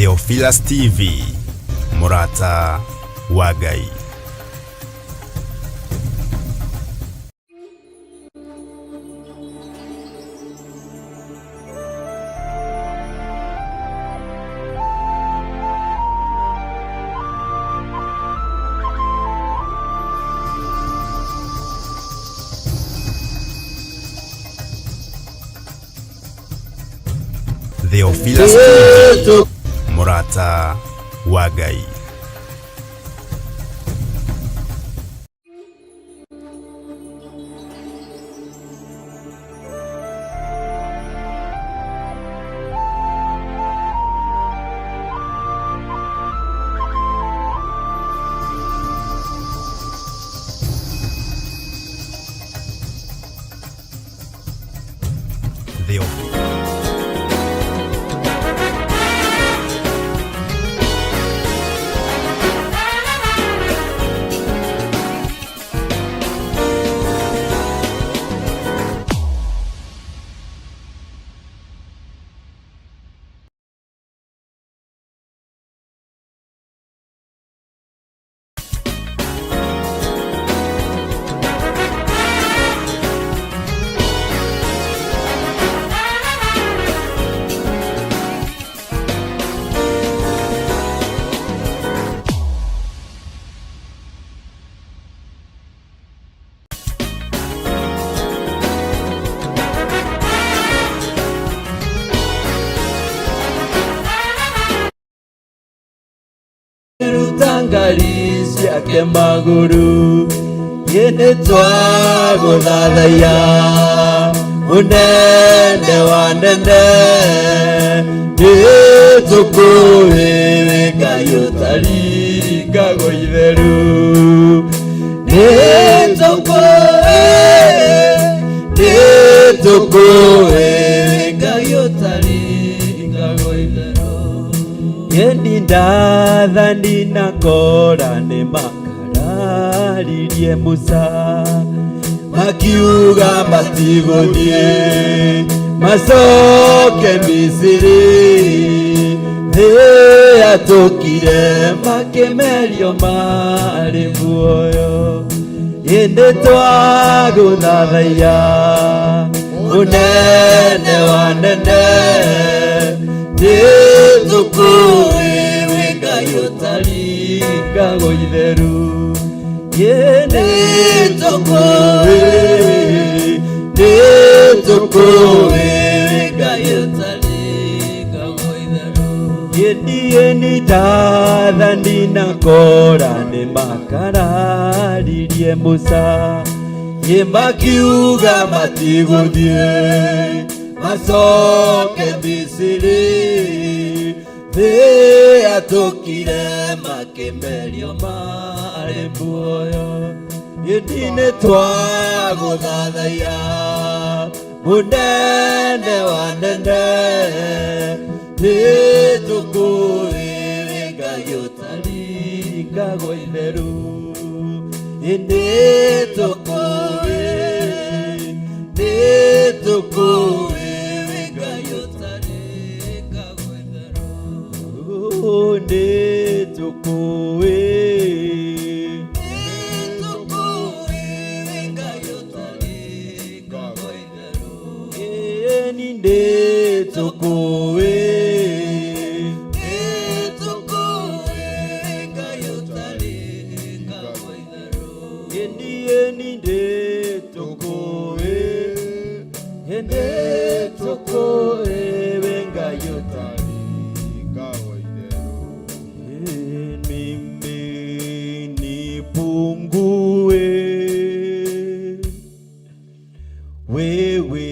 Theophilus TV, mũrata wa Ngai. Theophilus TV, mũrata wa Ngai. Theophilus Ngari ciake magũrũ nĩ twagũthathaiya mũnene wa nene nĩ tũkũĩ wĩ Ngai ũtaringagwo itheru nĩ tũkũĩ nĩ tũkũĩ wĩ Ngai ũtaringagwo itheru. Yendi ndathani na Kora nĩ makararirie Musa makiuga matigũthiĩ macoke Misiri thĩ yatũkire makĩmerio marĩ muoyo ĩndĩ twagũthathaiya mũnene wa nene nĩ tũkũĩ wĩ Ngai ũtaringagwo itheru nĩ tũkũĩ nĩ tũkũĩ wĩ Ngai ũtaringagwo itheru. Niĩ ndathani na Kora nĩ makararirie Musa nĩ makiuga matigũthiĩ macoke Misiri thĩ yatũkire makĩmerio marĩ muoyo ĩndĩ nĩ twagũthathaiya mũnene wa nene nĩ tũkũĩ wĩ Ngai ũtaringagwo itheru nĩ tũkũĩ nĩ tũkũĩ wĩ Ngai ũtaringagwo itheru nĩ tũkũĩ nĩ tũkũĩ wĩ Ngai ũtaringagwo itheru ĩni nĩ tũkũĩ nĩ tũkũĩ wĩ Ngai ũtaringagwo itheru ĩni ĩni nĩ tũkũĩ nĩ tũkũĩ wĩ Ngai ũtaringagwo mimi nipungue, wewe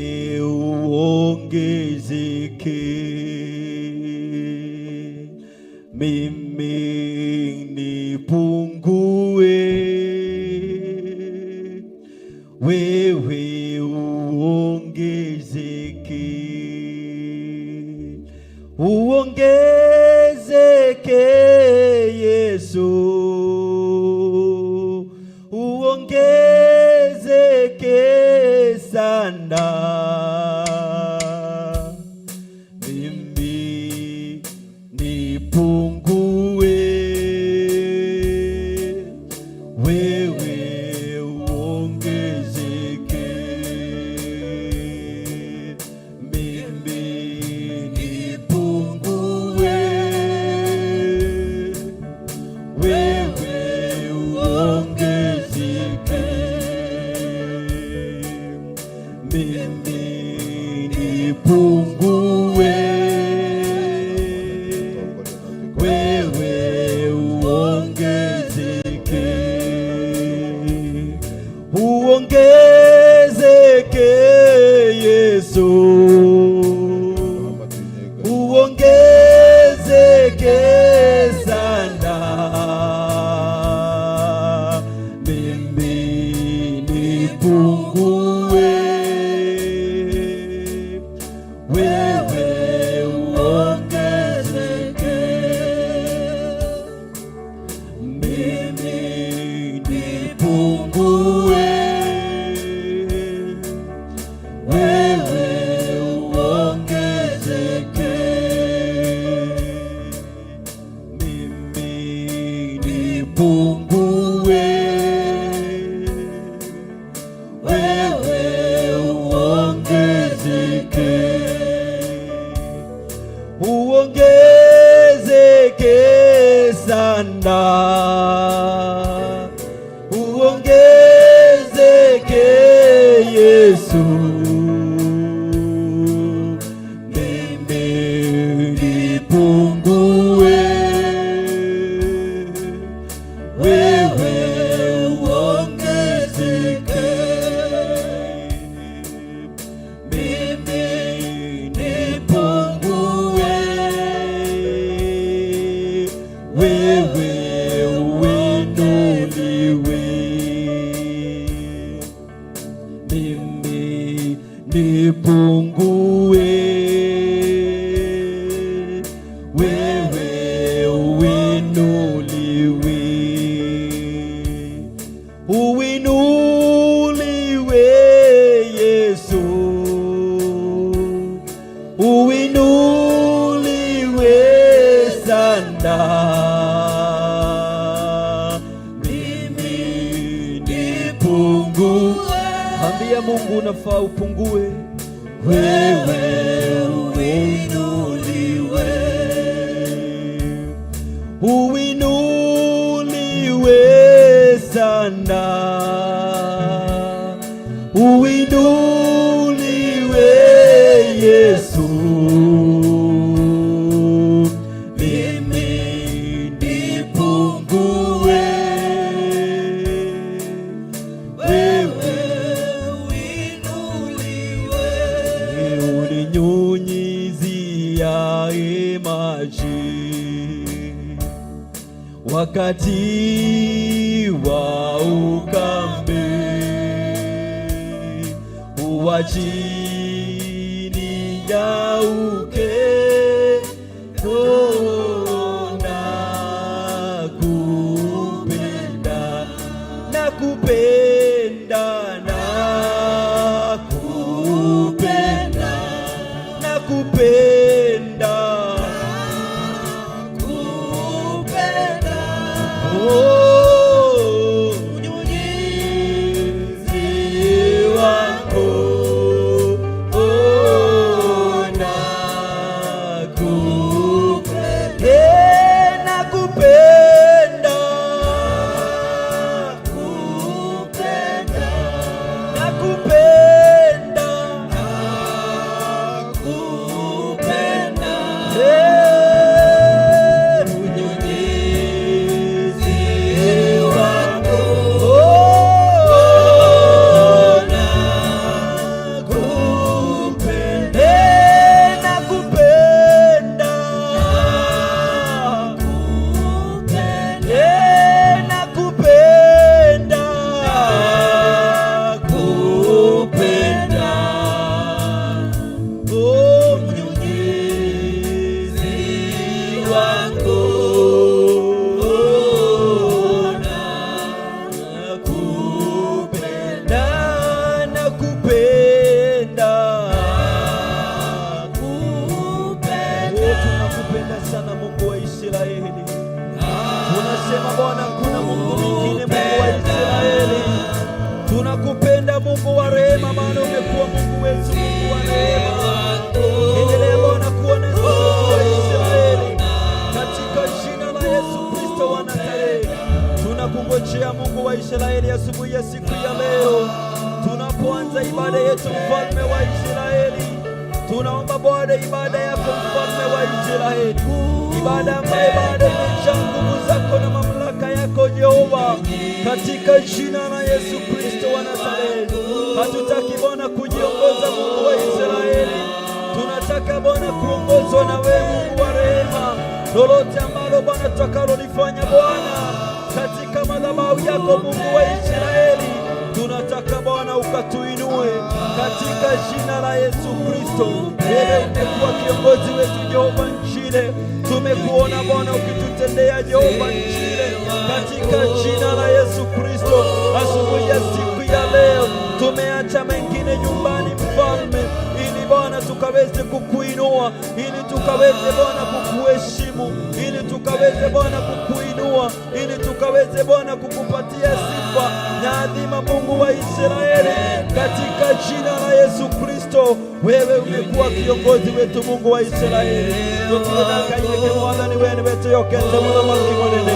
uongezeke, mimi nipungue, wewe uongezeke, uongezeke Yesu, uongezeke sana, mimi nipungue, Mimi nipungue, wewe uongezeke, uongezeke Yesu, uongezeke sana, mimi nipungue, wewe uongezeke, mimi nipungue, wewe uongezeke, mimi nipungue, wewe uongezeke, uongezeke sana, uongezeke Yesu, mimi nipungue, wewe uongezeke, mimi nipungue, wewe uinuliwe, mimi nipungue, wewe uinuliwe, uinuliwe Yesu, uinuliwe sana, mimi nipungue. Ambia Mungu unafaa upungue, wewe uinuliwe, uinuliwe sana, uinuliwe Yesu, mimi nipungue, wewe uinuliwe, uninyunyizia maji wakati wa ukame, huachi ninyauke, oh, nakupenda, nakupenda, nakupenda, nakupenda, kupenda, oh, mnyunyizi wako, oh, Tunaomba Bwana ibada yako mfalme wa Israeli, ibada ambayo bado imejaa nguvu zako na mamlaka yako Jehova, katika jina la Yesu Kristo wa Nazareti. Hatutaki Bwana kujiongoza, Mungu wa Israeli, tunataka Bwana kuongozwa na wewe, Mungu wa rehema. Lolote ambalo Bwana tutakalolifanya Bwana katika madhabahu yako Mungu wa Israeli, tunataka Bwana ukatuinue katika jina la Yesu Kristo. Wewe umekuwa kiongozi wetu Jehova Njile, tumekuona Bwana ukitutendea Jehova Njile, katika jina la Yesu Kristo. Asubuhi ya siku ya leo tumeacha mengine nyumbani, Mfalme, ili Bwana tukaweze kukuinua, ili tukaweze Bwana kukuheshimu, ili tukaweze Bwana kukuinua, ili tukaweze Bwana kukupatia sifa na adhima, Mungu wa Israeli, katika jina la Yesu Kristo. Wewe umekuwa kiongozi wetu, Mungu wa Israeli. Tutunakaiyeke Mwathani, we nĩwe twĩhokete, mũthamaki mũnene.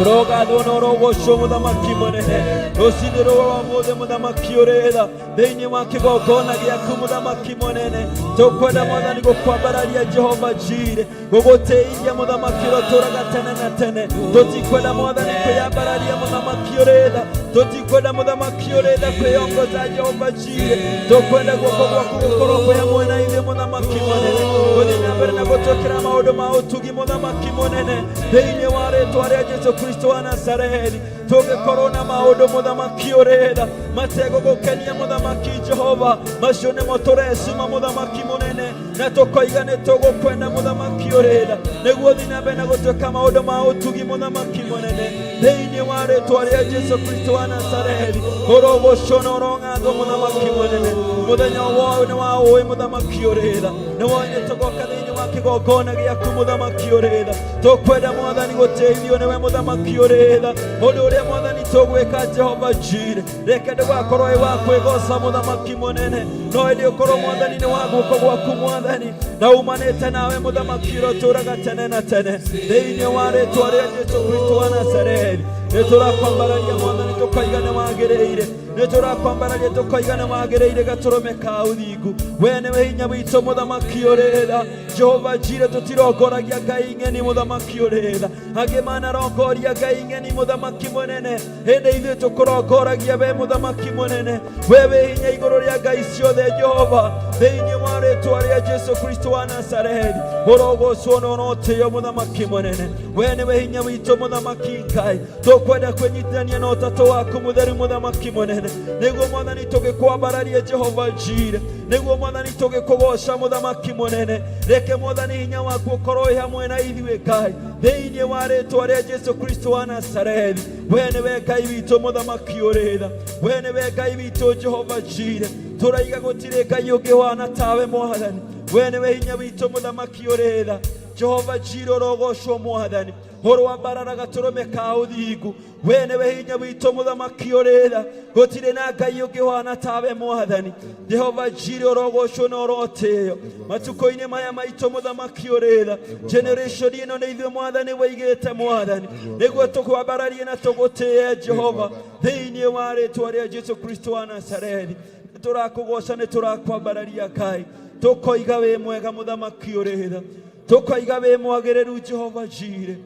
Ũrogathwo na ũrogocwo, mũthamaki mũnene. Rũcinĩ rwa ũmũthĩ, mũthamaki ũrĩ tha, thĩinĩ wa kĩgongona gĩaku, mũthamaki mũnene, tũkwenda Mwathani gũkwambararia, Jehova Jire, gũgũtĩithia, mũthamaki ũrĩa ũtũũraga tene na tene. Tũtikwenda Mwathani kwĩyambararia, mũthamaki ũrĩ tha. Tũtikwenda, mũthamaki ũrĩ tha, kwĩyongoza, Jehova Jire. Tũkwenda guoko gwaku gũkorwo kwĩ hamwe na ithuĩ, mũthamaki mũnene, gũthiĩ na mbere na gũtwĩkĩra maũndũ ma ũtugi, mũthamaki mũnene, thĩinĩ wa rĩtwa rĩa Jesu Kristo wa Nazareti. Tũngĩkorwo na maũndũ, mũthamaki ũrĩ tha, mategũgũkenia, mũthamaki Jehova, macio nĩmo tũrecima, mũthamaki mũnene, na tũkoiga nĩ tũgũkwenda, mũthamaki ũrĩ tha, nĩguo thiĩ na mbere na gũtuĩka maũndũ ma ũtugi, mũthamaki mũnene, thĩinĩ wa rĩtwa rĩa Jesu Kristo wa Nazareti. Ũrogocwo na ũrong'athwo, mũthamaki mũnene. Mũthenya wao nĩ wa ũĩ, mũthamaki ũrĩ tha, nĩ wonye tũgoka thĩinĩ wa kĩgongona gĩaku, mũthamaki ũrĩ tha. Tũkwenda Mwathani gũteithio nĩwe, mũthamaki ũrĩ tha. Ũndũ ũrĩa Mwathani tũgwĩka, Jehova Jire, reke ndũgakorwo wĩ wa kwĩgoca, mũthamaki mũnene, no ĩndĩ ũkorwo Mwathani nĩ wa guoko gwaku, Mwathani, na umanĩte nawe, mũthamaki ũrĩa ũtũũraga tene na tene, thĩinĩ wa rĩtwa rĩa Jesu Kristo wa Nazareti. Nĩ tũrakwambararia Mwathani, tũkoiga nĩ wagĩrĩire. Nĩ tũrakwambararia, tũkoiga nĩ wagĩrĩire gatũrũme ka ũthingu. We nĩwe hinya witũ, mũthamaki ũrĩ tha, Jehova Jire. Tũtirongoragia ngai ng'eni, mũthamaki ũrĩ tha. Angĩ manarongoria ngai ng'eni, mũthamaki mũnene, hĩndĩ ithuĩ tũkũrongoragia we, mũthamaki mũnene. We wĩ hinya igũrũ rĩa ngai ciothe, Jehova, thĩinĩ wa rĩtwa rĩa Jesu Kristo wa Nazarethi. Ũrogocwo na ũrotĩo, mũthamaki mũnene. We nĩwe hinya witũ, mũthamaki Ngai. Tũkwenda kwĩnyitithania na ũtatũ waku mũtheru, mũthamaki mũnene, nĩguo Mwathani tũgĩkwambararia, Jehova Jire, nĩguo Mwathani tũgĩkũgoca, mũthamaki mũnene. Reke Mwathani hinya waku ũkorwo wĩ hamwe na ithuĩ, Ngai, thĩinĩ wa rĩtwa rĩa Jesu Kristo wa Nazarethi. We nĩwe Ngai witũ, mũthamaki ũrĩ tha. We nĩwe Ngai witũ, Jehova Jire. Tũraiga gũtirĩ Ngai ũngĩ wana tawe, Mwathani. We nĩwe hinya witũ, mũthamaki ũrĩ tha, Jehova Jire. Ũrogocwo, Mwathani. Ũrwambarara gatũrũme ka ũthingu. We nĩwe hinya witũ, mũthamaki ũrĩ tha. Gũtirĩ na Ngai ũngĩ wana tawe, Mwathani Jehova Jire. Ũrogocwo na ũrotĩo matukũ-inĩ maya maitũ, mũthamaki ũrĩ tha. Generation ĩno nĩ ithuĩ Mwathani waigĩte, Mwathani, nĩguo tũkwambararie na tũgũtĩe, Jehova, thĩinĩ wa rĩtwa rĩa Jesu Kristo wa Nazarethi. Nĩ tũrakũgoca, nĩ tũrakwambararia, Ngai. Tũkoiga wĩ mwega, mũthamaki ũrĩ tha. Tũkoiga wĩ mwagĩrĩru, Jehova Jire.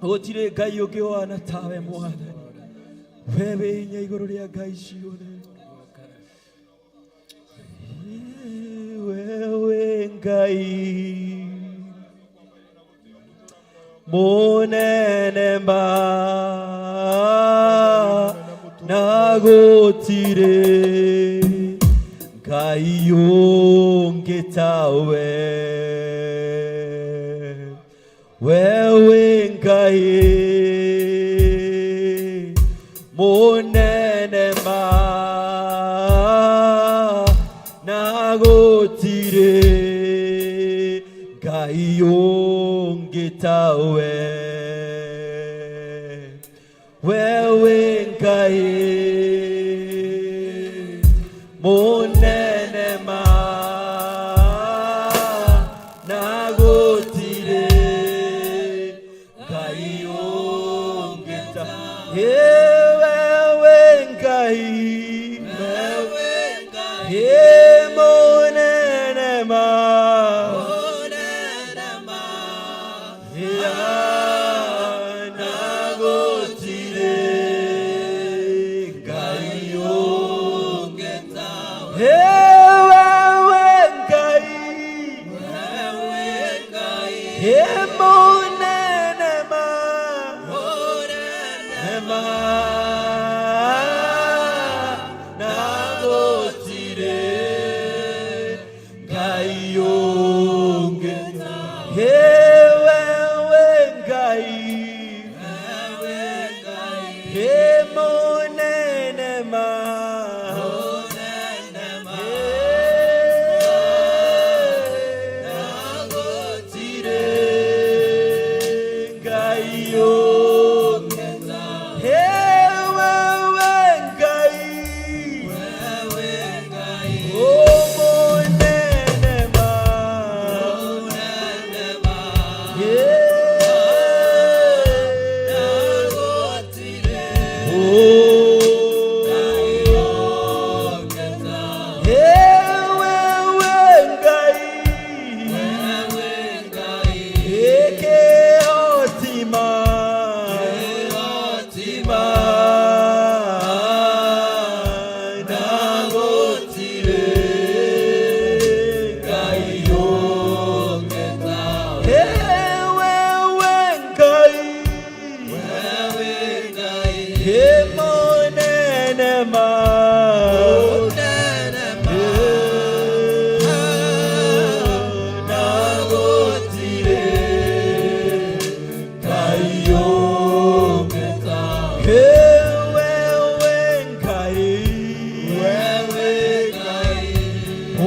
Gũtirĩ Ngai ũngĩ wana tawe, Mwathani. We wĩ hinya igũrũ rĩa ngai ciothe. Wewe Ngai munene mba na gũtirĩ Ngai ũngĩ tawe. Wewe Ngai munene ma na gũtirĩ Ngai ũngĩ tawe. Wewe Ngai munene ma na gũtirĩ Ngai ũngĩ ta. Wewe Ngai, Ĩ munene.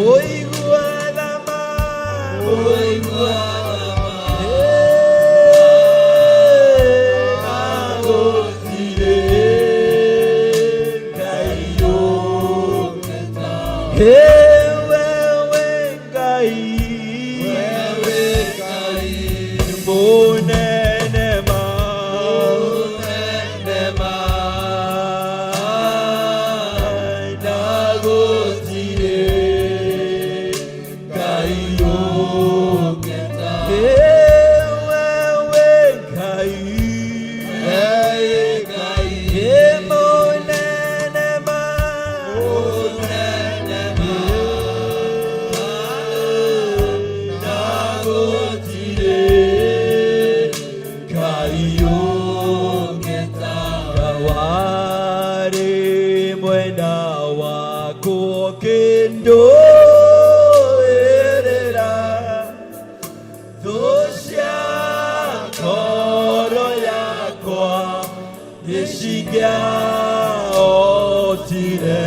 Mũigua thama, mũigua thama, gũtirĩ Ngai ũngĩ. Wewe Ngai, wewe Ngai, mũnene ma, mũnene ma, na gũtirĩ Ngai ũngĩ ta. Wewe Ngai, wewe Ngai, mũnene ma, mũnene ma, na gũtirĩ Ngai ũngĩ ta. Warĩ mwena wakwa ũkĩndũĩrĩra thũ cia ngoro yakwa nĩcingĩahotire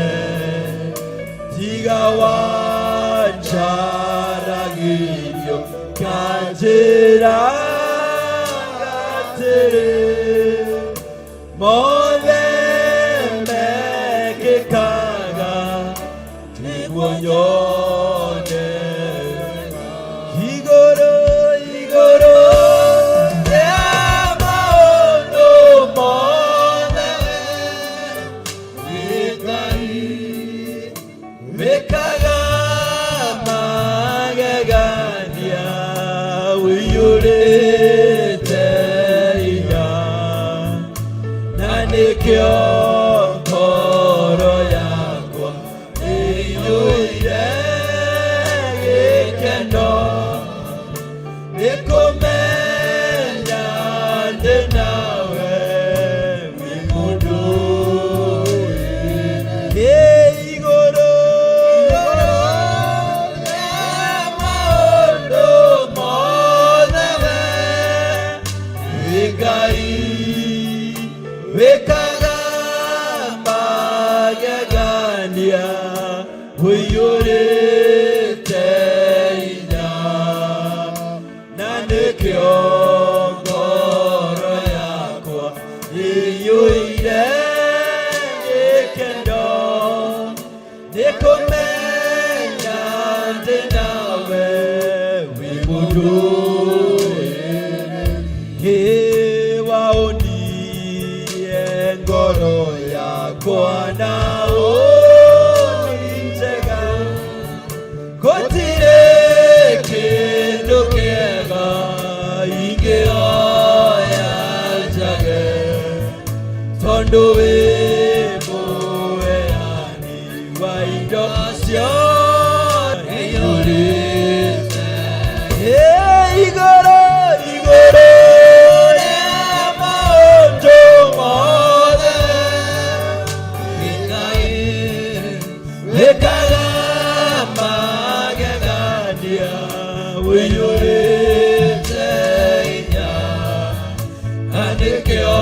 tiga wanjaragĩrio kanjĩra atĩrĩ mothe mekĩkaga nĩguo nyone igũrũ igũrũ rĩa maũndũ mothe wĩ Ngai wĩkaga magegania ũiyũrĩte hinya na nĩkĩo ngoro yakwa ĩiyũire gĩkeno nĩkũmenya ndĩ nawe wĩ mũndũ igũrũ rĩa maũndũ mothe wĩ Ngai wĩkaga magegania ũiyũrĩte hinya na nĩkĩo ngoro yakwa ĩiyũire gĩkeno nĩkũmenya ndĩ nawe wĩ mũndũ waũnie ngoro yakwa na ũni njega gũtirĩ kĩndũ kĩega ingĩoya njage tondũ wĩ mũheani wa indo ciothe iyũrĩte igũrũ igũrũ rĩa maũndũ mothe Ngai wĩkaga magegania ũiyũrĩte hinya na nĩkĩo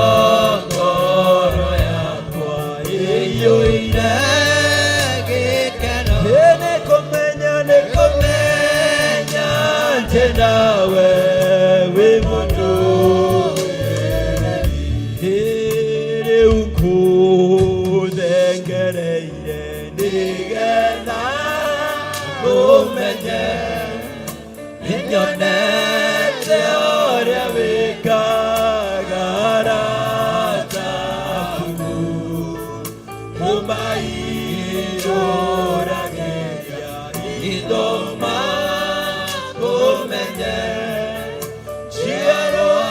ngoro yakwa ĩiyũire gĩkeno nĩkũmenya nĩkũmenya ndĩ nawe wĩ mũndũ rĩu ngũthengereire nĩgetha ũmenye nĩnyonete ũrĩa wĩkaga arata aku ũmaihũragĩria ithoma kũmenye njiarwa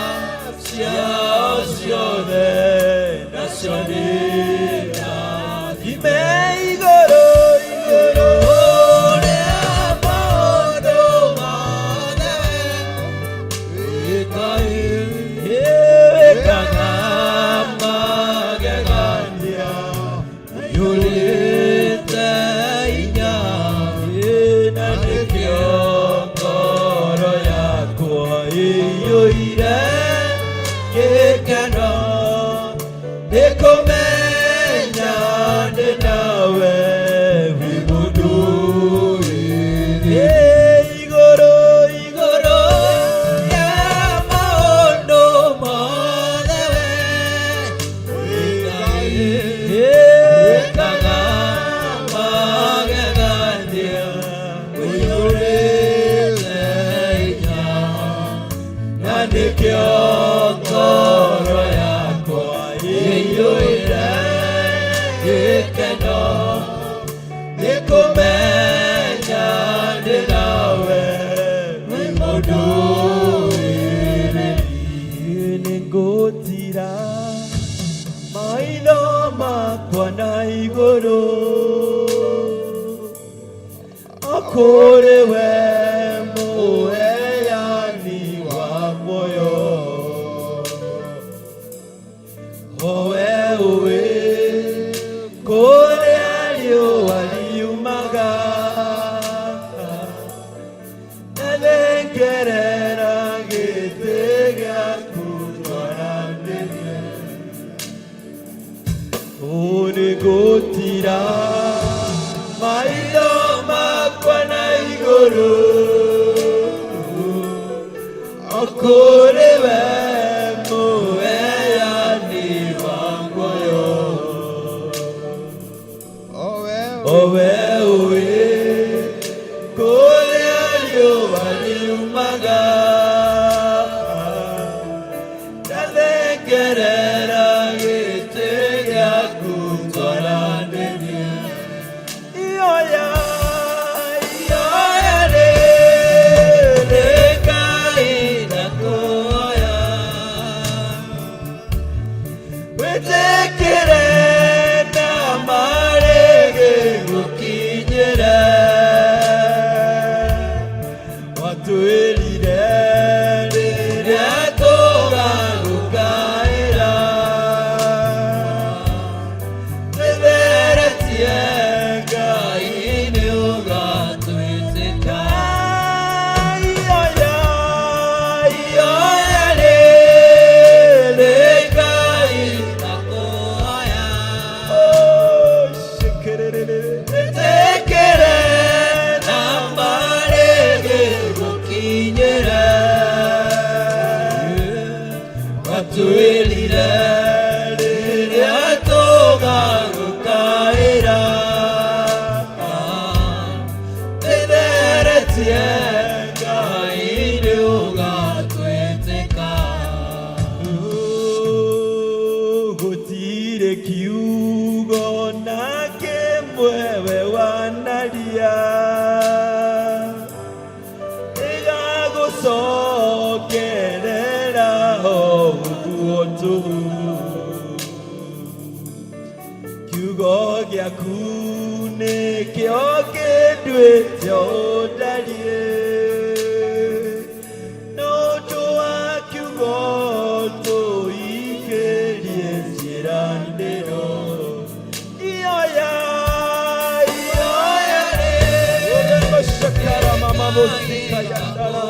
ciao ciothe nacio nĩ rathime igũrũ igũrũ rĩa maũndũ mothe wĩkaga magegania ũiyũrĩte hinya na nĩkĩo Igũrũ igũrũ ya maũndũ mothe we wĩkaga magegania ũiyũrĩte hinya na nĩkĩo ngoro yakwa ĩiyũire gĩkeno nĩkũmenya ndĩ nawe wĩ mũndũ wĩrĩri nĩngũtira maitho makwa na igũrũ okũrĩ we mũheani wa muoyo owe ũĩ kũrĩa riũa riumaga nathengerera gĩtĩ gĩaku twaranĩrie ũnĩngũtira maitho makwa na igũrũ okũrĩ we mũheani wa muoyo owe ũĩ kũrĩa riũa riumaga ndathengerera gĩtĩ gĩaku twaranĩrie ioya ioya rĩrĩ Ngai ndakuoya wĩtĩkĩre na marĩgĩ gũkinyĩre watwĩrire rĩrĩa tũgagũkaĩra twĩtheretie Ngai nĩ ũgatwĩtĩka ioya ioya rĩrĩ Ngai ndakuoya Oh, shekerere wĩtĩkĩre na marĩgĩ gũkinyĩre watwĩrire rĩrĩa tũgagũkaĩra twĩtheretie Ngai nĩ ũgatwĩtĩka gũtirĩ kiugo na kĩmwe we wanaria ĩgagũcokerera o ũguo tũhũ kiugo gĩaku nĩkĩo kĩnduĩte ũndariĩ no ũndũ wa kiugo tũikĩrie ciĩranĩro ioya ioya rĩ mama mosika yandara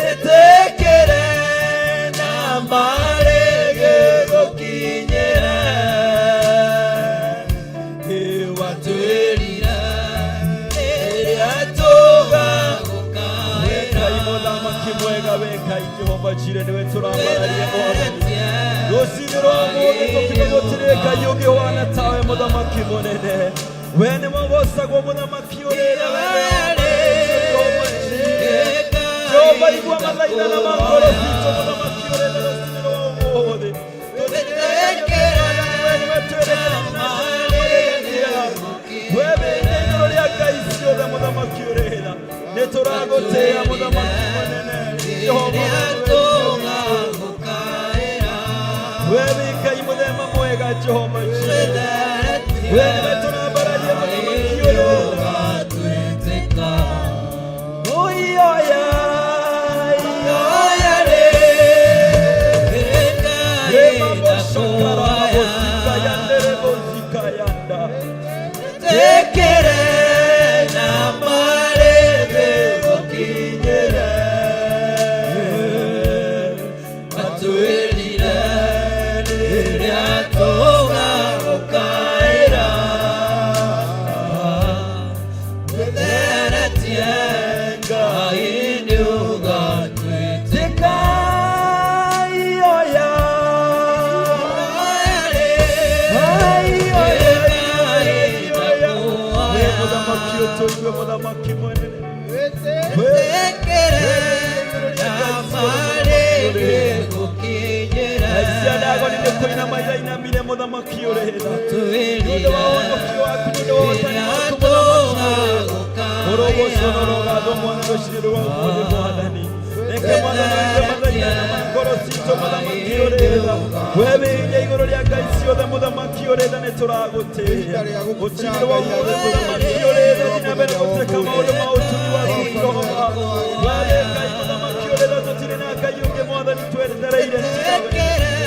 rĩtĩkĩre na marĩgĩ gũkinyĩre watwĩrire rĩrĩa tũgagũkaĩra mũthamaki mwega we Ngai Jehova Jire nĩwe tũrambararia mwathani rũcinĩ rwa ũmũthĩ tũkiuga gũtirĩ Ngai ũngĩ ũhana tawe mũthamaki mũnene we nĩ mũgocagwo mũthamaki ũrĩa Jehova igua mathaithana ma ngoro citũ mũthamaki ũrĩa rũcinĩ rwa ũmũthĩ we nĩwe twĩrĩgĩrĩire we wĩte igũrũ rĩa ngai ciothe mũthamaki ũrĩa nĩ tũragũtĩĩa mũthamaki mũnene Jehova we wĩ Ngai mũthemba mwega Jehova Jire we nĩwe tũrambararia mũthamaki ũrĩa Oyoya, yoya re. Remambo shakara mabosika yandere bosika yanda. Tekere na marebe gũkinyĩre watwĩrire rĩrĩa tũgagũkaĩra Ũtũigue mũthamaki mũnene. Ngai ndagoni nĩ kũinama irainamire mũthamaki ũrĩ tha nĩ ũndũ wa ũhonokio waku, nĩ ũndũ wa ũhotani waku mũthamaki ũrĩ tha. Ũrogocwo na ũrogathwo mwana rũcinĩ rwa ũmũthĩ mwathani. Reke mwathani ũigue mathaithana ma ngoro citũ mũthamaki ũrĩ tha. We wĩ hinya igũrũ rĩa ngai ciothe mũthamaki ũrĩ tha, nĩ tũragũtĩĩa rũcinĩ rwa ũmũthĩ mũthamaki ũrĩ tha. Thiĩ na mbere gũtwĩka maũndũ ma ũtugi waku Jehova. We wĩ Ngai mũthamaki ũrĩ tha, tũtirĩ na Ngai ũngĩ mwathani twetereire tigawe.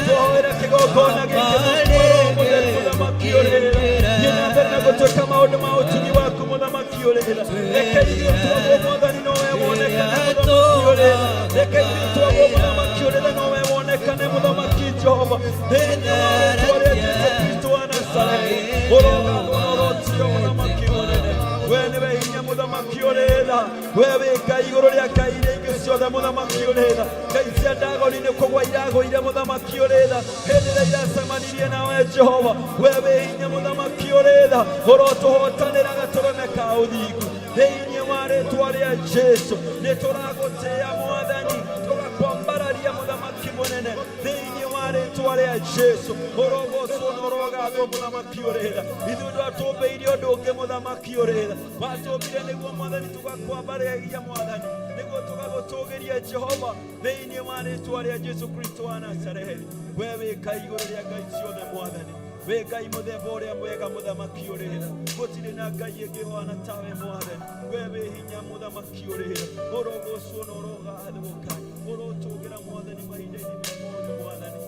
Twahoera kĩgongona gĩkĩ mũtu wa Roho Mũtheru mũthamaki ũrĩ tha. Thiĩ na mbere na gũtwĩka maũndũ ma ũtugi waku mũthamaki ũrĩ tha. Reke ithuĩ twagwo mwathani nowe wonekane mũthamaki ũrĩ tha. Reke ithuĩ twagwo mũthamaki ũrĩ tha nowe wonekane mũthamaki Jehova. Thĩinĩ wa rĩtwa rĩa Jesu Kristo wa Nazarethi, ũrogathwo na ũrotio mũthamaki mũnene. We nĩwe hinya mũthamaki ũrĩ tha. We wĩ Ngai igũrũ rĩa ngai iria ingĩ ciothe mũthamaki ũrĩ tha. Ngai cia Ndagoni nĩ kũgwa iragũire mũthamaki ũrĩ tha hĩndĩ ĩrĩa iracemanirie nawe Jehova. We wĩ hinya mũthamaki ũrĩ tha, ũrotũhotanĩra gatũrũme ka ũthingu. Thĩinĩ wa rĩtwa rĩa Jesu nĩ tũragũtĩĩa mwathani, tũgakwambararia mũthamaki mũnene. Thĩinĩ wa rĩtwa rĩa Jesu ũrogocwo na ũrogathwo mũthamaki ũrĩ tha. Ithuĩ ndwatũmbĩire ũndũ ũngĩ mũthamaki ũrĩ tha, watũmbire nĩguo mwathani tũgakwambararia mwathani, nĩguo tũgagũtũgĩria Jehova. Thĩinĩ wa rĩtwa rĩa Jesu Kristo wa Nazarethi, we wĩ Ngai igũrũ rĩa ngai ciothe mwathani, wĩ Ngai mũthemba ũrĩa mwega mũthamaki ũrĩ tha. Gũtirĩ na ngai ĩngĩ ĩhana tawe mwathani. We wĩ hinya mũthamaki ũrĩ tha, ũrogocwo na ũrogathwo Ngai, ũrotũgĩra mwathani mahinda-inĩ mothe mwathani.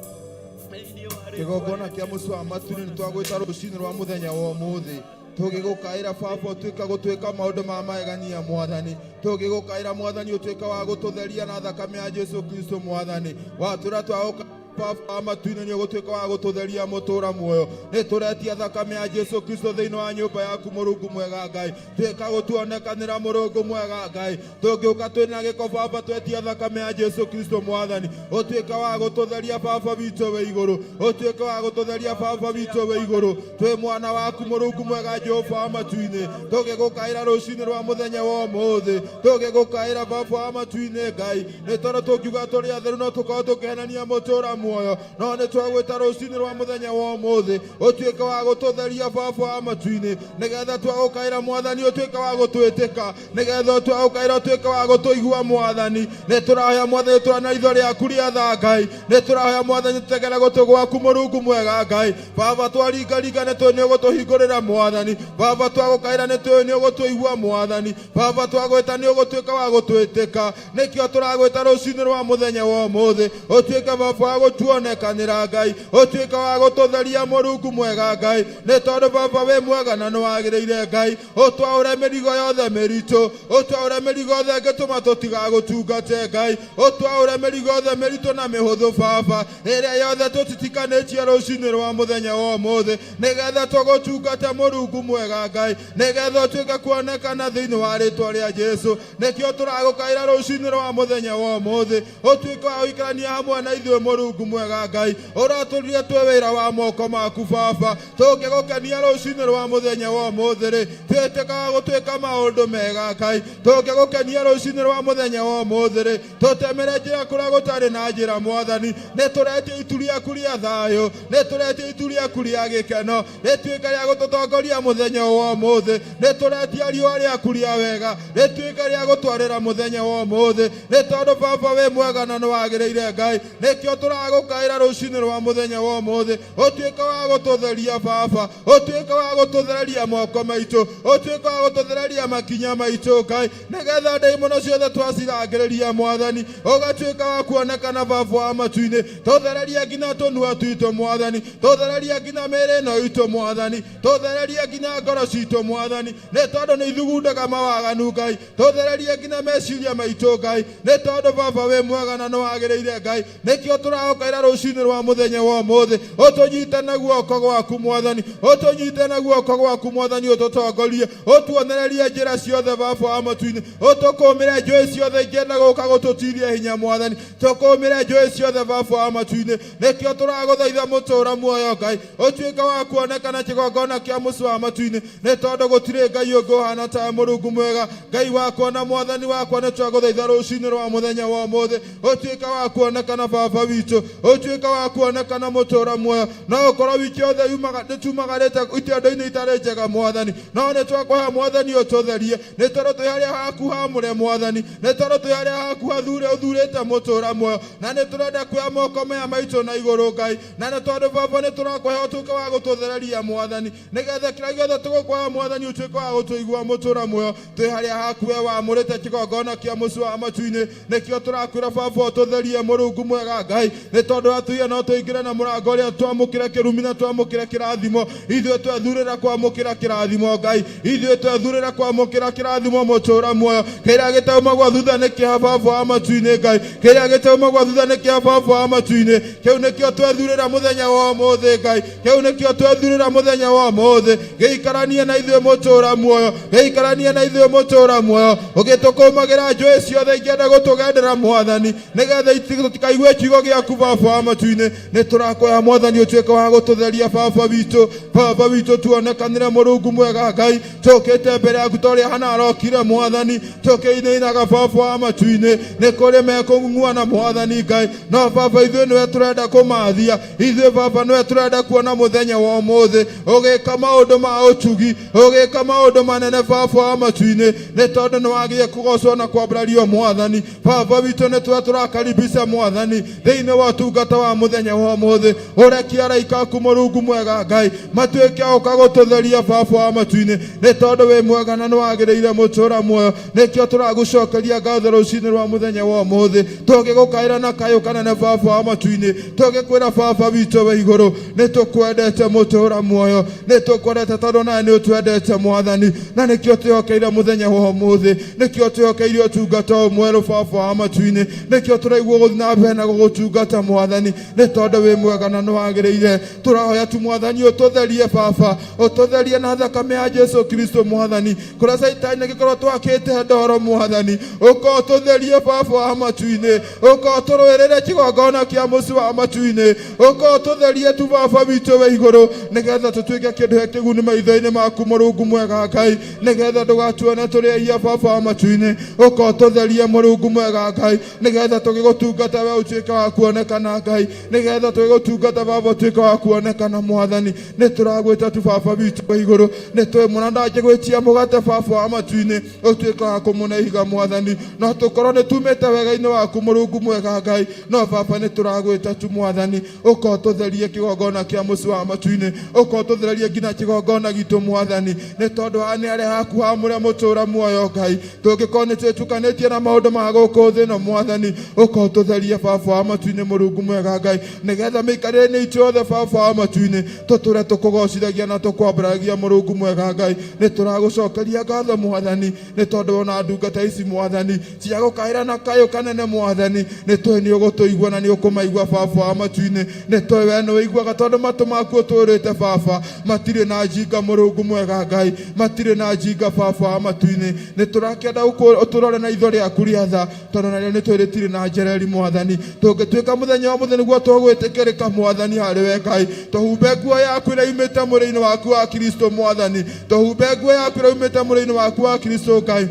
Thĩinĩ wa rĩtwa Kĩgongona rĩa kĩa Jesu mũciĩ wa Kristo matu wa nĩ twagwĩta rũcinĩ rwa mũthenya wa ũmũthĩ tũgĩgũkaĩra baba ũtuĩka gũtuĩka maũndũ ma magegania mwathani. Tũgĩgũkaĩra mwathani ũtuĩka wa gũtũtheria na thakame ya Jesu Kristo mwathani. Watũra twagũka baba wa matu-inĩ nĩ ũgũtuĩka wa gũtũtheria mũtũra muoyo. Nĩ tũretia thakame ya Jesu Kristo thĩinĩ wa nyũmba yaku mũrungu mwega Ngai. Tuĩka gũtuonekanĩra mũrungu mwega Ngai. Tũngĩũka twĩna gĩko baba twetia thakame ya Jesu Kristo mwathani. Ũtuĩka wa gũtũtheria baba witũ wĩ igũrũ. Ũtuĩka wa gũtũtheria baba witũ wĩ igũrũ. Twĩ mwana waku mũrungu mwega Jehova wa matu-inĩ. Tũgĩgũkaĩra rũcinĩ rwa mũthenya wa ũmũthĩ. Tũgĩgũkaĩra baba wa matu-inĩ Ngai. Nĩ tondũ tũngiuga tũrĩ atheru no tũkorwo tũkĩhenania mũtũra muoyo. No nĩ twagwĩta rũcinĩ rwa mũthenya wa ũmũthĩ. Ũtuĩke wa gũtũtheria baba wa matu-inĩ. Nĩgetha twagũkaĩra mwathani ũtuĩke wa gũtwĩtĩka. Nĩgetha twagũkaĩra ũtuĩke wa gũtũigua mwathani. Nĩ tũrahoya mwathani tũrana itho rĩaku rĩa tha Ngai. Nĩ tũrahoya mwathani tũtegere gũtũ gwaku mũrungu mwega Ngai. Baba twaringaringa nĩ tũĩ nĩ ũgũtũhingũrĩra mwathani. Baba twagũkaĩra nĩ tũĩ nĩ ũgũtũigua mwathani. Baba twagwĩta nĩ ũgũtuĩka wa gũtwĩtĩka. Nĩkĩo tũragwĩta rũcinĩ rwa mũthenya wa ũmũthĩ. Ũtuĩke baba wa gũtuonekanĩra Ngai. Ũtuĩke wa gũtũtheria mũrungu mwega Ngai. Nĩ tondũ baba wĩ mwega na nĩ wagĩrĩire Ngai. Ũtwaũre mĩrigo yothe mĩritũ. Ũtwaũre mĩrigo yothe ĩngĩtũma tũtigagũtungate Ngai. Ũtwaũre mĩrigo yothe mĩritũ na mĩhũthũ baba. Ĩrĩa yothe tũtitikanĩtie rũcinĩ rwa mũthenya wa ũmũthĩ. Nĩgetha tũgũtungate mũrungu mwega Ngai. Nĩgetha ũtuĩke kuonekana thĩinĩ wa rĩtwa rĩa Jesu. Nĩkĩo tũragũkaĩra rũcinĩ rwa mũthenya wa ũmũthĩ. Ũtuĩke wa gũikarania hamwe na ithuĩ mũrungu mwega Ngai. Ũratũrire twĩ wĩra wa moko maku baba. Tũngĩgũkenia rũcinĩ rwa mũthenya wa ũmũthĩ rĩ, twĩtĩkaga gũtuĩka maũndũ mega Ngai. Tũngĩgũkenia rũcinĩ rwa mũthenya wa ũmũthĩ rĩ, tũtemere njĩra kũrĩa gũtarĩ na njĩra mwathani. Nĩ tũretie itu rĩaku rĩa thayũ. Nĩ tũretie itu rĩaku rĩa gĩkeno. Rĩtuĩke rĩa gũtũtongoria mũthenya wa ũmũthĩ. Nĩ tũretia riũa rĩaku rĩa wega. Rĩtuĩke rĩa gũtwarĩra mũthenya wa ũmũthĩ. Nĩ tondũ baba wĩ mwega na nĩ wagĩrĩire Ngai. Nĩkĩo tũragũkaĩra rũcinĩ rwa mũthenya wa ũmũthĩ. Ũtuĩke wa gũtũtheria baba. Ũtuĩke wa gũtũthereria moko maitũ. Ũtuĩke wa gũtũthereria makinya maitũ Ngai. Nĩgetha ndaimono ciothe twacirangĩrĩria mwathani. Ũgatuĩka wa kuonekana baba wa matu-inĩ. Tũthererie nginya tũnua twitũ mwathani. Tũthererie nginya mĩĩrĩ ĩno itũ mwathani. Tũthererie nginya ngoro citũ mwathani. Nĩ tondũ nĩ ithugundaga mawaganu Ngai. Tũthererie nginya meciria maitũ Ngai. Nĩ tondũ baba wĩ mwega na nĩ wagĩrĩire Ngai. Nĩkĩo tũragũkaĩra. Tũragũkaĩra rũcinĩ rwa mũthenya wa ũmũthĩ, ũtũnyite na guoko gwaku Mwathani, ũtũnyite na guoko gwaku Mwathani, ũtũtongorie, ũtuonererie njĩra ciothe Baba wa matu-inĩ, ũtũkũmĩre njũĩ ciothe ingĩenda gũka gũtũtiria hinya Mwathani, tũkũmĩre njũĩ ciothe Baba wa matu-inĩ. Nĩkĩo tũragũthaitha mũtũra muoyo Ngai, ũtuĩke wa kuonekana kĩgongona kĩa mũciĩ wa matu-inĩ, nĩ tondũ gũtirĩ Ngai ũngĩ ũhana tawe Mũrungu mwega. Ngai wakwa na Mwathani wakwa, nĩ twagũthaitha rũcinĩ rwa mũthenya wa ũmũthĩ, ũtuĩke wa kuonekana Baba witũ, ũtuĩke wa kuonekana mũtũra muoyo. No ũkorwo wiki yothe nĩ tumagarĩte itendo-inĩ itarĩ njega Mwathani, no nĩ twakũhoya Mwathani ũtũtherie, nĩ tondũ twĩ harĩa haku hamũre Mwathani, nĩ tondũ twĩ harĩa haku hathure ũthurĩte mũtũra muoyo, na nĩ tũrenda kuoya moko maya maitũ na igũrũ Ngai, na nĩ tondũ Baba nĩ tũrakũhoya ũtuĩke wa gũtũthereria Mwathani, nĩgetha kĩrĩa gĩothe tũgũkũhoya Mwathani ũtuĩke wa gũtũigua mũtũra muoyo. Twĩ harĩa haku we wamũrĩte kĩgongona kĩa mũciĩ wa matu-inĩ, nĩkĩo tũrakwĩra Baba ũtũtherie Mũrungu mwega Ngai, nĩ tondũ atuia no tũingĩre na mũrango ũrĩa twamũkĩre kĩrumi na twamũkĩre kĩrathimo. Ithuĩ twethurĩra kwamũkĩra kĩrathimo Ngai, ithuĩ twethurĩra kwamũkĩra kĩrathimo mũtũra muoyo. Kĩrĩa gĩtaumagwo thutha nĩ kĩa Baba wa matu-inĩ Ngai, kĩrĩa gĩtaumagwo thutha nĩ kĩa Baba wa matu-inĩ, kĩu nĩkĩo twethurĩra mũthenya wa ũmũthĩ Ngai, kĩu nĩkĩo twethurĩra mũthenya wa ũmũthĩ. Gĩikaranie na ithuĩ mũtũra muoyo, gĩikaranie na ithuĩ mũtũra muoyo, ũgĩtũkũmagĩra njũĩ ciothe ingĩenda gũtũgendera Mwathani, nĩgetha tũtikaigue kiugo gĩaku Baba wa matu-inĩ. Nĩ tũrakũhoya Mwathani ũtuĩke wa gũtũtheria Baba witũ, Baba witũ tuonekanĩre Mũrungu mwega Ngai, tũkĩte mbere yaku ta ũrĩa Hana arokire Mwathani, tũkĩinainaga Baba wa matu-inĩ. Nĩ kũrĩ mekũng'ung'uana Mwathani Ngai, no Baba ithuĩ nĩwe tũrenda kũmathia, ithuĩ Baba nĩwe tũrenda kuona mũthenya wa ũmũthĩ ũgĩka maũndũ ma ũtugi, ũgĩka maũndũ manene Baba wa matu-inĩ, nĩ tondũ nĩ wagĩrĩire kũgocwo na kwambarario Mwathani. Baba witũ nĩ twe tũrakaribisha Mwathani thĩinĩ wa ũtungata wa mũthenya wa ũmũthĩ, ũrekie araika aku Mũrungu mwega Ngai matuĩke a gũka gũtũtheria Baba wa matu-inĩ, nĩ tondũ wĩ mwega na nĩ wagĩrĩire mũtũra muoyo. Nĩkĩo tũragũcokeria ngatho rũcinĩ rwa mũthenya wa ũmũthĩ, tũgĩgũkaĩra na kayũ kanene Baba wa matu-inĩ, tũgĩkwĩra Baba witũ wĩ igũrũ, nĩ tũkwendete mũtũra muoyo, nĩ tũkwendete tondũ nawe nĩ ũtwendete Mwathani, na nĩkĩo twĩhokeire mũthenya wa ũmũthĩ, nĩkĩo twĩhokeire ũtungata ũyũ mwerũ Baba wa matu-inĩ, nĩkĩo tũraigua gũthiĩ na mbere na gũgũtungata Mwathani, nĩ tondũ wĩ mwega na nĩ wagĩrĩire. Tũrahoya tu Mwathani ũtũtherie Baba, ũtũtherie na thakame ya Jesu Kristo Mwathani, kũrĩa Caitani angĩkorwo twakĩte ndoro Mwathani, ũka ũtũtherie Baba wa matu-inĩ, ũka ũtũrũĩrĩre kĩgongona kĩa mũciĩ wa matu-inĩ, ũka ũtũtherie tu Baba witũ wĩ igũrũ, nĩgetha tũtuĩke kĩndũ he kĩguni maitho-inĩ maku Mũrungu mwega Ngai, nĩgetha ndũgatuone tũrĩ ehia Baba wa matu-inĩ, ũka ũtũtherie Mũrungu mwega Ngai, nĩgetha tũgĩgũtungata we ũtuĩke wa kuonekana Ngai, nĩgetha tũgĩgũtungata Baba ũtuĩke wa kuonekana Mwathani. Nĩ tũragwĩta tu Baba witũ wĩ igũrũ, nĩ tũĩ mũno ndangĩgwĩtia mũgate Baba wa matu-inĩ, ũtuĩke wa kũmũne ihiga Mwathani, no tũkorwo nĩ tumĩte wega-inĩ waku Mũrungu mwega Ngai, no Baba nĩ tũragwĩta tu Mwathani, ũka ũtũtherie kĩgongona kĩa mũciĩ wa matu-inĩ, ũka ũtũthererie nginya kĩgongona gitũ Mwathani, nĩ tondũ haha nĩ harĩa haku hamũre mũtũra muoyo Ngai, tũngĩkorwo nĩ twĩtukanĩtie na maũndũ ma gũkũ thĩ ĩno Mwathani, ũka ũtũtherie Baba wa matu-inĩ Mũrungu mwega Ngai, nĩgetha mĩikarĩre-inĩ itũ yothe Baba wa matu-inĩ tũtũre tũkũgocithagia na tũkwambaragia Mũrungu mwega Ngai. Nĩ tũragũcokeria ngatho Mwathani, nĩ tondũ ona ndungata ici Mwathani cia gũkaĩra na kayũ kanene Mwathani, nĩ tũĩ nĩ ũgũtũigua na nĩ ũkũmaigua Baba wa matu-inĩ, nĩ tũĩ we nĩ ũiguaga tondũ matũ maku ũtũrĩte Baba matirĩ na njinga Mũrungu mwega Ngai, matirĩ na njinga Baba wa matu-inĩ. Nĩ tũrakĩenda ũtũrore na itho rĩaku rĩa tha, tondũ narĩo nĩ tũĩ rĩtirĩ na njereri Mwathani. Tũngĩtuĩka mũthenya wa mũthenya nĩguo tũgwĩtĩkĩrĩka Mwathani harĩ we Ngai, tũhumbe nguo yaku ĩrĩa yumĩte mwĩrĩ-inĩ waku wa Kristo Mwathani, tũhumbe nguo yaku ĩrĩa yumĩte mwĩrĩ-inĩ waku wa Kristo Ngai,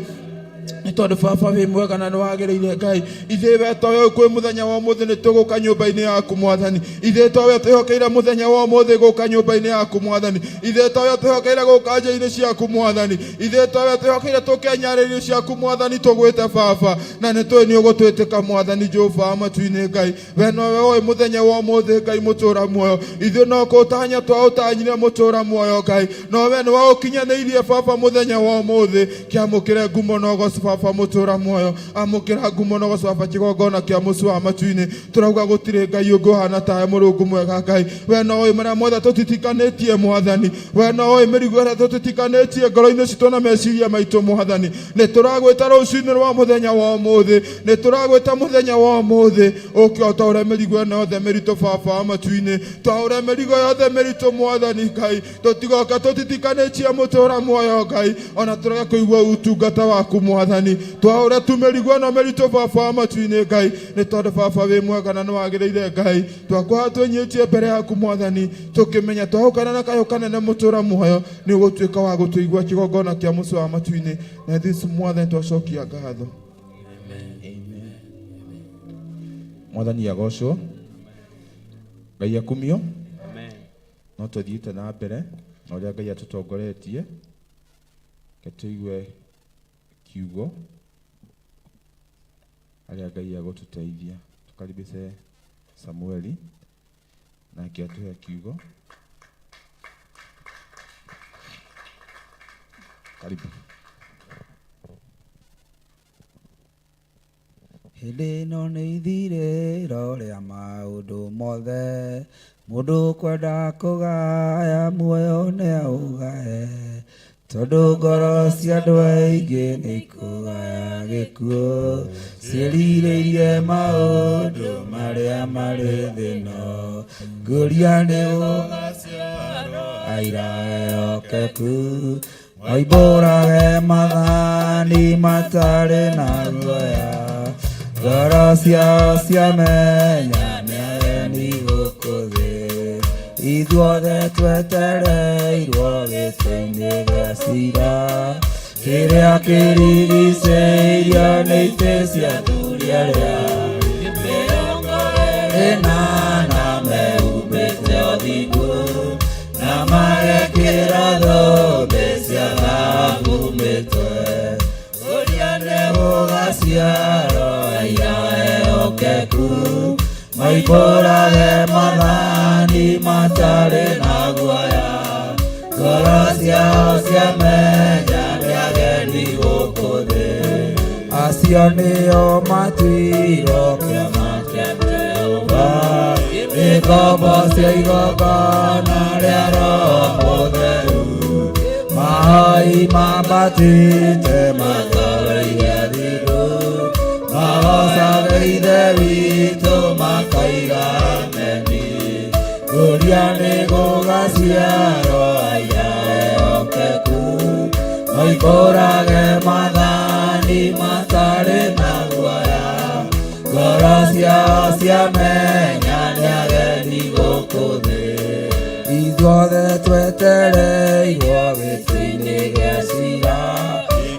nĩ tondũ Baba wĩ mwega na nĩ wagĩrĩire Ngai. Ithuĩ we towe kwĩ mũthenya wa ũmũthĩ nĩ tũgũka nyũmba-inĩ yaku Mwathani, ithuĩ towe twĩhokeire mũthenya wa ũmũthĩ gũka nyũmba-inĩ yaku Mwathani, ithuĩ towe twĩhokeire gũka nja-inĩ ciaku Mwathani, ithuĩ towe twĩhokeire tũke nyarĩrĩ ciaku Mwathani, tũgwĩte Baba na nĩ tũĩ nĩ ũgũtwĩtĩka Mwathani Jehova wa matu-inĩ Ngai. We nowe ũĩ mũthenya wa ũmũthĩ Ngai mũtũra muoyo, ithuĩ no kũũtanya twaũtanyire mũtũra muoyo Ngai, no we nĩ waũkinyanĩirie Baba mũthenya wa ũmũthĩ. Kĩamũkĩre ngumo na ũgoci Baba. Baba mũtũra muoyo, amũkĩra ngumo na ũgoco baba kĩgongona kĩa mũciĩ wa matu-inĩ. Tũrauga gũtirĩ Ngai ũngĩ ũhana tawe, Mũrungu mwega Ngai. We no ũĩ marĩa mothe tũtitikanĩtie Mwathani, we no ũĩ mĩrigo ĩrĩa tũtitikanĩtie ngoro-inĩ citũ na meciria maitũ Mwathani. Nĩ tũragwĩta rũcinĩ rwa mũthenya wa ũmũthĩ, nĩ tũragwĩta mũthenya wa ũmũthĩ, ũke ũtaũre mĩrigo ĩno yothe mĩritũ baba wa matu-inĩ, twaũre mĩrigo yothe mĩritũ Mwathani Ngai, tũtigoka tũtitikanĩtie mũtũra muoyo Ngai, ona tũrege kũigua ũtungata waku Mwathani, twaũre tu mĩrigo ĩno mĩritũ baba wa matu-inĩ Ngai, nĩ tondũ baba wĩ mwega na nĩ wagĩrĩire Ngai, twakũha twĩnyihĩtie mbere yaku Mwathani, tũkĩmenya twahũkana na kayũ kanene mũtũra muoyo, nĩ ũgũtuĩka wa gũtũigua kĩgongona kĩa mũciĩ wa matu-inĩ, na this Mwathani twacokia ngatho. Mwathani agocwo, Ngai akumio. No tũthiĩte na mbere na ũrĩa Ngai atũtongoretie, reke tũigue kiugo harĩa Ngai egũtũteithia. Tũkaribishe Samueli nake atũhe kiugo. Karibu. Hĩndĩ ĩno nĩ ithirĩro rĩa maũndũ mothe, mũndũ kwenda kũgaya muoyo nĩ aũgae, tondũ ngoro cia andũ aingĩ nĩ ikũgaya gĩkuũ, ciĩrirĩirie maũndũ marĩa marĩ thĩ ĩno, ngũria nĩ gũgaciarwo aira ehokeku, moimbũrage mathani matarĩ na guoya, ngoro ciao ciamenya nĩ ageni gũkũ thĩ, ithuothe twetereirwo gĩtĩ-inĩ gĩa cira, kĩrĩa kĩrigicĩirio nĩ itĩ cia athuri arĩa mĩrongo ĩna na mehumbĩte ũthingu, na magekĩra thũmbĩ cia thahabu mĩtwe, ũrĩa nĩ gũgaciarwo aira ehokeku, moimbũrage mathani matarĩ na guoya, ngoro ciao ciamenya nĩ ageni gũkũ thĩ, acio nĩo matuirwo kĩama kĩa Jehova, nĩ ngombo cia igongona rĩa Roho Mũtheru, mahoi mambatĩte matoroire thirũ, magocaga Ithe witũ makoiga ameni, ngũria nĩ gũgaciarwo aira ehokeku, moimbũrage mathani matarĩ na guoya, ngoro ciao ciamenya nĩ ageni gũkũ thĩ, ithuothe twetereirwo gĩtĩ-inĩ gĩa cira,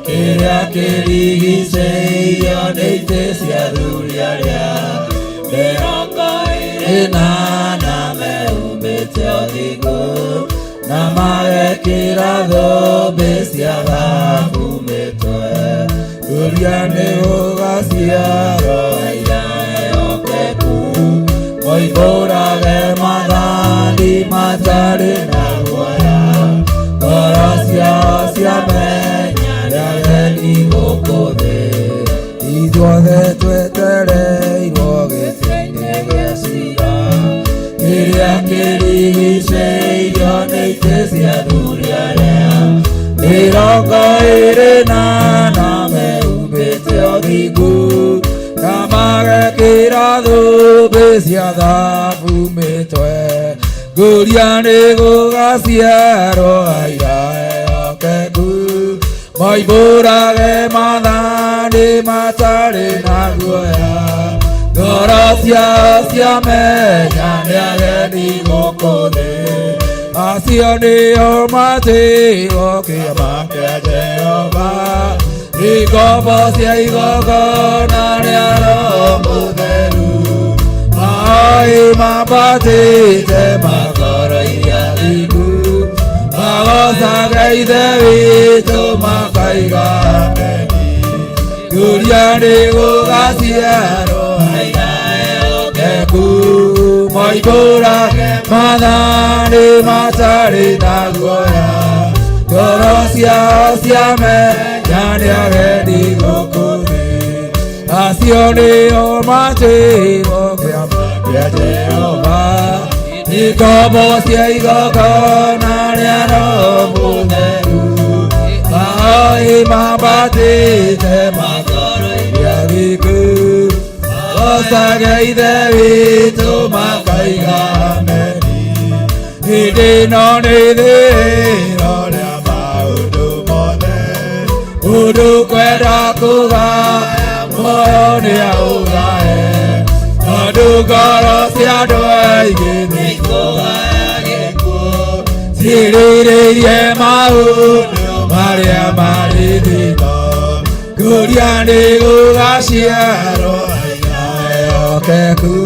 kĩrĩa kĩrigicĩirio nĩ itĩ cia athuri arĩa mĩrongo ĩna na mehumbĩte ũthingu, na magekĩra thũmbĩ cia thahabu mĩtwe, ngũria nĩ gũgaciarwo aira ehokeku, moimbũrage mathani matarĩ na guoya, ngoro ciao ciamenya nĩ ageni gũkũ thĩ, ithuothe twetereirwo gĩtĩ-inĩ gĩa cira, kĩrĩa kĩrigicĩirio nĩ itĩ cia athuri arĩa mĩrongo ĩrĩ na na mehumbĩte ũthingu, na magekĩra thũmbĩ cia thahabu mĩtwe, ngũria nĩ gũgaciarwo aira ehokeku, moimbũrage mathani matarĩ na guoya, ngoro ciao ciamenya nĩ ageni gũkũ thĩ, acio nĩo matĩirwo kĩama kĩa Jehova, nĩ ngombo cia igongona rĩa Roho Mũtheru, mahoi mambatĩte makoroirie athingu, magocaga Ithe witũ makoiga ameni, ngũria nĩ gũgaciarwo aira ehokeku, moimbũrage mathani matarĩ na guoya, ngoro ciao ciamenya nĩ ageni gũkũ Acio nĩo matĩirwo kĩama kĩa Jehova, nĩ ngombo cia igongona rĩa Roho Mũtheru. Maoi mambatĩte makoro-inĩ gĩkuũ, magocage Ithe witũ makaiga ameni. Hĩndĩ ĩno nĩ ithirĩro rĩa maũndũ mothe, mũndũ kwenda kũgaya muoyo nĩ aũgae, tondũ ngoro cia andũ aingĩ nĩ ikũgaya gĩkuũ, ciĩrirĩirie maũndũ marĩa marĩ thĩinĩ. Ngũria nĩ gũgaciarwo aira ehokeku,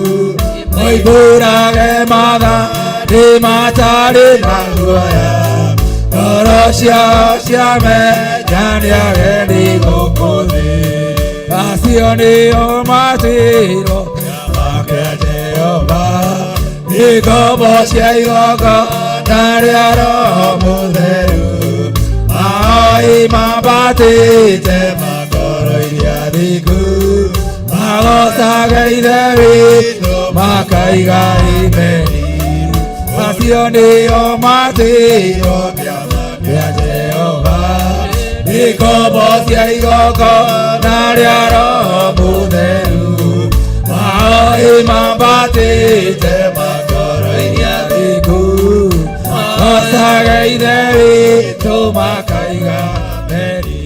moimbũrage maathani matarĩ na guoya, ngoro ciao ciamenya nĩ ageni gũkũ thĩ. Acio nĩo matuĩrwo kĩama kĩa Jehova, nĩ ngombo cia igongona rĩa Roho Mũtheru. Maoi mambatĩte makoro-inĩ athingu, magocage Ithe witũ makaiga imeni. Acio nĩo matuĩrwo kĩama kĩa Jehova, nĩ ngombo cia igongona rĩa Roho Mũtheru. Maoi mambatĩte makoro-inĩ athingu, magocage Ithe witũ makaiga ameni.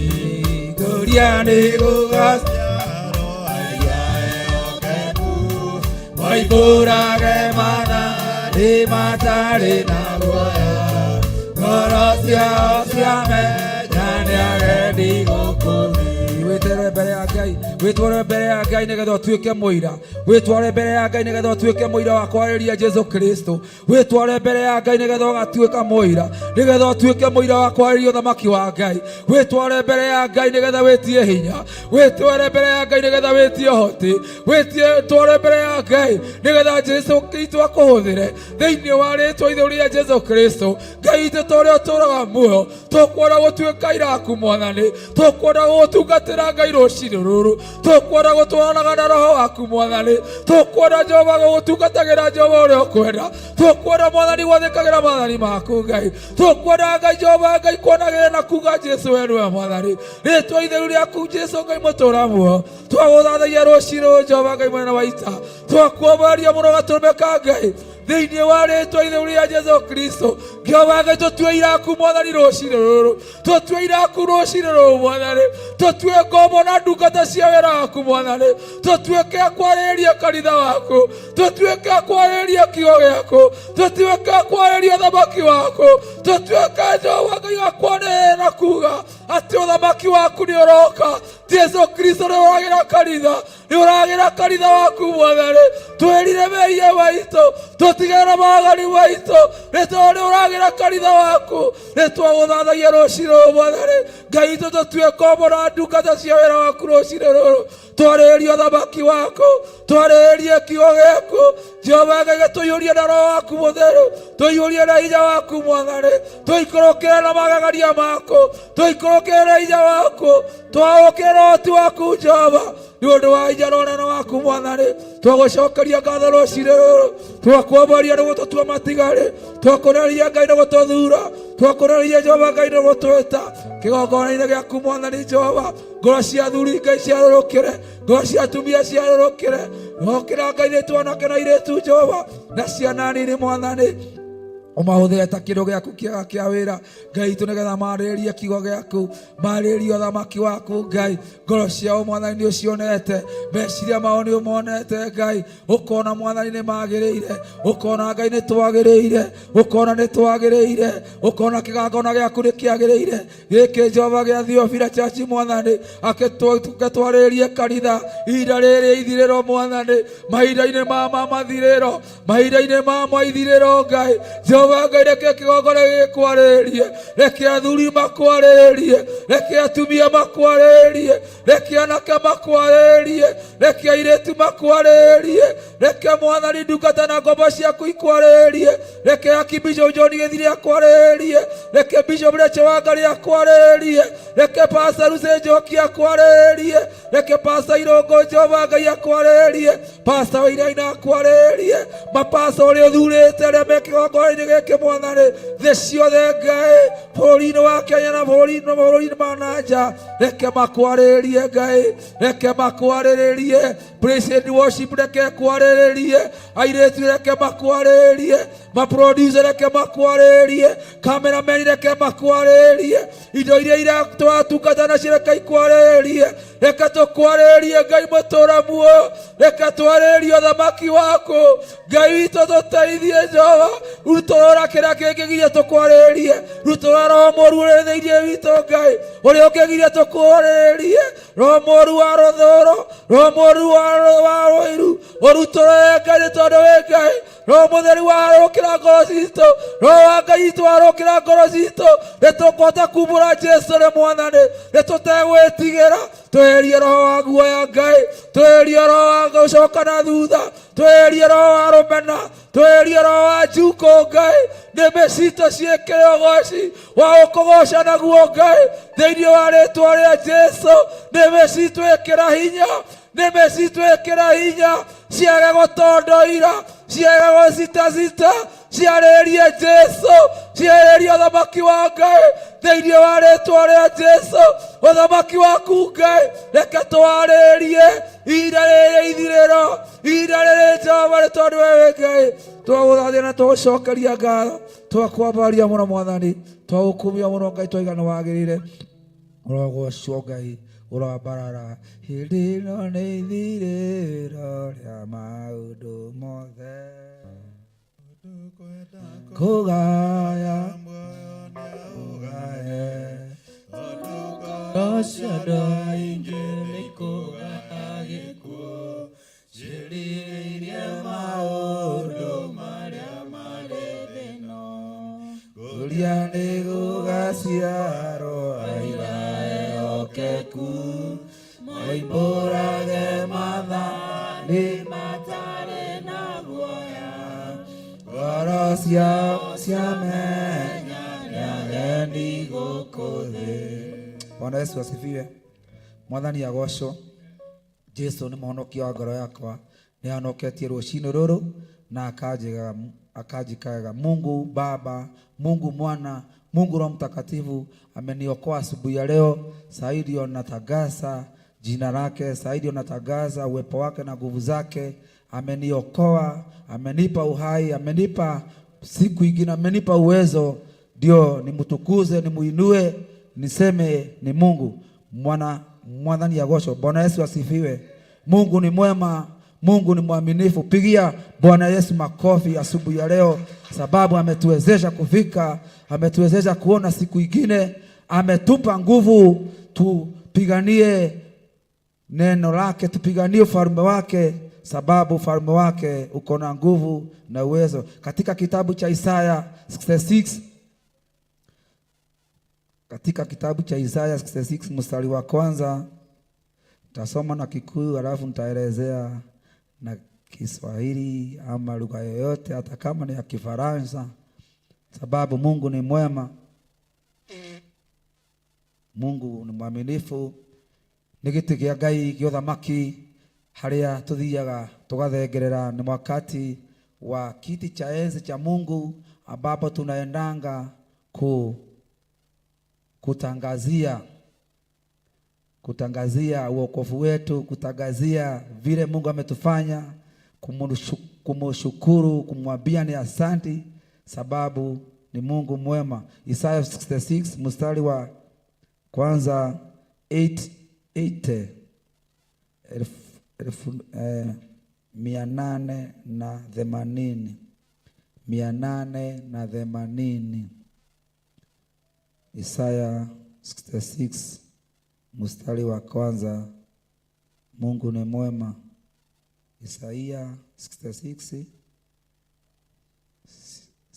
Ngũria nĩ gũgaciarwo aira ehokeku, moimbũrage maathani matarĩ na guoya, ngoro ciao ciamenya nĩ ageni gũkũ thĩ. Wĩtere mbere ya Ngai, wĩtware mbere ya Ngai nĩgetha ũtuĩke mũira, wĩtware mbere ya Ngai nĩgetha ũtuĩke mũira wa kwarĩria Jesu Kristo, wĩtware mbere ya Ngai nĩgetha ũgatuĩka mũira, nĩgetha ũtuĩke mũira wa kwarĩria ũthamaki wa Ngai, wĩtware mbere ya Ngai nĩgetha wĩtie hinya, wĩtware mbere ya Ngai nĩgetha wĩtie ũhoti, wĩtware mbere ya Ngai nĩgetha Jesu Kristo akũhũthĩre thĩinĩ wa rĩtwa itheru rĩa Jesu Kristo. Ngai witũ ta ũrĩa ũtũũraga muoyo, tũkwenda gũtuĩka iraku Mwathani, tũkwenda gũgũtungatĩra Ngai rũcinĩ rũrũ, tũkwenda gũtwaranaga na roho waku Mwathani, tũkwenda Jehova gũgũtungatagĩra Jehova ũrĩa ũkwenda, tũkwenda Mwathani gwathĩkagĩra maathani maku Ngai, tũkwenda Ngai Jehova Ngai kuonagĩra na kuga Jesu we nĩwe Mwathani, rĩtwa itheru rĩaku Jesu Ngai mũtũũra muoyo, twagũthathaia rũcinĩ rũrũ Jehova Ngai mũnene wa ita, twakuomoria mũno gatũrũme ka Ngai thĩinĩ wa rĩtwa itheru rĩa Jesu Kristo. Jehova Ngai tũtue iraku Mwathani rũcinĩ rũrũ, tũtue iraku rũcinĩ rũrũ Mwathani, tũtue ngombo na ndungata cia wĩra waku Mwathani, tũtuĩke a kwarĩrĩria kanitha waku, tũtuĩke a kwarĩrĩria kiugo gĩaku, tũtuĩke a kwarĩrĩria ũthamaki waku, tũtuĩke Jehova Ngai wa kwanĩrĩra na kuga atĩ ũthamaki waku nĩ ũroka. Jesu Kristo nĩ ũragĩra kanitha, nĩ ũragĩra kanitha waku Mwathani, twĩrire mehia maitũ, tũtigane na magani maitũ, nĩ tondũ nĩ ũragĩra kanitha waku. Nĩ twagũthathagia rũcinĩ rũrũ Mwathani Ngai witũ, tũtue ngombo na ndungata cia wĩra waku rũcinĩ rũrũ, twarĩrĩrie ũthamaki waku, twarĩrĩrie kiugo gĩaku Jehova Ngai, gĩtũiyũrie na roho waku mũtheru, tũiyũrie na hinya waku Mwathani, tũikũrũkĩre na magegania maku, tũikũrũkĩre na hinya waku, twaũkĩre na ũhoti waku Jehova, nĩ ũndũ wa hinya na ũnene waku Mwathani. Twagũcokeria ngatho rũcinĩ rũrũ, twakwambaria nĩ gũtũtua matigari, twakũneneria Ngai nĩ gũtũthura, twakũneneria Jehova Ngai nĩ gũtwĩta kĩgongona-inĩ gĩaku Mwathani Jehova. Ngoro cia athuri Ngai ciarũrũkĩre, ngoro cia atumia ciarũrũkĩre, okĩra Ngai nĩ twanake na airĩtu Jehova na ciana nini Mwathani, ũmahũthĩre ta kĩndũ gĩaku kĩega kĩa wĩra Ngai witũ, nĩgetha marĩrĩrie kiugo gĩaku, marĩrĩrie ũthamaki waku Ngai. Ngoro ciao Mwathani nĩ ũcionete, meciria mao nĩ ũmonete Ngai, ũkona Mwathani nĩ magĩrĩire, ũkona Ngai nĩ twagĩrĩire, ũkona nĩ twagĩrĩire, ũkona kĩgangona gĩaku nĩ kĩagĩrĩire. Gĩkĩ Jehova gĩa Theophila Church Mwathani, akĩtwarĩrie kanitha ihinda rĩrĩ ithirĩro Mwathani, mahinda-inĩ ma mathirĩro, mahinda-inĩ ma maithirĩro Ngai Jehova Ngai, reke kĩgongona gĩkwarĩrie, reke athuri makwarĩrie, reke atumia makwarĩrie, reke anake makwarĩrie, reke airĩtu makwarĩrie, reke Mwathani ndungata na ngombo ciaku ikwarĩrie, reke Archbishop John Gĩthiri akwarĩrie, reke Bishop Rachel Wangari akwarĩrie, Reke Pastor Lucy Njoki akwarĩrĩrie. Reke Pastor Irũngũ Jehova Ngai akwarĩrĩrie. Pastor Wainaina akwarĩrĩrie. Mapasta ũrĩa ũthurĩte arĩa me kĩgongona-inĩ gĩkĩ Mwathani, thĩ ciothe Ngai, bũrũri-inĩ wa Kenya na bũrũri-inĩ ma na nja, reke makwarĩrĩrie Ngai, reke makwarĩrĩrie. Praise and worship reke kwarĩrĩrie. Airĩtu reke makwarĩrĩrie. Maproducer reke makwarĩrĩrie. Cameraman reke makwarĩrĩrie. Indo iria iratũratungata nacio reke ikwarĩrĩrie. Reke tũkwarĩrĩrie Ngai mũtũra muoyo, reke twarĩrĩrie ũthamaki waku Ngai witũ, tũteithie Jehova. Rutũrũra kĩrĩa kĩngĩgiria tũkwarĩrĩrie, rutũrũra roho mũru ũrĩ thĩinĩ witũ Ngai, ũrĩa ũngĩgiria tũkwarĩrĩrie, roho mũru wa rũthũro, roho mũru wa ũiru, ũrutũrũre Ngai, nĩ tondũ wĩ Ngai. Roho mũtheru warũkĩra ngoro citũ, roho wa Ngai witũ warũkĩra ngoro citũ, nĩ tũkũhota kumbũra Jesu nĩ Mwathani, nĩ tũtegwĩtigĩra. Tweherie roho wa guoya Ngai, tweherie roho wa gũcoka na thutha, tweherie roho wa rũmena, tweherie roho wa njukũ Ngai. Nĩmĩ citũ ciĩkĩre ũgoci wa gũkũgoca naguo Ngai, thĩinĩ wa rĩtwa rĩa Jesu. Nĩmĩ citũ ĩkĩra hinya, nĩmĩ citũ ĩkĩra hinya, ciage gũtondoira, ciage gũcitacita, ciarĩrie Jesu, ciarĩrie ũthamaki wa Ngai thĩinĩ wa rĩtwa rĩa Jesu. Ũthamaki waku Ngai, reke twarĩrie ihinda rĩrĩ ithirĩro, ihinda rĩrĩ Jehova, nĩ tondũ we wĩ Ngai. Twagũthathia na twagũcokeria ngatho, twakwambaria mũno Mwathani, twagũkumia mũno Ngai, twaiga nĩ wagĩrĩire. Ũrogocwo Ngai, ũroambarara, hĩndĩ ĩno nĩ ithirĩro rĩa maũndũ mothe. Kũgaya ũgaye Cio andũ aingĩ nĩikũgaya gĩkuũ, ciĩrirĩirie maũndũ marĩa marĩ thĩ ĩno. Kũria nĩ gũgaciarwo aira ehokeku, moimbũrage maathani matarĩ na guoya. Ngoro ciao ciamenya nĩ ageni gũkũ thĩ. Bwana Yesu asifiwe. Mwathani agocwo. Jesu nĩ mũhonokia wa ngoro yakwa, nĩ ahonoketie rũcinĩ rũrũ na akanjikaga. Mungu Baba, Mungu Mwana, Mungu Roho Mtakatifu ameniokoa asubuhi ya leo. Saa hii ndio natangaza jina lake, saa hii ndio natangaza uwepo wake na nguvu zake. Ameniokoa, amenipa uhai, amenipa siku ingine, amenipa uwezo ndio nimtukuze, nimuinue, niseme ni Mungu. Mwana Mwathani agocwo. Bwana Yesu asifiwe. Mungu ni mwema, Mungu ni mwaminifu. Pigia Bwana Yesu makofi asubuhi ya leo, sababu ametuwezesha kufika, ametuwezesha kuona siku ingine, ametupa nguvu tupiganie neno lake, tupiganie ufalme wake, sababu ufalme wake uko na nguvu na uwezo. Katika kitabu cha Isaya 66, katika kitabu cha Isaya 66 mstari wa kwanza, nitasoma na Kikuyu halafu nitaelezea na Kiswahili ama lugha yoyote, hata kama ni ya Kifaransa, sababu Mungu ni mwema, Mungu ni mwaminifu. Nĩ gĩtĩ kĩa Ngai gĩa ũthamaki harĩa tũthiaga tũgathengerera, nĩ wakati wa kiti cha enzi cha Mungu ambapo tunaendanga kutangazia uokovu wetu, kutangazia vile Mungu ametufanya, kumshukuru, kumwambia ni asanti, sababu ni Mungu mwema. Isaya 66 mstari wa kwanza, eight, eight, elfu, elfu, mia nane na themanini, mia nane na themanini. Isaya 66 mstari wa kwanza. Mungu ni mwema. Isaya 66,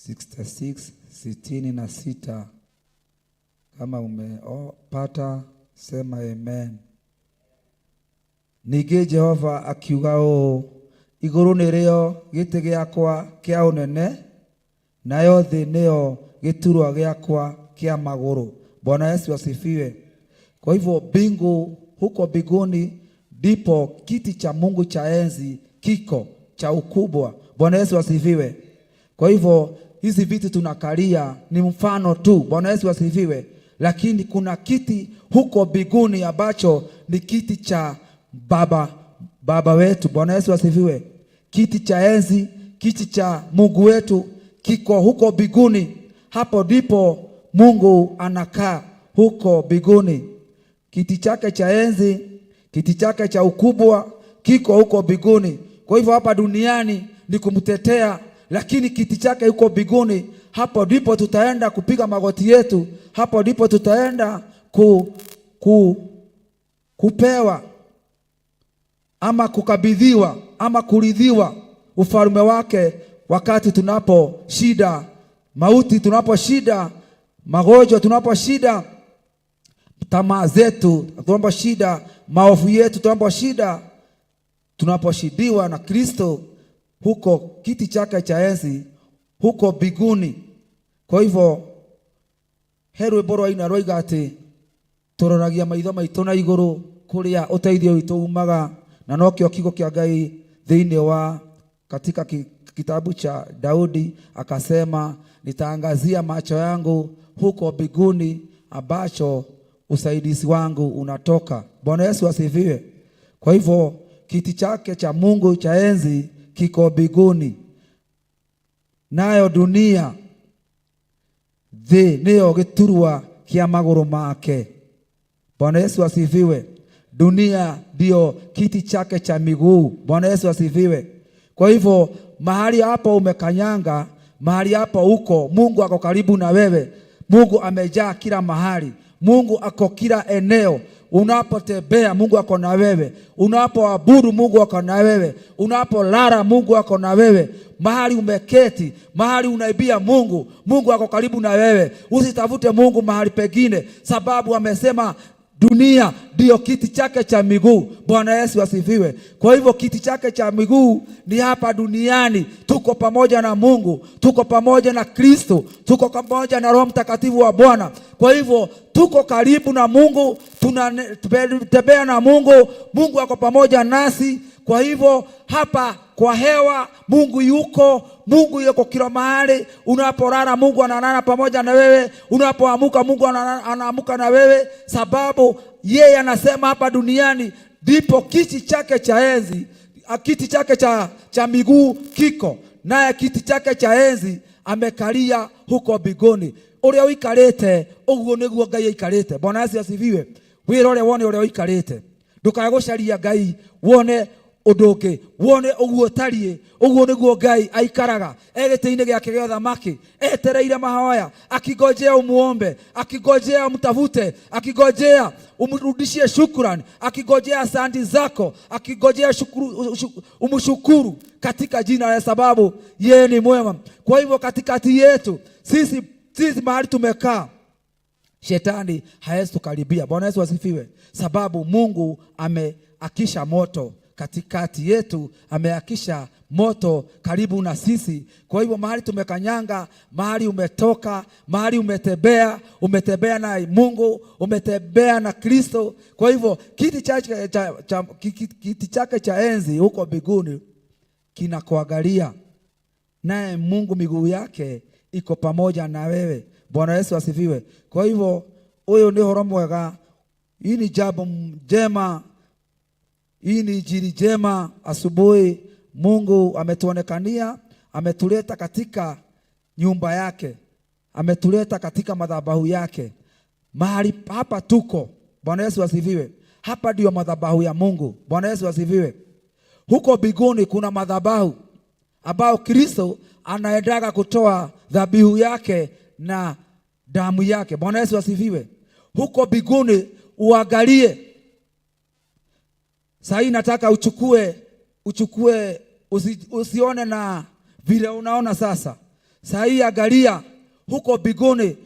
66, 66. Kama umepata sema amen. Ningĩ Jehova akiuga ũũ, igũrũ nĩrĩo gĩtĩ gĩakwa kĩa ũnene, nayo thĩ nĩyo gĩturwa gĩakwa kĩa magũrũ. Bwana Yesu asifiwe. Kwa hivyo mbingu, huko mbinguni ndipo kiti cha Mungu cha enzi kiko cha ukubwa. Bwana Yesu asifiwe. Kwa hivyo hizi viti tunakalia ni mfano tu. Bwana Yesu asifiwe. Lakini kuna kiti huko mbinguni ambacho ni kiti cha Baba wetu. Bwana Yesu asifiwe. Kiti cha enzi, kiti cha Mungu wetu kiko huko mbinguni. Hapo ndipo Mungu anakaa huko mbinguni. Kiti chake cha enzi, kiti chake cha ukubwa kiko huko mbinguni. Kwa hivyo hapa duniani ni kumtetea, lakini kiti chake huko mbinguni. Hapo ndipo tutaenda kupiga magoti yetu, hapo ndipo tutaenda kupewa ama kukabidhiwa ama kuridhiwa ufalme wake, wakati tunapo shida mauti, tunapo shida magonjwa, tunapo shida tamaa zetu, tunapo shida maovu yetu, tunapo shida, tunaposhidiwa na Kristo huko kiti chake cha enzi huko mbinguni. Kwa hivyo he rwĩmbo rwaina rwaiga atĩ tũroragia maitho maitũ na igũrũ kũrĩa ũteithio witũ umaga, na nokĩo kiugo kĩa Ngai thĩinĩ wa katika kitabu cha Daudi akasema, nitaangazia macho yangu huko mbinguni ambacho usaidizi wangu unatoka. Bwana Yesu asifiwe. Kwa hivyo kiti chake cha Mungu cha enzi kiko mbinguni, nayo dunia thĩ nĩyo gĩturwa kĩa magũrũ make. Bwana Yesu asifiwe. Dunia ndio kiti chake cha miguu. Bwana Yesu asifiwe. Kwa hivyo mahali hapo umekanyanga, mahali hapo uko, Mungu ako karibu na wewe. Mungu amejaa kila mahali. Mungu ako kila eneo. Unapotembea Mungu ako na wewe. Unapoabudu Mungu ako na wewe. Unapolala Mungu ako na wewe. Mahali umeketi, mahali unaibia Mungu, Mungu ako karibu na wewe. Usitafute Mungu mahali pengine, sababu amesema dunia ndiyo kiti chake cha miguu. Bwana Yesu asifiwe. Kwa hivyo kiti chake cha miguu ni hapa duniani. Tuko pamoja na Mungu, tuko pamoja na Kristo, tuko pamoja na Roho Mtakatifu wa Bwana. Kwa hivyo tuko karibu na Mungu, tunatembea na Mungu, Mungu ako pamoja nasi. Kwa hivyo hapa kwa hewa Mungu yuko, Mungu yuko kila mahali. Unapolala Mungu analala pamoja na wewe, unapoamuka Mungu anaamuka na wewe, sababu yeye anasema hapa duniani ndipo kiti chake cha enzi, kiti chake cha miguu kiko, naye kiti chake cha enzi amekalia huko mbinguni. Uria uikarite uguo niguo Ngai aikarite. Bwana Yesu asifiwe. Wirore wone uria uikarite, ndukae gucaria Ngai wone ũndũ ũngĩ, wone ũguo ũtariĩ. Ũguo nĩguo Ngai aikaraga e gĩtĩ-inĩ gĩake gĩa ũthamaki, etereire mahoya, akingojea umuombe, akingojea umtafute, akingojea umrudishie shukrani, akingojea asanti zako, akingojea umshukuru katika jina la, sababu yeye ni mwema. Kwa hivyo katikati yetu sisi mahali tumekaa, shetani hawezi tukaribia. Bwana Yesu asifiwe. Sababu Mungu ameakisha moto katikati yetu, ameakisha moto karibu na sisi. Kwa hivyo mahali tumekanyanga, mahali umetoka, mahali umetembea, umetembea na Mungu, umetembea na Kristo. Kwa hivyo kiti chake cha enzi huko mbinguni kinakuangalia, naye Mungu miguu yake iko pamoja na wewe. Bwana Yesu asifiwe. Kwa hivyo huyu ni ũhoro mwega, hii ni jambo njema, hii ni injili njema. Asubuhi Mungu ametuonekania, ametuleta katika nyumba yake, ametuleta katika madhabahu yake. Mahali hapa tuko. Bwana Yesu asifiwe. Hapa ndio madhabahu ya Mungu. Bwana Yesu asifiwe. Huko mbinguni kuna madhabahu ambao Kristo anaendaga kutoa dhabihu yake na damu yake. Bwana Yesu asifiwe. Huko mbinguni uangalie. Sasa nataka uchukue usione na vile unaona sasa. Sasa angalia huko mbinguni,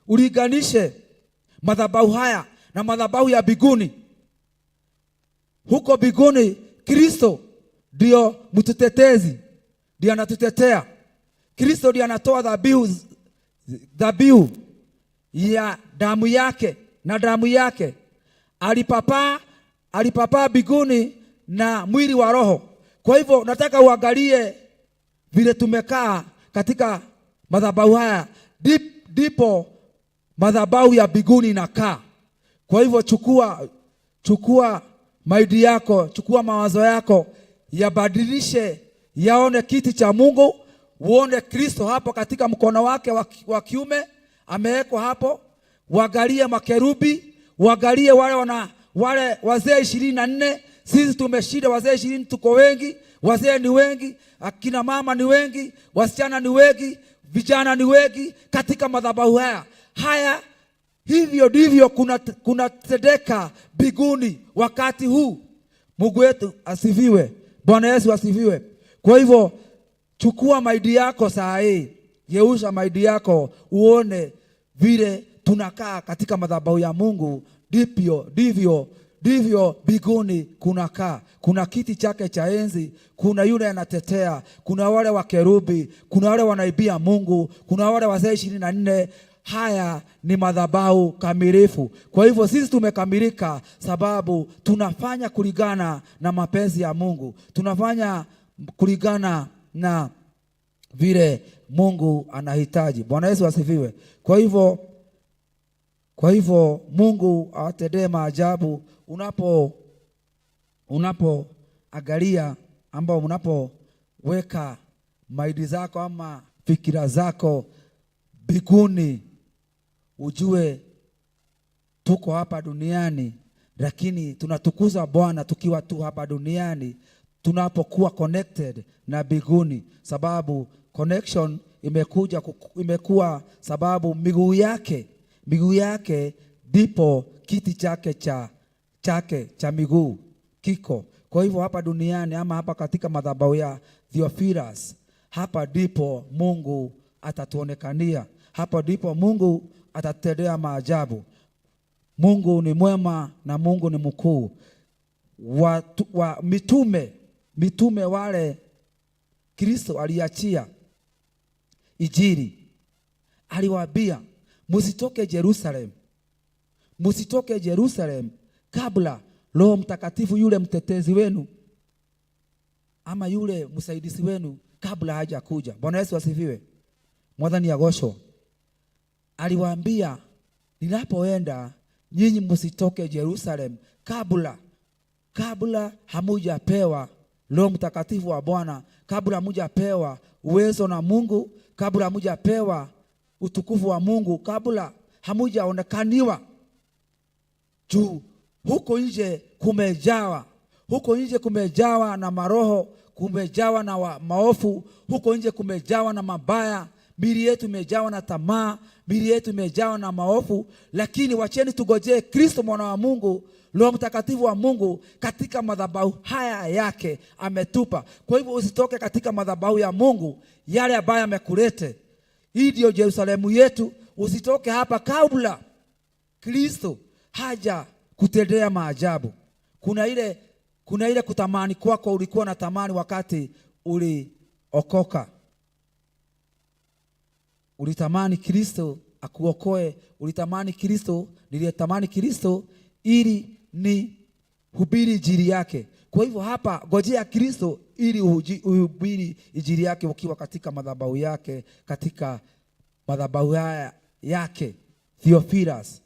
ulinganishe madhabahu haya na madhabahu ya mbinguni. Huko mbinguni Kristo ndio mtutetezi, ndio anatutetea. Kristo ndiye anatoa dhabihu ya damu yake na damu yake. Alipapaa mbinguni na mwili wa roho. Kwa hivyo nataka uangalie vile tumekaa katika madhabahu haya, ndipo madhabahu ya mbinguni inakaa. Kwa hivyo chukua maidi yako, chukua mawazo yako, yabadilishe, yaone kiti cha Mungu, uone Kristo hapo katika mkono wake wa kiume amewekwa hapo. Uangalie makerubi, uangalie wale wazee 24. Sisi tumeshinda wazee 20, tuko wengi, wazee ni wengi, akina mama ni wengi, wasichana ni wengi, vijana ni wengi katika madhabahu haya. Haya, hivyo ndivyo kuna tendeka mbinguni wakati huu. Mungu wetu asifiwe. Bwana Yesu asifiwe. Kwa hivyo chukua maidi yako saa hii, geusha maidi yako uone vile tunakaa katika madhabahu ya Mungu, ndivyo mbinguni kunakaa. Kuna kiti chake cha enzi, kuna yule anatetea, kuna wale wakerubi, kuna wale wanaibia Mungu, kuna wale wazee 24. Haya ni madhabahu kamilifu. Kwa hivyo sisi tumekamilika sababu tunafanya kulingana na mapenzi ya Mungu. Tunafanya kulingana na vile Mungu anahitaji. Bwana Yesu asifiwe. Kwa hivyo Mungu awatendee maajabu unapoangalia ambao unapoweka maidi zako ama fikira zako mbinguni. Ujue tuko hapa duniani lakini tunatukuza Bwana tukiwa tu hapa duniani, tunapokuwa connected na mbinguni, sababu connection imekuwa sababu miguu yake ndipo kiti chake cha miguu kiko. Kwa hivyo hapa duniani ama hapa katika madhabahu ya Theophilus, hapa ndipo Mungu atatuonekania, hapa ndipo Mungu atatutendea maajabu. Mungu ni mwema na Mungu ni mkuu. Mitume wale Kristo aliachia Injili, aliwaambia msitoke Jerusalem, msitoke Jerusalem kabla Roho Mtakatifu yule mtetezi wenu ama yule msaidizi wenu kabla hajakuja. Bwana Yesu asifiwe. Mwathani agocwo. Aliwaambia ninapoenda nyinyi msitoke Jerusalem kabla hamujapewa Roho Mtakatifu wa Bwana, kabla hamujapewa uwezo na Mungu, kabla hamujapewa utukufu wa Mungu, kabla hamujaonekaniwa. Juu huko nje kumejawa, huko nje kumejawa na maroho, kumejawa na maofu, huko nje kumejawa na mabaya. Mili yetu imejawa na tamaa, mili yetu imejawa na maofu. Lakini wacheni tugojee Kristo mwana wa Mungu, Roho Mtakatifu wa Mungu katika madhabahu haya yake ametupa. Kwa hivyo usitoke katika madhabahu ya Mungu yale ambayo amekulete. Hii ndio Yerusalemu yetu. Usitoke hapa kabla Kristo haja kutendea maajabu. Kuna ile kutamani kwako, ulikuwa na tamani wakati uliokoka. Ulitamani Kristo akuokoe, ulitamani Kristo, nilitamani Kristo ili ni hubiri injili yake. Kwa hivyo hapa ngojea Kristo ili uhubiri injili yake ukiwa katika madhabahu yake, katika madhabahu haya yake Theophilus.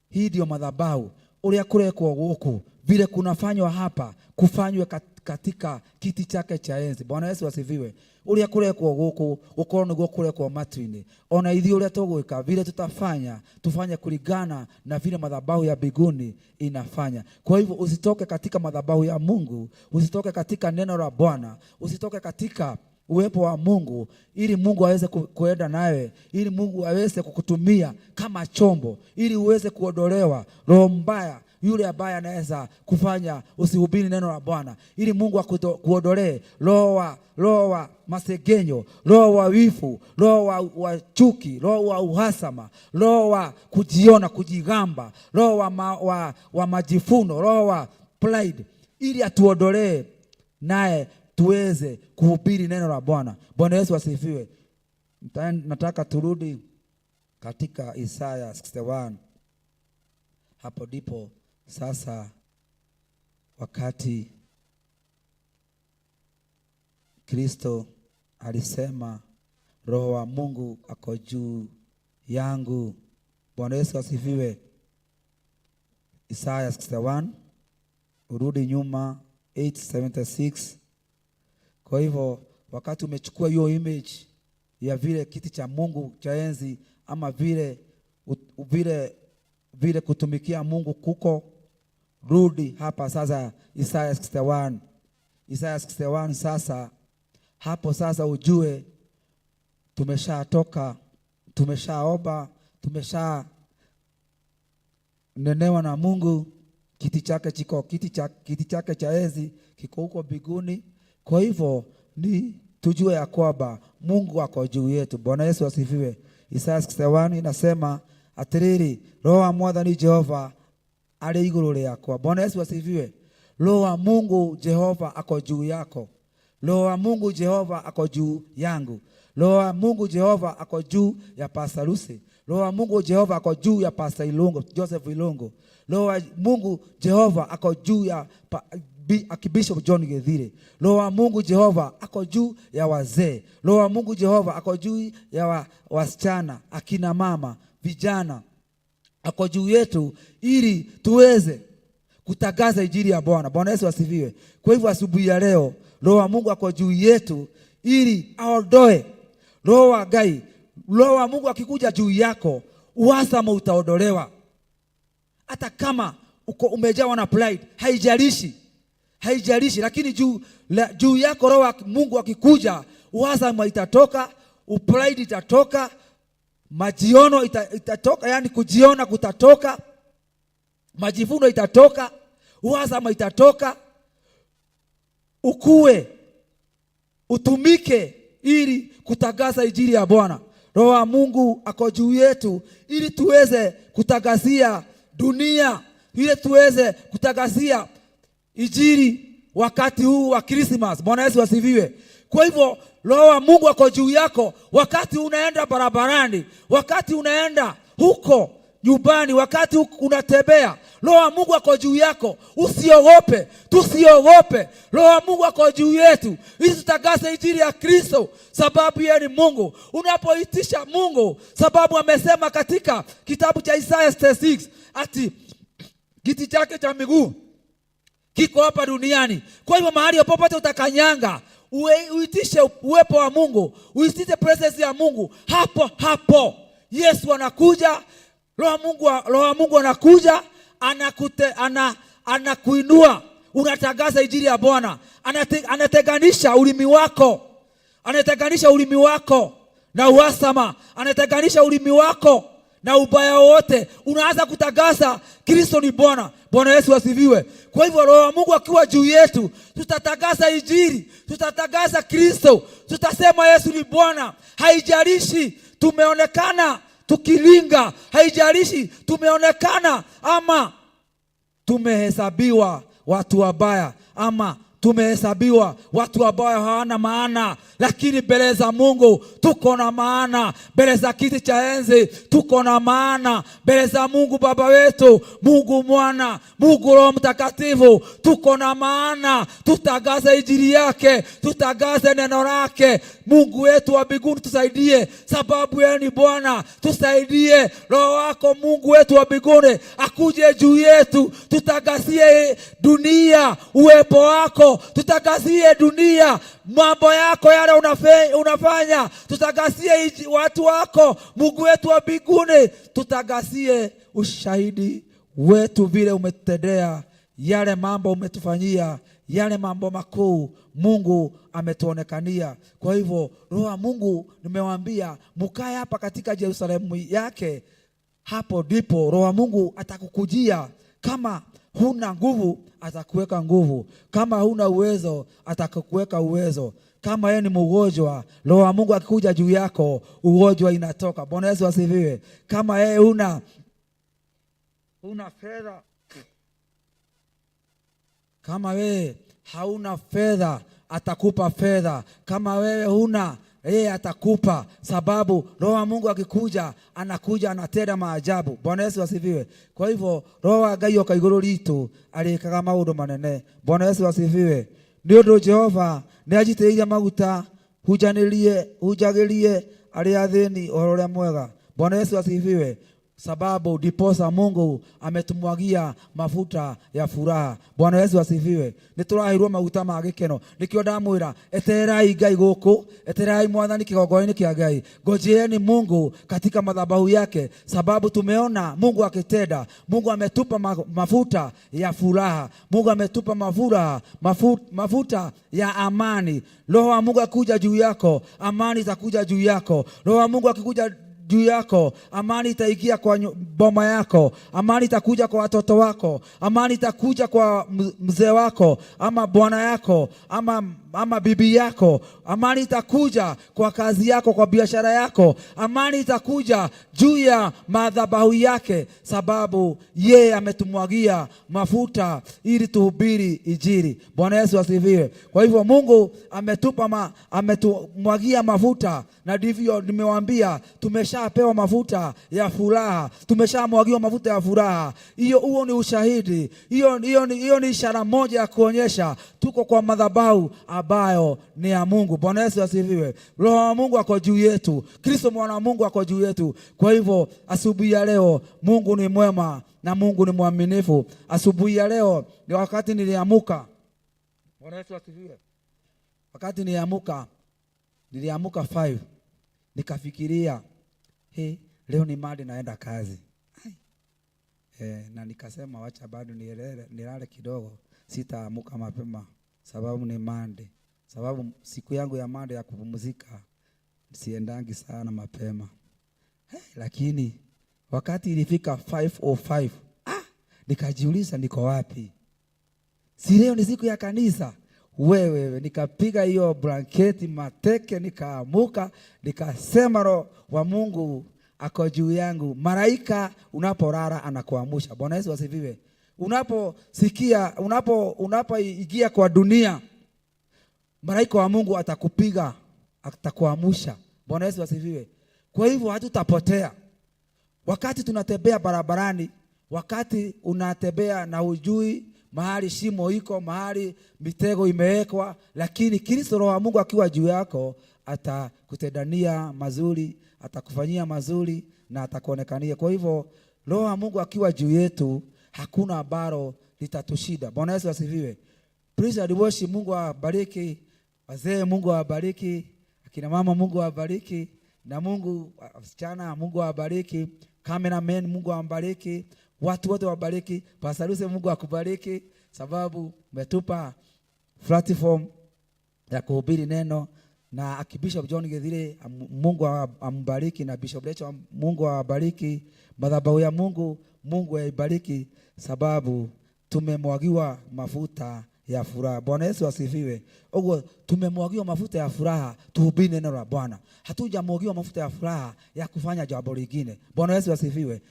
Hii ndio madhabahu uria kurekwo guku, vile kunafanywa hapa kufanywe katika kiti chake cha enzi. Bwana Yesu asifiwe. Uria kurekwo guku gukorwo niguo kurekwo matu-ini. Ona ithuĩ uria tũgwĩka, vile tutafanya, tufanye kulingana na vile madhabahu ya mbinguni inafanya. Kwa hivyo usitoke katika madhabahu ya Mungu, usitoke katika neno la Bwana, usitoke katika uwepo wa Mungu, ili Mungu aweze kuenda nawe, ili Mungu aweze kukutumia kama chombo, ili uweze kuondolewa roho mbaya yule ambaye anaweza kufanya usihubiri neno la Bwana, ili Mungu akuondolee roho wa masengenyo, roho wa wivu, roho wa chuki, roho wa uhasama, roho wa kujiona, kujigamba, roho wa majifuno, roho wa pride, ili atuondolee naye tuweze kuhubiri neno la Bwana. Bwana Yesu asifiwe. Nataka turudi katika Isaya 61. Hapo ndipo sasa wakati Kristo alisema Roho wa Mungu ako juu yangu. Bwana Yesu asifiwe. Isaya 61, urudi nyuma 876. Kwa hivyo wakati umechukua hiyo image ya vile kiti cha Mungu cha enzi ama vile kutumikia Mungu kuko, rudi hapa sasa Isaya 61. Isaya 61 sasa, hapo sasa ujue tumeshatoka, tumeshaomba, tumesha nenewa na Mungu. Kiti chake chiko, kiti chake cha enzi kiko huko mbinguni. Kwa hivyo ni tujue ya kwamba Mungu ako juu yetu. Bwana Yesu asifiwe. Isaya 61 inasema atiriri, Roho wa Mwathani Jehova arĩ igũrũ rĩakwa. Bwana Yesu asifiwe. Roho wa Mungu Jehova ako juu yako. Roho wa Mungu Jehova ako juu yangu. Roho wa Mungu Jehova ako juu ya Pastor Lucy. Roho wa Mungu Jehova ako juu ya Pastor Ilungo, Joseph Ilungo. Roho wa Mungu Jehova ako juu ya Archbishop John Githire. Roho wa Mungu Jehova ako juu ya wazee. Roho wa Mungu Jehova ako juu ya wasichana, akina mama, vijana. Ako juu yetu ili tuweze kutangaza injili ya Bwana. Bwana Yesu asifiwe. Kwa hivyo asubuhi ya leo Roho wa Mungu ako juu yetu ili aondoe Roho wa Ngai. Roho wa Mungu akikuja juu yako, uhasama utaondolewa. Hata kama uko umejawa na pride, haijalishi. Haijalishi, lakini juu yako Roho wa Mungu akikuja, uhasama itatoka, pride itatoka, majiono itatoka, yani kujiona kutatoka, majivuno itatoka, uhasama itatoka. Ukue, utumike ili kutangaza injili ya Bwana. Roho wa Mungu ako juu yetu ili tuweze kutangazia dunia, ili tuweze kutangazia injili wakati huu wa Christmas. Bwana Yesu asifiwe. Kwa hivyo Roho wa Mungu ako juu yako wakati unaenda barabarani, wakati unaenda huko nyumbani, wakati unatembea. Roho wa Mungu ako juu yako. Usiogope, tusiogope. Roho wa Mungu ako juu yetu ili tutangaze injili ya Kristo, sababu yeye ni Mungu. Unapoitisha Mungu, sababu amesema katika kitabu cha Isaya 66 ati kiti chake cha miguu kiko hapa duniani. Kwa hivyo mahali popote utakanyanga, uitishe uwepo wa Mungu, uitishe presence ya Mungu, hapo hapo Yesu anakuja. Roho wa Mungu anakuja, anakuinua, unatangaza injili ya Bwana. Anatenganisha ulimi wako, anatenganisha ulimi wako na uhasama, anatenganisha ulimi wako na ubaya wote. Unaanza kutangaza Kristo ni Bwana. Bwana Yesu asifiwe. Kwa hivyo Roho wa Mungu akiwa juu yetu, tutatangaza injili, tutatangaza Kristo, tutasema Yesu ni Bwana. Haijalishi tumeonekana tukilinga, haijalishi tumeonekana ama tumehesabiwa watu wabaya, ama tumehesabiwa watu ambao hawana maana, lakini mbele za Mungu tuko na maana, mbele za kiti cha enzi tuko na maana, mbele za Mungu Baba wetu, Mungu Mwana, Mungu Roho Mtakatifu tuko na maana. Tutangaze injili yake, tutangaze neno lake. Mungu wetu wa mbinguni tusaidie, sababu yeye ni Bwana. Tusaidie, Roho wako Mungu wetu wa mbinguni akuje juu yetu, tutangazie dunia uwepo wako, tutangazie dunia mambo yako yale unafanya, tutangazie watu wako Mungu wetu wa mbinguni, tutangazie ushahidi wetu vile umetutendea, yale mambo umetufanyia, yale mambo makuu Mungu ametuonekania. Kwa hivyo Roho wa Mungu nimewaambia mkae hapa katika Yerusalemu yake, hapo ndipo Roho wa Mungu atakukujia. Kama huna nguvu atakuweka nguvu, kama huna uwezo atakuweka uwezo. Kama yeye ni mgonjwa, Roho wa Mungu akikuja juu yako ugonjwa inatoka. Bwana Yesu asifiwe. Kama yeye huna fedha, kama wewe hauna fedha atakupa fedha. Kama wewe huna yeye atakupa, sababu Roho wa Mungu akikuja, anakuja anatenda maajabu. Bwana Yesu asifiwe. Kwa hivyo Roho wa Ngai oka igũrũ ritũ arĩkaga maũndũ manene. Bwana Yesu asifiwe. Nĩ ũndũ Jehova nĩ anjitĩrĩirie maguta hunjanĩrie hunjagĩrie arĩa athĩni ũhoro ũrĩa mwega. Bwana Yesu asifiwe. Sababu ndiposa Mungu ametumwagia mafuta ya furaha. Bwana Yesu asifiwe. Nĩ tũraheirwo maguta ma gĩkeno. Nĩkĩo ndamwĩra etererai Ngai gũkũ, etererai Mwathani kĩgongona-inĩ kĩa Ngai. Ngojeeni Mungu katika madhabahu yake, sababu tumeona Mungu akitenda. Mungu ametupa mafuta ya furaha. Mungu ametupa mafuta ya amani. Roho wa Mungu akikuja juu yako, amani itakuja juu yako. Roho wa Mungu akikuja juu yako, amani itaingia kwa boma yako, amani itakuja kwa watoto wako, amani itakuja kwa mzee wako ama bwana yako ama bibi yako, amani itakuja kwa kazi yako, kwa biashara yako, amani itakuja juu ya madhabahu yake, sababu yeye ametumwagia mafuta ili tuhubiri Injili. Bwana Yesu asifiwe. Kwa hivyo Mungu ametumwagia mafuta, na ndivyo nimewaambia, tumeshapewa mafuta ya furaha, tumeshamwagiwa mafuta ya furaha. Hiyo, huo ni ushahidi, hiyo ni ishara moja ya kuonyesha tuko kwa madhabahu ambayo ni ya Mungu. Bwana Yesu asifiwe. Roho wa Mungu ako juu yetu, Kristo mwana wa Mungu ako juu yetu. Kwa hivyo asubuhi ya leo Mungu ni mwema na Mungu ni mwaminifu. Asubuhi ya leo ni wakati niliamuka. Bwana Yesu asifiwe. Wakati niliamuka, niliamuka 5 nikafikiria, he, leo ni Monday naenda kazi. Ai. Na nikasema wacha bado nilale kidogo, sitaamuka mapema sababu ni Monday. Sababu siku yangu ya Monday ya kupumzika siendangi sana mapema. Hey, lakini wakati ilifika 5:05, nikajiuliza niko wapi? Si leo ni siku ya kanisa? Wewe, nikapiga hiyo blanketi mateke, nikaamuka, nikasema Roho wa Mungu ako juu yangu. Malaika unapolala anakuamsha. Bwana Yesu asifiwe. Unaposikia, unapoingia kwa dunia, malaika wa Mungu atakupiga, atakuamsha. Bwana Yesu asifiwe. Kwa hivyo hatutapotea. Wakati tunatembea barabarani, wakati unatembea na hujui mahali shimo iko, mahali mitego imewekwa, lakini Kristo Roho wa Mungu akiwa juu yako atakutendania mazuri, atakufanyia mazuri na atakuonekania. Kwa hivyo Roho wa Mungu akiwa juu yetu hakuna ambalo litatushida. Bwana Yesu asifiwe. Praise and worship, Mungu awabariki. Wazee Mungu awabariki, akina mama Mungu awabariki, na Mungu wasichana Mungu awabariki, cameraman Mungu awabariki, watu wote wabariki. Pastor Lucy Mungu akubariki sababu umetupa platform ya kuhubiri neno, na Archbishop John Githire Mungu ambariki, na Bishop Rachel Mungu awabariki, madhabahu ya Mungu Mungu aibariki, sababu tumemwagiwa mafuta ya furaha. Bwana Yesu asifiwe. Uguo tumemwagiwa mafuta ya furaha tuhubiri neno la Bwana. Hatujamwagiwa mafuta ya furaha ya kufanya jambo lingine. Bwana Yesu asifiwe.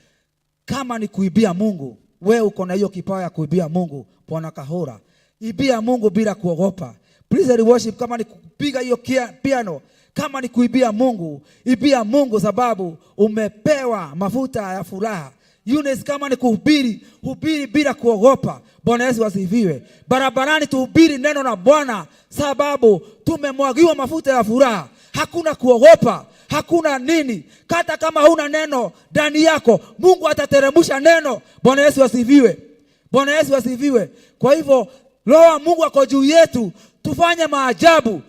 Kama ni kuibia Mungu, we uko na hiyo kipawa ya kuibia Mungu, Bwana Kahora. Ibia Mungu bila kuogopa. Praise and worship, kama ni kupiga hiyo piano, kama ni kuibia Mungu, ibia Mungu sababu umepewa mafuta ya furaha. Eunice, kama ni kuhubiri, hubiri bila kuogopa. Bwana Yesu asifiwe. Barabarani tuhubiri neno la Bwana sababu tumemwagiwa mafuta ya furaha. Hakuna kuogopa, hakuna nini. Hata kama huna neno ndani yako, Mungu atateremsha neno. Bwana Yesu asifiwe. Bwana Yesu asifiwe. Kwa hivyo Roho wa Mungu ako juu yetu, tufanye maajabu,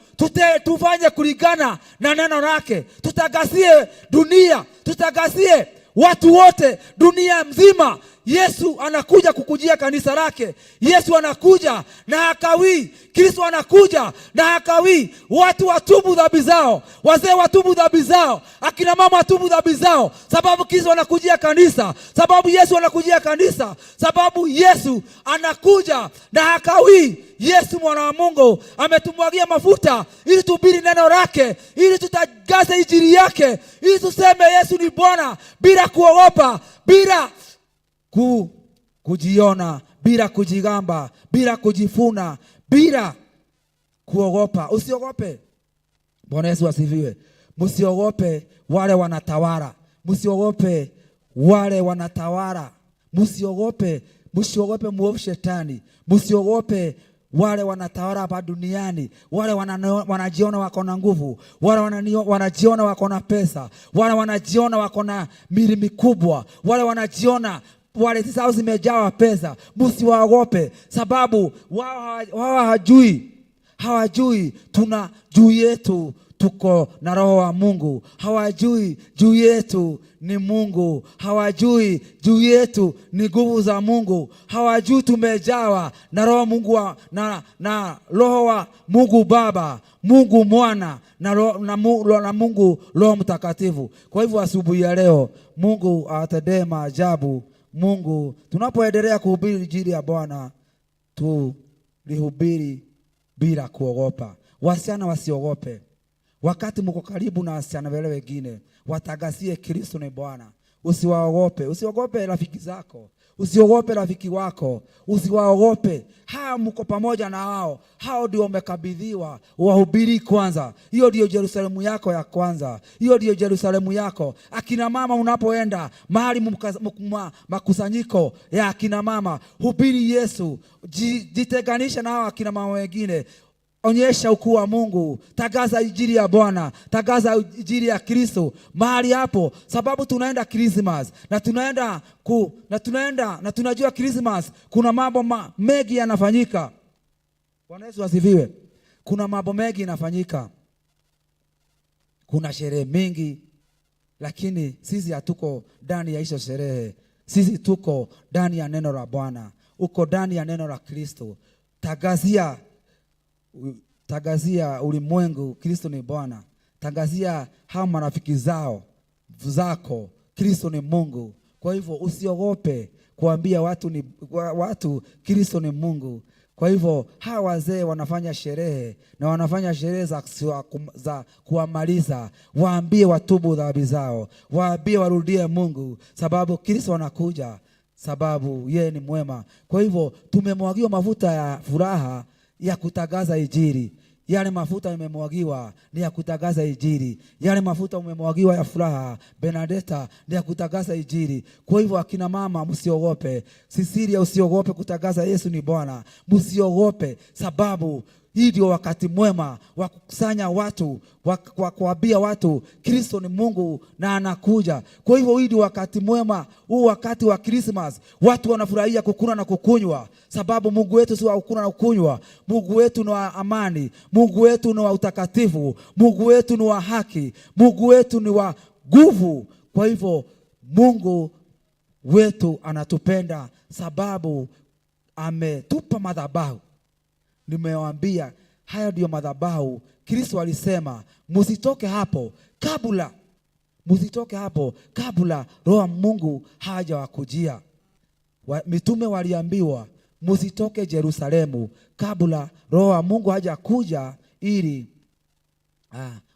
tufanye kulingana na neno lake. Tutagasie dunia, tutagasie watu wote, dunia mzima. Yesu anakuja kukujia kanisa lake. Yesu anakuja na hakawii. Kristo anakuja na hakawii. Watu watubu dhambi zao, wazee watubu dhambi zao, akina mama watubu dhambi zao, sababu Kristo anakujia kanisa, sababu Yesu anakujia kanisa, sababu Yesu anakuja na hakawii. Yesu mwana wa Mungu ametumwagia mafuta ili tuhubiri neno lake, ili tutangaze injili yake, ili tuseme Yesu ni Bwana bila kuogopa, bila kujiona, bila kujigamba, bila kujifuna, bila kuogopa. Usiogope. Bwana Yesu asifiwe. Msiogope wale wanatawala, msiogope wale wanatawala, msiogope, msiogope muovu shetani, msiogope wale wanatawala hapa duniani, wale wanajiona wako na nguvu, wale wanajiona wako na pesa, wale wanajiona wako na mili mikubwa, wale wanajiona wale zao zimejawa pesa. Msiwaogope, sababu wao hawajui tuna juu yetu tuko na roho wa Mungu. Hawajui juu yetu ni Mungu, hawajui juu yetu ni nguvu za Mungu, hawajui tumejawa na roho Mungu wa, na roho wa Mungu Baba, Mungu Mwana na Mungu Roho Mtakatifu. Kwa hivyo asubuhi ya leo Mungu awatendee maajabu. Mungu, tunapoendelea kuhubiri injili ya Bwana, tulihubiri bila kuogopa. Wasichana wasiogope. Wakati mko karibu na wasichana wale wengine, watagasie Kristo ni Bwana. Usiwaogope, usiogope rafiki zako, usiogope rafiki wako, usiwaogope. Hao mko pamoja na hao, hao ndio umekabidhiwa wahubiri kwanza. Hiyo ndio Yerusalemu yako ya kwanza, hiyo ndio Yerusalemu yako. Akina mama, unapoenda mahali makusanyiko ya akina mama, hubiri Yesu. Jitenganisha na hao akina mama wengine. Onyesha ukuu wa Mungu, tagaza injili ya Bwana, tagaza injili ya Kristo mahali hapo, sababu tunaenda Christmas na tunaenda na tunaenda na tunajua Christmas kuna mambo mengi yanafanyika. Bwana Yesu asifiwe. Kuna mambo mengi yanafanyika, kuna sherehe mingi, lakini sisi hatuko ndani ya hizo sherehe. Sisi tuko ndani ya neno la Bwana, uko ndani ya neno la Kristo. Tagazia, tagazia ulimwengu Kristo ni Bwana. Tangazia hao marafiki zako Kristo ni Mungu. Kwa hivyo usiogope kuambia watu Kristo ni Mungu. Kwa hivyo hawa wazee wanafanya sherehe na wanafanya sherehe za kuwamaliza. Waambie watubu dhambi zao, waambie warudie Mungu, sababu Kristo anakuja, sababu yeye ni mwema. Kwa hivyo tumemwagiwa mafuta ya furaha ya kutangaza injili. Yale mafuta umemwagiwa ni ya kutangaza injili. Yale mafuta umemwagiwa ya furaha, Benedetta, ni ya kutangaza injili. Kwa hivyo akina mama msiogope. Sisilia, usiogope kutangaza Yesu ni Bwana. Msiogope, sababu hii ndio wakati mwema wa kukusanya watu, wa kuambia watu Kristo ni Mungu na anakuja. Kwa hivyo hii ndio wakati mwema, huu wakati wa Christmas. Watu wanafurahia kukula na kukunywa, sababu Mungu wetu si wa kukula na kukunywa. Mungu wetu ni wa amani, Mungu wetu ni wa utakatifu, Mungu wetu ni wa haki, Mungu wetu ni wa nguvu. Kwa hivyo Mungu wetu anatupenda sababu ametupa madhabahu. Nimewaambia hayo ndio madhabahu. Kristo alisema msitoke hapo kabla, msitoke hapo kabla Roho wa Mungu hajawakujia. Mitume waliambiwa msitoke Yerusalemu kabla Roho wa Mungu hajakuja, ili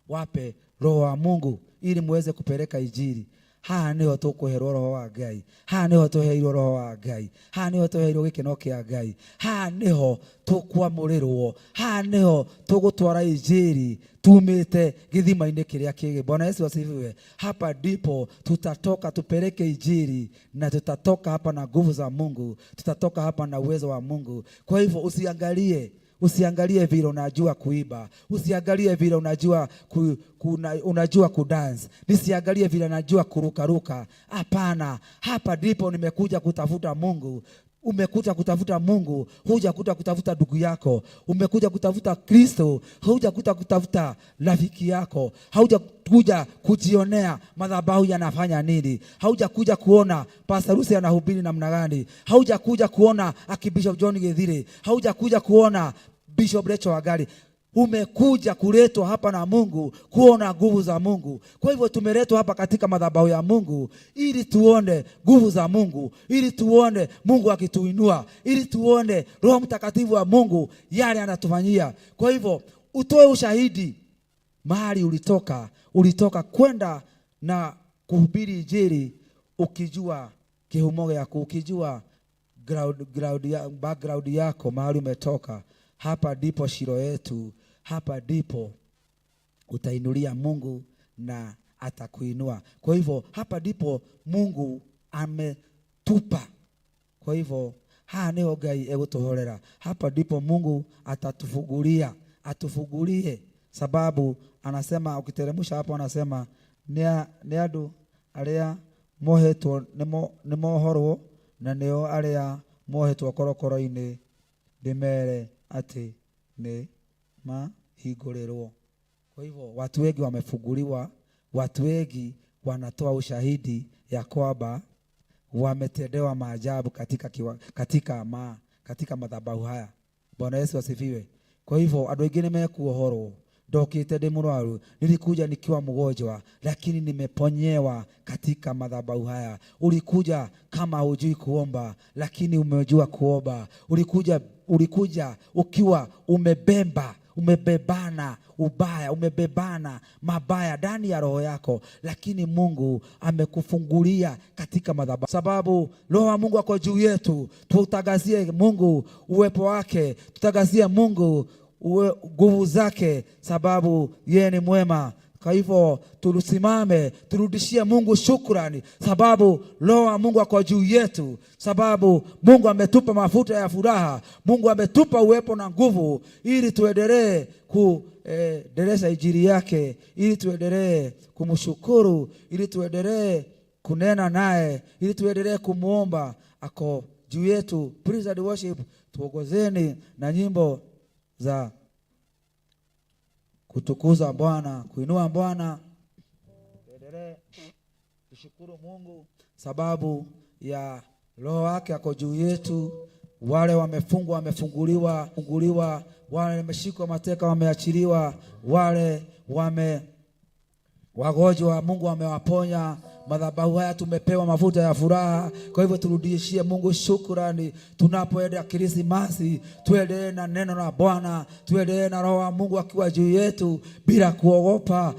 wape Roho wa Mungu ili muweze kupeleka injili. Haha niho tukuherwo Roho wa Ngai, haha niho tuheirwo Roho wa Ngai, haha niho tuheirwo gikeno kia Ngai, haha niho tukwamurirwo, haha niho tugutwara injili tumite githima-inĩ kĩrĩa kĩgĩ. Bwana Yesu asifiwe. Hapa ndipo tutatoka tupeleke injili, na tutatoka hapa na nguvu za Mungu, tutatoka hapa na uwezo wa Mungu. Kwa hivyo usiangalie vile unajua kuiba, usiangalie vile unajua unajua kudance, nisiangalie vile najua kurukaruka. Hapana, hapa ndipo nimekuja kutafuta Mungu. Umekuja kutafuta Mungu, hujakuja kutafuta ndugu yako. Umekuja kutafuta Kristo, hujakuja kutafuta rafiki yako. Haujakuja kujionea madhabahu yanafanya nini. Haujakuja kuona Pastor Lucy anahubiri namna gani. Haujakuja kuona Archbishop John Githiri. Haujakuja kuona Bishop Rachel Wangari. Umekuja kuletwa hapa na Mungu kuona nguvu za Mungu. Kwa hivyo tumeletwa hapa katika madhabahu ya Mungu ili tuone nguvu za Mungu, ili tuone Mungu akituinua, ili tuone Roho Mtakatifu wa Mungu yale anatufanyia. Kwa hivyo utoe ushahidi mahali ulitoka. Ulitoka kwenda na kuhubiri injili ukijua kihumo yako, ukijua background yako mahali umetoka. Hapa ndipo Shilo yetu, hapa ndipo Utainulia Mungu na atakuinua. Kwa hivyo hapa ndipo Mungu ametupa. Kwa hivyo haha niho Ngai egũtũhorera. Hapa ndipo Mungu atatufungulia, atufungulie, sababu anasema ukiteremsha hapo anasema nĩ andũ arĩa mohetwo nĩmohorwo na nĩo arĩa mohetwo korokoro-inĩ ndĩmere atĩ nĩ mahingũrĩrwo. Kwa hivyo watu wengi wamefunguliwa, watu wengi wanatoa ushahidi ya kwamba wametendewa maajabu katika madhabahu haya. Bwana Yesu asifiwe. Kwa hivyo andũ aingĩ nĩ mekuohorwo. Ndokĩte ndĩ mũrwaru, nilikuja nikiwa mgonjwa, lakini nimeponyewa katika madhabahu haya. Ulikuja kama hujui kuomba, lakini umejua kuomba. Ulikuja ukiwa umebeba, umebebana ubaya, umebebana mabaya ndani ya roho yako, lakini Mungu amekufungulia katika madhabahu, sababu roho wa Mungu ako juu yetu. Tutangazie Mungu uwepo wake, tutangazie Mungu nguvu zake, sababu yeye ni mwema. Kwa hivyo tusimame, turudishie Mungu shukrani, sababu roho wa Mungu ako juu yetu, sababu Mungu ametupa mafuta ya furaha, Mungu ametupa uwepo na nguvu, ili tuendelee kuendeleza injili yake, ili tuendelee kumshukuru, ili tuendelee kunena naye, ili tuendelee kumuomba. Ako juu yetu. Praise and worship, tuongozeni na nyimbo za kutukuza Bwana, kuinua Bwana. Tuendelee kushukuru Mungu sababu ya roho wake ako juu yetu. Wale wamefungwa wamefunguliwa, funguliwa, wale wameshikwa mateka wameachiliwa, wale wame wagonjwa Mungu amewaponya. Madhabahu haya tumepewa mafuta ya furaha. Kwa hivyo turudishie Mungu shukrani tunapoenda Krismasi, tuendelee na neno la Bwana, tuendelee na roho wa Mungu akiwa juu yetu bila kuogopa.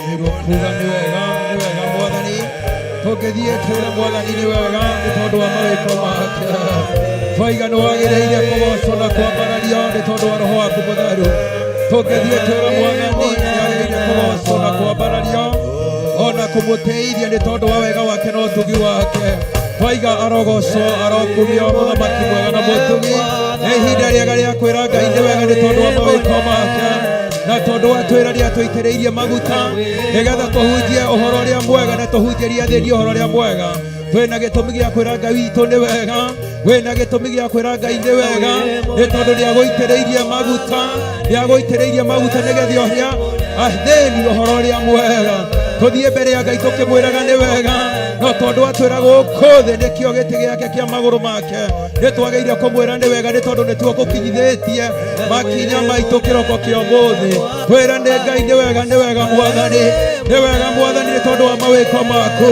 Twagĩrĩirwo kuga nĩ wega, nĩ wega Mwathani. Tũngĩthiĩ twĩre Mwathani nĩ wega nĩ tondũ wa mawĩko make. Twaiga nĩ wagĩrĩire kũgocwo na kwambarario nĩ tondũ wa Roho waku Mũtheru. Tũngĩthiĩ twĩre Mwathani nĩ agĩrĩire kũgocwo na kwambarario ona kũmũtĩithia nĩ tondũ wa wega wake na ũtugi wake. Twaiga arogocwo, arokumio mũthamaki mwega na mũtugi. Nĩ ihinda rĩega rĩa kwĩra Ngai nĩ wega nĩ tondũ wa mawĩko make na tondũ wa twĩra rĩa tũitĩrĩirie maguta nĩgetha tũhunjie ũhoro ũrĩa mwega na tũhunjĩrie athĩni ũhoro ũrĩa mwega. Twĩna gĩtũmi gĩa kwĩra Ngai witũ nĩ wega, wĩna gĩtũmi gĩa kwĩra Ngai nĩ wega nĩ tondũ nĩ agũitĩrĩirie maguta, nĩ agũitĩrĩirie maguta nĩgetha ũhĩa athĩni ũhoro ũrĩa mwega. Tũthiĩ mbere ya Ngai tũkĩmwĩraga nĩ wega, no tondũ atwĩra gũkũ thĩ nĩkĩo gĩtĩ gĩake kĩa magũrũ make, nĩ twagĩrĩire kũmwĩra nĩ wega nĩ tondũ nĩtuo gũkinyithĩtie makinya maitũ kĩroko kĩa ũmũthĩ. Twĩra nĩ Ngai nĩ wega, nĩ wega Mwathani, nĩ wega Mwathani nĩ tondũ wa mawĩko maku.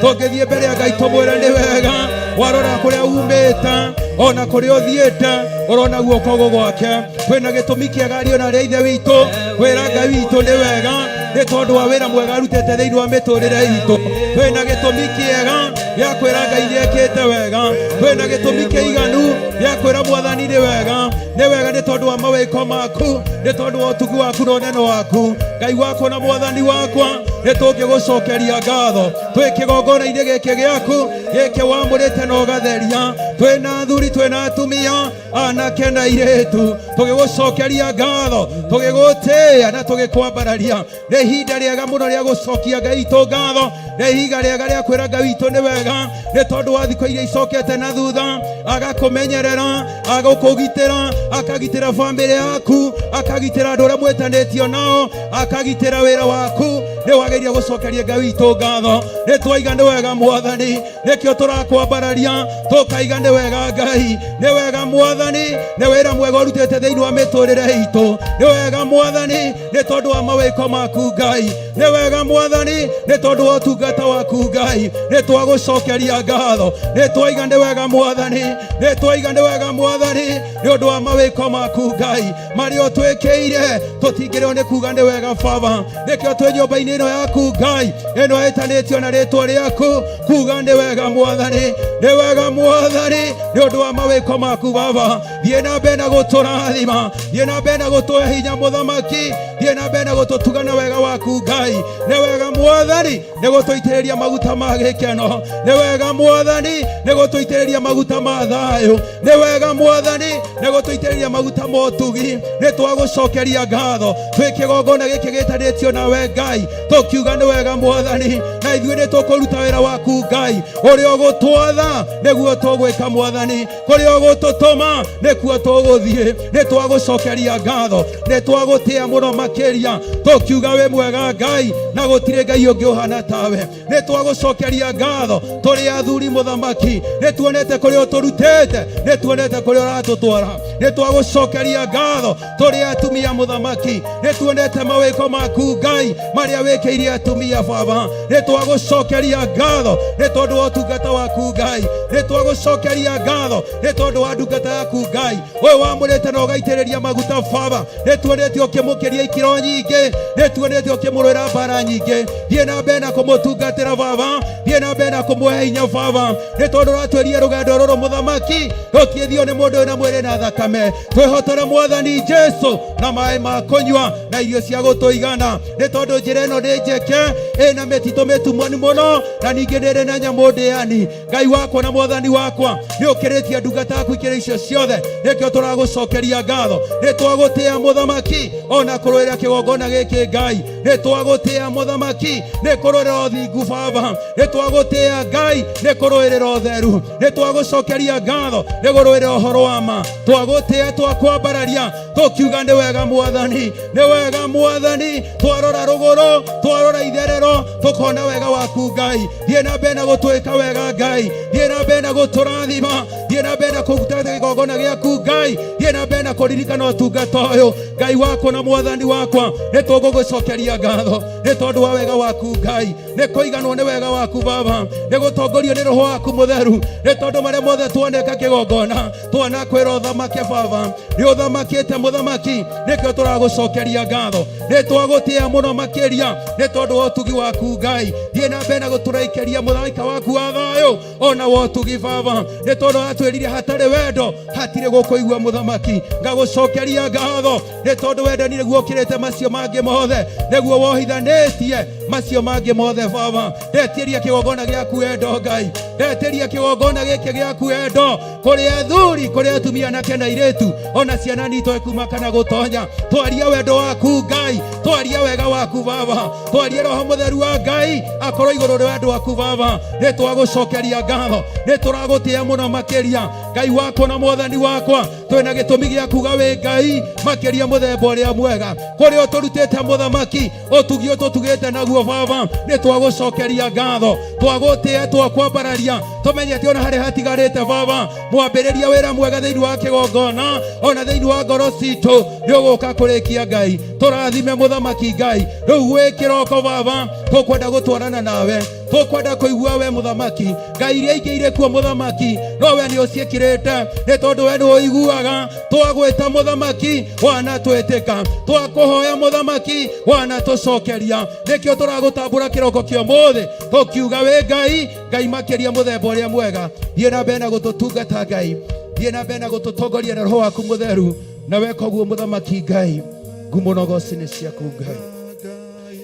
Tũngĩthiĩ mbere ya Ngai tũmwĩre nĩ wega, warora kũrĩa umĩte ona kũrĩa ũthiĩte ũrona guoko gwake. Twĩna gĩtũmi kĩega ariũ na arĩa ithe witũ kwĩra Ngai witũ nĩ wega nĩ tondũ wa wĩra mwega arutĩte thĩinĩ wa mĩtũrĩre itũ. Twĩna gĩtũmi kĩega gĩa kwĩra Ngai nĩ ekĩte wega. Twĩna gĩtũmi kĩiganu gĩa kwĩra Mwathani nĩ wega, nĩ wega nĩ tondũ wa mawĩko maku, nĩ tondũ wa ũtugi waku na ũnene waku. Ngai wakwa na Mwathani wakwa, nĩ tũngĩgũcokeria ngatho twĩ kĩgongona-inĩ gĩkĩ gĩaku gĩkĩ wamũrĩte na ũgatheria. Twĩna athuri, twĩna atumia, anake na airĩtu, tũgĩgũcokeria ngatho, tũgĩgũtĩĩa na tũgĩkwambararia. Nĩ ihinda rĩega mũno rĩa gũcokia Ngai witũ ngatho, nĩ ihinda rĩega rĩa kwĩra Ngai witũ nĩ wega nĩ tondũ wa thikũ iria icokete na thutha, agakũmenyerera, agakũgitĩra, akagitĩra bamĩrĩ yaku, akagitĩra andũ arĩa mwĩtanĩtio nao, akagitĩra wĩra waku. Nĩ wagĩrĩire gũcokeria Ngai witũ ngatho. Nĩ twaiga nĩ wega Mwathani, nĩkĩo tũrakwambararia tũkaiga nĩ wega Ngai, nĩ wega Mwathani, nĩ wĩra mwega ũrutĩte thĩinĩ wa mĩtũrĩre itũ. Nĩ wega Mwathani nĩ tondũ wa mawĩko maku Ngai, nĩ wega Mwathani nĩ tondũ wa ũtungata waku Ngai. Nĩ twagũcokeria ngatho, nĩ twaiga nĩ wega Mwathani, nĩ twaiga nĩ wega Mwathani nĩ ũndũ wa mawĩko maku Ngai marĩa ũtwĩkĩire. Tũtingĩrĩo nĩ kuga nĩ wega Baba, nĩkĩo twĩ nyũmba-inĩ ĩno yaku Ngai ĩno ĩtanĩtio na rĩtwa rĩaku kuga nĩ wega Mwathani, nĩ wega Mwathani nĩ ũndũ wa mawĩko maku Baba. Thiĩ na mbere na gũtũrathima, thiĩ na mbere na gũtũhe hinya mũthamaki, thiĩ na mbere na gũtũtuga na wega waku Ngai. Nĩ wega Mwathani nĩ gũtũitĩrĩria maguta ma gĩkeno, nĩ wega Mwathani nĩ gũtũitĩrĩria maguta ma thayũ, nĩ wega Mwathani nĩ gũtũitĩrĩria maguta ma ũtugi. Nĩ twagũcokeria ngatho twĩ kĩgongona gĩkĩ gĩtanĩtio nawe Ngai, tũkiuga nĩ wega Mwathani, na ithuĩ nĩ tũkũruta wĩra waku Ngai ũrĩa ũgũtwatha nĩguo tũgwĩka Mwathani, kũrĩa ũgũtũtũma nĩkuo tũgũthiĩ. Nĩ twagũcokeria ngatho, nĩ twagũtĩa mũno makĩria, tũkiuga wĩ mwega Ngai na gũtirĩ Ngai ũngĩ ũhana tawe. Nĩ twagũcokeria ngatho tũrĩ athuri mũthamaki, nĩ tuonete kũrĩa ũtũrutĩte, nĩ tuonete kũrĩa ũratũtwara. Nĩ twagũcokeria ngatho tũrĩ atumia mũthamaki, nĩ tuonete mawĩko maku Ngai marĩa wĩkĩire atumia Baba. Nĩ twagũcokeria ngatho nĩ tondũ wa ũtungata waku Ngai, nĩ twagũcokeria ngatho nĩ tondũ wa ndungata yaku Ngai ũyũ wamũrĩte na ũgaitĩrĩria maguta Baba. Nĩ tuonete ũkĩmũkĩria ikĩro nyingĩ, nĩ tuonete ũkĩmũrũĩra mbara nyingĩ. Thiĩ na mbere na kũmũtungatĩra Baba, thiĩ na mbere na kũmũhe hinya Baba, nĩ tondũ ũratwĩria rũgendo rũrũ mũthamaki rũtiĩthio nĩ mũndũ wĩna mwĩrĩ na thakame. Twĩhotore Mwathani Jesu na maĩ ma kũnyua na irio cia gũtũigana, nĩ tondũ njĩra ĩno nĩ njeke, ĩna mĩtitũ mĩtumanu mũno na ningĩ nĩ ĩrĩ na nyamũ ndĩani. Ngai wakwa na Mwathani wakwa, nĩ ũkĩrĩtie ndungata yaku ikĩrĩ icio ciothe, nĩkĩo tũragũcokeria ngatho. Nĩ twagũtĩa mũthamaki ona kũrũĩra kĩgongona gĩkĩ Ngai, nĩ twagũtĩa mũthamaki nĩ kũrũĩrĩra ũthingu Baba, nĩ twagũtĩa Ngai nĩ kũrũĩrĩra ũtheru, nĩ twagũcokeria ngatho nĩ kũrũĩrĩra ũhoro wa ma. Twagũtĩa, twakwambararia tũkiuga nĩ wega Mwathani, nĩ wega Mwathani. Twarora rũgũrũ, twarora itherero, tũkona wega waku Ngai. Thiĩ na mbere na gũtwĩka wega Ngai, thiĩ na mbere na gũtũrathima, thiĩ na mbere na kũruta kĩgongona gĩaku Ngai, thiĩ Thiĩ na mbere na kũririkana ũtungata ũyũ, Ngai wakwa na Mwathani wakwa. Nĩ tũgũgũcokeria ngatho nĩ tondũ wa wega waku, Ngai. Nĩ kũiganwo nĩ wega waku, Baba, nĩ gũtongorio nĩ Roho waku Mũtheru, nĩ tondũ marĩa mothe tuoneka kĩgongona twanakwĩra ũthamake, Baba, nĩ ũthamakĩte, Mũthamaki. Nĩkĩo tũragũcokeria ngatho. Nĩ twagũtĩa mũno makĩria nĩ tondũ wa ũtugi waku, Ngai. Thiĩ na mbere na gũtũraikĩria mũraika waku wa thayũ ona wa ũtugi, Baba, nĩ tondũ watwĩrire hatarĩ wendo hatirĩ gũkũigua. Mũthamaki, ngagũcokeria ngatho nĩ tondũ wendani nĩguo ũkĩrĩte macio mangĩ mothe, nĩguo wohithanĩtie macio mangĩ mothe. Baba, ndetĩria kĩgongona gĩaku wendo, Ngai. Ndetĩria kĩgongona gĩkĩ gĩaku wendo kũrĩ athuri, kũrĩ atumia, anake na airĩtu, ona ciana nitũ kuma kana gũtonya. Twaria wendo waku, Ngai. Twaria wega waku, Baba. Twaria Roho Mũtheru wa Ngai akorwo igũrũ rĩa andũ aku. Baba, nĩ twagũcokeria ngatho, nĩ tũragũtĩa mũno makĩria, Ngai wakwa na Mwathani wakwa. Twĩna gĩtũmi gĩa kuga wĩ Ngai makĩria mũthemba ũrĩa mwega. Kũrĩa ũtũrutĩte, Mũthamaki, ũtugi ũtũtugĩte naguo, Baba, nĩ twagũcokeria ngatho, twagũtĩa, twakwambararia, tũmenyete ona harĩa hatigarĩte. Baba, mwambĩrĩria wĩra mwega thĩinĩ wa kĩgongona ona thĩinĩ wa ngoro citũ nĩ ũgũka kũrĩkia. Ngai, tũrathime, Mũthamaki Ngai. Rĩu gwĩ kĩroko, Baba, tũkwenda gũtwarana nawe, tũkwenda kũigua we, Mũthamaki Ngai. Iria ingĩ irĩ kuo, Mũthamaki, no we nĩ ũciĩkĩrĩte, nĩ tondũ we nĩ ũiguaga. Twagwĩta, Mũthamaki, wanatwĩtĩka. Twakũhoya, Mũthamaki, wanatũcokeria. Nĩkĩo tũragũtambũra kĩroko kĩa ũmũthĩ, tũkiuga wĩ Ngai, Ngai makĩria mũthemba ũrĩa mwega. Thiĩ na mbere na gũtũtungata, Ngai. Thiĩ na mbere na gũtũtongoria na Roho waku Mũtheru, na weka ũguo, Mũthamaki Ngai, ngumo na ũgoci nĩ ciaku, Ngai. Ngai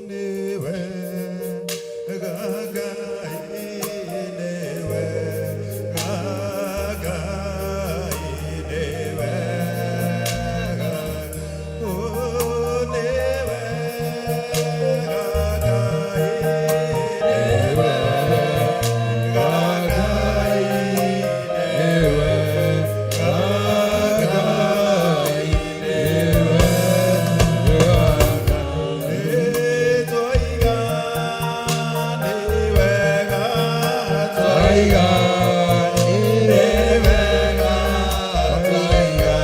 nĩwe, Ngai nĩwe, Ngai nĩwe, oh, nĩwe, Ngai nĩwe, Ngai nĩwe, Ngai nĩwe. Twaiga nĩ wega, twaiga nĩ wega, twaiga nĩ wega, twaiga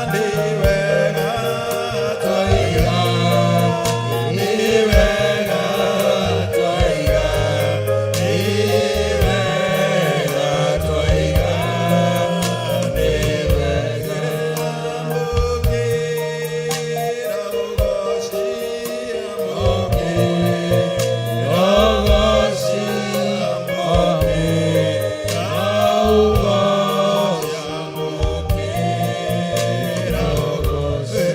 nĩ wega, twaiga nĩ wega, twaiga nĩ wega, twaiga nĩ wega, twaiga nĩ wega. Amũkĩra ũgoci, amũkĩra ũgoci, amũkĩra ũgoci, amũkĩra ũgoci.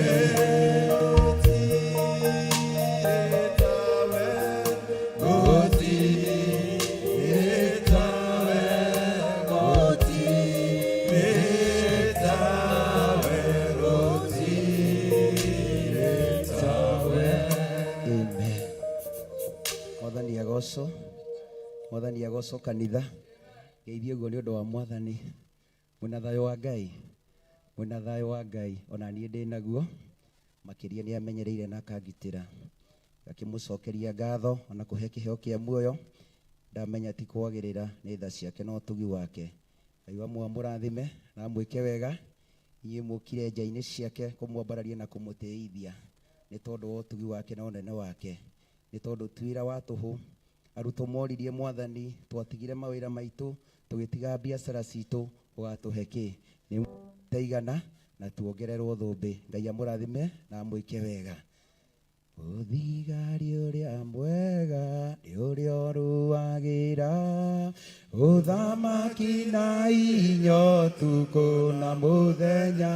Gũtirĩ tawe, gũtirĩ tawe, gũtirĩ tawe, gũtirĩ tawe. Amen. Mwathani agocwo, Mwathani agocwo. Kanitha, geithie ũguo nĩ ũndũ wa Mwathani. Mwĩna thayũ wa Ngai? Mwĩna thayũ wa Ngai? Ona niĩ ndĩ naguo makĩria. Nĩ amenyereire na akangitĩra. Ngakĩmũcokeria ngatho ona kũhe kĩheo kĩa muoyo. Ndamenya ti kwagĩrĩra, nĩ tha ciake na ũtugi wake. Ngai wa muoyo amũrathime na amwĩke wega inyuĩ mũkire nja-inĩ ciake kũmwambararia na kũmũtĩithia nĩ tondũ wa ũtugi wake na ũnene wake, nĩ tondũ ti wĩra wa tũhũ. Arutwo moririe Mwathani, "Twatigire mawĩra maitũ, tũgĩtiga biacara citũ, ũgatũhe kĩ?" Nĩ taigana na tuongererwo thũmbĩ. Ngai amũrathime na amwĩke wega. Ũthigari ũrĩa mwega nĩ ũrĩa ũrũagĩra ũthamaki na inya ũtukũ na mũthenya,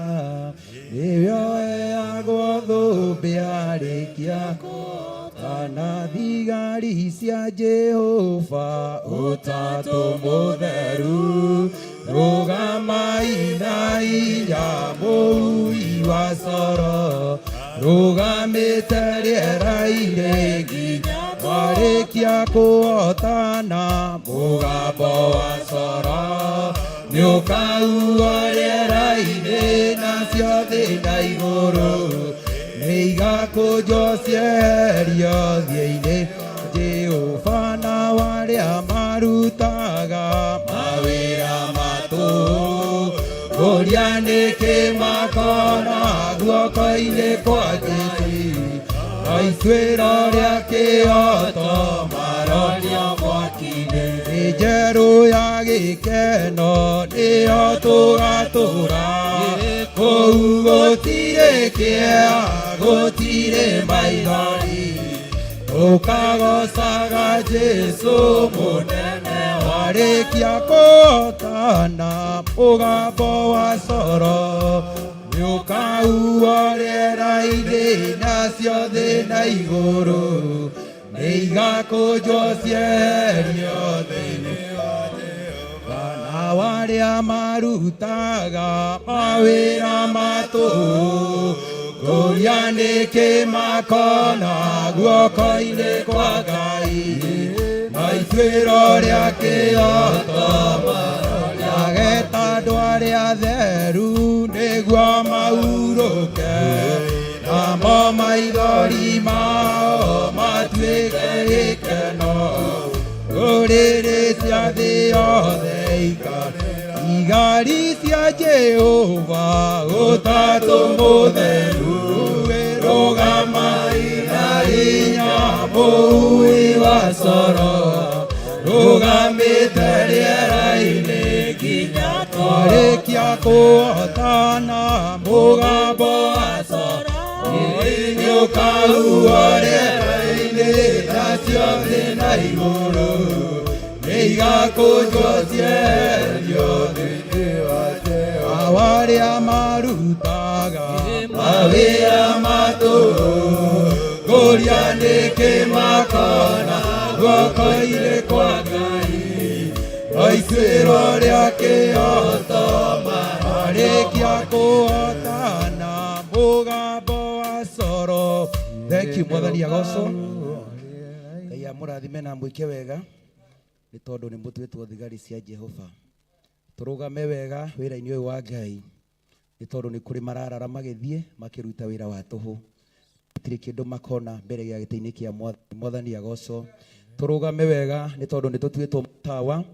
nĩwe oeagwo thũmbĩ arĩkia kana thigari cia Jehova. Ũtatũ Mũtheru, rũgamai na inya, mũhui wa coro rũgamĩte rĩera-inĩ nginya mwarĩkia kũhotana. Mũgambo wa coro nĩũkahuhwo rĩera-inĩ, nacio thĩ na igũrũ nĩ Nĩ igakũnjwo cieherio thiĩ-inĩ Jehova na warĩa marutaga mawĩra matũhũ ngũria nĩkĩ makona guoko-inĩ kwa Jesũ na ituĩro rĩa kĩhoto marorio mwaki-inĩ. Thĩ njerũ ya gĩkeno nĩyo tũgatũra kũu gũtirĩ kĩeha gũtirĩ maithori ũkagocaga Jesũ mũnene warĩkia kũhotana mũgambo wa coro nĩũkahuhwo rĩera-inĩ nacio thĩ na igũrũ nĩigakũnjwo cieherio thĩinĩ wa Jehova na warĩa marutaga mawĩra matũhũ ngũria nĩkĩ makona guoko-inĩ kwa Ngai na ituĩro rĩa kĩhoto ageta andũ arĩa atheru nĩguo mahurũke namo maithori mao matuĩke gĩkeno rũrĩrĩ cia thĩ yothe ikare igari cia Jehova ũtatũ mũtheru rũgamai na hinya mũhui wa coro rũgamĩte rĩera-inĩ nginya twarĩkia kũhotana mũgambo wa coro nĩũkahuhwo rĩera-inĩ nacio thĩ na igũrũ nĩigakũnjwo cieherio thĩinĩ wa Jehova warĩa marutaga mawĩra matũhũ ngũria nĩkĩ makona guoko-inĩ kwa Ngai no ituĩro rĩa kĩhoto marĩkia kũhotana mũgambo wa coro. Thank you mwathani agocwo Ngai amũrathime na mwĩke wega nĩ tondũ nĩ mũtuĩtwo thigari cia Jehova tũrũgame wega wĩra-inĩ ũyũ wa Ngai nĩ tondũ nĩ kũrĩ mararara magĩthiĩ makĩruta wĩra wa tũhũ gũtirĩ kĩndũ makona mbere ya gĩtĩ-inĩ kĩa mwathani. Mwathani agocwo tũrũgame wega nĩ tondũ nĩ tũtuĩtwo tawa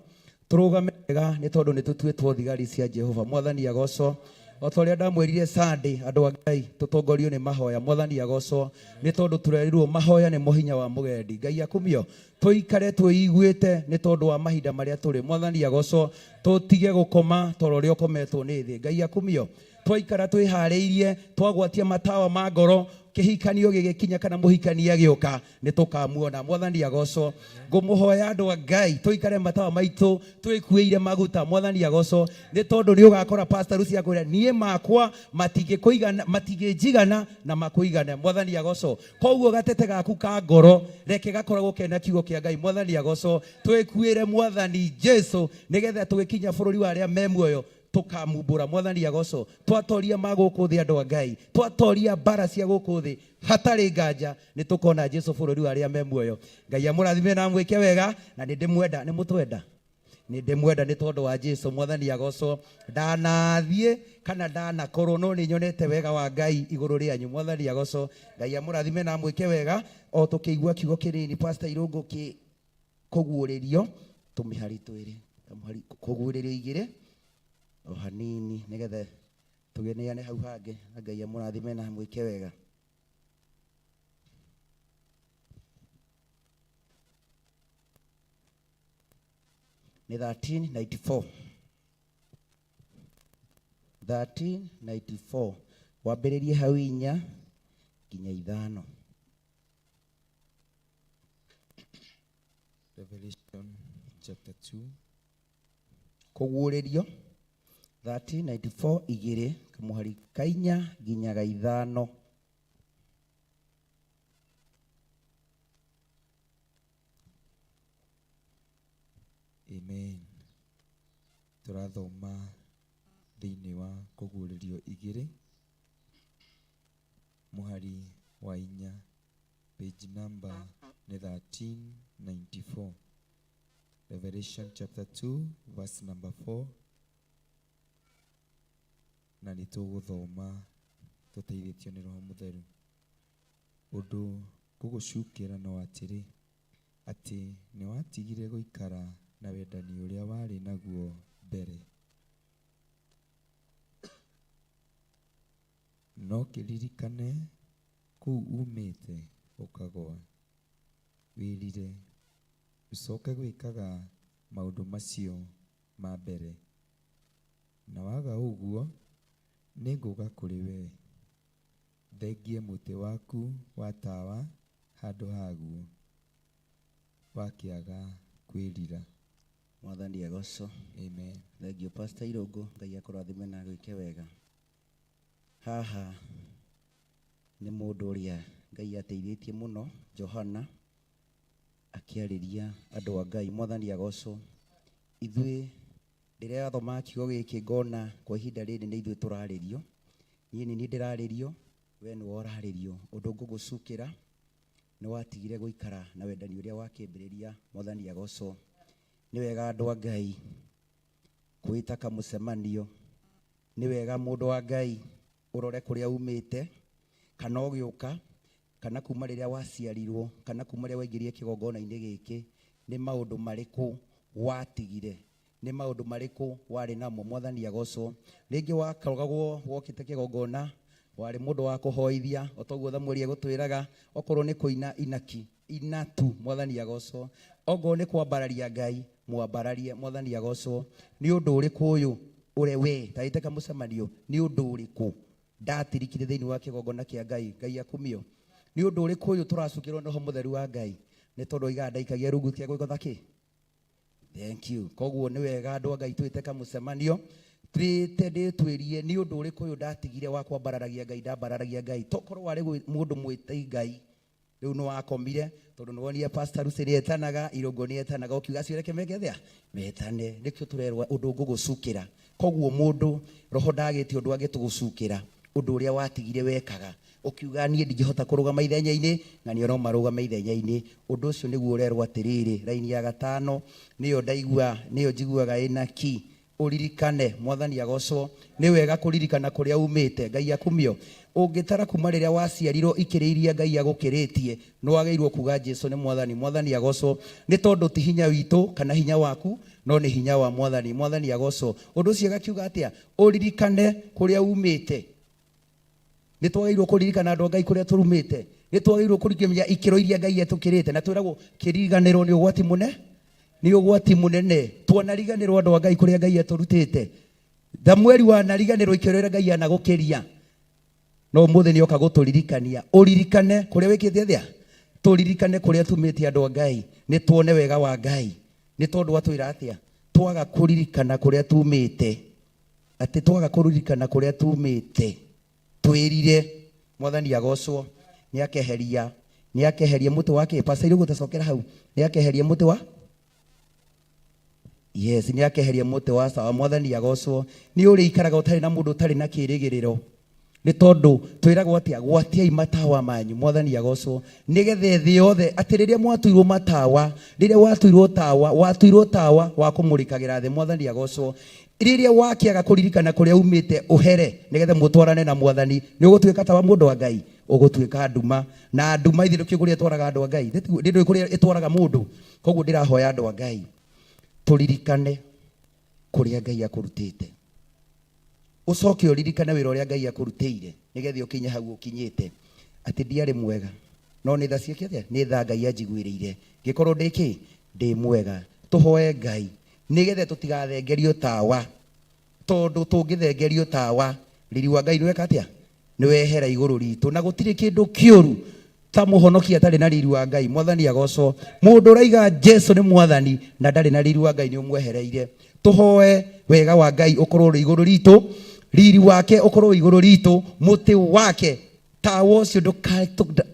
tũrũgame wega nĩ tondũ nĩ tũtuĩtwo thigari cia Jehova. Mwathani agocwo o ta ũrĩa ndamwĩrire Sunday andũ a Ngai tũtongorio nĩ mahoya. Mwathani agocwo nĩ tondũ tũrerirwo mahoya nĩmo hinya wa mũgendi. Ngai akumio tũikare twĩiguĩte nĩ tondũ wa mahinda marĩa tũrĩ. Mwathani agocwo tũtige gũkoma toro ũrĩa ũkometwo nĩ thĩ. Ngai akumio twaikara twĩharĩirie twagwatia matawa ma ngoro kĩhikanio gĩgĩkinya kana mũhikania agĩũka nĩ tũkamuona. Mwathani agocwo ngũmũhoya andũ a Ngai tũikare matawa maitũ twĩkuĩire maguta. Mwathani agocwo nĩ tondũ nĩ ũgakora pastor Lucy akwĩra niĩ makwa matingĩkũigana matingĩnjigana na makũigane. Mwathani agocwo koguo gatete gaku ka ngoro reke gakoragwo kena kiugo kĩa Ngai. Mwathani agocwo twĩkuĩre mwathani Jesu nĩgetha tũgĩkinya bũrũri wa arĩa me muoyo tukamumbura. Mwathani agocwo twatoria ma gũkũ thĩ andũ a Ngai twatoria mbara cia gũkũ thĩ hatarĩ nganja nĩ tũkona Jesu bũrũri wa arĩa me muoyo. Ngai amũrathime na amwĩke wega na nĩ ndĩmwenda nĩ mũtwenda nĩ ndĩmwenda nĩ tondũ wa Jesu. Mwathani agocwo ndanathiĩ kana ndanakorwo no nĩ nyonete wega wa Ngai igũrũ rĩanyu. Mwathani agocwo Ngai amũrathime na amwĩke wega o tũkĩigua kiugo kĩnini Pastor Irũngũ kĩ kũguũrĩrio tũmĩhari twĩrĩ kũguũrĩrio igĩrĩ o hanini nĩgetha tũgĩneane hau hangĩ na Ngai amũrathime na amwĩke wega. Nĩ 1394 1394 wambĩrĩrie hau inya nginya ithano. Revelation chapter 2, Kũguũrĩrio 1394 igĩrĩ kamũhari ka inya nginya ga ithano. Amen. Tũrathoma thĩinĩ wa kũguũrĩrio igĩrĩ mũhari wa inya, page number nĩ 1394. Revelation chapter 2 verse number 4, na nĩ tũgũthoma tũteithĩtio nĩ Roho Mũtheru. Ũndũ ngũgũcukĩra no atĩrĩ, atĩ nĩwatigire gũikara na wendani ũrĩa warĩ naguo mbere. No kĩririkane kũu umĩte ũkagũa, wĩrire, ũcoke gwĩkaga maũndũ macio ma mbere. Na waga ũguo, nĩngũũka kũrĩ wee, thengie mũtĩ waku wa tawa handũ haguo, wakĩaga kwĩrira. Mwathani agocwo. Amen. Thank you Pastor Irũngũ, Ngai akũrathime na agwĩke wega. Haha nĩ mũndũ ũrĩa Ngai ateithĩtie mũno, Johana akĩarĩria andũ a Ngai. Mwathani agocwo. Ithuĩ rĩrĩa thoma kiugo gĩkĩ ngona kwa ihinda rĩrĩ nĩ ithuĩ tũrarĩrio. Niĩ nĩ niĩ ndĩrarĩrio, we nĩwe ũrarĩrio. Ũndũ ngũgũcukĩra nĩ watigire gũikara na wendani ũrĩa wakĩambĩrĩria. Mwathani agocwo. Nĩ wega andũ a Ngai kwĩta kamũcemanio. Nĩ wega mũndũ wa Ngai ũrore kũrĩa umĩte, kana ũgĩũka, kana kuma rĩrĩa waciarirwo, kana kuma rĩrĩa waingĩrire kĩgongona-inĩ gĩkĩ, nĩ maũndũ marĩkũ watigire, nĩ maũndũ marĩkũ warĩ namo. Mwathani agocwo. Rĩngĩ wakoragwo wokĩte kĩgongona, warĩ mũndũ wa kũhoithia, o toguo Thamueli egũtwĩraga, okorwo nĩ kũina inaki, ina tu. Mwathani agocwo. Okorwo nĩ kwambararia Ngai, mwambararie. Mwathani agocwo. Nĩ ũndũ ũrĩkũ ũyũ ũrĩa we taĩte kamũcemanio, nĩ ũndũ ũrĩkũ ndatirikire thĩinĩ wa kĩgongona kĩa Ngai? Ngai akumio. Nĩ ũndũ ũrĩkũ ũyũ tũracukĩrwo nĩ Roho Mũtheru wa Ngai? Nĩ tondũ oigaga ndaikagia rungu cia gwĩkwo thakĩ. Thank you. Koguo nĩ wega andũ a Ngai twĩte kamũcemanio, twĩte ndĩtwĩrie nĩ ũndũ ũrĩkũ ũyũ ndatigire wa kwambararagia Ngai, ndambararagia Ngai. Tokorwo warĩ mũndũ mwĩtĩi Ngai, rĩu nĩ wakomire tondũ nĩ wonire Pastor Lucy nĩ etanaga, Irũngũ nĩ etanaga, ũkiuga acio reke meke atĩa? Metane. Nĩkĩo tũrerwo ũndũ ngũgũcukĩra. Koguo mũndũ roho ndagĩte ũndũ angĩtũgũcukĩra, ũndũ ũrĩa watigire wekaga, ũkiuga niĩ ndingĩhota kũrũgama ithenya-inĩ, ng'ania no marũgame ithenya-inĩ. Ũndũ ũcio nĩguo ũrerwo atĩrĩrĩ, raini ya gatano nĩyo ndaigua, nĩyo njiguaga ĩna ki. Ũririkane, Mwathani agocwo. Nĩ wega kũririkana kũrĩa umĩte. Ngai akumio. Ũngĩtara kuma rĩrĩa waciarirwo ikĩrĩ iria Ngai agũkĩrĩtie, nĩ wagĩrĩirwo kuga Jesu nĩ Mwathani. Mwathani agocwo. Nĩ tondũ ti hinya witũ kana hinya waku, no nĩ hinya wa Mwathani. Mwathani agocwo. Ũndũ ũcio agakiuga atĩa? Ũririkane kũrĩa umĩte. Nĩ twagĩrĩirwo kũririkana andũ a Ngai kũrĩa tũrumĩte. Nĩ twagĩrĩirwo kũririkana ikĩro iria Ngai etũkĩrĩte. Na twĩragwo kĩriganĩro nĩ ũgwati mũne, nĩ ũgwati mũnene. Twanariganĩrwo andũ a Ngai kũrĩa Ngai etũrutĩte. Thamueli wanariganĩrwo ikĩro iria Ngai anagũkĩria. No ũmũthĩ nĩ oka gũtũririkania. Ũririkane kũrĩa wĩkĩte atĩa? Tũririkane kũrĩa tumĩte andũ a Ngai. Nĩ tuone wega wa Ngai. Nĩ tondũ atwĩra atĩa? Twaga kũririkana kũrĩa tumĩte. Atĩ twaga kũririkana kũrĩa tumĩte, twĩrire. Mwathani agocwo. Nĩ akeheria, nĩ akeheria mũtĩ wa kĩ? Pastor Irũngũ tacokera hau. Nĩ akeheria mũtĩ wa? Yes, nĩ akeheria mũtĩ wa sawa. Mwathani agocwo. Nĩ ũrĩikaraga ũtarĩ na mũndũ ũtarĩ na kĩrĩgĩrĩro. Nĩ tondũ twĩragwo atĩa? Gwatiai matawa manyu. Mwathani agocwo. Nĩgetha thĩ yothe, atĩ rĩrĩa mwatuirwo matawa, rĩrĩa watuirwo tawa, watuirwo tawa wa kũmũrĩkagĩra thĩ. Mwathani agocwo. Rĩrĩa wakĩaga kũririkana kũrĩa umĩte ũhere, nĩgetha mũtwarane na Mwathani, nĩ ũgũtuĩka tawa mũndũ wa Ngai, ũgũtuĩka nduma. Na nduma ithe ndũkĩũĩ kũrĩa ĩtwaraga andũ a Ngai. Ndũĩ kũrĩa ĩtwaraga mũndũ. Koguo ndĩrahoya andũ a Ngai, tũririkane kũrĩa Ngai akũrutĩte. Ũcoke ũririkane wĩra ũrĩa Ngai akũrutĩire, nĩgetha ũkinye hau ũkinyĩte. Atĩ ndiarĩ mwega, no nĩ tha ciake atĩa? Nĩ tha Ngai anjiguĩrĩire. Ngĩkorwo ndĩ kĩ? Ndĩ mwega. Tũhoe Ngai, nĩgetha tũtigathengerio tawa. Tondũ tũngĩthengerio tawa, riri wa Ngai nĩweka atĩa? Nĩwehera igũrũ ritũ. Na gũtirĩ kĩndũ kĩũru ta mũhonoki atarĩ na riri wa Ngai. Mwathani agocwo. Mũndũ ũraiga Jesu nĩ Mwathani na ndarĩ na riri wa Ngai nĩ ũmwehereire. Tũhoe wega wa Ngai ũkorwo ũrĩ igũrũ ritũ, riri wake ũkorwo wĩ igũrũ ritũ, mũtĩ wake tawa ũcio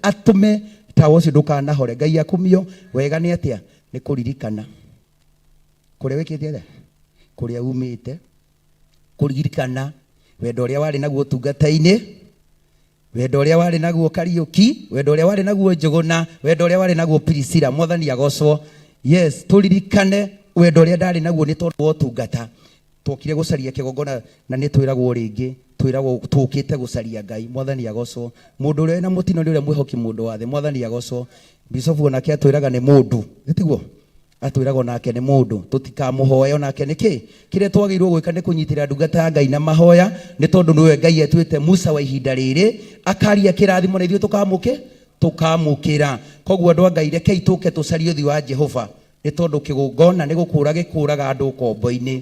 atũme tawa ũcio ndũkanahore. Ngai akumio. Wega nĩ atĩa? Nĩ kũririkana kũrĩa wĩkĩte atĩa, kũrĩa umĩte, kũririkana wendo ũrĩa warĩ naguo ũtungata-inĩ, wendo ũrĩa warĩ naguo Kariũki, wendo ũrĩa warĩ naguo Njũgũna, wendo ũrĩa warĩ naguo Priscilla. Mwathani agocwo. Yes, tũririkane wendo ũrĩa ndarĩ naguo nĩ tondũ wa ũtungata. Twokire gũcaria kĩgongona na nĩ twĩragwo rĩngĩ Twĩragwo tũkĩte gũcaria Ngai. Mwathani agocwo. Mũndũ ũrĩa wĩna mũtino nĩ ũrĩa mwĩhoki mũndũ wa thĩ. Mwathani agocwo. Bishofu onake atwĩraga nĩ mũndũ, tiguo? Atwĩraga onake nĩ mũndũ, tũtikamũhoe onake nĩkĩ. Kĩrĩa twagĩrĩirwo gwĩka nĩ kũnyitĩrĩra ndungata ya Ngai na mahoya, nĩ tondũ nĩwe Ngai atuĩte Musa wa ihinda rĩrĩ, akaria kĩrathimo na ithuĩ tũkamũkĩ tũkamũkĩra. Koguo andũ a Ngai, rekei tũke tũcarie ũthiũ wa Jehova, nĩ tondũ kĩgongona nĩ gũkũra gĩkũraga andũ ũkombo-inĩ.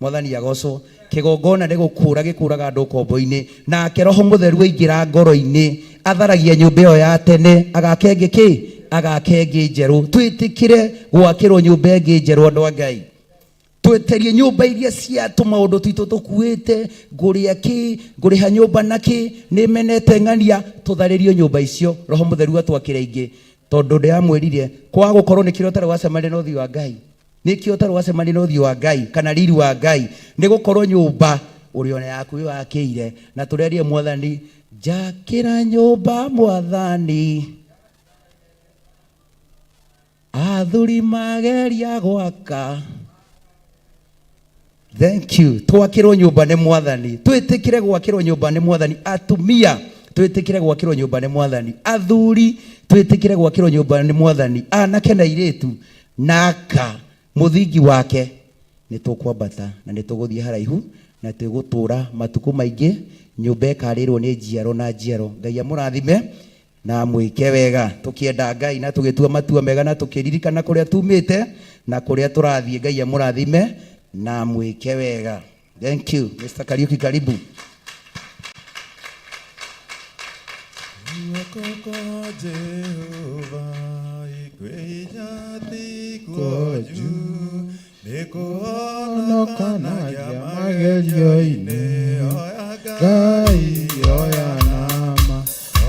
Mwathani agocwo. Kĩgongona nĩ gũkũra gĩkũraga andũ ũkombo-inĩ, nake Roho Mũtheru aingĩra ngoro-inĩ atharagia nyũmba ĩyo ya tene, agake ĩngĩ kĩ? Agake ĩngĩ njerũ. Twĩtĩkĩre gwakĩrwo nyũmba ĩngĩ njerũ, andũ a Ngai. Tweterie nyũmba iria cia tũmaũndũ twitũ tũkuĩte, ngũrĩa kĩ, ngũrĩha nyũmba na kĩ, nĩ menete ng'ania, tũtharĩrio nyũmba icio, Roho Mũtheru atwakĩre ingĩ. Tondũ ndĩramwĩrire, kwaga gũkorwo nĩkĩo ũtarĩ wacemania na ũthiũ wa Ngai. Nĩkĩo ũtarĩ wacemania na ũthiũ wa Ngai, kana riri wa Ngai. Nĩ gũkorwo nyũmba ũrĩ ona yaku wakĩire. Na tũrerie Mwathani, njakĩra nyũmba Mwathani. Athuri mageria gwaka. Thank you. Twakĩrwo nyũmba nĩ Mwathani. Twĩtĩkĩre gwakĩrwo nyũmba nĩ Mwathani. Atumia twĩtĩkĩre gwakĩrwo nyũmba nĩ Mwathani. Athuri twĩtĩkĩre gwakĩrwo nyũmba nĩ Mwathani. Anake na airĩtu naka mũthingi wake nĩ tũkwambata na nĩ tũgũthiĩ haraihu na twĩgũtũra matukũ maingĩ, nyũmba ĩkarĩrwo nĩ njiaro na njiaro. Ngai amũrathime na mwĩke wega, tũkĩenda Ngai na tũgĩtua matua mega na tũkĩririkana kũrĩa tumĩte na kũrĩa tũrathiĩ. Ngai amũrathime na mwĩke wega. Thank you. Mr. Kariuki, karibu. Guoko kwa Jehova kwĩ ti kuo juu, nĩ kũhonokanagia magerio-inĩ. Oya Ngai, oya nama,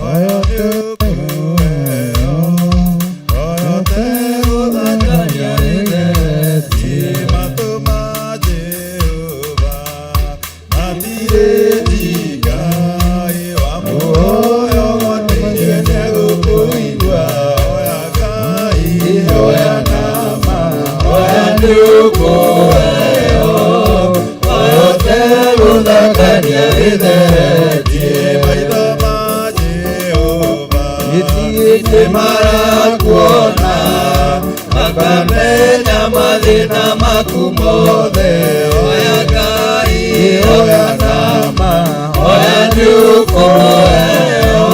oya tũkũheo, oya tegũthakania rĩgeretie. Matũ ma Jehova matirĩ njinga, wa muoyo gwateire nĩegũkũigua. Oya Ngai, oya nama, oya nĩũkũheo, oya tegũthakania rĩtheretie. Maitho ma Jehova nĩ marakuona, makamenya mathĩna maku mothe. Oya Ngai, oya nama, oya nĩũkũheo,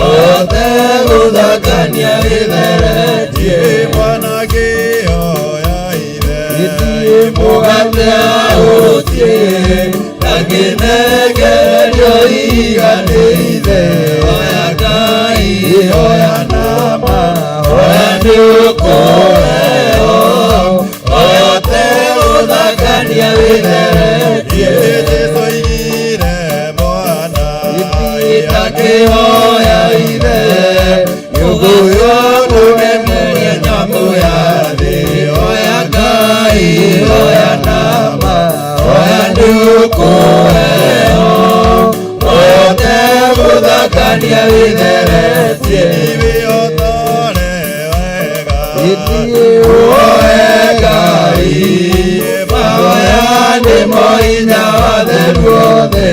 oya tegũthakania rĩtheretie. Mwana kĩoya ithe mũgate aũtie, ndangĩnengererio ihiga nĩ ithe. Oya Ngai, oya nama, oya nĩũkũheo, oya tegũthakania rĩtheretie. Jesũ oigire mwana akĩhoya ithe, nĩũkũheo kũnemeria nyamũ ya thĩ. Oya Ngai, oya nama, oya nĩũkũheo, oya tegũthakania rĩtheretie. Wĩhotore wega, woe Ngai, mahoya nĩmo hinya wa theru othe.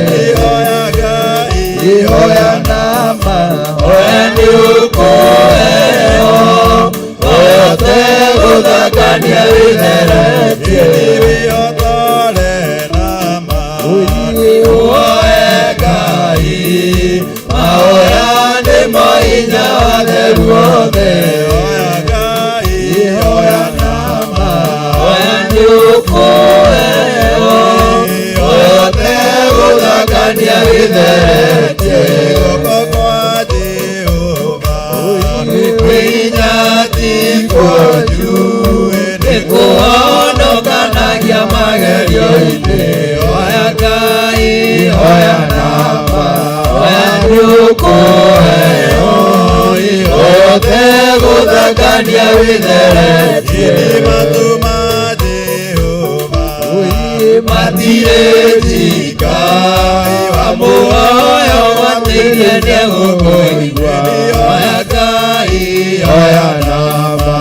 Oya Ngai, oya nama, oya nĩũkũheo, oya tegũthakania rĩtheretie. Wĩhotore nama, woe Ngai, mahoya nĩmo hinya wa theru othe. Oya Ngai, oya nama, oya nĩũkũheo, oya tegũthakania rĩtheretie. Guoko kwa Jehova kwĩ hinya ti kuo juu, nĩ kũhonokanagia magerio-inĩ. Oya Ngai, oya nama, oya nĩũkũheo, oya tegũthakania rĩtheretie. Matũ ma Jehova matirĩ njinga, wa muoyo gwateire nĩegũkũigua. Oya Ngai, oya nama,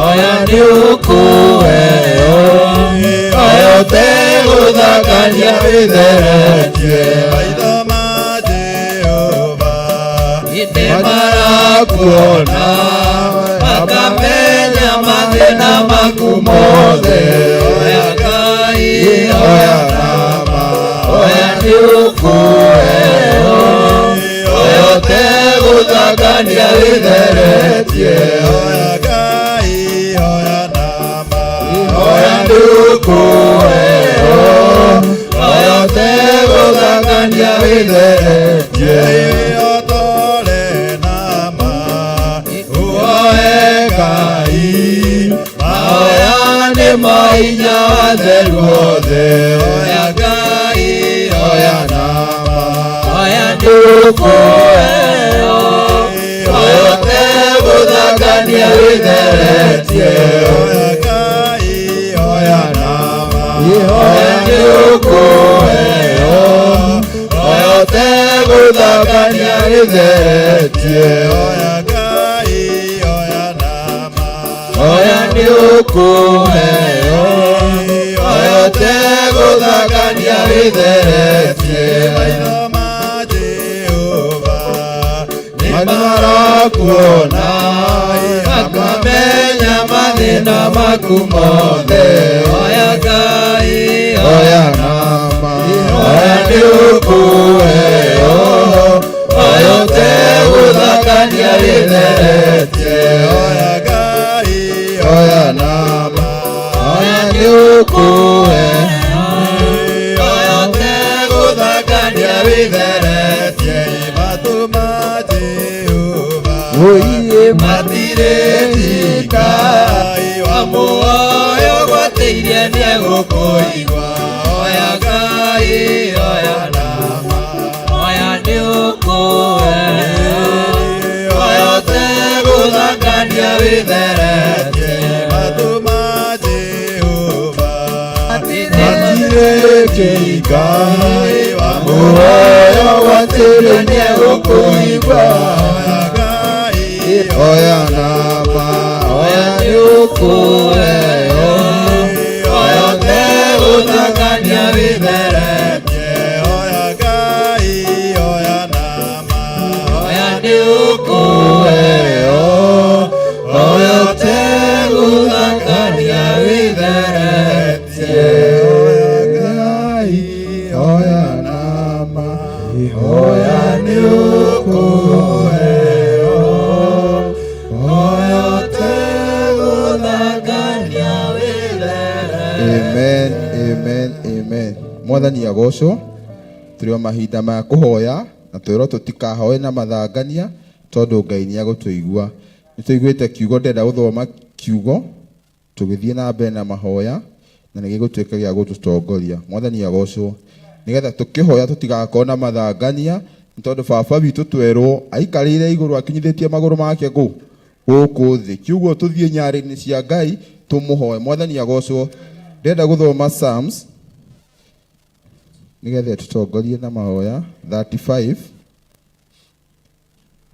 oya nĩũkũheo, oya tegũthakania rĩtheretie. nĩmarakuona makamenya mathĩna maku mothe oya Ngai oya nama oya nĩũkũheo oya ũtegũthakania wĩtheretie Oya Ngai oya nama oya nĩũkũheo oya ũtegũthakania wĩtheretie Otore nama uoe Ngai mahoya nĩ mahinya watheru othe oya Ngai oya nama oya nĩũkũheo oya ũtegũthakania wĩtheretie Oya Ngai oya nama oya nĩũkũheo oya ũtegũthakania wĩtheretie Oya Ngai oya nama oya nĩũkũheo oya ũtegũthakania wĩtheretie Maitho ma Jehova nĩmarakuona makamenya mathĩna maku mothe oya Ngai oya nama oya nĩũkũheo oya ũtegũthakania wĩtheretie Oya Ngai oya nama oya nĩũkũheo oya ũtegũthakania wĩtheretie Matũ ma Jehova Oiye matirĩtika wa muoyo gwatĩirie nĩegũkũigua oya Ngai oya nama oya nĩũkũheo oya ũtegũthakania wĩtheretie Matũ ma Jehova matirĩkĩika wa muoyo gwatĩirie nĩegũkũigua Oya Ngai oya nama oya nĩũkũheo oya ũtegũthakania wĩtheretie Oya Ngai oya nama oya nĩũkũheo oya ũtegũthakania wĩtheretie Oya Ngai oya nama oya nĩũkũheo oya ũtegũthakania wĩtheretie Amen, amen, amen. Mwathani agocwo tũrĩ o mahinda ma kũhoya na twĩrwo tũtikahoe na mathangania tondũ Ngai nĩ agũtũigua. Nĩ tũiguĩte kiugo ndĩrenda gũthoma kiugo tũgĩthiĩ na mbere na mahoya na nĩ gĩgũtuĩka gĩa gũtũtongoria. Mwathani agocwo nĩgetha tũkĩhoya tũtigakorwo na mathangania nĩ tondũ baba witũ twerwo aikarĩire igũrũ akinyithĩtie magũrũ make kũ gũkũ thĩ kiuguo tũthiĩ nyarĩinĩ cia Ngai tũmũhoe. Mwathani agocwo. Ndĩrenda gũthoma Psalms nĩgetha tũtongorie na mahoya 35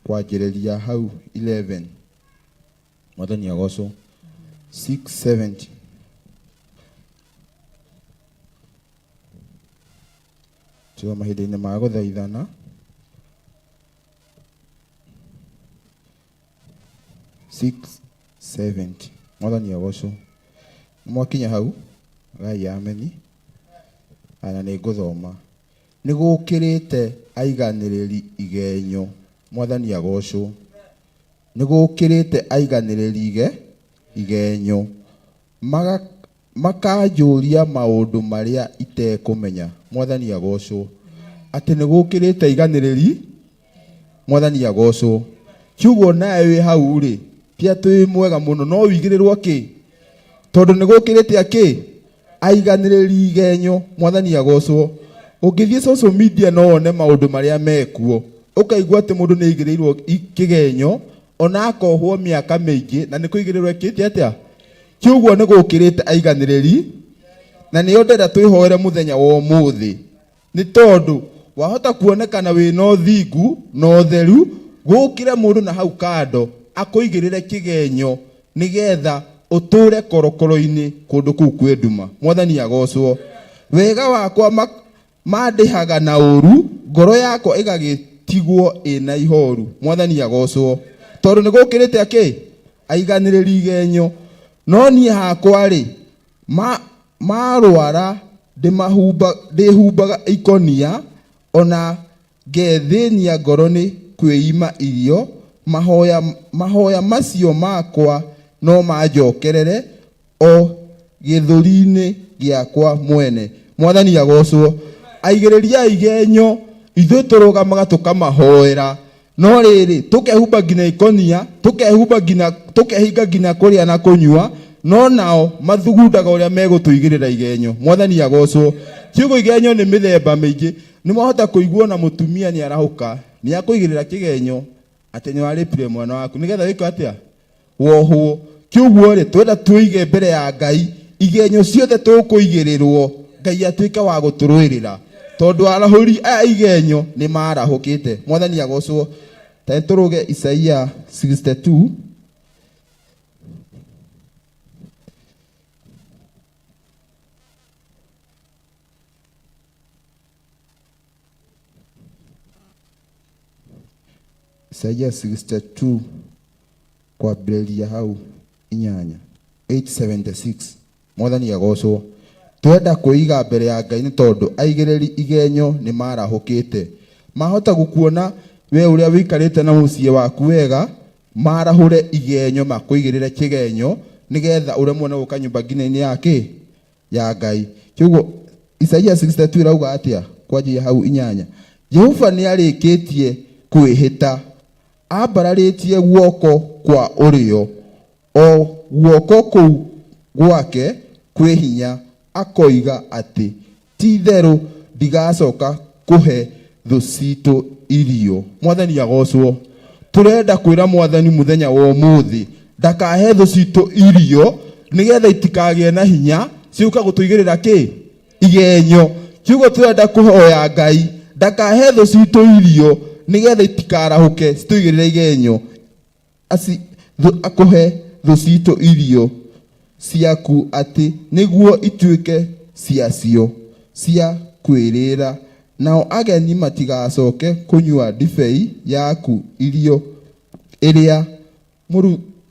kwanjĩrĩria hau 11. Mwathani agocwo. 670. Tũrĩ mahinda-inĩ ma gũthaithana. 670. Mwathani agocwo. Nĩ mwakinya hau gai ameni. Aya nĩ ngũthoma. Nĩ gũkĩrĩte aiganĩrĩri igenyo. Mwathani agocwo. Nĩ gũkĩrĩte aiganĩrĩri igenyo. Makanjũria maũndũ marĩa itekũmenya. Mwathani agocwo. Atĩ nĩ gũkĩrĩte aiganĩrĩri. Mwathani agocwo. Kiugo nawe wĩ hau rĩ, ti atĩ wĩ mwega mũno no wigĩrĩrwo kĩ? Tondũ nĩ gũkĩrĩte akĩ? Aiganĩrĩri igenyo. Mwathani agocwo. Ũngĩthiĩ social media no wone maũndũ marĩa mekuo. Ũkaigua atĩ mũndũ nĩ aigĩrĩirwo kĩgenyo ona akohwo mĩaka mĩingĩ na nĩ kũigĩrĩrwo ekĩte atĩa? Kiuguo nĩ gũkĩrĩte aiganĩrĩri na nĩyo ndĩrenda twĩhoere mũthenya wa ũmũthĩ. Nĩ tondũ wahota kuonekana wĩna ũthingu na ũtheru gũkĩre mũndũ na hau kando akũigĩrĩre kĩgenyo nĩgetha ũtũre korokoro-inĩ kũndũ kũu kwĩ nduma. Mwathani agocwo. Wega wakwa mandĩhaga na ũru, ngoro yakwa ĩgagĩtigwo ĩna ihoru. Mwathani agocwo. Tondũ nĩ gũkĩrĩte akĩ aiganĩrĩri igenyo. No niĩ hakwa rĩ, marwara ndĩhumbaga ikonia, ona ngethĩnia ngoro nĩ kwĩima irio. Mahoya macio makwa no manjokerere o gĩthũri-inĩ gĩakwa mwene. Mwathani agocwo. Aigĩrĩria igenyo, ithuĩ tũrũgamaga tũkamahoera. No rĩrĩ, tũkehumba nginya ikonia, tũkehumba nginya, tũkehinga nginya kũrĩa na kũnyua, no nao mathugundaga ũrĩa megũtũigĩrĩra igenyo. Mwathani agocwo. Kiugo igenyo nĩ mĩthemba mĩingĩ. Nĩ mwahota kũigua ona mũtumia nĩ arahũka, nĩ akũigĩrĩra kĩgenyo atĩ nĩ warĩpire mwana waku, nĩgetha wĩke atĩa? Wohwo. Kiuguo rĩ, twenda twĩige mbere ya Ngai, igenyo ciothe tũkũigĩrĩrwo, Ngai atuĩke wa gũtũrũĩrĩra. Tondũ arahũri aya igenyo nĩ marahũkĩte. Mwathani agocwo. Ta tũrũge Isaia 62. Isaia 62 kwambĩrĩria hau inyanya 876. Mwathani agocwo. Twenda kwĩiga mbere ya Ngai nĩ tondũ aigĩrĩri igenyo nĩ marahũkĩte. Mahota gũkuona we ũrĩa wĩikarĩte na mũciĩ waku wega, marahũre igenyo makũigĩrĩre kĩgenyo nĩgetha ũremwo nĩ gũka nyũmba nginya-inĩ ya kĩ? Ya Ngai. Kiugo Isaia 62 ĩrauga atĩa? Kwanjia hau inyanya. Jehova nĩ arĩkĩtie kwĩhĩta, ambararĩtie guoko kwa ũrĩo, o guoko kũu gwake kwĩ hinya, akoiga atĩ ti-itherũ ndigacoka kũhe thũ citũ irio. Mwathani agocwo. Tũrenda kwĩra Mwathani mũthenya wa ũmũthĩ ndakahe thũ citũ irio nĩgetha itikagĩe na hinya ciũka gũtũigĩrĩra kĩ? Igenyo. Kiugo tũrenda kũhoya Ngai ndakahe thũ citũ irio nĩgetha itikarahũke citũigĩrĩre igenyo. Akũhe thũ citũ irio ciaku atĩ nĩguo ituĩke ciacio cia kwĩrĩĩra, nao ageni matigacoke kũnyua ndibei yaku irio ĩrĩa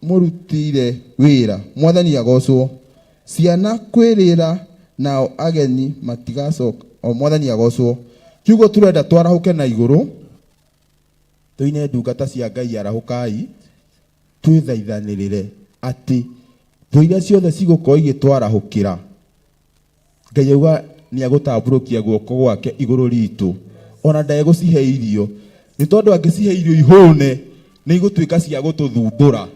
mũrutĩire wĩra. Mwathani agocwo. Ciana kwĩrĩra, nao ageni matigacoka. O Mwathani agocwo. Kiugo tũrenda twarahũke na igũrũ, tũine ndungata cia Ngai arahũkai, twĩthaithanĩrĩre atĩ thũ iria ciothe cigũkorwo igĩtwarahũkĩra, Ngai auga nĩ agũtambũrũkia guoko gwake igũrũ ritũ, ona ndegũcihe irio, nĩ tondũ angĩcihe irio ihũne nĩ igũtuĩka cia gũtũthumbũra.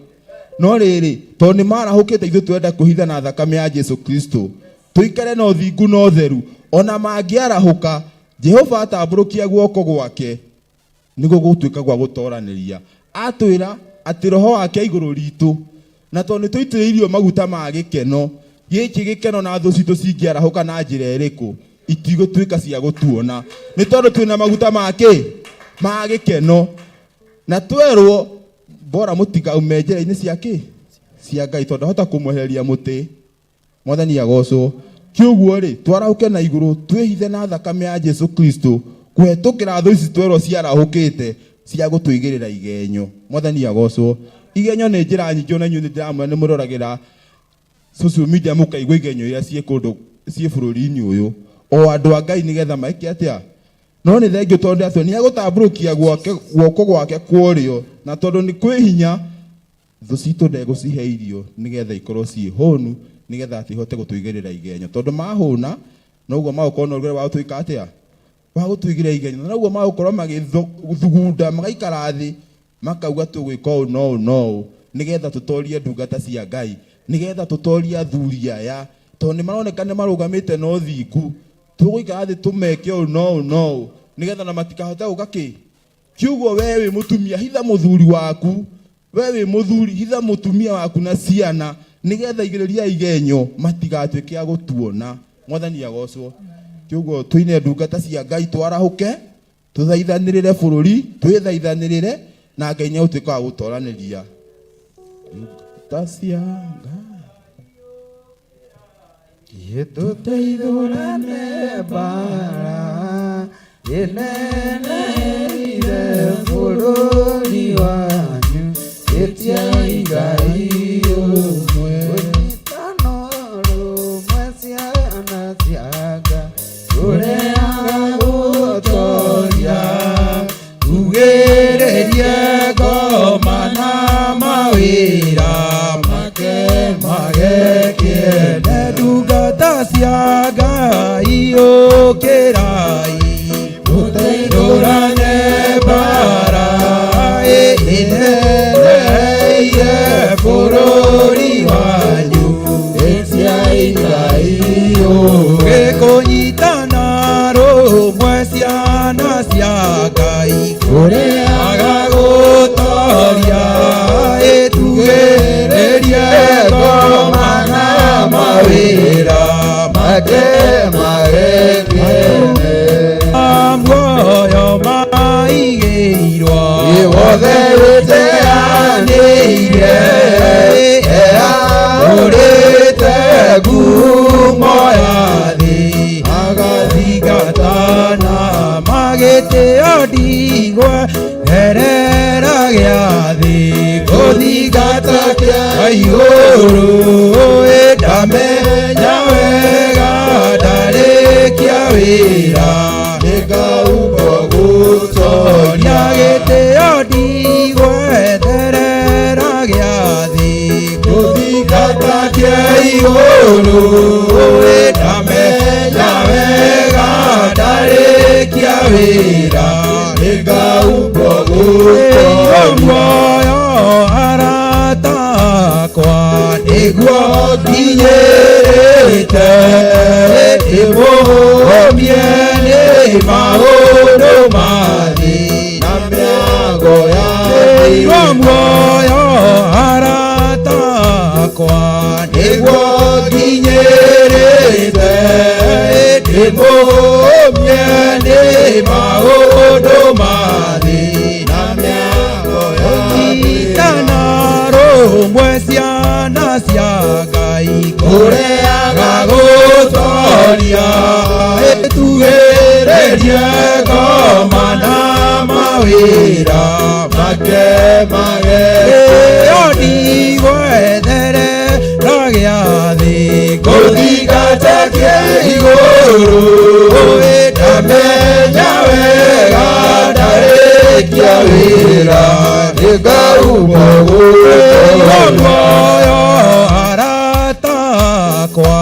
No rĩrĩ, tondũ nĩ marahũkĩte, ithuĩ tũrenda kwĩhitha na thakame ya Jesu Kristo, tũikare na ũthingu na ũtheru. Ona mangĩarahũka, Jehova atambũrũkia guoko gwake, nĩguo gũtuĩka gwa gũtoranĩria. Atwĩra atĩ roho wake igũrũ ritũ, na tondũ nĩ tũitĩrĩirio maguta ma gĩkeno, gĩkĩ gĩkeno na thũ citũ cingĩarahũka na njĩra ĩrĩkũ, itigũtuĩka cia gũtuona, nĩ tondũ twĩna maguta ma kĩ? Ma gĩkeno. Na twerwo bora mũtikaume njĩra-inĩ cia kĩ? Cia Ngai, tondũ ahota kũmwehereria mũtĩ. Mwathani agocwo. Kiuguo rĩ, twarahũke na igũrũ, twĩhithe na thakame ya Jesu Kristo, kũhetũkĩra thũ ici twerwo ciarahũkĩte cia gũtũigĩrĩra igenyo. Mwathani agocwo. Igenyo nĩ njĩra nyingĩ, ona inyuĩ nĩ ndĩramwĩra nĩ mũroragĩra social media mũkaigua igenyo iria ciĩ kũndũ ciĩ bũrũri-inĩ ũyũ. O andũ a Ngai nĩgetha meke atĩa? No nĩ thengio tondũ atĩ nĩ agũtambũrũkia guoko gwake kwa ũrĩo, na tondũ nĩ kwĩ hinya, thũ citũ ndegũcihe irio nĩgetha ikorwo ciĩ hũnu, nĩgetha atĩ ihote gũtũigĩrĩra igenyo. Tondũ mahũna, noguo magũkorwo na ũrugarĩ wa gũtwĩka atĩa? Wa gũtũigĩrĩra igenyo. Na noguo magũkorwo magĩthugunda, magaikara thĩ, makauga tũgwĩka ũũ na ũũ na ũũ, nĩgetha tũtorie ndungata cia Ngai, nĩgetha tũtorie athuri aya, tondũ nĩ maroneka nĩ marũgamĩte na ũthingu. Tũgũikara thĩ tũmeke ũũ na ũũ na ũũ, nĩgetha na matikahote gũka kĩ? Kiugo we wĩ mũtumia, hitha mũthuri waku. We wĩ mũthuri, hitha mũtumia waku na ciana, nĩgetha igĩrĩria igenyo matigatuĩke a gũtuona. Mwathani agocwo. Kiugo tũine ndungata cia Ngai, twarahũke, tũthaithanĩrĩre bũrũri, twĩthaithanĩrĩre, na Ngai nĩ egũtuĩka wa gũtoranĩria. Ndungata cia Ngai. Tũteithũrane mbara ĩneneire bũrũri wanyu. Kũrehaga gũtoria tugĩrĩrie ngoma na mawĩra make magekĩene ndungata cia Ngai ũkĩrai mũteithũrane mbara ĩneneire bũrũri wanyu ĩtiai Ngai ũgĩkũnyitana rũmwe ciana cia Ngai kũrĩaga gũtoria ĩtugĩrĩrie ngoma na mawĩra make magekene muoyo maigĩirwo wothe wĩteanĩire ũrĩte ngumo ya thĩ agathingatana magĩtĩo ndigwa herera gĩathĩ gũthingata kĩa igũrũ ndamenya wega ndarĩkia wĩra nĩngaumwo gũtoria gĩtĩo ndigwetherera gĩathĩ gũthingata kĩa igũrũ ndamenya wega ndarĩkia wĩra nĩngaumwo gũtoria muoyo arata akwa nĩguo nginyĩrĩte ndĩmũhũmie nĩ maũndũ ma thĩ na mĩago ya thĩ muoyo arata akwa nĩguo nginyĩrĩte ndĩmũhũmie nĩ maũndũ ma thĩ na mĩago ya thĩ itana rũmwe ciana cia Ngai kũreaga gũtoria ĩtugĩrĩrie ngoma na mawĩra make magekĩo ndigwetherera gĩathĩ gũthingata kĩa igũrũ ndamenya wega ndarĩkia wĩra nĩngaumwo gũtoria muoyo arata akwa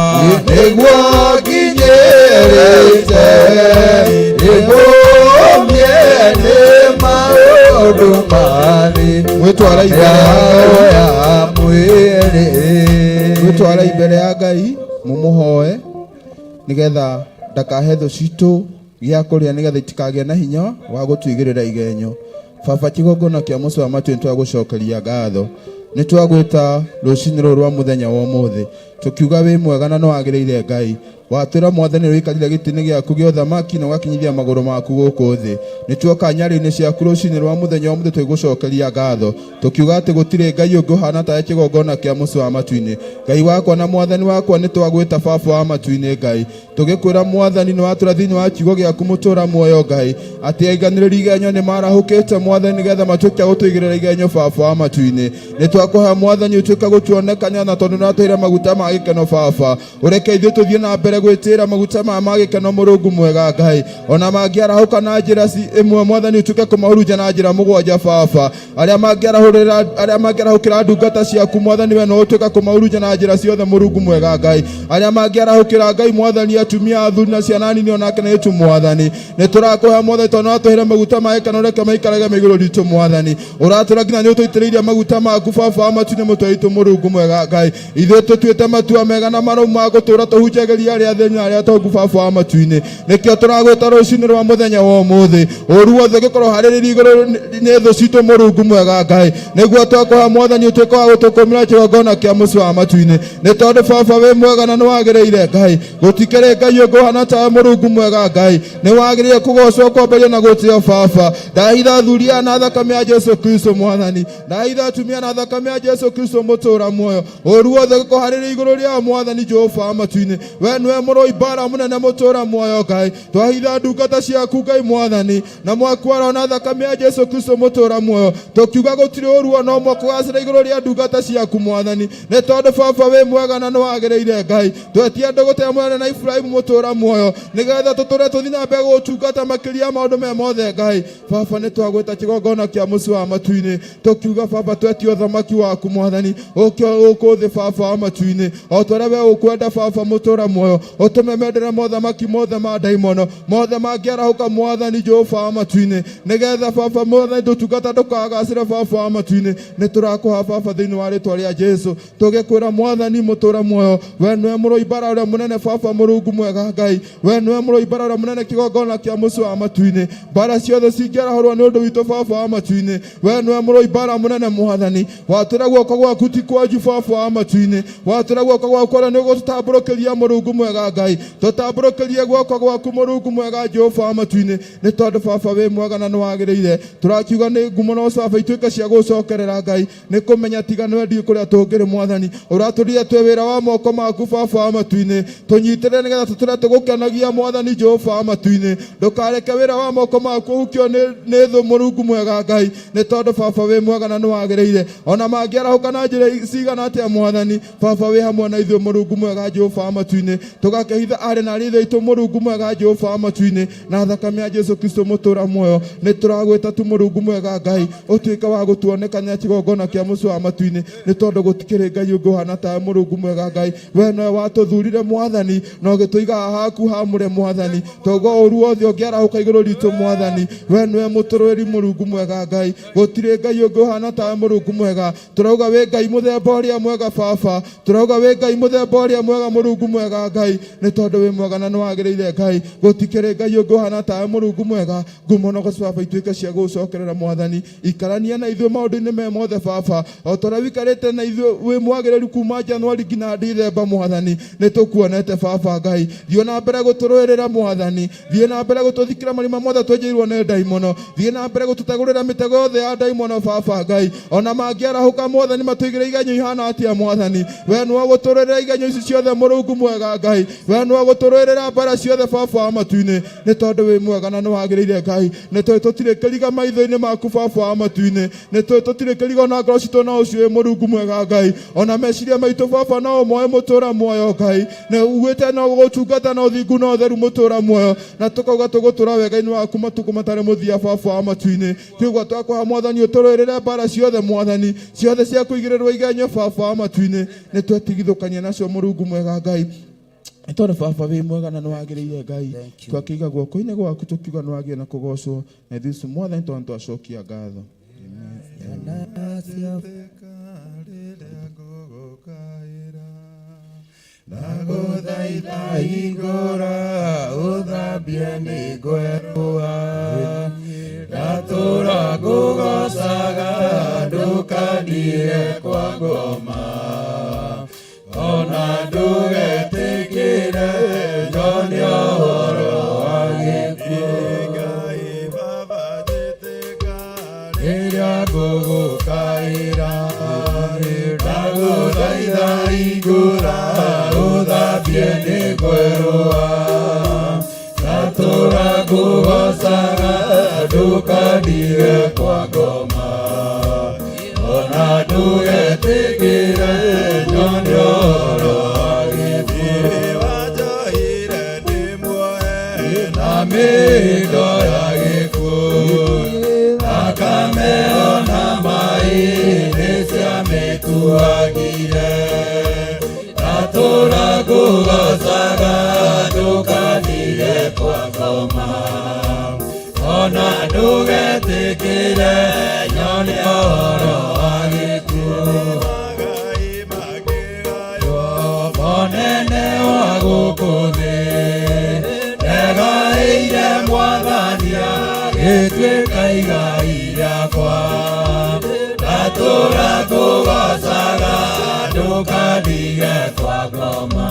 nĩguo nginyĩrĩte ndĩmũmie nĩ maũndũ ma thĩ Mwĩtwara imbere ya Ngai. ya mwĩrĩ Mwĩtwara imbere ya Ngai mũmũhoe nĩgetha ndakahe thũ citũ gĩa kũrĩa nĩgetha itikagĩe na hinya wa gũtuigĩrĩra igenyo. Baba kĩgongona kĩa mũciĩ wa matu nĩtwagũcokeria ngatho nĩtwagwĩta rũcinĩ rũrũ rwa mũthenya wa ũmũthĩ tũkiuga wĩ mwega na nĩwagĩrĩire Ngai watwĩra mwathani wĩikarire gĩtĩ-inĩ gĩaku gĩa ũthamaki na ũgakinyithia magũrũ maku gũkũ thĩ nĩtuoka nyarĩinĩ ciaku rũcinĩ rwa mũthenya wa ũmũthĩ tũgĩgũcokeria ngatho tũkiuga atĩ gũtirĩ Ngai ũngĩ ũhana tawe kĩgongona kĩa mũciĩ wa matu-inĩ. Ngai wakwa na mwathani wakwa nĩtwagwĩta baba wa matu-inĩ Ngai tũgĩkwĩra mwathani nĩwatwĩra thĩinĩ wa kiugo gĩaku mũtũra muoyo Ngai atĩ aiganĩrĩri igenyo nĩmarahũkĩte mwathani nĩgetha matuĩke a gũtũigĩrĩra igenyo baba wa matu-inĩ. Nĩtwakũhoya mwathani ũtuĩke gũtuonekania na tondũ nĩwatũheire maguta ma gĩkeno baba ũreke ithuĩ tũthiĩ na mbere gwĩtĩĩra maguta maya ma gĩkeno mũrungu mwega Ngai ona mangĩarahũka na njĩra ĩmwe mwathani ũtuĩke kũmahurunja na njĩra mũgwanja baba arĩa mangĩarahũkĩra ndungata ciaku mwathani we no ũtuĩke kũmahurunja na njĩra ciothe mũrungu mwega Ngai arĩa mangĩarahũkĩra Ngai mwathani atumia athuri na ciana nini onake na itu mwathani nĩtũrakũhoya mwathani tondũ nĩwatũheire maguta ma gĩkeno reke maikarage igũrũ ritũ mwathani ũratũra nginya nĩũtũitĩrĩirie maguta maku baba wa matu-inĩ mũtwe witũ mũrungu mwega Ngai ithuĩ tũtuĩte matua mega na marũmu ma gũtũũra tũhunjagĩria arĩa athĩni na arĩa atongu baba wa matu-inĩ nĩkĩo tũragwĩta rũcinĩ rwa mũthenya wa ũmũthĩ ũru wothe ũngĩkorwo harĩrĩirie igũrũ nĩ thũ citũ mũrungu mwega Ngai nĩguo twakũhoya mwathani ũtuĩke wa gũtũkũmĩra kĩgongona kĩa mũciĩ wa matu-inĩ nĩ tondũ baba wĩ mwega na nĩwagĩrĩire Ngai gũtikĩrĩ Ngai ũngĩ ũhana tawe mũrungu mwega Ngai nĩwagĩrĩire kũgocwo kwambĩrĩria na gũtĩo baba ndahitha athuri aya na thakame ya Jesu Kristo mwathani ndahitha atumia na thakame ya Jesu Kristo mũtũra muoyo ũru wothe ũngĩkorwo harĩrĩirie igũrũ rĩao mwathani Jehova wa matu-inĩ we nĩwe nĩwe mũrũi mbara mũnene mũtũra muoyo Ngai. Twahitha ndungata ciaku Ngai mwathani na mwakwara na thakame ya Jesu Kristo mũtũra muoyo, tũkiuga gũtirĩ ũru ona ũmwe kũgacĩra igũrũ rĩa ndungata ciaku mwathani, nĩ tondũ baba wĩ mwega na nĩwagĩrĩire Ngai. Twetia ndũgũ mũnene na Iburahĩmu mũtũra muoyo, nĩgetha tũtũre tũthiĩ na mbere gũgũtungata makĩria ya maũndũ me mothe Ngai. Baba nĩ twagwĩta kĩgongona kĩa mũciĩ wa matu-inĩ, tũkiuga baba twetie ũthamaki waku mwathani ũke gũkũ thĩ baba wa matu-inĩ, o ta ũrĩa we ũkwenda baba mũtũra muoyo, ũtũme mendere mothamaki mothe ma ndaimono mothe mangĩarahũka mwathani Jehova wa matu-inĩ, nĩgetha baba mwathani tũtungata ndũkagacĩre baba wa matu-inĩ. Nĩ tũrakũha baba thĩinĩ wa rĩtwa rĩa Jesu, tũgĩkwĩra mwathani mũtũra muoyo, we nĩwe mũrũi mbara ũrĩa mũnene baba mũrungu mwega Ngai, we nĩwe mũrũi mbara ũrĩa mũnene kĩgongona kĩa mũciĩ wa matu-inĩ. Mbara ciothe cingĩarahũrwo nĩ ũndũ witũ baba wa matu-inĩ, we nĩwe mũrũi mbara mũnene mwathani. Watũra guoko gwaku ti kwanju baba wa matu-inĩ, watũra guoko gwaku ũrĩa nĩ ũgũtũtambũrũkĩria mũrungu mwega Ngai, tũtambũrũkĩrie guoko gwaku mũrungu mwega Jehova wa matu-inĩ, nĩ tondũ baba wĩ mwega na nĩwagĩrĩire. Tũrakiuga nĩ ngumo na ũcaba ituĩke cia gũcokerera Ngai, nĩ kũmenya tiga nĩwe ndiũĩ kũrĩa tũngĩrĩ mwathani. Ũratũrire twĩ wĩra wa moko maku baba wa matu-inĩ, tũnyitĩrĩre nĩgetha tũtũre tũgũkenagia mwathani Jehova wa matu-inĩ. Ndũkareke wĩra wa moko maku ũhukio nĩ thũ mũrungu mwega Ngai, nĩ tondũ baba wĩ mwega na nĩwagĩrĩire. Ona mangĩarahũka na njĩra cigana atĩa mwathani, baba wĩ hamwe na ithuĩ mũrungu mwega Jehova wa matu-inĩ. Tũgakĩhitha arĩ na arĩ ithe mũrungu mwega Jehova wa matu-inĩ, na thakame ya Jesu Kristo mũtũra muoyo. Nĩ tũragwĩta tu mũrungu mwega Ngai, ũtuĩke wa gũtuonekania kĩgongona kĩa mũciĩ wa matu-inĩ, nĩ tondũ gũtikĩrĩ Ngai ũngĩ ũhana tawe mũrungu mwega Ngai. We nowe watũthurire mwathani na ũgĩtũiga haha haku hamũre mwathani, toguo ũru wothe ũngĩarahũka igũrũ ritũ mwathani, we nĩwe mũtũrũĩri mũrungu mwega Ngai. Gũtirĩ Ngai ũngĩ ũhana tawe mũrungu mwega. Tũrauga wĩ Ngai mũthemba ũrĩa mwega baba, tũrauga wĩ Ngai mũthemba ũrĩa mwega mũrungu mwega Ngai, nĩ tondũ wĩ mwega na nĩwagĩrĩire Ngai. Gũtikĩrĩ Ngai ũngĩ ũhana tawe mũrungu mwega. Ngumo na ũgoci baba ituĩke cia gũgũcokerera mwathani. Ikarania na ithuĩ maũndũ-inĩ me mothe baba, o ta ũrĩa wikarĩte na ithuĩ wĩ mwagĩrĩru kuma Januari nginya Dithemba mwathani, nĩ tũkuonete baba Ngai. Thiĩ na mbere gũtũrũĩrĩra mwathani, thiĩ na mbere gũtũthikĩra marima mothe twenjeirwo nĩ ndaimono, thiĩ na mbere gũtũtegũrĩra mĩtego yothe ya ndaimono baba Ngai. Ona mangĩarahũka mwathani matũigĩre igenyo ihana atĩa mwathani, we nĩwe ũgũtũrũĩrĩra igenyo ici ciothe mũrungu mwega Ngai, we nĩwe ũgũtũrũĩrĩra mbara ciothe baba wa matu-inĩ, nĩ tondũ wĩ mwega na nĩwagĩrĩire Ngai. Nĩ tũĩ tũtirĩ kĩriga maitho-inĩ maku baba wa matu-inĩ, nĩ tũĩ tũtirĩ kĩriga ona ngoro citũ no ũciũĩ mũrungu mwega Ngai, ona meciria maitũ baba no ũmoe mũtũra muoyo Ngai. Nĩ ugĩte no gũgũtungata na ũthingu na ũtheru mũtũra muoyo, na tũkauga tũgũtũra wega-inĩ waku matukũ matarĩ mũthia baba wa matu-inĩ. Kiugo twakũha mwathani ũtũrũĩrĩre mbara ciothe mwathani, ciothe cia kũigĩrĩrwo igenyo baba wa matu-inĩ, nĩ twetigithũkania nacio mũrungu mwega Ngai, nĩ tondũ baba wĩ mwega na nĩwagĩrĩire Ngai. Thank you. Twakĩiga guoko-inĩ gwaku tũkiuga nĩwagĩrĩire na kũgocwo na ithuĩ mwathani tondũ twacokia ngatho. Ndagũthaitha hingũra ũthambie nĩ ngwerũha, ndatũra ngũgocaga ndũkandige kwa ngoma, ona ndũgetĩkĩre nyone ũhoro wa gĩkuũ. Rĩrĩa ngũgũkaĩra, ndagũthaitha hingũra ũthambie nĩ ngwerũha, ndatũra ngũgocaga ndũkandige kwa ngoma, ona ndũgetĩkĩre nyone ũhoro wa gĩkuũ. Na mĩhĩndo ya gĩkuũ, thakame ona maĩ nĩ ciamĩtuagire, ndatũra ngũgocaga ndũkandige kwa ngoma, ona ndũgetĩkĩre nyone ũhoro wa gĩkuũ. Monene wa gũkũ thĩ ndegaĩire mwathani agĩtuĩka igai rĩakwa, ndatũra ngũgocaga ndũkandige kwa ngoma,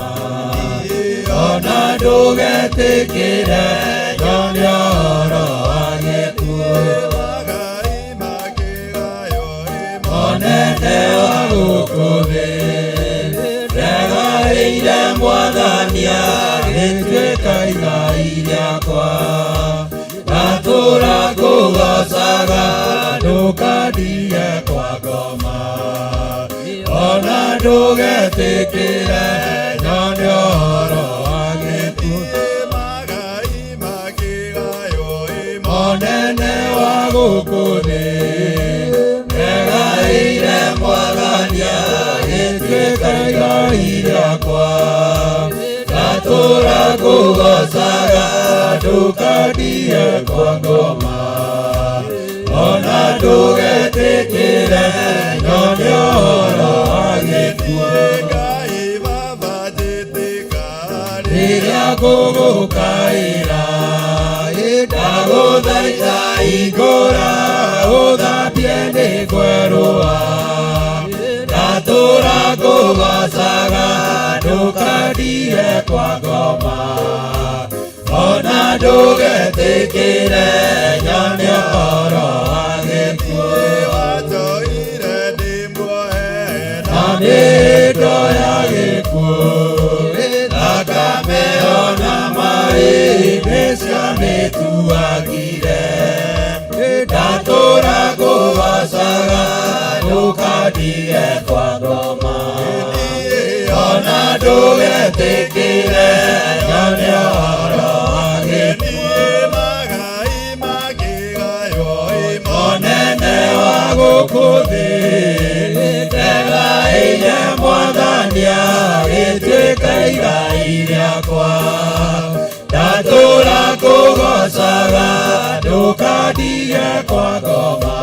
ona ndũgetĩkĩre nyone ũhoro wa gĩkuũ. Monene wa gũkũ thĩ ndegaĩire mwathani Ndũkandige kwa ngoma, ona ndũgetĩkĩre nyone ũhoro wa gĩkuũ. Mũnene wa gũkũ thĩ, ndegaĩire Mwathani agĩtuĩka igai rĩakwa. Ndatũũra ngũgoocaga, ndũkandige kwa ngoma, ona ndũgetĩkĩre nyone ũhoro wa gĩkuũ. Rĩrĩa ngũgũkaĩra, ndagũthaitha hingũra, ũthambie nĩ kwerũha. Ndatũũra ngũgoocaga, ndũkandige kwa ngoma, ona ndũgetĩkĩre nyone ũhoro wa gĩkuũ. Na mĩhĩndo ya gĩkuũ, thakame ona maĩ nĩciamĩtuagire. Ndatũũra ngũgoocaga, ndũkandige kwa ngoma, ona ndũgetĩkĩre nyone ũhoro wa gĩkuũ. Mũnene wa gũkũ thĩ, ndegaĩire Mwathani agĩtuĩka igai rĩakwa. Ndatũũra ngũgoocaga, ndũkandige kwa ngoma,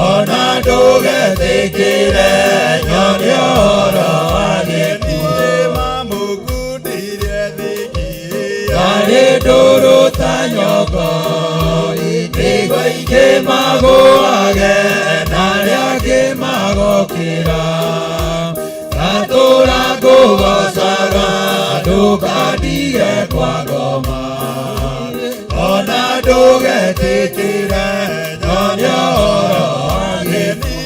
ona ndũgetĩkĩre nyone ũhoro wa gĩkuũ. Yarĩ ndũrũ ta nyongo, nĩguo aingĩ magũage na arĩa angĩ magokĩra. Ndatũũra ngũgoocaga, ndũkandige kwa ngoma, ona ndũgetĩkĩre nyone ũhoro wa gĩkuũ.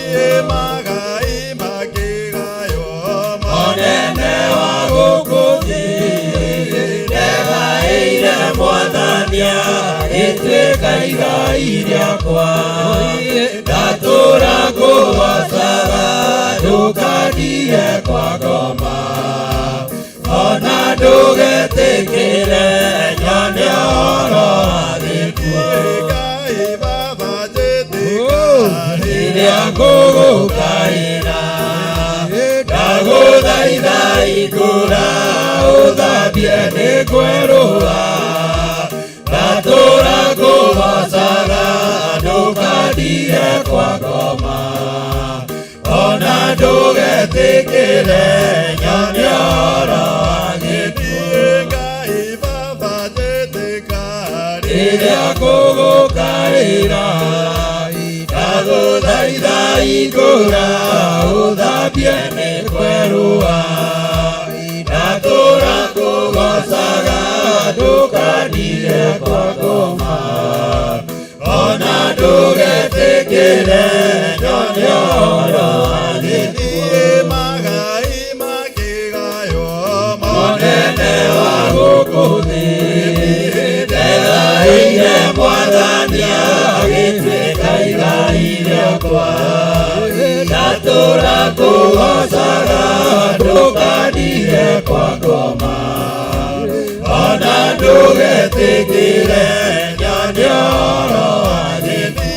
Mũnene wa gũkũ thĩ, ndegaĩire Mwathani agĩtuĩka igai rĩakwa. Ndatũũra ngũgoocaga, ndũkandige kwa ngoma, ona ndũgetĩkĩre nyone ũhoro wa gĩkuũ. Rĩrĩa ngũgũkaĩra, ndagũthaitha hingũra, ũthambie nĩ kwerũha. Ndatũũra ngũgoocaga, ndũkandige kwa ngoma, ona ndũgetĩkĩre nyone ũhoro wa gĩkuũ. Rĩrĩa ngũgũkaĩra, ndagũthaitha hingũra, ũthambie nĩ kwerũha. Ndatũũra ngũgoocaga, ndũkandige kwa ngoma, ona ndũgetĩkĩre nyone ũhoro wa gĩkuũ. Mũnene wa gũkũ thĩ, ndegaĩire Mwathani agĩtuĩka igai rĩakwa. Ndatũũra ngũgoocaga, ndũkandige kwa ngoma, ona ndũgetĩkĩre nyone ũhoro wa gĩkuũ.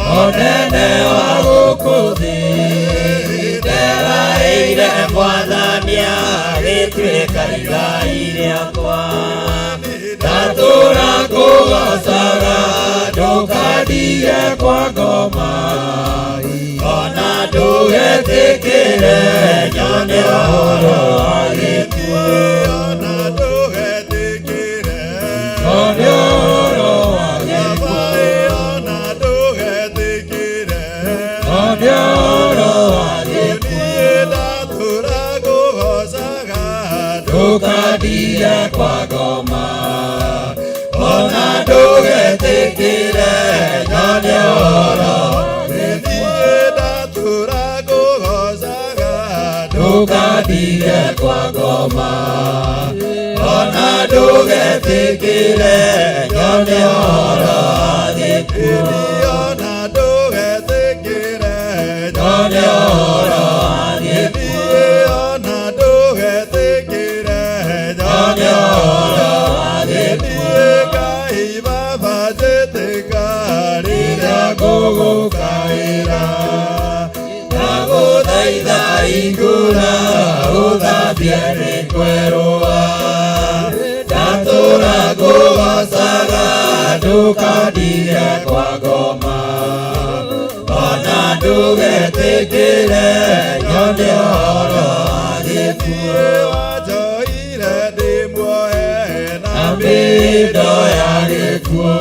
Mũnene wa gũkũ thĩ, ndegaĩire Mwathani agĩtuĩka igai rĩakwa. Ndatũũra ngũgoocaga, ndũkandige kwa ngoma, ona ndũgetĩkĩre nyone ũhoro wa gĩkuũ. Nyone ũhoro wa gĩkuũ. Nyone ũhoro wa gĩkuũ. Ndũkandige kwa ngoma, ona ndũgetĩkĩre nyone ũhoro wa gĩkuũ. Ndũkandige kwa ngoma, ona ndũgetĩkĩre nyone ũhoro gĩkuũ. Ona ndũgetĩkĩre Nyone ũhoro wa gĩkuũ. Ona ndũgetĩkĩre Nyone ũhoro wa gĩkuũ. Ngai Baba njĩtĩka Rĩrĩa ngũgũkaĩra, ndagũthaitha hingũra, ũthambie nĩ kwerũha. Ndatũra ngũgoocaga, ndũkandige kwa ngoma. Ona ndũgetĩkĩre nyone ũhoro wa gĩkuũ. Wanjoire ndĩ muohe na Na mĩhĩndo ya gĩkuũ,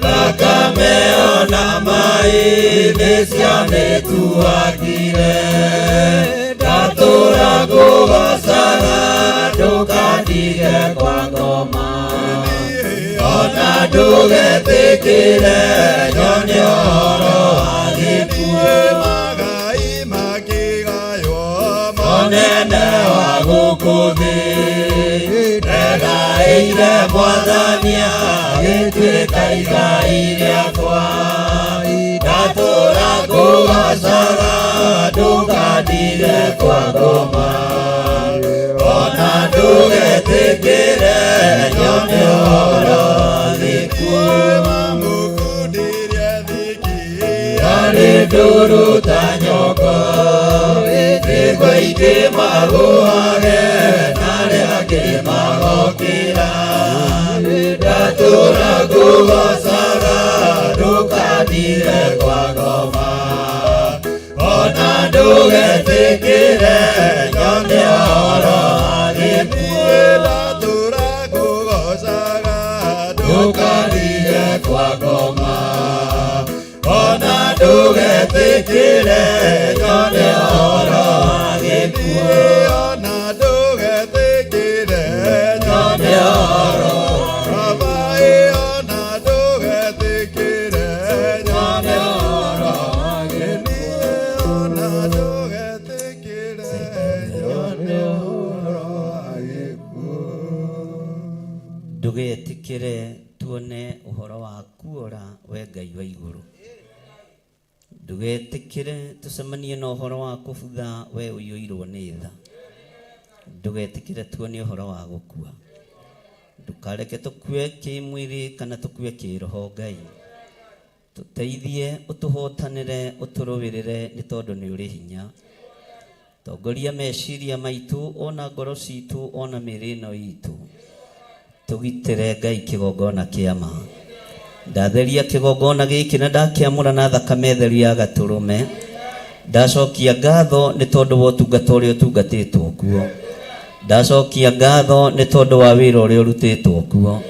thakame ona maĩ nĩ ciamĩtuagire. Ndatũra ngũgoocaga, ndũkandige kwa ngoma. Ona ndũgetĩkĩre nyone ũhoro wa gĩkuũ. Magai makĩgaywo Mũnene wa gũkũ thĩ, ndegaĩire Mwathani agĩtuĩka igai rĩakwa. Ndatũra ngũgoocaga, ndũkandige kwa ngoma. Ona ndũgetĩkĩre nyone ũhoro wa gĩkuũ. Mamũkundirie thiki Yarĩ ndũrũ ta nyongo, nĩguo aingĩ magũage na arĩa angĩ magokĩra. Ndatũra ngũgoocaga, ndũkandige kwa ngoma. Ona ndũgetĩkĩre nyone ũhoro wa gĩkuũ. Ndatũra ngũgoocaga Ndũkandige kwa ngoma. Ona ndũgetĩkĩre nyone ũhoro wa gĩkuũ. Ona ndũgetĩkĩre Nyone ũhoro Baba ona ndũgetĩkĩre nyone ũhoro wa gĩkuũ. Ona ndũgetĩkĩre nyone ũhoro wa gĩkuũ. Ndũgetĩkĩre tuone ũhoro wa kuora we Ngai wa igũrũ. Ndũgetĩkĩre tũcemanie na ũhoro wa kũbutha we ũiyũirwo nĩ tha. Ndũgetĩkĩre tuone ũhoro wa gũkua. Ndũkareke tũkue kĩmwĩrĩ kana tũkue kĩroho Ngai. Tũteithie, ũtũhotanĩre, ũtũrũĩrĩre nĩ tondũ nĩ ũrĩ hinya. Tongoria meciria maitũ ona ngoro citũ ona mĩĩrĩ ĩno itũ. Tũgitĩre Ngai kĩgongona kĩa ma. Ndatheria kĩgongona gĩkĩ na ndakĩamũra na thakame theru ya gatũrũme. Ndacokia ngatho nĩ tondũ wa ũtungata ũrĩa ũtungatĩtwo kuo. Ndacokia ngatho nĩ tondũ wa wĩra ũrĩa ũrutĩtwo kuo.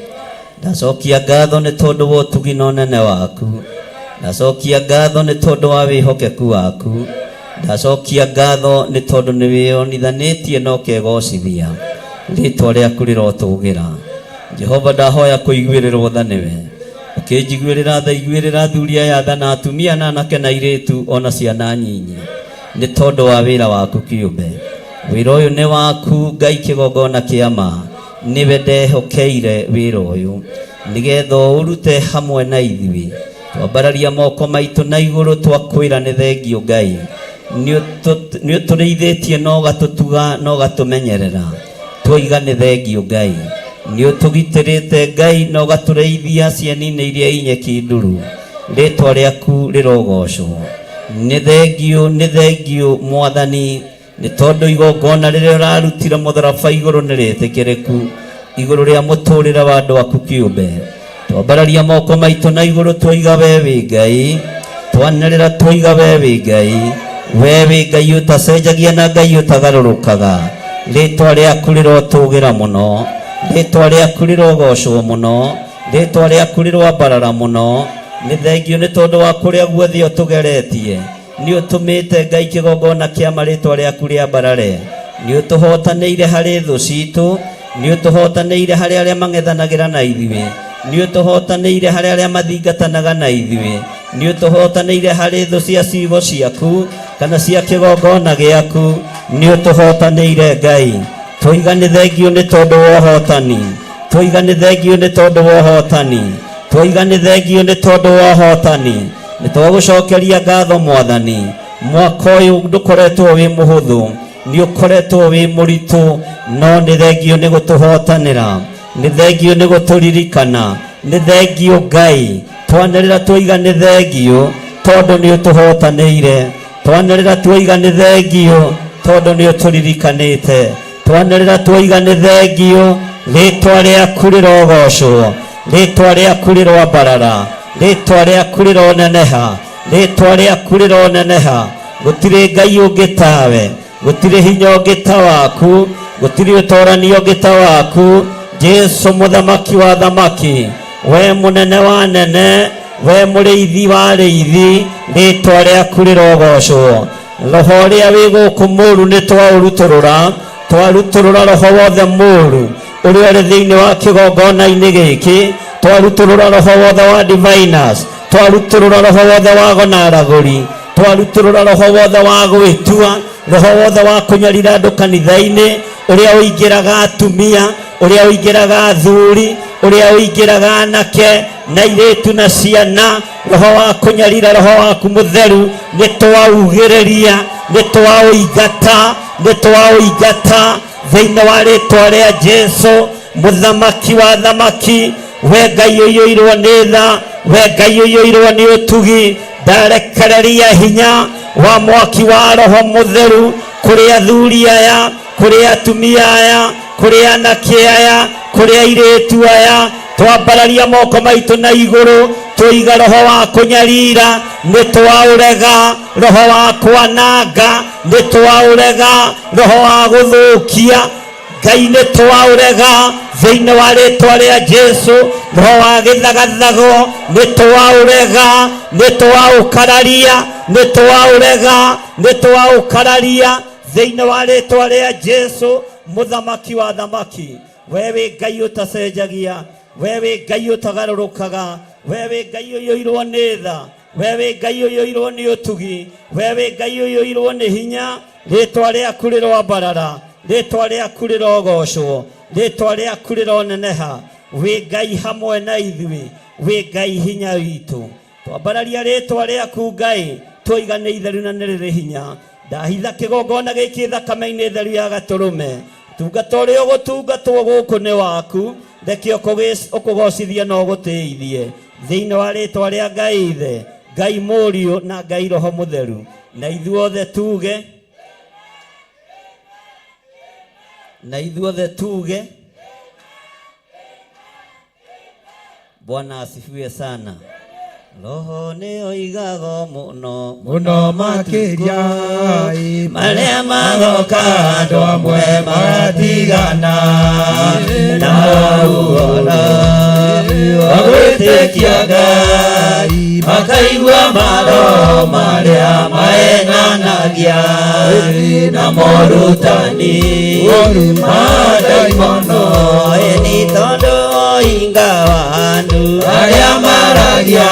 Ndacokia ngatho nĩ tondũ wa ũtugi na ũnene waku. Ndacokia ngatho nĩ tondũ wa wĩhokeku waku. Ndacokia ngatho nĩ tondũ nĩ wĩyonithanĩtie na ũkegocithia. Rĩtwa rĩaku rĩrotũgĩra. Jehova ndahoya kũiguĩrĩrwo tha nĩwe. Ũkĩnjiguĩrĩra tha iguĩrĩra athuri aya tha na atumia na anake na airĩtu ona ciana nyinyi. Nĩ tondũ wa wĩra waku kĩũmbe. Wĩra ũyũ nĩ waku Ngai kĩgongona kĩa ma. Nĩwe ndehokeire wĩra ũyũ. Nĩgetha ũrute hamwe na ithuĩ. Twambararia moko maitũ na igũrũ twakwĩra nĩ thengio Ngai. Nĩ ũtũrĩithĩtie na ũgatũtuga na ũgatũmenyerera. Twoiga nĩ thengio Ngai. Nĩ ũtũgitĩrĩte Ngai na ũgatũrĩithia cieni-inĩ iria inyeki nduru. Rĩtwa rĩaku rĩrogocwo. Nĩ thengio, nĩ thengio Mwathani, nĩ tondũ igongona rĩrĩa ũrarutire mũtharaba igũrũ nĩ rĩtĩkĩrĩku igũrũ rĩa mũtũrĩre wa andũ aku kĩũmbe. Twambararia moko maitũ na igũrũ twoiga we wĩ Ngai. Twanĩrĩra twoiga we wĩ Ngai. We wĩ Ngai ũtacenjagia na Ngai ũtagarũrũkaga. Rĩtwa rĩaku rĩrotũgĩra mũno. Rĩtwa rĩaku rĩrogocwo mũno. Rĩtwa rĩaku rĩroambarara mũno. Nĩ thengio nĩ tondũ wa kũrĩa guothe ũtũgeretie. Nĩ ũtũmĩte Ngai kĩgongona kĩa marĩtwa rĩaku rĩambarare. Nĩ ũtũhotanĩire harĩ thũ citũ. Nĩ ũtũhotanĩire harĩ arĩa mang'ethanagĩra na ithuĩ. Nĩ ũtũhotanĩire harĩ arĩa mathingatanaga na ithuĩ. Nĩ ũtũhotanĩire harĩ thũ cia ciugo ciaku kana cia kĩgongona gĩaku. Nĩ ũtũhotanĩire Ngai. Twoiga nĩ thengio nĩ tondũ wa ũhotani. Twoiga nĩ thengio nĩ tondũ wa ũhotani. Twoiga nĩ thengio nĩ tondũ wa ũhotani. Nĩ twagũcokeria ngatho Mwathani. Mwaka ũyũ ndũkoretwo wĩ mũhũthũ, nĩ ũkoretwo wĩ mũritũ, no nĩ thengio nĩ gũtũhotanĩra, nĩ thengio nĩ gũtũririkana, nĩ thengio Ngai. Twanĩrĩra twoiga nĩ thengio tondũ nĩ ũtũhotanĩire. Twanĩrĩra twoiga nĩ thengio tondũ nĩ ũtũririkanĩte. Twanĩrĩra twoiga nĩ thengio, rĩtwa rĩaku rĩrogocwo, rĩtwa rĩaku rĩroambarara, rĩtwa rĩaku rĩroneneha, rĩtwa rĩaku rĩroneneha. Gũtirĩ Ngai ũngĩ tawe, gũtirĩ hinya ũngĩ ta waku, gũtirĩ ũtorani ũngĩ ta waku. Jesu mũthamaki wa thamaki, we mũnene wa nene, we mũrĩithi wa arĩithi, rĩtwa rĩaku rĩrogocwo. Roho ũrĩa wĩ gũkũ mũru nĩ twaũrutũrũra, twarutũrũra roho wothe mũru ũrĩa ũrĩ thĩinĩ wa kĩgongona-inĩ gĩkĩ, twarutũrũra roho wothe wa diviners, twarutũrũra roho wothe wa gonaragũri, twarutũrũra roho wothe wa gwĩtua, roho wothe wa kũnyarira andũ kanitha-inĩ, ũrĩa ũingĩraga atumia, ũrĩa ũingĩraga athuri, ũrĩa ũingĩraga anake na airĩtu na ciana, roho wa kũnyarira roho waku mũtheru nĩ twaugĩrĩria, nĩ twaũingata, nĩ twaũingata thĩinĩ wa rĩtwa rĩa Jesu mũthamaki wa thamaki. We Ngai ũiyũirwo nĩ tha, we Ngai ũiyũirwo nĩ ũtugi, ndarekereria hinya wa mwaki wa roho mũtheru kũrĩ athuri aya, kũrĩ atumia aya, kũrĩ anake aya, kũrĩ airĩtu aya. Twambararia moko maitũ na igũrũ, tũiga roho wa kũnyarira nĩ twaũrega, roho wa kwananga nĩ twaũrega, roho wa gũthũkia Ngai nĩ twaũrega thĩinĩ wa rĩtwa rĩa Jesu. Roho wa gĩthagathago nĩ twaũrega, nĩ twaũkararia, nĩ twaũrega, nĩ twaũkararia thĩinĩ wa rĩtwa rĩa Jesu mũthamaki wa thamaki. We wĩ Ngai ũtacenjagia, we wĩ Ngai ũtagarũrũkaga, we wĩ Ngai ũiyũirwo nĩ tha, we wĩ Ngai ũiyũirwo nĩ ũtugi, we wĩ Ngai ũiyũirwo nĩ hinya. Rĩtwa rĩaku rĩroambarara, rĩtwa rĩaku rĩrogocwo, rĩtwa rĩaku rĩroneneha. Wĩ Ngai hamwe na ithuĩ, wĩ Ngai hinya witũ. Twambararia rĩtwa rĩaku Ngai, twoiga nĩ itheru na nĩ rĩrĩ hinya. Ndahitha kĩgongona gĩkĩ thakame-inĩ theru ya gatũrũme. Tungata ũrĩa ũgũtungatwo gũkũ nĩ waku, reke ũkũgocithie na ũgũtĩithie thĩinĩ wa rĩtwa rĩa Ngai Ithe, Ngai Mũriũ na Ngai Roho Mũtheru. Na ithuothe tuge, na ithuothe tuge, Bwana asifiwe sana. Roho nĩ oigaga mũno mũno makĩria marĩa magoka andũ amwe magatigana na ũhoro wa gwĩtĩkia Ngai, makaigua maroho marĩa maenanagia na morutani ma ndaimono. Ĩni tondũ oinga wa andũ arĩa maragia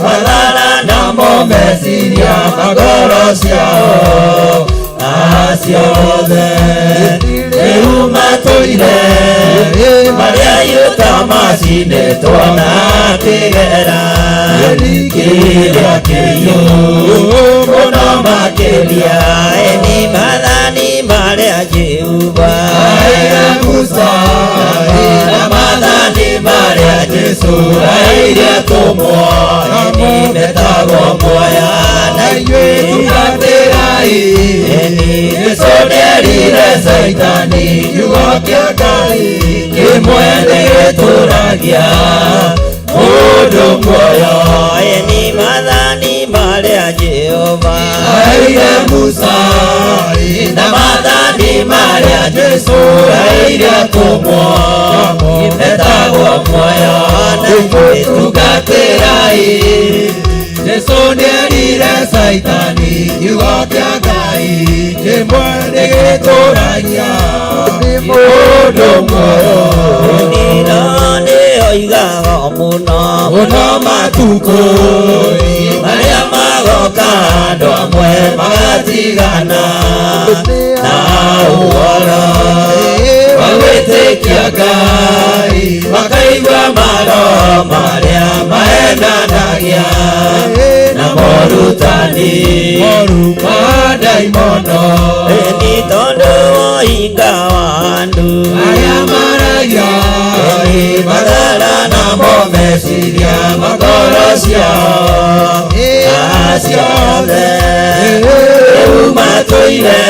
mathara namo meciria ngoro ciao acio othe rĩu matũire marĩa iruta macinĩtwo na kĩgera kĩrĩa kĩiyũ mũno makĩria. Ĩni maathani marĩa Jehova aheire Musa na maathani marĩa Jesũ aheire atũmwo, ĩni metagwo muoya na ithuĩ tungatĩrai. Ĩni Jesũ nĩerire Caitani kiugo kĩa Ngai kĩmwe nĩgĩtũragia mũndũ muoyo. Ĩni maathani marĩa Jehova aheire Musa na maathani marĩa Jesũ aheire atũmwo metagwo muoyo na ithuĩ tungatĩrai. Jesũ nĩerire Caitani kiugo kĩa Ngai kĩmwe nĩgĩtũragia mũndũ muoyo. Nĩro nĩoigaga mũno mũno matukũ marĩa magoka andũ amwe magatigana na ũhoro wa gwĩtĩkia Ngai, makaigua maroho marĩa maragia na morutani ma ndaimono. Nĩ tondũ woinga wa andũ arĩa maragia mathara namo meciria makoro ciao aciothe rĩu matũire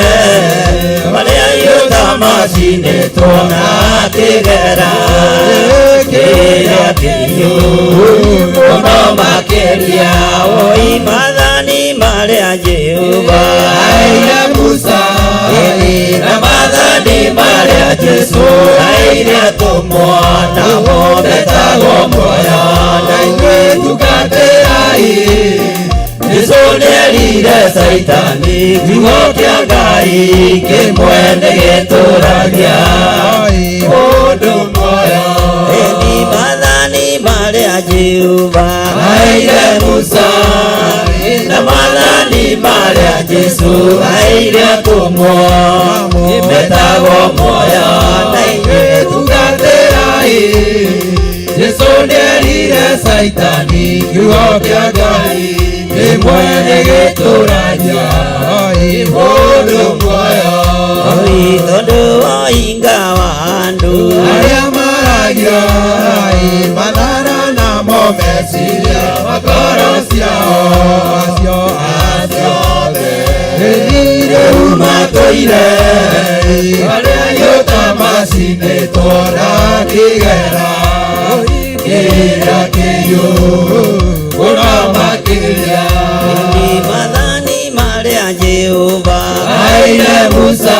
marĩa iũta macinĩtwo na kĩgera kĩrĩa kĩhiũ mũno makĩria. Oi mathani marĩa Jehova aire Musa na mathani marĩa Jesũ aire atũmwo namo metagwo muoyo na ithuĩ tungatĩrai. Jesũ nĩerire Caitani kiugo kĩa Ngai kĩmwe nĩgĩtũragia mũndũ muoyo. Ĩni mathani marĩa Jehova aire Musa na mathani marĩa Jesũ aire atũmwo metagwo muoyo na ithuĩ tungatĩrai. Jesũ nĩerire Caitani kiugo kĩa Ngai kĩmwe nĩgĩtũragia mũndũ muoyo. Oi tondũ woinga wa andũ arĩa maragia mathara namo meciria makoro ciao acio aciothe rĩu matũire arĩa iũta macinĩtwo na kĩgera kĩrĩa kĩhiũ mũno makĩria. Ĩni mathani marĩa Jehova aire Musa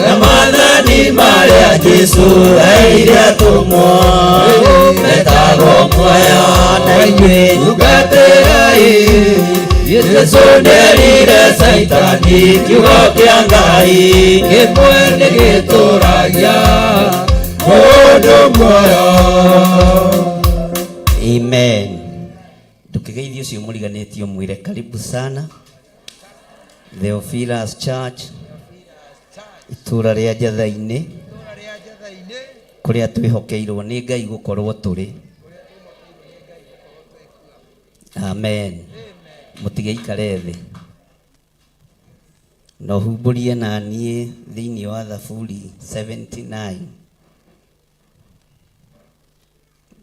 na mathani marĩa Jesũ aire atũmwo metagwo muoyo na ithuĩ tungatĩrai. Jesũ nĩerire Caitani kiugo kĩa Ngai kĩmwe nĩgĩtũragia mũndũ muoyo. Amen. Ndũkĩgeithie ũcio mũriganĩtie ũmwĩre karibu sana Theophilus Church itũra rĩa Njatha-inĩ kũrĩa twĩhokeirwo nĩ Ngai gũkorwo tũrĩ. Amen. Mũtigeikare thĩ na ũhumbũrie na niĩ thĩinĩ wa Thaburi 79.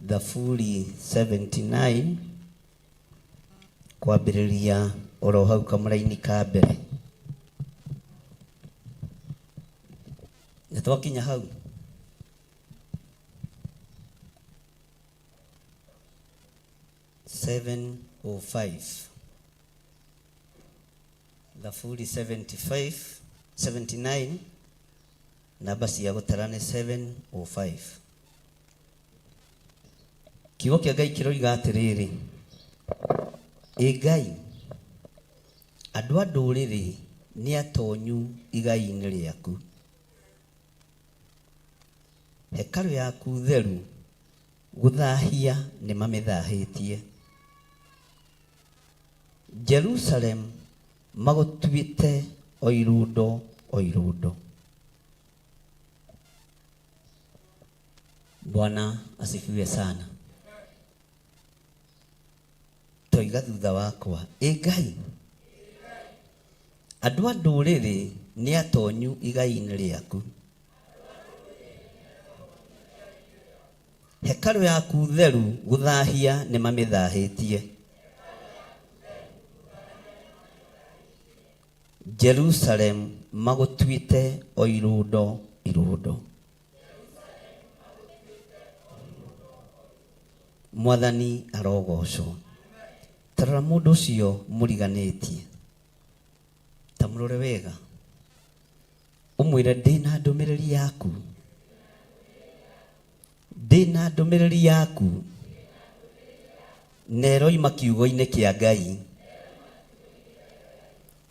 Thaburi 79 kwambĩrĩria oro hau kamũraini ka mbere. Nĩ twakinya hau. 705. Thaburi 75 79 namba cia gũtara nĩ 705. Kiugo kĩa Ngai kĩroiga atĩrĩrĩ, ĩ Ngai, andũ a ndũrĩrĩ nĩ atonyu igai-inĩ rĩaku, hekarũ yaku theru gũthahia nĩ mamĩthahĩtie. Jerusalem magũtuĩte o irundo o irundo. Bwana asifiwe sana. Toiga thutha wakwa, ĩ Ngai, andũ a ndũrĩrĩ nĩ atonyu igai-inĩ rĩaku, hekarũ yaku theru gũthahia nĩ mamĩthahĩtie. Jerusalem magũtuĩte o irundo irundo. Mwathani arogocwo. Tarora mũndũ ũcio mũriganĩtie, ta mũrore wega, ũmwĩre ndĩna ndũmĩrĩri yaku, ndĩna ndũmĩrĩri yaku, na ĩroima kiugo-inĩ kĩa Ngai.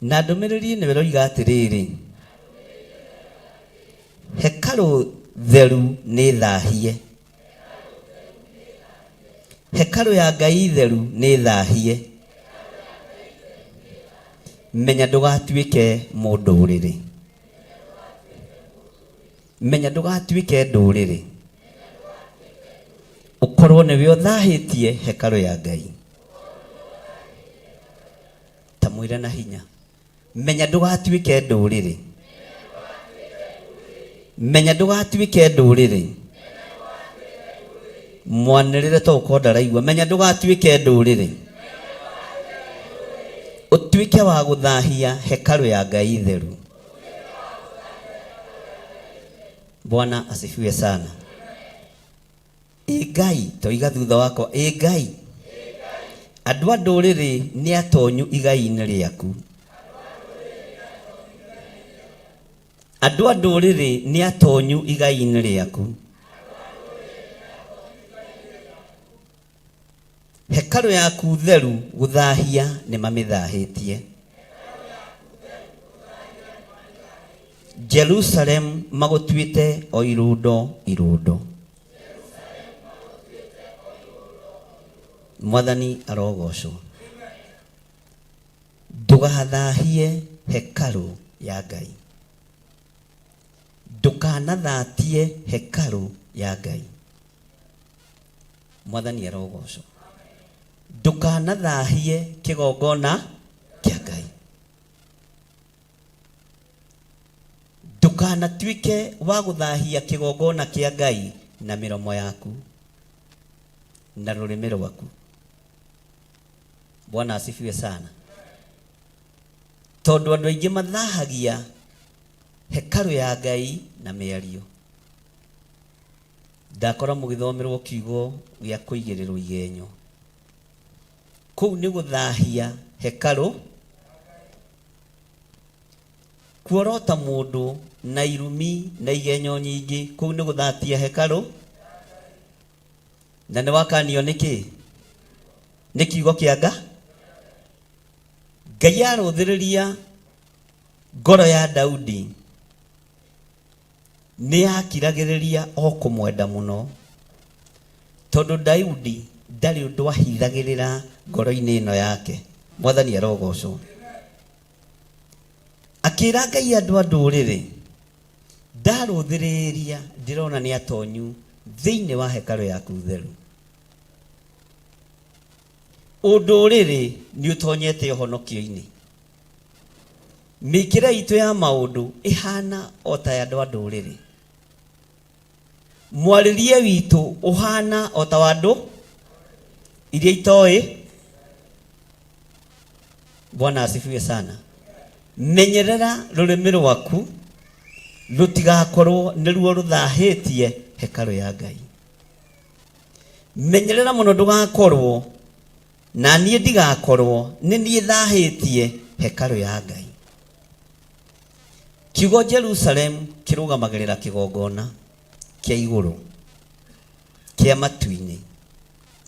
Na ndũmĩrĩri ĩno ĩroiga atĩrĩrĩ, hekarũ theru nĩ thahie, hekarũ ya Ngai theru nĩ thahie. Menya ndũgatuĩke mũndũrĩrĩ, menya ndũgatuĩke ndũrĩrĩ, ũkorwo nĩwe ũthahĩtie hekarũ ya Ngai. Tamwĩre na hinya. Menya ndũgatuĩke ndũrĩrĩ. Menya ndũgatuĩke ndũrĩrĩ. Mwanĩrĩre to ũkorwo ndaraigua. Menya ndũgatuĩke ndũrĩrĩ. Ũtuĩke wa gũthahia hekarũ ya Ngai theru. Bwana asifiwe sana. Ĩ Ngai, toiga thutha wakwa, ĩ Ngai, andũ a ndũrĩrĩ nĩ atonyu igai-inĩ rĩaku. Andũ a ndũrĩrĩ nĩ atonyu igai-inĩ rĩaku. Hekarũ yaku theru gũthahia nĩ mamĩthahĩtie. Jerusalem magũtuĩte o irũndo irũndo. Mwathani arogocwo. Ndũgathahie hekarũ ya Ngai. Ndũkanathatie hekarũ ya Ngai. Mwathani arogocwo. Ndũkanathahie kĩgongona kĩa Ngai. Ndũkanatuĩke wa gũthahia kĩgongona kĩa Ngai na mĩromo yaku na rũrĩmĩ rwaku. Bwana asifiwe sana. Tondũ andũ aingĩ mathahagia hekarũ ya Ngai na mĩario. Ndakora mũgĩthomerwo kiugo gĩa kũigĩrĩrwo igenyo. Kũu nĩ gũthahia hekarũ. Kuorota mũndũ na irumi na igenyo nyingĩ, kũu nĩ gũthatia hekarũ. Na nĩ wakanio nĩkĩ? Nĩ kiugo kĩa Nga. Ngai arũthĩrĩria ngoro ya Daudi nĩ yakiragĩrĩria o kũmwenda mũno, tondũ Daudi ndarĩ ũndũ ahithagĩrĩra ngoro-inĩ ĩno yake. Mwathani arogocwo. Akĩra Ngai andũ a ndũrĩrĩ, ndarũthĩrĩria ndĩrona nĩ atonyu thĩinĩ wa hekarũ yaku theru. Ũndũrĩrĩ nĩ ũtonyete ũhonokio-inĩ. Mĩkĩre itũ ya maũndũ ĩhana o ta ya andũ a ndũrĩrĩ. Mwarĩrie witũ ũhana o ta wa andũ iria itoĩ. Bwana asifiwe sana. Menyerera rũrĩmĩ rwaku rũtigakorwo nĩruo rũthahĩtie hekarũ ya Ngai. Menyerera mũno ndũgakorwo na niĩ ndigakorwo nĩ niĩ thahĩtie hekarũ ya Ngai. Kiugo Jerusalem kĩrũgamagĩrĩra kĩgongona kĩa igũrũ kĩa matu-inĩ.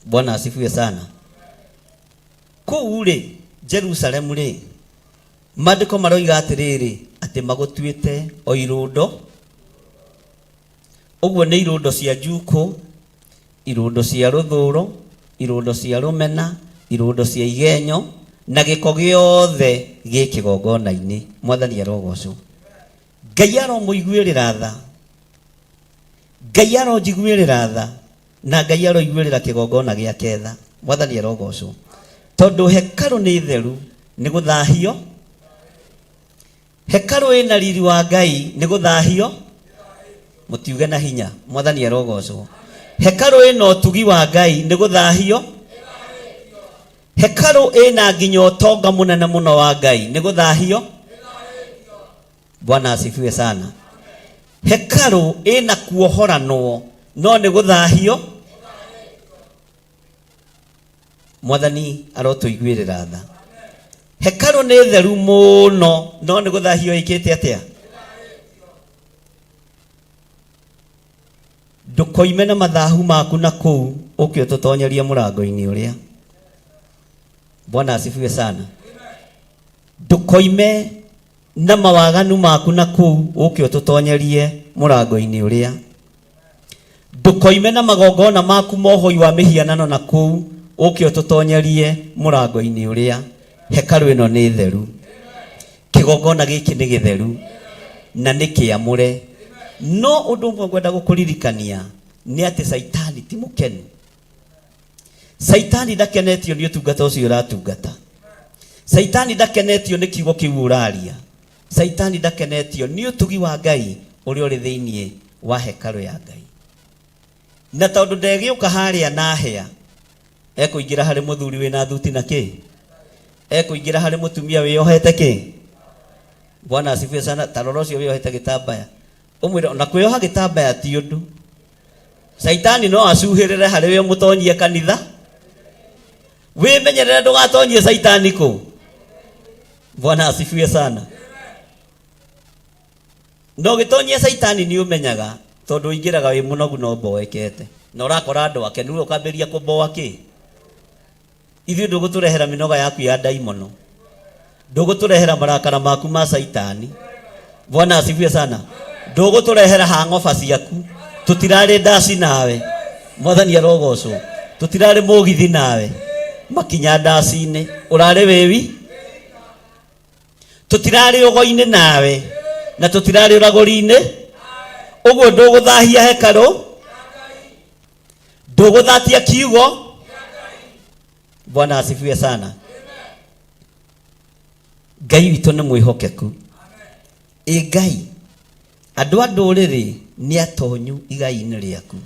Bwana asifiwe sana. Kũu rĩ, Jerusalem rĩ, maandĩko maroiga atĩrĩrĩ, atĩ magũtuĩte o irũndo. Ũguo nĩ irũndo cia njukũ, irũndo cia rũthũro, irũndo cia rũmena, irũndo cia igenyo, na gĩko gĩothe gĩ kĩgongona-inĩ. Mwathani arogocwo. Ngai aromũiguĩrĩra tha. Ngai aronjiguĩrĩra tha, na Ngai aroiguĩrĩra kĩgongona gĩake tha. Mwathani arogocwo. Tondũ hekarũ nĩ theru, nĩ gũthahio. Hekarũ ĩna riri wa Ngai nĩ gũthahio. Mũtiuge na hinya. Mwathani arogocwo. Hekarũ ĩna ũtugi wa Ngai nĩ gũthahio. Hekarũ ĩna nginya ũtonga mũnene mũno wa Ngai nĩ gũthahio. Bwana asifiwe sana. Hekarũ ĩna kuohoranwo no nĩ gũthahio. Mwathani arotũiguĩrĩra tha. Hekarũ nĩ theru mũno no nĩ gũthahio ĩkĩte atĩa? Ndũkoime na mathahu maku na kũu ũke ũtũtonyerie mũrango-inĩ ũrĩa. Bwana asifiwe sana. Ndũkoime na mawaganu maku na kũu ũke ũtũtonyerie mũrango-inĩ ũrĩa. Ndũkoime na magongona maku ma ũhoi wa mĩhianano na kũu ũke ũtũtonyerie mũrango-inĩ ũrĩa. Hekarũ ĩno nĩ theru. Kĩgongona gĩkĩ nĩ gĩtheru na nĩ kĩamũre. No ũndũ ũmwe ngwenda gũkũririkania nĩ atĩ Caitani ti mũkenu. Caitani ndakenetio nĩ ũtungata ũcio ũratungata. Caitani ndakenetio nĩ kiugo kĩu ũraria. Caitani ndakenetio nĩ ũtugi wa Ngai ũrĩa ũrĩ thĩinĩ wa hekarũ ya Ngai. Na tondũ ndegĩũka harĩa na hĩa, ekũingĩra harĩ mũthuri wĩna thuti na kĩ, ekũingĩra harĩ mũtumia wĩyohete kĩ. Bwana asifiwe sana. Ta rora ũcio wĩyohete gĩtambaya, ũmwĩre ona kwĩyoha gĩtambaya ti ũndũ. Caitani no acuhĩrĩre harĩ we ũmũtonyie kanitha. Wĩmenyerere ndũgatonyie caitani kũ. Bwana asifiwe sana. Na ũgĩtonyia caitani nĩ ũmenyaga tondũ ũingĩraga wĩ mũnogu na ũmboekete na ũrakora andũ akenu rĩu ũkambĩrĩria kũmboa kĩ. Ithuĩ ndũgũtũrehera mĩnoga yaku ya ndaimono, ndũgũtũrehera marakara maku ma caitani. Bwana asifiwe sana. Ndũgũtũrehera hangoba ciaku, tũtirarĩ ndaci nawe. Mwathani arogocwo. Tũtirarĩ mũgithi nawe makinya ndaci-inĩ, ũrarĩ wĩwi. Tũtirarĩ ũgo-inĩ nawe na tũtirarĩ ũragũri-inĩ. Ũguo ndũgũthahia hekarũ, ndũgũthatia kiugo. Bwana asifiwe sana. Ngai witũ nĩ mwĩhokeku. Ĩ Ngai, andũ a ndũrĩrĩ nĩ atonyu igai-inĩ rĩaku.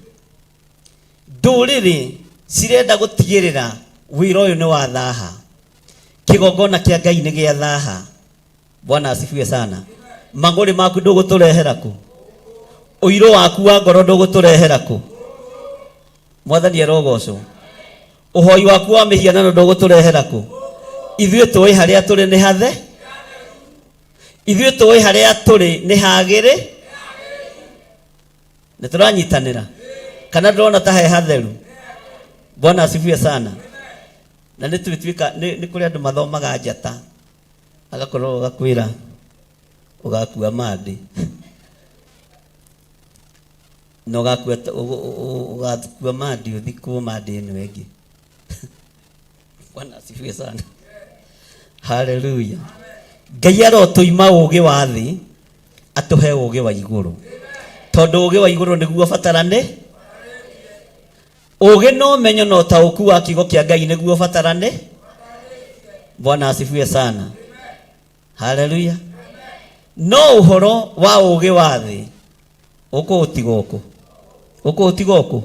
Ndũrĩrĩ cirenda gũtigĩrĩra wĩra ũyũ nĩ wa thaha, kĩgongona kĩa Ngai nĩ gĩa thaha. Bwana asifiwe sana. Mang'ũrĩ maku ndũgũtũrehera kũ? Ũirũ waku wa ngoro ndũgũtũrehera kũ? Mwathani arogocwo. Ũhoi waku wa mĩhianano ndũgũtũrehera kũ? Ithuĩ tũĩ harĩa tũrĩ nĩ hathe, ithuĩ tũĩ harĩa tũrĩ nĩ hagĩrĩ. Nĩ tũranyitanĩra kana ndĩrona ta he hatheru? Bwana asifiwe sana. Na nĩ twĩtuĩka nĩ kũrĩ andũ mathomaga njata, agakorwo agakwĩra ũgakua mandĩ na ũgakua ũgakua mandĩ ũthikwo mandĩ ĩno ĩngĩ. Bwana asifiwe sana. Haleluya. Ngai arotũima ũũgĩ wa thĩ atũhe ũũgĩ wa igũrũ, tondũ ũũgĩ wa igũrũ nĩguo ũbatarane. Ũũgĩ na ũmenyo na ũtaũku wa kiugo kĩa Ngai nĩguo ũbatarane. Bwana asifiwe sana. Haleluya. No ũhoro wa ũũgĩ wa thĩ ũkũũtiga ũkũ, ũkũũtiga ũkũ.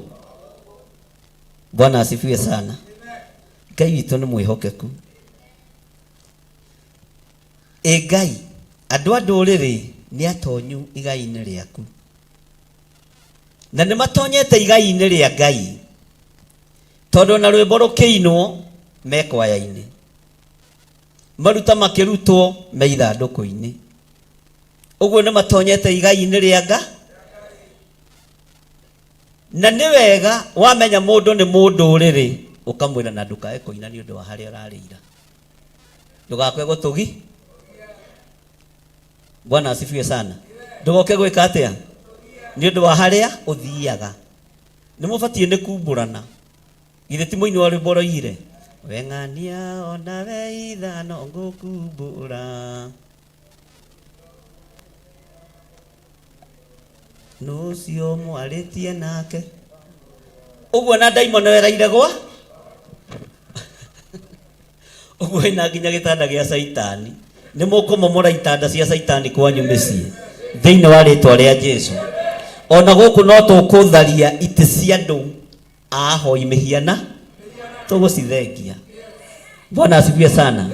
Bwana asifiwe sana. Ngai witũ nĩ mwĩhokeku. Ĩ Ngai, andũ a ndũrĩrĩ nĩ atonyu igai-inĩ rĩaku, na nĩ matonyete igai-inĩ rĩa Ngai, tondũ na rwĩmbo rũkĩinwo me kwaya-inĩ, maruta makĩrutwo me ithandũkũ-inĩ. Ũguo nĩ matonyete igai-inĩ rĩa Ngai. Na nĩ wega wamenya mũndũ nĩ mũndũrĩrĩ, ũkamwĩra na ndũkae kũina nĩ ũndũ wa harĩa ũrarĩira, ndũgakwe gũtũgi. Bwana asifiwe sana. Ndũgoke gwĩka atĩa nĩ ũndũ wa harĩa ũthiaga. Nĩ mũbatiĩ nĩ kumbũrana. Githĩ ti mũini wa rwĩmbo ũroigire weng'ania ona we ithano ngũkumbũra nũcio mwarĩtie nake ũguo na ndaimono eraire gwa ũguo ĩna nginya gĩtanda gĩa caitani. Nĩ mũkũmomora itanda cia caitani kwanyu mĩciĩ thĩinĩ wa rĩtwa rĩa Jesu. Ona gũkũ no tũkũtharia itĩ cia andũ ahoi mĩhiana, tũgũcithengia. Bwana asifiwe sana.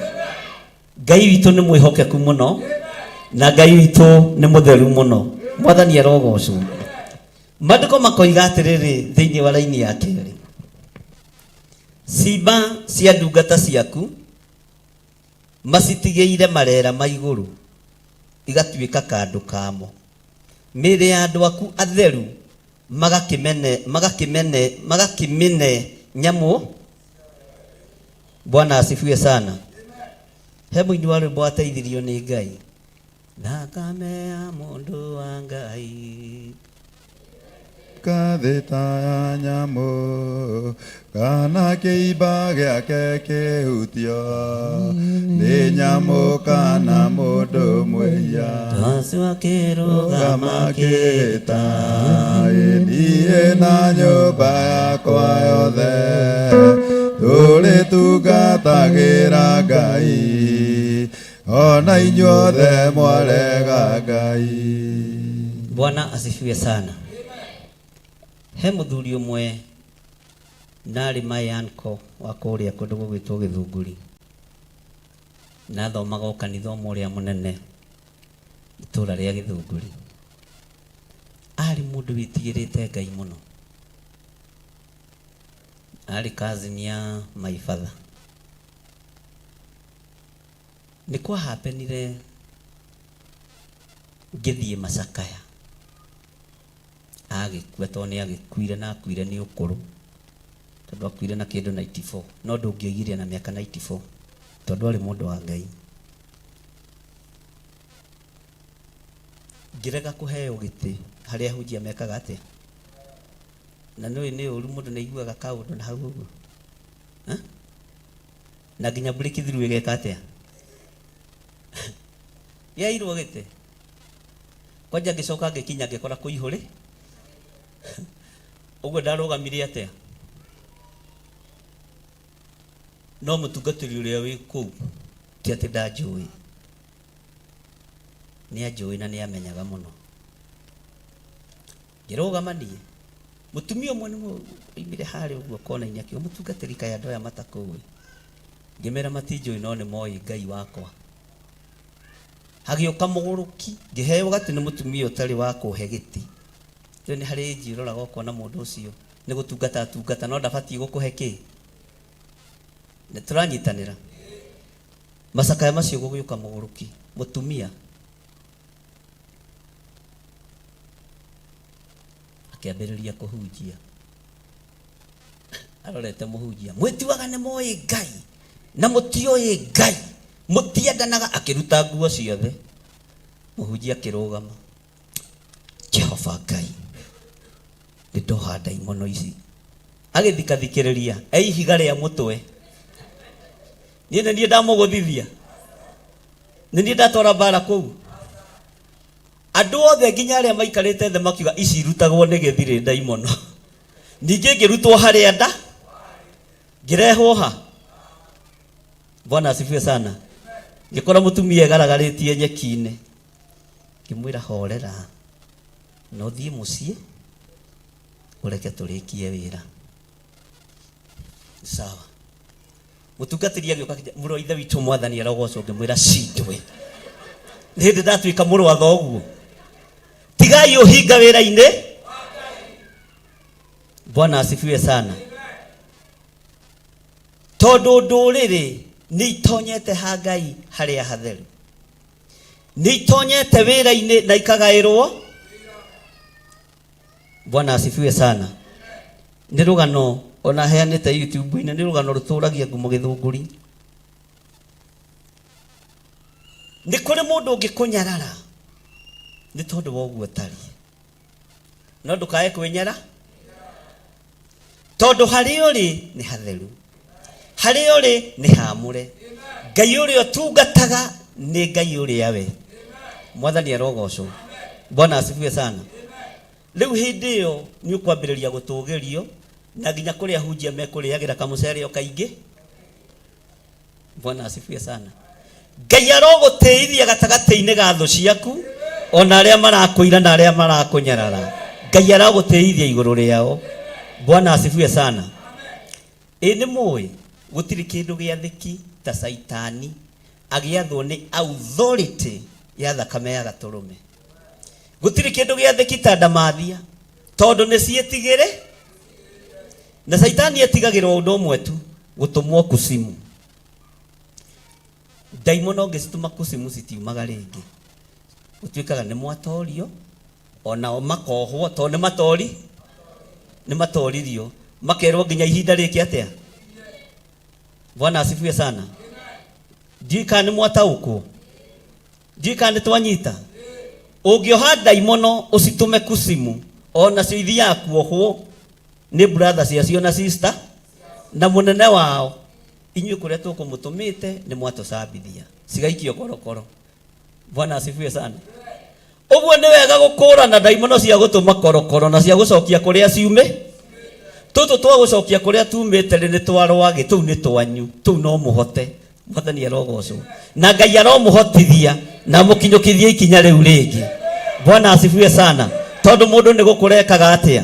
Ngai witũ nĩ mwĩhokeku mũno na Ngai witũ nĩ mũtheru mũno. Mwathani arogocwo. Maandĩko makoiga atĩrĩrĩ thĩinĩ wa raini ya kerĩ, ciimba cia ndungata ciaku macitigĩire marera ma igũrũ igatuĩka kandũ kamo, mĩĩrĩ ya andũ aku atheru magakĩmene magakĩmene magakĩmĩne nyamũ. Bwana asifiwe sana. He mũini wa rwĩmbo wateithirio nĩ Ngai, thakame ya mũndũ wa Ngai kathita ya nyamũ kana kĩimba gĩake kĩhutio nĩ nyamũ kana mũndũ mwĩhia Acio akĩrũgama makĩta niĩ na nyũmba yakwa yothe tũrĩ. Tungatagĩra Ngai ona inyuothe mwarega Ngai. Bwana asifiwe sana. He mũthuri ũmwe narĩ my uncle wa kũrĩa kũndũ gũgwĩtwo Gĩthunguri, na athomaga o kanitha ũmwe ũrĩa mũnene itũra rĩa Gĩthunguri. Arĩ mũndũ wĩtigĩrĩte Ngai mũno, arĩ cousin ya my father. Nĩ kwa happenire ngĩthiĩ macakaya, agĩkua tondũ nĩ agĩkuire na akuire nĩ ũkũrũ, tondũ akuire na kĩndũ 94, no ndũngĩoigire na mĩaka 94 tondũ arĩ mũndũ wa Ngai. Ngĩrega kũheo gĩtĩ harĩa ahunjia mekaga atĩa, na nĩũĩ nĩ ũru mũndũ nĩ aiguaga kaũndũ na hau ũguo, na nginya breakthrough ĩgeka atĩa, gĩairwo gĩtĩ kwanja. Ngĩcoka ngĩkinya ngĩkora kũihũrĩ ũguo, ndarũgamire atĩa, no mũtungatĩri ũrĩa wĩ kũu ti atĩ ndanjũĩ, nĩ anjũĩ na nĩ amenyaga mũno. Ngĩrũgama niĩ, mũtumia ũmwe nĩ oimire harĩa ũguo kona-inĩ akiuga, mũtungatĩri, kaĩ andũ aya matakũĩ? Ngĩmera matinjũĩ no nĩ moĩ Ngai wakwa. Hagĩũka mũgũrũki, ngĩheo gatĩ nĩ mũtumia ũtarĩ wa kũhe gĩtĩ. Rĩu nĩ harĩ ĩnji ũroraga ũkona mũndũ ũcio nĩ gũtungata atungata, no ndabatiĩ gũkũhe kĩ. Nĩ tũranyitanĩra macakaya macio, gũgĩũka mũgũrũki mũtumia akĩambĩrĩria kũhunjia arorete mũhunjia, mwĩtuaga nĩ moĩ Ngai na mũtioĩ Ngai, mũtiendanaga. Akĩruta nguo ciothe, mũhunjia akĩrũgama, Jehova Ngai, nĩ ndoha ndaimono ici. Agĩthikathikĩrĩria e ihiga rĩa mũtwe, niĩ nĩ niĩ ndamũgũthithia, nĩ niĩ ndatwara mbara kũu. Andũ othe nginya arĩa maikarĩte thĩ makiuga ici irutagwo nĩ gĩthirĩ ndaimono. Ningĩ ngĩrutwo harĩa nda ngĩrehwo ha. Bwana asifiwe sana. Ngĩkora mũtumia egaragarĩtie nyeki-inĩ, ngĩmwĩra horera na ũthiĩ mũciĩ ũreke tũrĩkie wĩra. Sawa. Mũtungatĩri agĩũka akĩnjĩra, mũrũ wa ithe witũ, Mwathani arogocwo. Ngĩmwĩra cindwe, nĩ hĩndĩ ndatuĩka mũrũ wa thoguo. Tigai ũhinga wĩra-inĩ. Bwana asifiwe sana. Tondũ ndũrĩrĩ nĩ itonyete ha Ngai harĩa hatheru, nĩ itonyete wĩra-inĩ na ikagaĩrwo. Bwana asifiwe sana. Nĩ rũgano ona heanĩte YouTube-inĩ, nĩ rũgano rũtũragia ngumo Gĩthũngũri. Nĩ kũrĩ mũndũ ũngĩkũnyarara nĩ tondũ wa ũguo ũtariĩ, no ndũkae kwĩnyara, tondũ harĩa ũrĩ nĩ hatheru, harĩa ũrĩ nĩ hamũre. Ngai ũrĩa ũtungataga nĩ Ngai ũrĩa we. Mwathani arogocwo. Bwana asifiwe sana. Rĩu hĩndĩ ĩyo nĩ ũkwambĩrĩria gũtũgĩrio na nginya kũrĩa hunjia mekũrĩagĩra kamũcere o kaingĩ. Bwana asifiwe sana. Ngai arogũtĩithia gatagatĩ-inĩ ga thũ ciaku, ona arĩa marakũira na arĩa marakũnyarara, Ngai arogũtĩithia igũrũ rĩao. Bwana asifiwe sana. Ĩ nĩ mũĩ gũtirĩ kĩndũ gĩathĩki ta Caitani agĩathwo nĩ authority ya thakame ya gatũrũme. Gũtirĩ kĩndũ gĩathĩki ta ndamathia, tondũ nĩ ciĩtigĩre, na Caitani etigagĩrwo ũndũ ũmwe tu, gũtũmwo kusimu. Ndaimono ũngĩcitũma kusimu citiumaga rĩngĩ, gũtuĩkaga nĩ mwatorio, onao makohwo, tondũ nĩ matori, nĩ matoririo, makerwo nginya ihinda rĩke atĩa. Bwana asifiwe sana. Ndiũĩ kana nĩ mwataũkwo, ndiũĩ kana nĩ twanyita. Ũngĩoha ndaimono ũcitũme kusimu, onacio ithiaga kuohwo nĩ brother ciacio na sister na mũnene wao, inyuĩ kũrĩa tũkũmũtũmĩte nĩ mwatũcambithia, cigaikio korokoro. Bwana asifiwe sana. Ũguo nĩ wega gũkũrana ndaimono cia gũtũma korokoro na cia gũcokia kũrĩa ciume. Tũtũ twa gũcokia kũrĩa tumĩte rĩ nĩ twa rwagĩ, tũu nĩ twanyu, tũu no mũhote. Mwathani arogocwo. Na Ngai aromũhotithia na mũkinyũkithie ikinya rĩu rĩngĩ. Bwana asifiwe sana. Tondũ mũndũ nĩ gũkũra ekaga atĩa?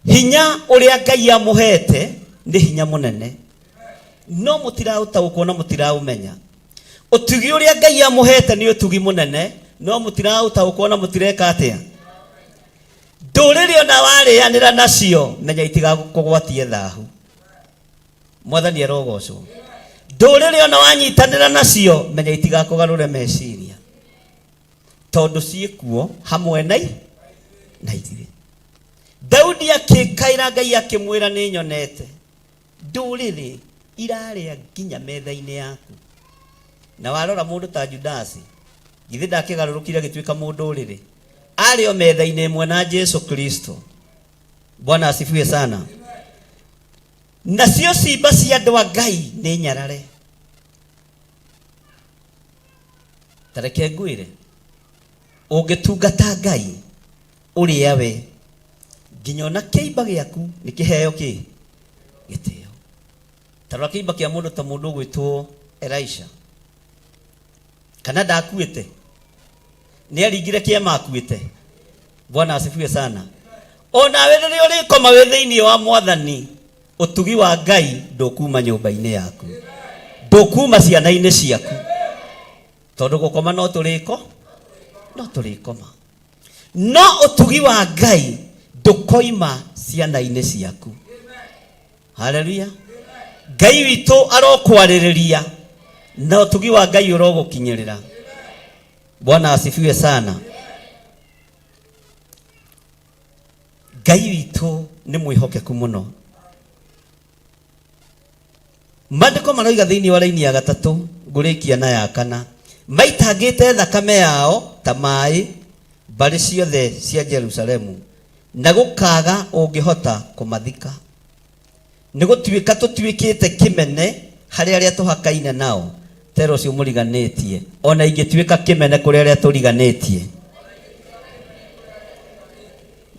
Hinya ũrĩa Ngai amũhete nĩ hinya mũnene, no mũtiraũtaũkwo na mũtiraũmenya. Ũtugi ũrĩa Ngai amũhete nĩ ũtugi mũnene, no mũtiraũtaũkwo na mũtireka atĩa? Ndũrĩrĩ ona warĩanĩra nacio, menya itigakũgwatie thahu. Mwathani arogocwo. Ndũrĩrĩ ona wanyitanĩra nacio, menya itigakũgarũre meciria, tondũ ciĩkuo hamwe na na ithuĩ. Daudi akĩkaĩra Ngai akĩmwĩra, nĩ nyonete ndũrĩrĩ irarĩa nginya metha-inĩ yaku. Na warora mũndũ ta Judasi, githĩ ndakĩgarũrũkire agĩtuĩka mũndũrĩrĩ? Arĩ o metha-inĩ ĩmwe na Jesu Kristo. Bwana asifiwe sana. Nacio cimba cia andũ a Ngai nĩ nyarare. Ta reke ngwĩre, ũngĩtungata Ngai ũrĩa we, nginya ona kĩimba gĩaku nĩ kĩheo kĩ gĩtĩo. Ta rora kĩimba kĩa mũndũ ta mũndũ ũgwĩtwo Elisha, kana ndakuĩte? Nĩ aringire kĩama akuĩte. Bwana asifiwe sana. Onawe rĩrĩa ũrĩkoma wĩ thĩinĩ wa Mwathani, ũtugi wa Ngai ndũkuma nyũmba-inĩ yaku, ndũkuma ciana-inĩ ciaku, tondũ gũkoma no tũrĩko no tũrĩkoma, no ũtugi wa Ngai ndũkoima ciana-inĩ ciaku. Haleluya. Ngai witũ arokwarĩrĩria na ũtugi wa Ngai ũrogũkinyĩrĩra. Bwana asifiwe sana. Ngai witũ nĩ mwĩhokeku mũno. Maandĩko maroiga thĩinĩ wa raini ya gatatũ ngũrĩkia na ya kana, maitangĩte thakame yao ta maĩ mbarĩ ciothe cia Jerusalemu, na gũkaga ũngĩhota kũmathika. Nĩ gũtuĩka tũtuĩkĩte kĩmene harĩ arĩa tũhakaine nao, tera ũcio mũriganĩtie, ona ingĩtuĩka kĩmene kũrĩ arĩa tũriganĩtie.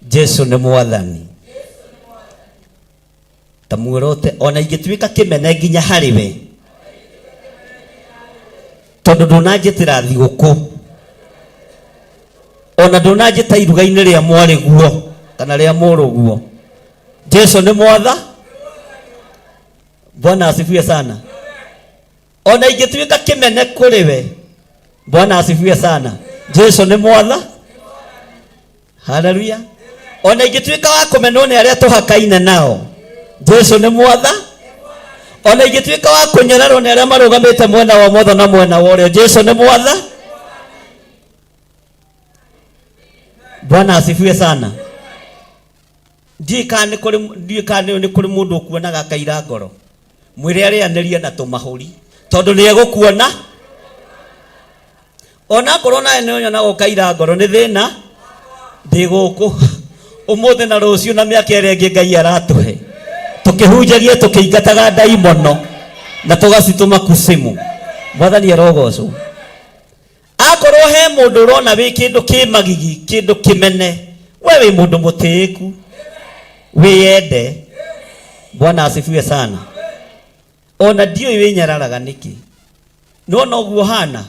Jesu nĩ Mwathani. Ta muorote, ona ingĩtuĩka kĩmene nginya harĩ we, tondũ ndũnanjĩtĩra thigũkũ, ona ndũnanjĩta iruga-inĩ rĩa mwarĩguo kana rĩa mũrũguo. Jesu nĩ mwatha. Bwana asifiwe sana. Ona ingĩtuĩka kĩmene kũrĩ we, Bwana asifiwe sana. Jesu nĩ mwatha. Haleluya. Ona ingĩtuĩka wa kũmenwo nĩ arĩa tũhakaine nao, Jesu nĩ mwatha. Ona ingĩtuĩka wa kũnyararwo nĩ arĩa marũgamĩte mwena wa ũmotho na mwena wa ũrĩo, Jesu nĩ mwatha. Bwana asifiwe sana. Ndiũĩ kana nĩ kũrĩ, ndiũĩ kana nĩ kũrĩ mũndũ ũkuonaga akaira ngoro. Mwĩre arĩanĩrie na tũmahũri, tondũ nĩ egũkuona. Ona akorwo nawe nĩ ũnyonaga ũkaira ngoro, nĩ thĩna ndĩ gũkũ ũmũthĩ na rũciũ na mĩaka ĩrĩa ĩngĩ Ngai aratũhe, tũkĩhunjagia tũkĩingataga ndaimono na tũgacitũma kusimu. Mwathani arogocwo. Akorwo he mũndũ ũrona wĩ kĩndũ kĩ magigi, kĩndũ kĩmene, we wĩ mũndũ mũtĩĩku, wĩyende. Bwana asifiwe sana. Ona ndiũĩ wĩnyararaga nĩkĩ. Nĩwona ũguo hana?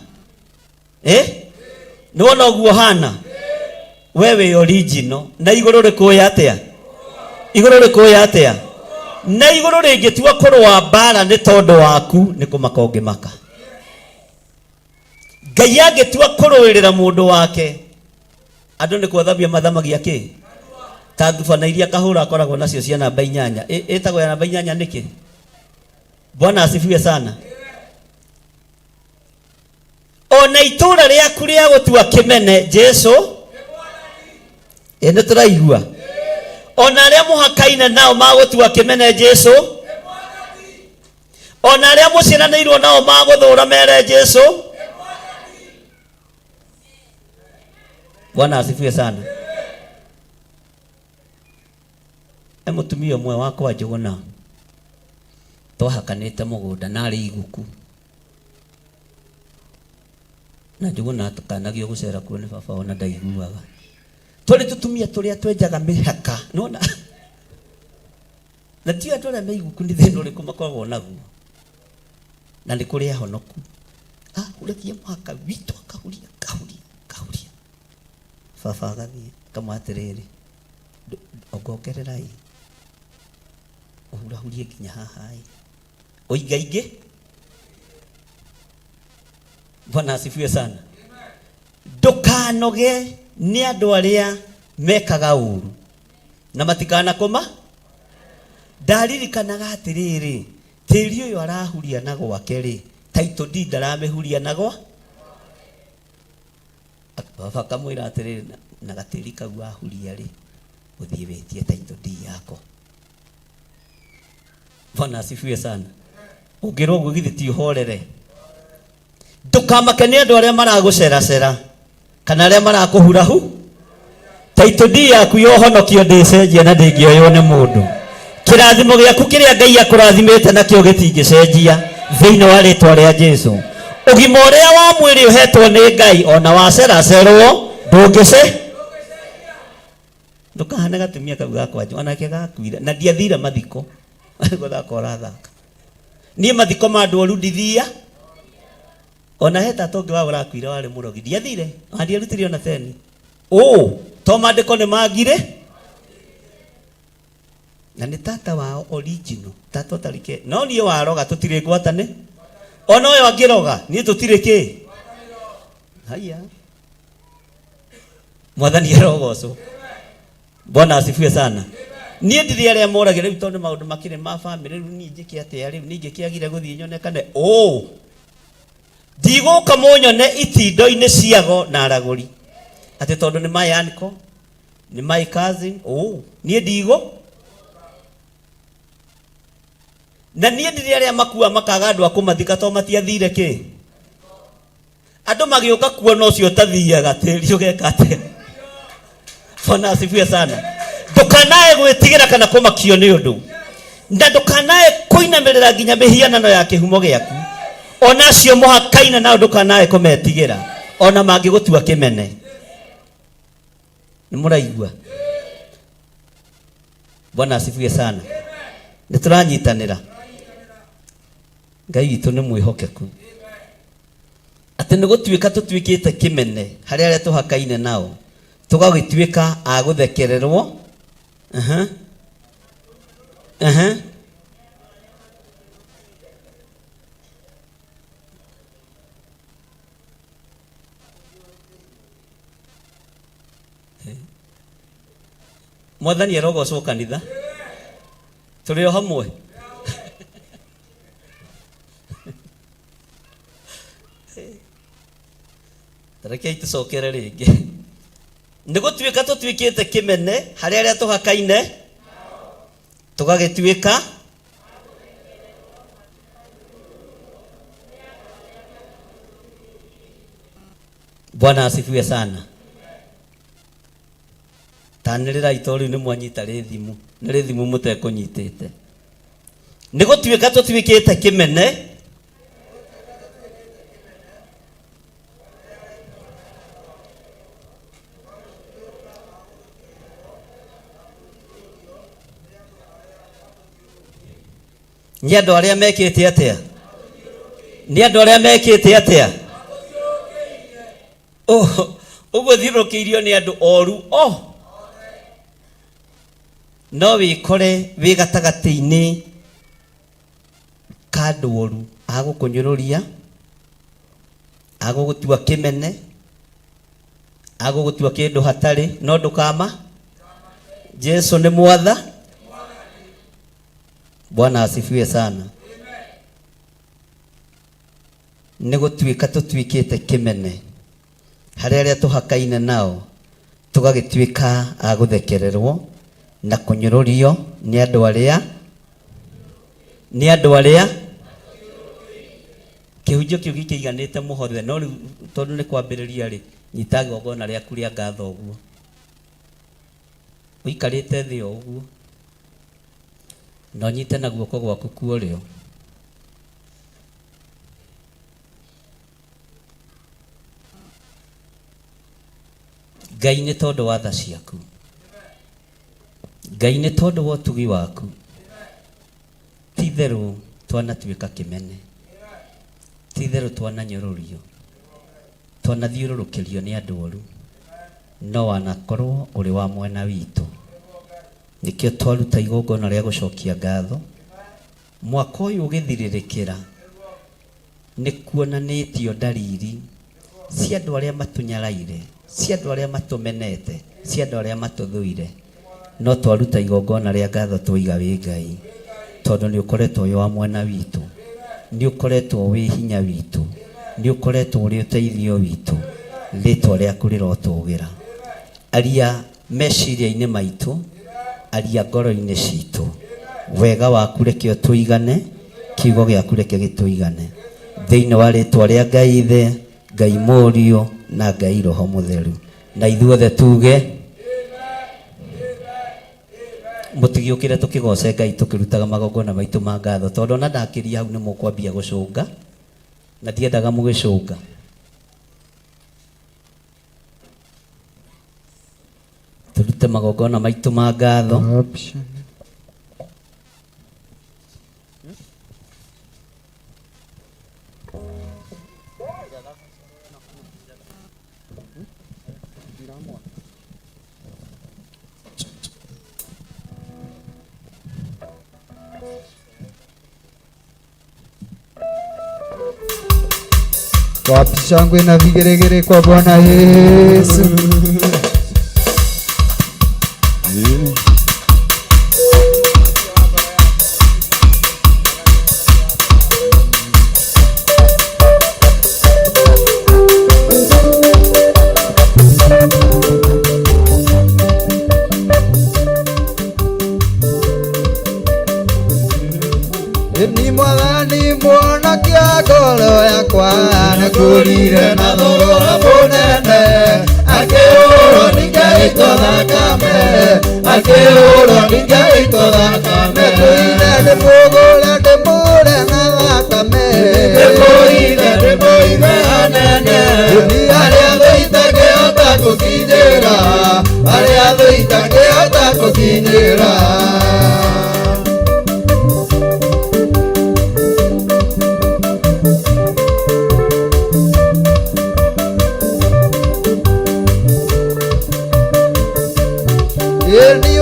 Nĩwona ũguo hana? We wĩ original. Na igũrũ rĩkũĩ atĩa? Igũrũ rĩkũĩ atĩa? Na igũrũ rĩngĩtua kũrũa mbara nĩ tondũ waku, nĩ kũmaka ũngĩmaka. Ngai angĩtua kũrũĩrĩra mũndũ wake, andũ nĩ kwathamia mathamagia kĩ? Ta thubana iria kahũra akoragwo nacio cia namba 8. Ĩtagwo ya namba 8 nĩkĩ? Bwana asifiwe sana. Ona itũra rĩaku rĩa gũtua kĩmene, Jesu nĩ tũraigua. Ona arĩa mũhakaine nao magũtua kĩmene, Jesu. Ona arĩa mũciaranĩirwo nao magũthũra mere Jesu. Bwana asifiwe sana. E mũtumia ũmwe wakwa Njũgũna twahakanĩte mũgũnda na arĩ iguku, na Njũgũna atũkanagio gũcera kuo nĩ baba ona ndaiguaga. Tũrĩ tũtumia tũrĩa twenjaga mĩhaka, nĩwona? Na ndiũĩ andũ arĩa me iguku nĩ thĩna ũrĩkũ makoragwo naguo. Na nĩ kũrĩ ahonoku. Ahuragia mũhaka witũ akahuria, akahuria, akahuria. Baba agathiĩ akamwĩra atĩrĩrĩ, ongongererai ũhurahurie nginya haha ĩ. Ũingaingĩ. Bwana asifiwe sana. Ndũkanoge nĩ andũ arĩa mekaga ũru na matikanakoma. Ndaririkanaga atĩrĩrĩ, tĩri ũyũ arahuria na gwake rĩ, title deed ndaramĩhuria na gwa. Baba akamwĩra atĩrĩrĩ, na gatĩri kau wahuria rĩ, ũthiĩ wĩtie title deed yako. Bwana asifiwe sana. Ũngĩrwo ũguo githĩ ti ũhorere? Ndũkamake nĩ andũ arĩa maragũceracera kana arĩa marakũhurahu. Title deed yaku ya ũhonokio ndĩcenjia na ndĩngĩoywo nĩ mũndũ. Kĩrathimo gĩaku kĩrĩa Ngai akũrathimĩte nakĩo gĩtingĩcenjia thĩinĩ wa rĩtwa rĩa Jesu. Ũgima ũrĩa wa mwĩrĩ ũhetwo nĩ Ngai ona waceracerwo ndũngĩce. Ndũkahane gatumia kau gakwa onake gakuire na ndiathire mathiko. Gũthaka ũrathaka. Niĩ mathiko ma andũ oru ndithia. Ona he tata ũngĩ wa ũrakuire warĩ mũrogi ndiathire. Ona ndiarutire ona teni. Ũ, to maandĩko nĩ mangire. Na nĩ tata wao original, tata ũtarĩ ke. No niĩ waroga tũtirĩ ngwatane. Ona ũyũ angĩroga, niĩ tũtirĩ kĩ. Haiya. Mwathani arogocwo. Bwana asifiwe sana. Niĩ ndirĩ arĩa moragia rĩu tondũ maũndũ makĩrĩ ma family rĩu niĩ njĩke atĩa rĩu niĩ ingĩkĩagire gũthiĩ nyonekane. Ũ, ndigũka mũnyone itindo-inĩ ciago na aragũri atĩ tondũ nĩ my uncle, nĩ my cousin. Ũ, niĩ ndigũ. Na niĩ ndirĩ arĩa makua makaga andũ a kũmathika tondũ matiathire kĩ. Andũ magĩũka kuona ũcio ũtathiaga tĩri ũgeka atĩa? Bwana asifiwe sana. Ndũkanae gwĩtigĩra kana kũmakio nĩ ũndũ, na ndũkanae kũinamĩrĩra nginya mĩhianano ya kĩhumo gĩaku. Ona acio mũhakaine nao ndũkanae kũmetigĩra, ona mangĩgũtua kĩmene. Nĩ mũraigua? Bwana asifiwe sana. Nĩ tũranyitanĩra. Ngai witũ nĩ mwĩhokeku. Atĩ nĩ gũtuĩka tũtuĩkĩte kĩmene harĩ arĩa tũhakaine nao, tũgagĩtuĩka a gũthekererwo. Aha. Aha. Mwathani arogocwo kanitha. Tũrĩ o hamwe. Rekei tũcokere rĩngĩ. Nĩ gũtuĩka tũtuĩkĩte kĩmene harĩ arĩa tũhakaine, tũgagĩtuĩka Bwana asifiwe sana. Tanĩrĩrai tondũ rĩu nĩ mwanyita rĩthimu, nĩ rĩthimu mũtekũnyitĩte. Nĩ gũtuĩka tũtuĩkĩte kĩmene nĩ andũ arĩa mekĩte atĩa? Nĩ andũ arĩa mekĩte atĩa? Ũguo thiũrũrũkĩirio nĩ andũ oru o no wĩkore wĩ gatagatĩ-inĩ ka andũ oru agũkũnyũrũria, agũgũtua kĩmene, agũgũtua kĩndũ hatarĩ, no ndũkama. Jesu nĩ mwatha. Bwana asifiwe sana. Nĩ gũtuĩka tũtuĩkĩte kĩmene harĩ arĩa tũhakaine nao, tũgagĩtuĩka a gũthekererwo na kũnyũrũrio nĩ andũ arĩa, nĩ andũ arĩa kĩhunjio kĩu gĩkĩiganĩte mũhothe. No rĩu tondũ nĩ kwambĩrĩria rĩ, nyita igongona rĩaku rĩa ngatho ũguo ũikarĩte thĩ o ũguo, na ũnyite na guoko gwaku kwa ũrĩo. Ngai nĩ tondũ wa tha ciaku, Ngai nĩ tondũ wa ũtugi waku. Ti-itherũ twanatuĩka kĩmene, ti-itherũ twananyũrũrio, twanathiũrũrũkĩrio nĩ andũ oru, no wanakorwo ũrĩ wa mwena witũ. Nĩkĩo twaruta igongona rĩa gũcokia ngatho. Mwaka ũyũ ũgĩthirĩrĩkĩra nĩ kuonanĩtio ndariri cia andũ arĩa matũnyaraire, cia andũ arĩa matũmenete, cia andũ arĩa matũthũire. No twaruta igongona rĩa ngatho twoiga wĩ Ngai, tondũ nĩ ũkoretwo wĩ wa mwena witũ, nĩ ũkoretwo wĩ hinya witũ, nĩ ũkoretwo ũrĩ ũteithio witũ. Rĩtwa rĩaku rĩrotũgĩra. Aria meciria-inĩ maitũ, aria ngoro-inĩ citũ. Wega waku reke ũtũigane, kiugo gĩaku reke gĩtũigane. Thĩinĩ wa rĩtwa rĩa Ngai Ithe, Ngai Mũriũ na Ngai Roho Mũtheru. Na ithuothe tuge mũtigĩũkĩre tũkĩgoce Ngai tũkĩrutaga magongona maitũ ma ngatho, tondũ ona ndakĩria hau nĩ mũkwambia gũcũnga, na ndiendaga mũgĩcũnga. Tũrute magongona maitũ ma ngatho. Wapi shangwe na vigeregere kwa Bwana Yesu. Ni mwathani mwonokia ngoro yakwa, nakũrire na thogora mũnene, akĩhũrwo ningĩitwo thakame, akĩhũrwo ningĩitwo thakame. Ndĩmũire ndĩmũgũre ndĩmũre na thakame, ndĩmũire ndĩmũire hanene, arĩa thũ itangĩhota gũkinyĩra, arĩa thũ itangĩhota gũkinyĩra.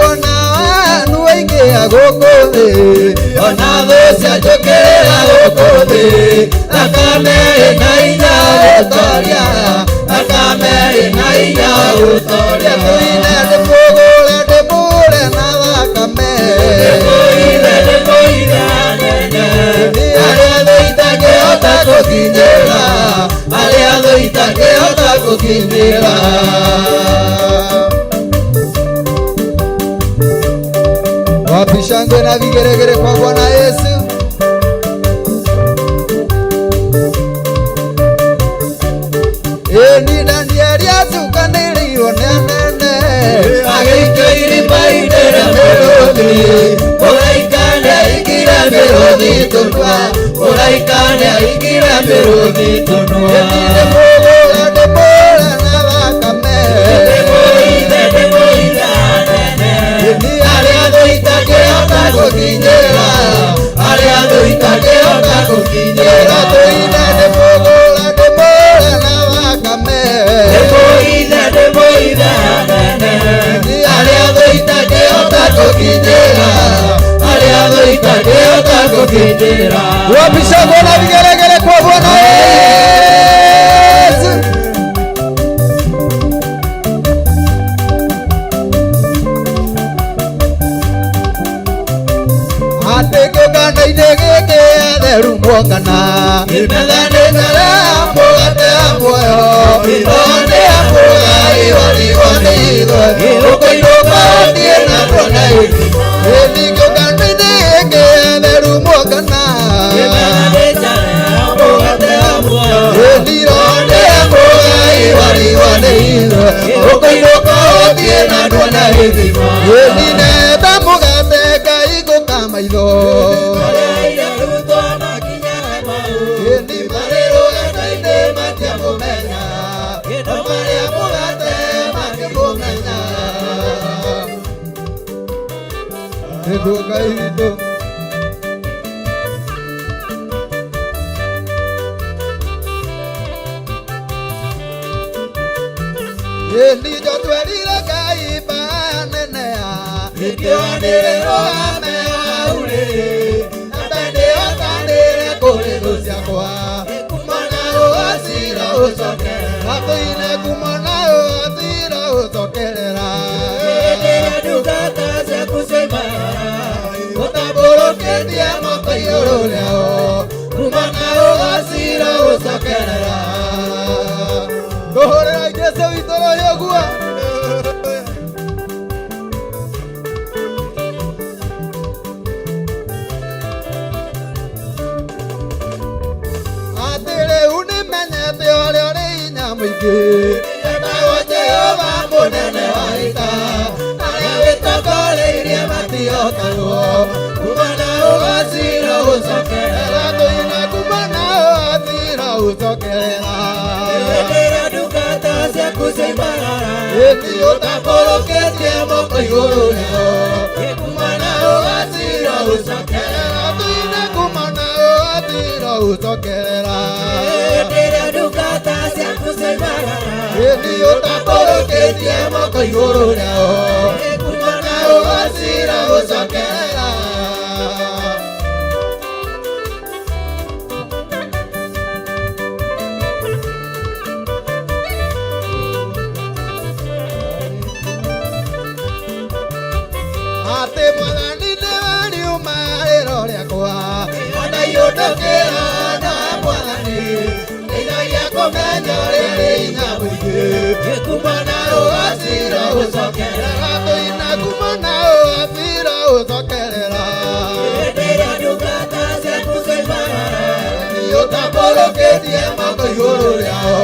Ona andu aingĩ a gũkũ thĩ, ona thũ cianjũkĩrĩra gũkũ thĩ, thakame ĩna hinya gũtoria, thakame ĩna hinya gũtoria. Tũine ndĩmũgũre ndĩmũre na thakame, ndĩmũire ndĩmũire hanene, arĩa thũ itangĩhota gũkinyĩra, arĩa thũ itangĩhota gũkinyĩra. Wapi shangwe na vigeregere kwa Bwana Yesu. Ni Danieli atukanĩrĩirwo nĩ anene, agĩikio irima-inĩ rĩa mĩrũthi, mũraika nĩaingire mĩrũthi tũnua, mũraika nĩaingire mĩrũthi tũnua. Ndĩmũgũre ndĩmũre na thakame, ndĩmũire ndĩmũire hanene, arĩa thũ itangĩhota gũkinyĩra, arĩa thũ itangĩhota gũkinyĩra. Tũine ndĩmũgũre ndĩmũre na thakame, ndĩmũire ndĩmũire hanene, arĩa thũ itangĩhota gũkinyĩra, arĩa thũ itangĩhota gũkinyĩra. Wapi shangwe na vigelegele kwa Bwana Yesu. Atĩ kĩũngano-inĩ gĩkĩ atheru muongana, kĩmethanĩte mũgate wa muoyo, nĩ amũgaiwarigwo nĩ ithuĩ, ũkũinũka ũthiĩ na tuone ithima. Ĩni kĩũngano-inĩ gĩkĩ atheru muongana, kĩmethanĩte mũgate wa muoyo, nĩ amũgaiwarigwo nĩ ithuĩ, ũkũinũka ũthiĩ na tuone ithima. Ĩni nenda mũgate Ngai ngũka maitho, Ngai witũ. Ĩnijo twerire Ngai mbara nene ya ĩkĩwanĩrĩrwo ame hau-rĩ na kũrĩ thũ ciakwa kumana ũgacira ũcokerera tũine kumana ũgacira ũcokerera Hĩndĩ ĩrĩa ndungata ciaku cioimagara ũtambũrũkĩtie moko igũrũ rĩao kumana ũgacira ũcokerera tũhũrĩra Jesũ witũ rũhĩ ũguo. Atĩ rĩu nĩmenyete ũrĩa ũrĩ hinya mũingĩ etagwo Jehova mũnene wa ita arĩa wĩtongoreirie matihotagwo kumana ũgacira ũcokerera tũina kumana ũgacira ũcokerera Hĩndĩ ĩrĩa ndungata ciaku cioimagara ĩni ũtambũrũkĩtie moko igũrũ rĩao kumana ũgacira ũcokerera tũine kumana ũgacira ũcokerera Hĩndĩ ĩrĩa ndungata ciaku cioimagara ĩni ũtambũrũkĩtie moko igũrũ rĩao kumana ũgacira ũcokerera. Atĩ mwathani nĩwe riumarĩro rĩakwa ona iũndũkĩra na mwathani ndeithagia kũmenya ũrĩa rĩ hinya mũingĩ kumana ũgacira ũcokerera tũina kumana ũgacira ũcokerera Hĩndĩ ĩrĩa ndungata ciaku cioimagara ũtambũrũkĩtie moko igũrũ rĩao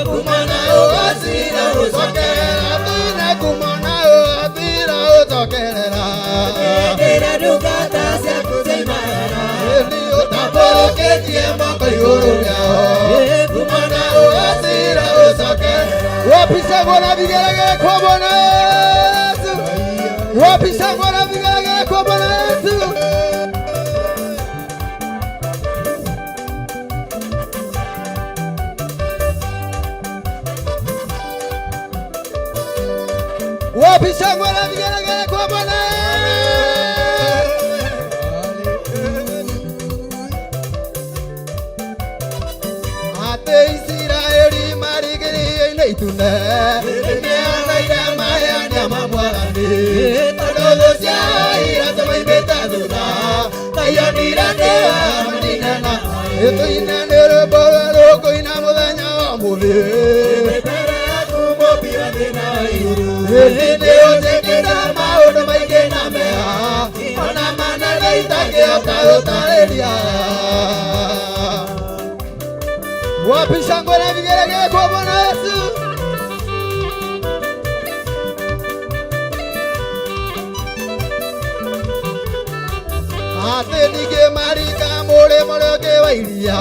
kumana ũgacira ũcokerera tũina kumana ũgacira ũcokerera Hĩndĩ ĩrĩa ndungata ciaku cioimagara ũtambũrũkĩtie moko igũrũ rĩao kumana ũgacira ũcokerera. Wapi shangwe na vigelegele kwa Bwana Yesu? Wapi shangwe na vigelegele kwa Bwana Yesu? Wapi shangwe na vigelegele kwa Bwana Yesu? Atĩ Isiraeli marigĩrĩirie itune nĩmeoneire maheania ma Mwathani tondũ thũ ciao iria ciamaimĩte thutha taionire nĩwe maninana ĩtũine nĩ rwĩmbo rũkũina mũthenya wa ũmũthĩ Mbere yaku mũmbi wa thĩ na wa igũrũ nĩ ũnjĩkĩte maũndũ maingĩ na mega ona manene itangĩhota gũtarĩria. Wapi shangwe na vigelegele kwa Bwana Yesu? Atĩ ningĩ marika mũrĩmo ũrĩa ũngĩ wa iria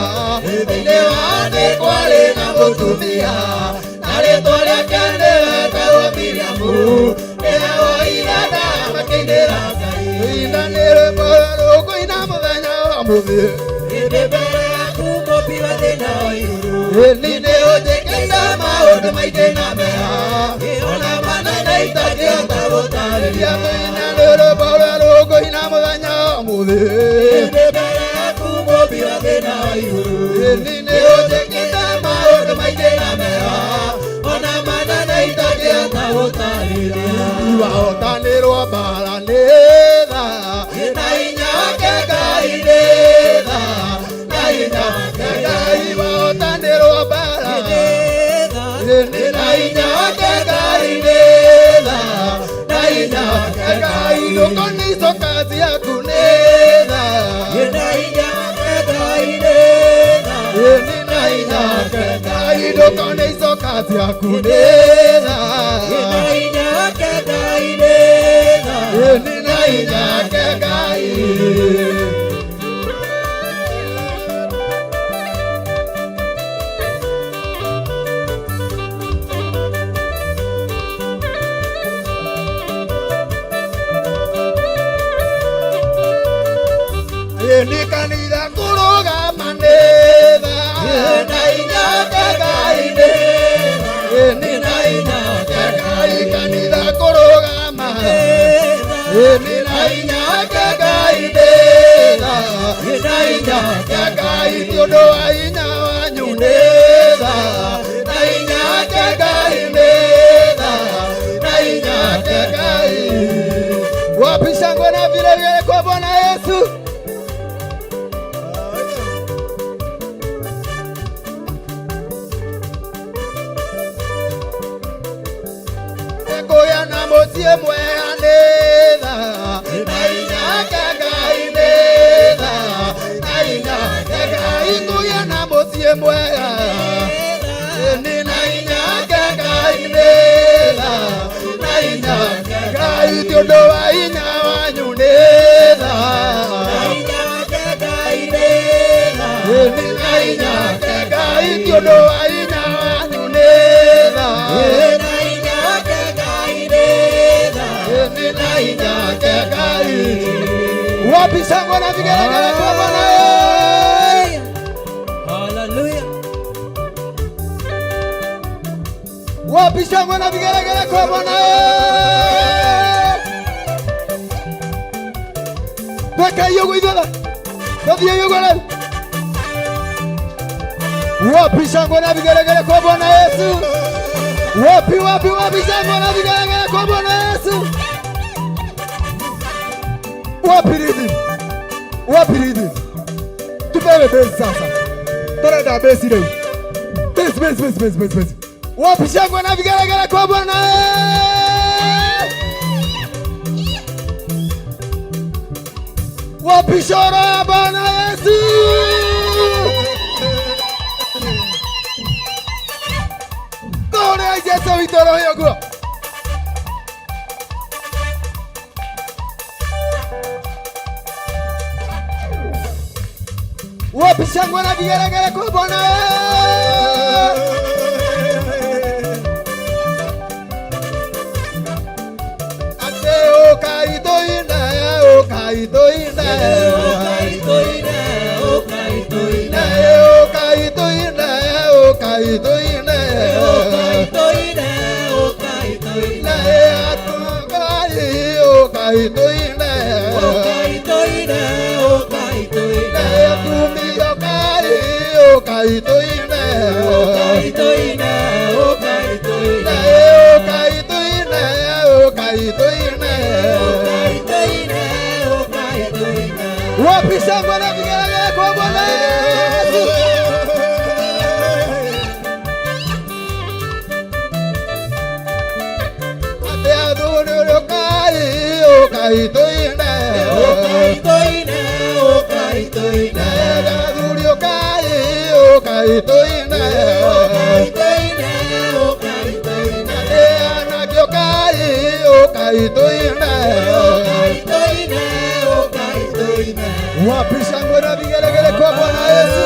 thĩinĩ wa thĩ kwarĩ na mũtumia na rĩtwa rĩake nĩwetagwo Miriamu nĩwe woire nda makĩinĩra Ngai ina nĩ rwĩmbo rũkũina mũthenya wa ũmũthĩ Hĩndĩ mbere yaku mũmbi wa thĩ na wa igũrũ ĩni nĩ ũnjĩkĩte maũndũ maingĩ na mega ona manene itangĩhota gũtarĩria tũina nĩ rwĩmbo rũkũina mũthenya wa ũmũthĩ Hĩndĩ mbere yaku mũmbi wa thĩ na wa igũrũ ĩni nĩ ũnjĩkĩte maũndũ maingĩ na mega ona manene itangĩhota gũtarĩria wahotanĩrwo mbara nĩ tha na hinya wake Ngai nĩ tha na hinya wake Ngai wahotanĩrwo mbara nĩ na hinya wake Ngai nĩ tha na hinya wake Ngai ndũkone ico kazi yaku nĩ tha Na hinya wake Ngai nĩ tha nĩ na hinya wake Ngai ndũkone ico kazi yaku nĩ tha Na hinya wake Ngai nĩ tha nĩ na hinya wake Ngai. Nĩ kanitha kũrũgama nĩ tha na hinya wake Ngai nĩ tha nĩ na hinya wake Nĩ na hinya wake Ngai nĩ tha. Nĩ na hinya wake Ngai ti ũndũ wa hinya wanyu nĩ tha. Na hinya wake Ngai nĩ tha. Na hinya wake Ngai. Wapi shangwe na vigelegele kwa Bwana Yesu? Kũgĩa na mũciĩ mwega nĩ tha. Na hinya wake Ngai nĩ tha. Na hinya wake Ngai kũgĩa na mũciĩ mwega. Nĩ na hinya wake Ngai nĩ tha. Na hinya wake Ngai ti ũndũ wa hinya wanyu nĩ tha. Na hinya wake Ngai nĩ tha. Nĩ na hinya wake Ngai ti ũndũ wa hinya wanyu nĩ tha. Na hinya wake Ngai nĩ tha. Nĩ na hinya wake Ngai. Wapi shangwe na vigelegele kwa Bwana Yesu? Hallelujah. Wapi shangwe na vigelegele kwa Bwana Yesu? Tweke hiyo ithuothe. Tuthiĩ ũguo rĩu. Wapi shangwe na vigelegele kwa Bwana Yesu? Wapi wapi wapi shangwe na vigelegele kwa Bwana Yesu? Wapi rhythm? Wapi rhythm? Tupewe bass sasa. Turenda bass rĩu. Bass bass bass bass bass bass. Wapi shangwe na vigelegele kwa Bwana Yesu? Wapi shoro ya Bwana Yesu? Tũrĩa Jesũ witũ roho ũguo. Wapi shangwe na vigelegele kwa Bwana Yesu? Ate ũkai tũine, ũkai tũine. Ũkai tũine, ũkai tũine. Ũkai tũine, ũkai tũine. Ũkai tũine, ũkai tũine. Atũkai, ũkai tũine. Ũkai tũine, ũkai tũine. Atumia ũkai, ũkai tũine. Ũkai tũine, ũkai tũine. Ũkai tũine, ũkai tũine. Ũkai tũine, ũkai tũine. Wapi shangwe na vigelegele kwa Bwana Yesu? Ate athuri ũkai, ũkai tũine. Ũkai tũine, ũkai tũine. Athuri ũkai, ũkai tũine. Ũkai tũine, ũkai tũine. Ate anake ũkai, ũkai tũine. Ũkai tũine, ũkai tũine. Wapi shangwe na vigelegele kwa Bwana Yesu?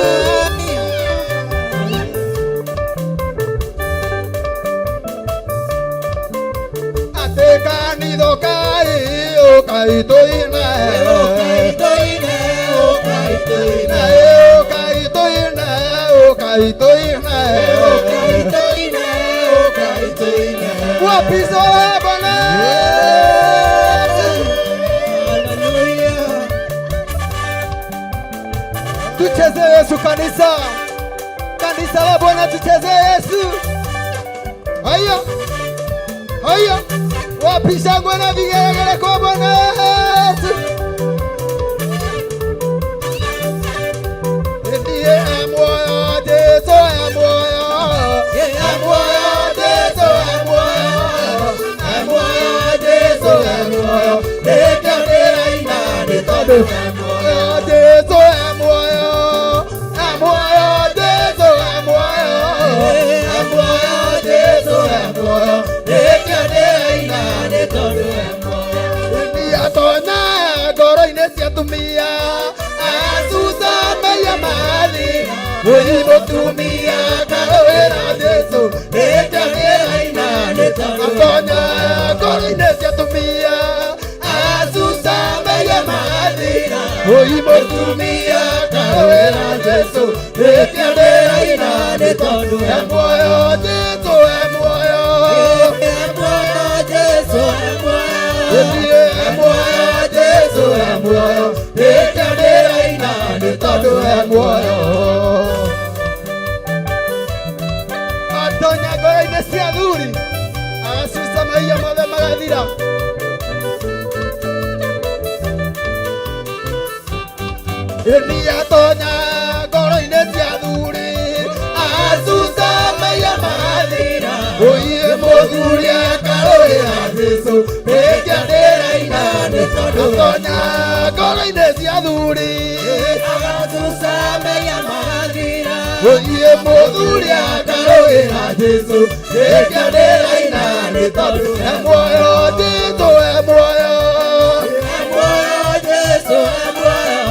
Ate kanitha ũkai, ũkai tũine. Ũkai tũine, ũkai tũine. Ũkai tũine, ũkai tũine. Ũkai tũine, ũkai tũine. Wapi zoe Bwana Yesu? Hallelujah. Tucheze Yesu kanisa. Kanisa la Bwana tucheze Yesu. Haya. Haya. Wapi shangwe na vigelegele kwa Bwana Yesu? Ndiye amoyo Jesu amoyo. Amoyo Jesu amoyo. Amoyo Jesu amoyo. Nĩkĩo ndĩraina nĩ tondũ amoyo Jesu amoyo. Amoyo Jesu amoyo. Amoyo Jesu amoyo. Nĩkĩo ndĩraina nĩ tondũ amoyo. Ndiatonya ngoro-inĩ cia atumia acuca maiya mathi wĩ mũtumia karũĩra Jesu nĩkĩo ndĩraina nĩ tondũ atonya ngoro-inĩ cia atumia acuca maiya mathi wĩ mũtumia karũĩra Jesu nĩkĩo ndĩraina nĩ tondũ e muoyo Jesu e muoyo E muoyo Jesu e muoyo. Ndiye e muoyo e muoyo. Atonya ngoro-inĩ cia athuri agacuca maiya mothe magathira. Ĩni atonya ngoro-inĩ cia athuri acuca maiya magathira. Ũiĩ mũthuri akarũĩra Jesũ rĩngĩ ndĩraina nĩ tondũ atonya ngoro-inĩ cia athuri Agacuca maiya magathira. Ũiĩ mũthuri akarũĩra Jesũ rĩngĩ ndĩraina nĩ tondũ e muoyo Jesũ e muoyo. E muoyo Jesũ e muoyo.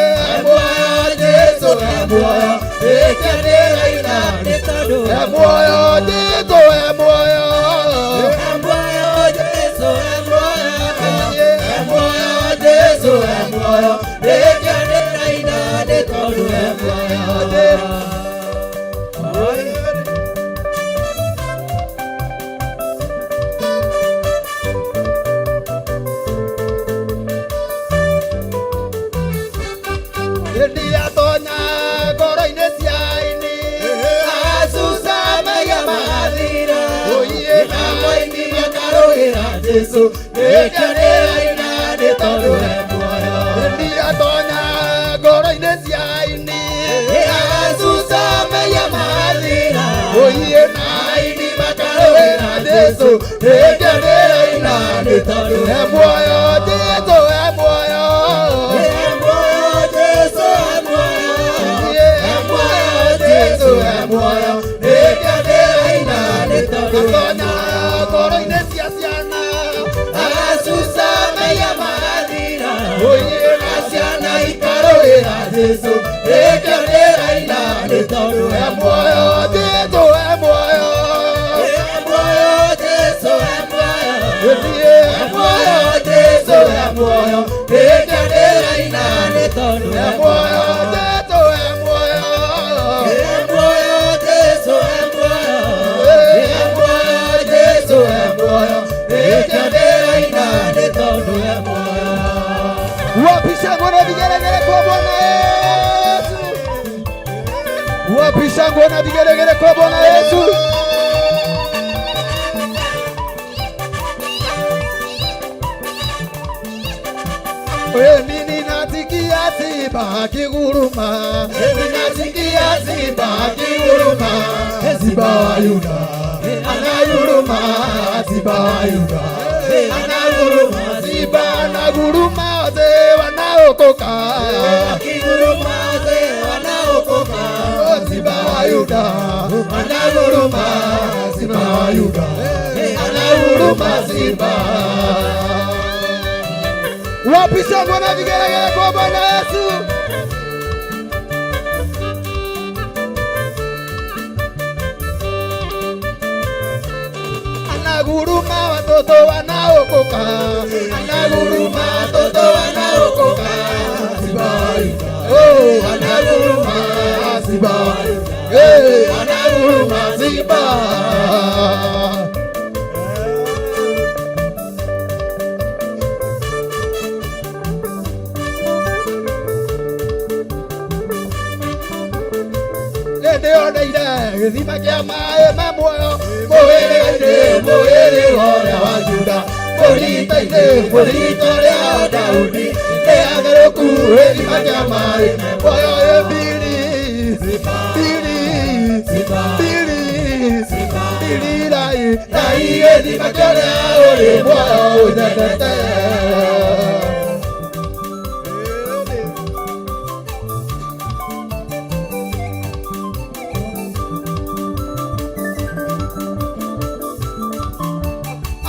E muoyo Jesũ e muoyo rĩngĩ ndĩraina Nĩ tondũ e muoyo Jesũ e muoyo. E muoyo Jesũ e muoyo. E muoyo Jesũ e muoyo Rĩngĩ ndĩraina nĩ tondũ e muoyo. Hĩndĩ atonya ngoro-inĩ cia aini acuca maiya magathira. Ũiĩ na moini makarũĩra Jesũ rĩngĩ ndĩraina nĩ tondũ e muoyo. Hĩndĩ atonya ngoro-inĩ cia aini acuca maiya magathira. Ũiĩ na aini makarũĩra Jesũ rĩngĩ ndĩraina nĩ tondũ e muoyo Jesũ e muoyo. E muoyo Jesũ e muoyo. E muoyo Jesũ e muoyo rĩngĩ ndĩraina nĩ tondũ atonya ngoro-inĩ cia ciana Agacuca maiya magathira. Ũiĩ na ciana ikarũĩra Jesũ rĩngĩ ndĩraina nĩ tondũ e muoyo Jesũ e muoyo. E muoyo Jesũ e muoyo. E muoyo Jesũ e muoyo rĩngĩ ndĩraina Nĩ tondũ e muoyo Jesũ e muoyo. E muoyo Jesũ e muoyo. E muoyo Jesũ e muoyo rĩngĩ ndĩraina Nĩ tondũ e muoyo. Wapi shangwe na vigelegele kwa Bwana Yesu? Wapi shangwe na vigelegele kwa Bwana Yesu? Mimi nasikia simba akiguruma, mimi nasikia simba akiguruma, simba wa Yuda anaguruma, simba wa Yuda anaguruma, simba anaguruma, wazee wanaokoka. Akiguruma wazee wanaokoka. Simba wa Yuda anaguruma, simba wa Yuda anaguruma, simba. Wapi shangwe na vigelegele kwa Bwana Yesu? Anaguruma watoto wanaokoka, anaguruma watoto wanaokoka, simba wa Yuda, oh, anaguruma simba wa Yuda, eh, anaguruma simba. Nĩndĩoneire gĩthima kĩa maĩ ma muoyo mũhĩrĩga-inĩ mũhĩrĩga ũrĩa wa Juda mũrita-inĩ mũrita ũrĩa wa Daudi nĩ atherũku gĩthima kĩa maĩ ma muoyo ĩ mbiri mbiri mbiri mbiri rai rai gĩthima kĩa ũrĩa ũrĩ muoyo ũnyendete.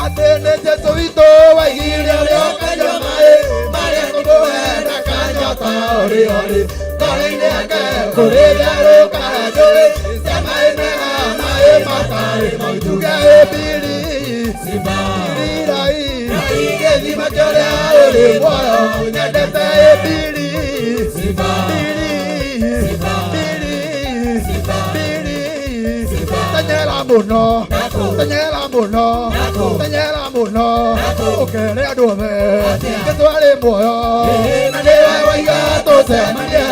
Atĩ nĩ Jesũ witũ waigire ũrĩa ũkanyua maĩ marĩa tũkũhe ndakanyota ũrĩ orĩ ngoro-inĩ yake kũrĩ therũka njũĩ cia maĩ mega maĩ matarĩ maunjuge ĩ mbiri mbiri rai gĩthima kĩa ũrĩa ũrĩ muoyo nyendete ĩ mbiri mbiri mbiri mbiri tenyera mũno tenyera mũno tenyera mũno ũkere andũ othe Jesũ arĩ muoyo na nĩwe waiga tũcemanie.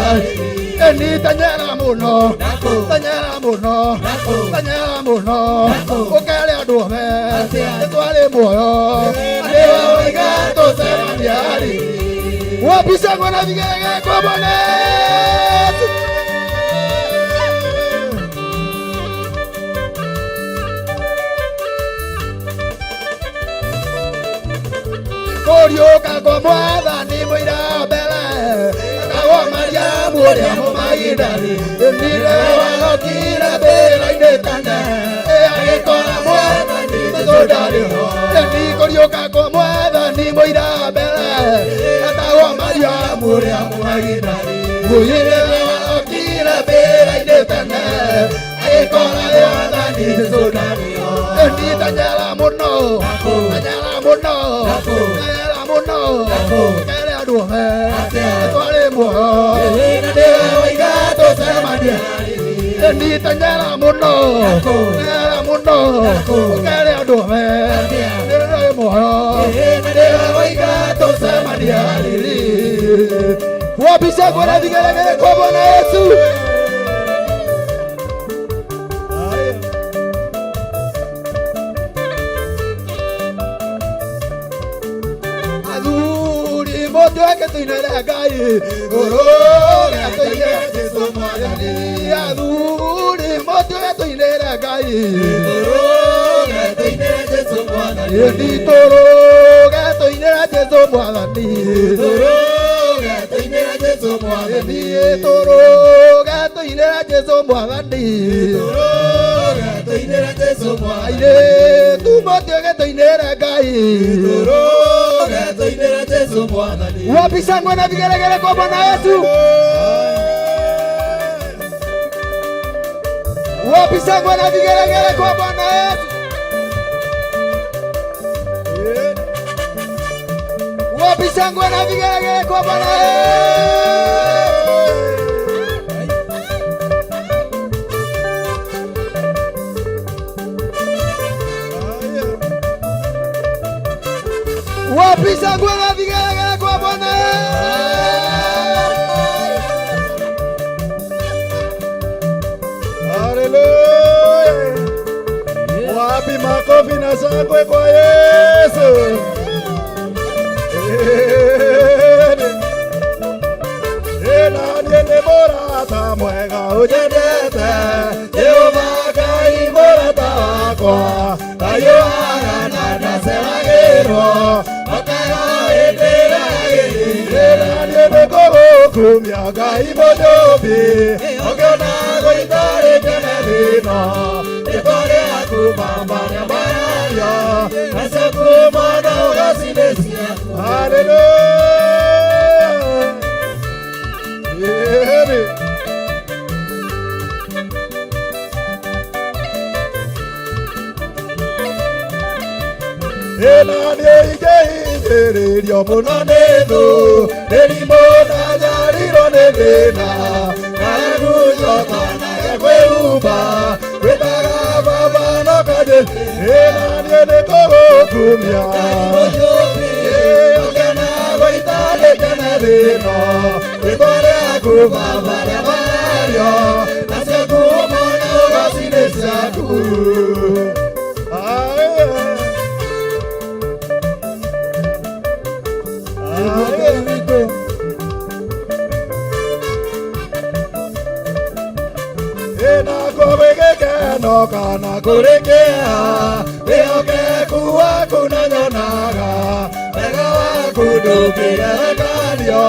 Eni tanyera mũno, tanyera mũno, tanyera mũno, ũkere andũ othe nĩtwarĩ muoyo. Nĩwe woiga tũcemania riri. Wapi shangwe na vigelegele kwa Bwana Yesu? Kũriũka kwa Mwathani mũira mbere, etagwo Mariamu ũrĩa Mũmagidali, nĩwe warokire mbĩrĩra-inĩ tene, agĩkora Mwathani Jesũ ndarĩ ho. Ĩni kũriũka kwa Mwathani mũira mbere, etagwo Mariamu ũrĩa Mũmagidali, nĩwe warokire mbĩrĩra-inĩ tene, agĩkora Mwathani Jesũ ndarĩ ho. Ĩni tanyera mũno, tanyera mũno, tanyera mũno, ũkere andũ othe nĩtwarĩ muoyo. Nĩwe woiga tũcemanie. Ĩni tanyera mũno, tanyera mũno, ũkere andũ othe nĩtwarĩ muoyo. Nĩwe woiga tũcemanie riri. Wapi shangwe na vigelegele kwa Bwana Yesu? Athuri mũtuĩke tũinĩre Ngai, tũrũge tũinĩre Jesũ Mwathani. Athuri mũtuĩke tũinĩre Ngai, tũrũge tũinĩre Jesũ Mwathani. Ĩni tũrũge tũinĩre Jesũ Mwathani, tũrũge tũinĩre Jesũ Mwathani. Tũrũge tũinĩre Jesũ Mwathani, tũrũge tũinĩre Jesũ Mwathani. Airĩtu mũtuĩke tũinĩre Ngai, tũrũge tũinĩre Jesũ Mwathani. Wapi shangwe na vigelegele kwa Bwana Yesu? Wapi shangwe na vigelegele kwa Bwana Yesu? Wapi shangwe na vigelegele kwa Bwana Yesu? Wapi shangwe na vigelegele kwa Bwana Yesu? Haleluya. Wapi makofi na shangwe kwa Yesu? Ena niĩ nĩ mũrata mwega ũnyendete, Jehova Ngai mũrata wakwa, ndaiũaga na ndaceragĩrwo, okaga hĩndĩ ĩrĩa yagĩrĩire. Ena niĩ nĩngũgũkumia Ngai mũnyũmbi, ũngĩona gũitarĩ tene thĩno, rĩtwa rĩaku Baba rĩambarario, nacio ngumo na ũgoci nĩ ciaku. Haleluya. Amen. Ĩna niĩ ingĩhinyĩrĩrio mũno nĩ thũ, mĩrimũ na nyarirwo nĩ thĩna, ngaragunyo kwĩhumba, gwĩtaga Baba no kanjĩ. Ĩna niĩ nĩngũgũkumia, ũngĩona gũitarĩ tene thĩno, rĩtwa rĩaku Baba rĩambarario, nacio ngumo na ũgoci nĩ ciaku. Aye. Aye. Ĩna kũrĩ gĩkeno kana kũrĩ kĩeha, wĩhokeku waku na nyonaga, wega waku ndũngĩgerekanio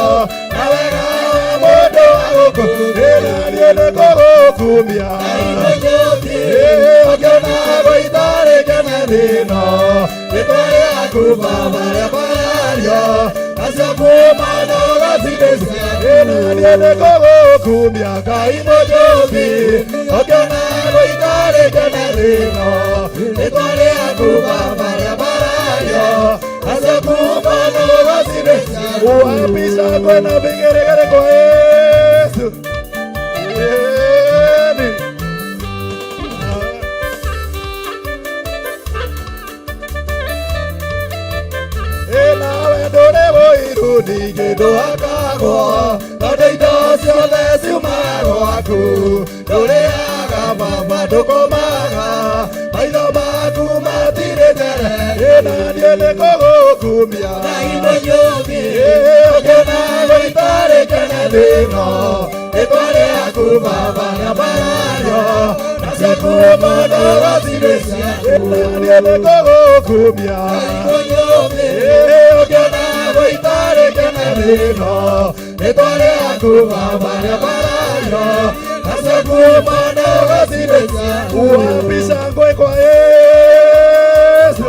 na wega wa mũndũ wa gũkũ. Ĩna niĩ nĩngũgũkumia, ũngĩona gũitarĩ kene thĩno, rĩtwa rĩaku Baba rĩambarario, nacio ngumo na ũgoci nĩ ciaku. Ĩna niĩ nĩngũgũkumia Ngai mũnjũmbi, ũngĩona gũitarĩ kene thĩno, rĩtwa rĩaku Baba rĩambarario, nacio ngumo na ũgoci nĩ ciaku. Wapi shangwe na vigelegele kwa Yesu? Amen. Ĩnawe ndũrĩ mũiru ningĩ ndũhakagwo, tondũ indo ciothe ciumaga Ndũkomaga maitho maku matirĩ njere na niĩ nĩngũgũkumia Ngai mũnyũmbi ũkĩonagwo itarĩ kene thĩno rĩtwa rĩaku baba rĩambarario nacio ngumo ndũgocirĩ ciaku na niĩ nĩngũgũkumia Ngai mũnyũmbi ũkĩonagwo itarĩ kene thĩno rĩtwa rĩaku baba rĩambarario nacio ngumo ndũgocirĩ ciaku wapi shangwe kwa Yesu.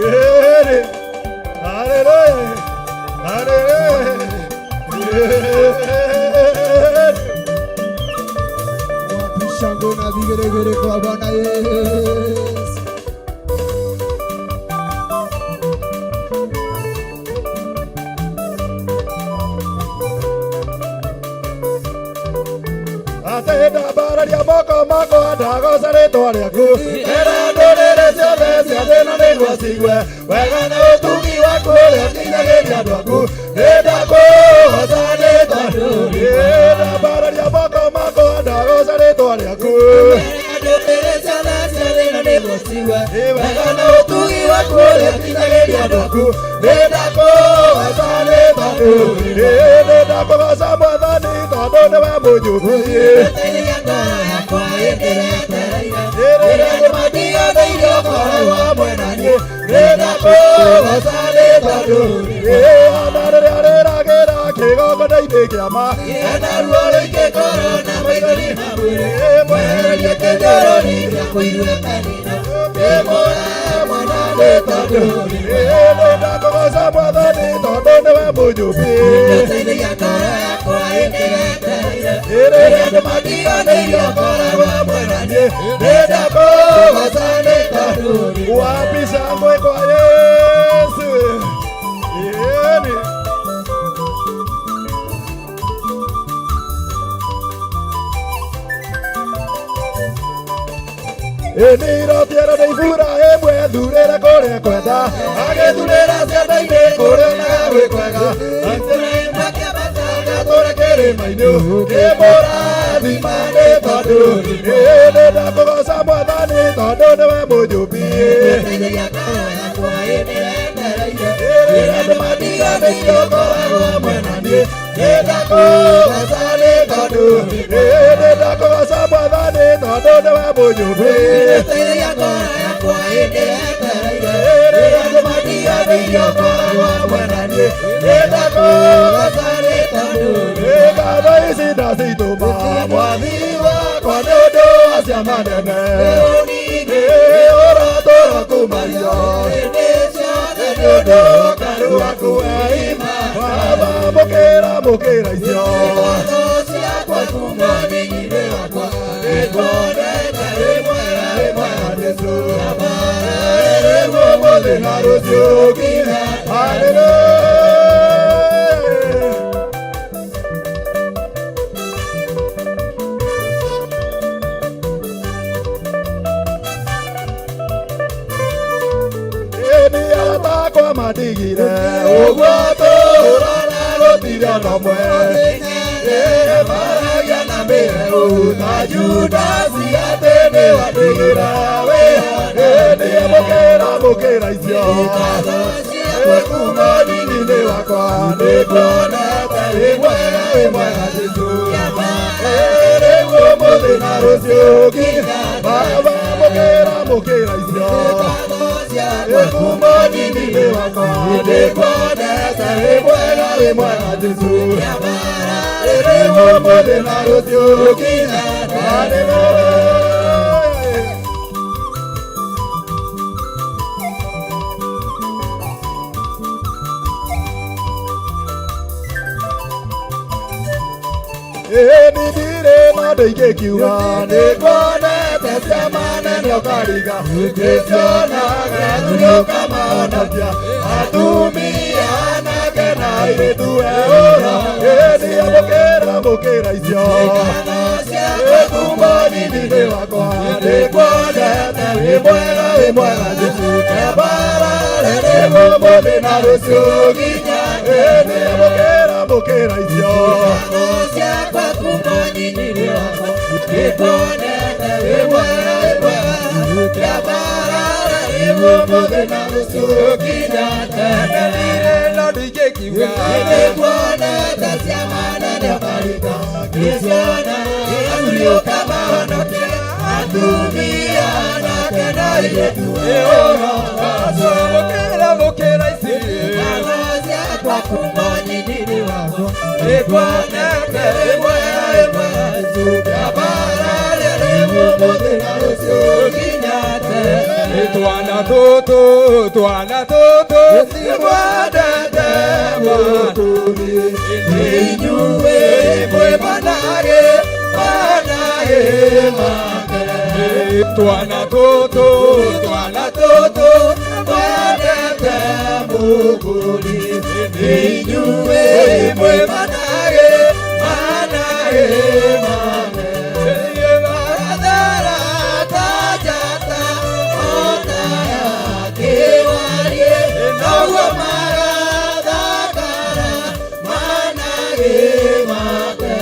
Ere. Haleluya. Haleluya. Wapi shangwe na vigeregere kwa Bwana Yesu. Atĩ ndambararia moko makwa ndagoca rĩtwa rĩaku ĩra ndũrĩrĩ ciothe cia thĩ na nĩguo cigue wega na ũtugi waku ũrĩa ũkinyagĩria andũ aku nĩndakũgoca nĩ tondũ ndambararia moko makwa ndagoca rĩtwa rĩaku Ndũrĩrĩ ciothe cia thĩ na nĩguo cigue wega na ũtugi waku ũrĩa ũkinyagĩria andũ aku nĩndakũgoca nĩ tondũ nĩndakũgoca mwathani tondũ nĩwe mũnjũmbi Teithia ngoro yakwa ĩndĩretereire Rĩrĩa andũ matiganĩirie ũkoragwo hamwe na niĩ nĩndakũgoca nĩ tondũ ona rĩrĩa rĩragĩra kĩgongona-inĩ kĩama Ena ruo rũingĩ ngoro na maithori ma mwĩrĩ Mwehererie kĩnyũrũri gĩa kũigue kanitha Ndĩmũre mwana nĩ tondũ nĩndakũgoca mwathani tondũ nĩwe mũnjũmbi Teithia ngoro yakwa ĩndĩretereire Rĩrĩa andũ matiganĩirie ũkoragwo hamwe na niĩ Nĩndakũgoca nĩ tondũ wapi shangwe kwa Yesu. Yeni. Nĩirotiero nĩ Iburahĩmu ethurĩre kũrĩa kwenda agĩthurĩra ciana-inĩ kũrĩa onaga gwĩ kwega atũre kĩrĩma-inĩ kĩmũrathima nĩ tondũ nĩndakũgoca mwathani tondũ nĩwe mũnjũmbi Teithia ngoro yakwa ĩndĩretereire rĩrĩa andũ matiganĩirie ũkoragwo hamwe na niĩ nĩndakũgoca nĩ tondũ nĩndakũgoca mwathani tondũ nĩwe mũnjũmbi Teithia ngoro yakwa ĩndĩretereire rĩrĩa andũ matiganĩirie ũkoragwo hamwe na niĩ nĩndakũgoca nĩ tondũ ngatho ici ndacitũma mwathi wakwa nĩ ũndũ wa ciama nene ũratũra kumario Hĩndĩ ciothe nĩ ũndũ ũkaru waku weima baba mũkĩra mũkĩra icio Ngatho ciakwa kuma thĩinĩ wakwa Nĩnguonete wĩ mwega wĩ mwega Jesũ rĩu ũmũthĩ na rũciũ nginya haleluya. Ĩni aratakwa matigire ũguo tũrona gũtirĩ ona ũmwe maragia na mĩhehu ta Judasi atĩ nĩwandigire wĩhande mũkĩra mũkĩra icio Ngatho ciakwa kuma nini-inĩ wakwa nĩnguonete wĩ mwega wĩ mwega Jesũ rĩu ũmũthĩ na rũciũ nginya baba mũkĩra mũkĩra icio Ngatho ciakwa kuma nini-inĩ wakwa nĩnguonete wĩ mwega wĩ mwega Jesũ rĩu ũmũthĩ na rũciũ nginya haleluya. Ĩni ndirĩ na ndingĩkiuga nĩnguonete ciama nene ũkaringa nĩcionaga athuri ũkamahonokia atumia anake na airĩtu eũra ĩni amũkĩra mũkĩra icio Ngatho ciakwa kuma nini-inĩ wakwa nĩnguonete wĩ mwega wĩ mwega Jesũ kĩambarare rĩu ũmũthĩ na rũciũ nginya ĩni amũkĩra mũkĩra icio Ngatho ciakwa kuma nini-inĩ wakwa Nĩnguonete wĩ mwega rĩu ũmũthĩ na rũciũ nginya tene. No ndingĩkiuga Nĩnguonete ciama nene ũkaringa ngĩciona, athuri ũkamahonokia, atumia anake na airĩtu. Mũkĩra mũkĩra ici Ngoro ciakwa kuma nyinini wakwa nĩnguonete ĩmwe ĩmwe ngambararia rĩu ũmũthĩ na rũciũ nginya tene. Twana tũtũ twana tũtũ nĩmwendete Mwathani. Inyuĩ mwĩ managĩ managĩ make. Twana tũtũ twana tũtũ Mwendete Mũgũri. Inyuĩ mwĩ managĩ managĩ make. Magathara ta njata ona ya kĩwarie, noguo magathakara managĩ make.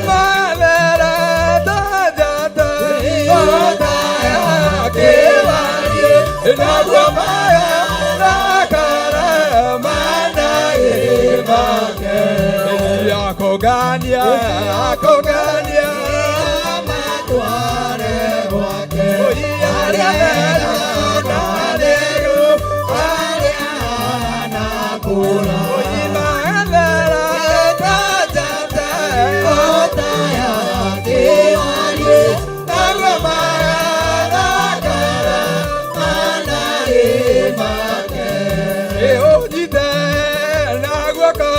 Mathara ta njata Ona ya kĩwarie, noguo magathakara managĩ make. Akogania akogania Amatware gwake, arĩa mena na atheru, arĩa anakũra. Mathara Ta njata ota ya kĩwarie, naguo magathakara managĩ make. Ũnyite na guoko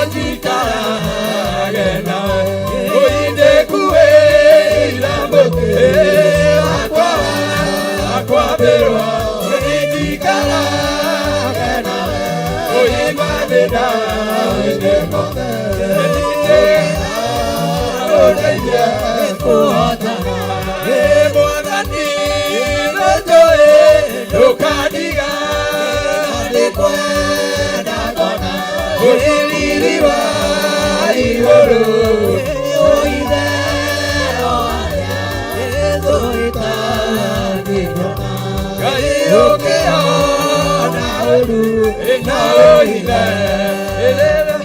njikarage nawe ũindĩkuĩra mũtĩ wakwa akwambĩrwo Njikarage nawe, ũimathĩna ũinde mothe. Ũndeithie Kũhotana. Ĩ Mwathani nĩnjũĩ ndũkandiga Nĩngwenda ngona ũriri wa igũrũ ũithero arĩa tũitangĩona. Ngai ũkĩona Ũru na ũithe ĩrĩra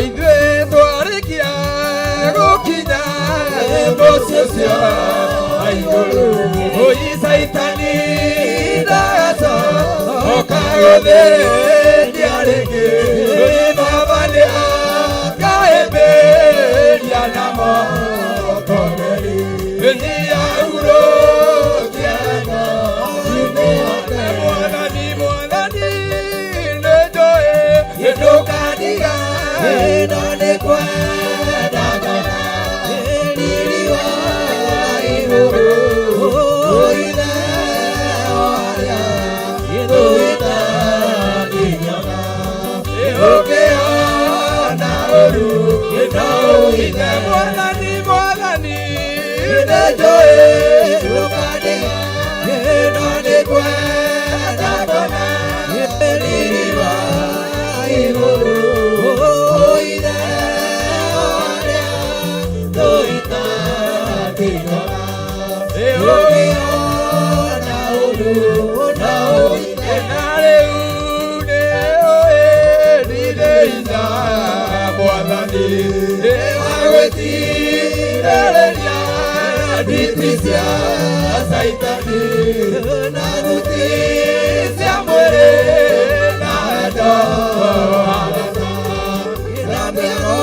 Ithuĩ twarĩkia gũkinya mũciĩ ũcio wa igũrũ ũi Caitani ndagacoka gũthĩnia rĩngĩ ũi Baba nĩakahĩmbĩria na moko merĩ nĩahurũkia Mwathani Mwathani nĩnjũĩ ndũkandiga ĩno nĩkwenda ngona riri wa igũrũ ũithero arĩa tũitangĩona. Ũkĩona ũru no ũithe Mwathani Mwathani nĩnjũĩ Ndũkandiga ĩno nĩkwenda ngona riri wa igũrũ ũithero arĩa tũitangĩona. Ũkĩona ũru no ũithe Na rĩu nĩũĩ ndirĩ hinya Mwathani wa gwĩtirĩrĩria nditi cia Caitani na thuti cia mwĩrĩ na wendo na mĩago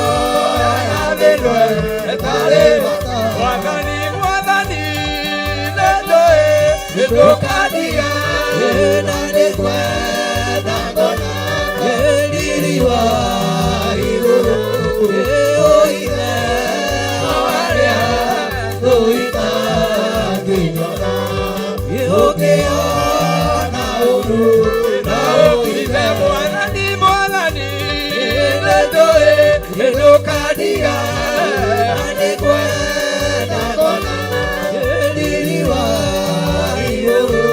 ya thĩ-ĩno ĩtarĩ bata. Mwathani Mwathani nĩnjũĩ ndũkandiga Ĩno nĩkwenda ngona riri wa igũrũ ũithero arĩa tũitangĩona. Ũkĩona ũru na ũithe Mwathani Mwathani nĩnjũĩ Ndũkandiga, na nĩngwenda kuona riri wa igũrũ.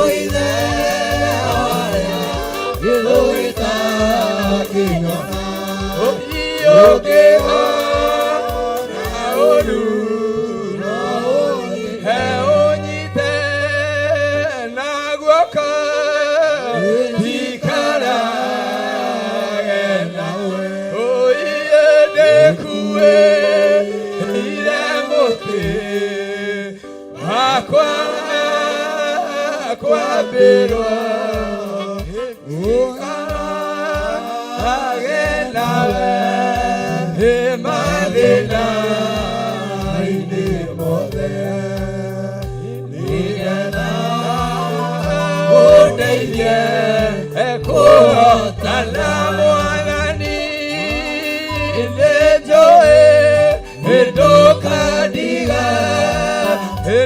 Ũithe harĩa gĩthũĩtakĩnyona. Ũngĩona ũru he ũnyite na guoko, ndikarage nawe. Ũiye ndĩkuĩire mũtĩ wakwa kwambĩrwo, ndikarage nawe mathĩna-inĩ mothe, nĩgetha ũndeithie kũhotana. Mwathani, nĩnjũĩ ndũkandiga,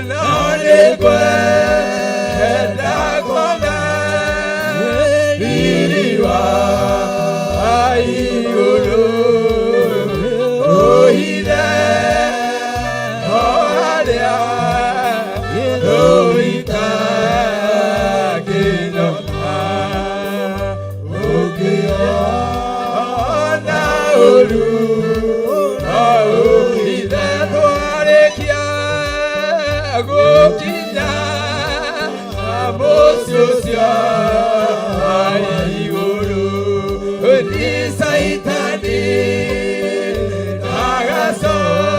no nĩngwenda kuona riri wa igũrũ. Ũhithe o harĩa rũitakĩnyona. Ũngĩona ũru no ũhithe. Twarĩkia gũkinya mũciĩ ũcio wa igũrũ, ni Saitani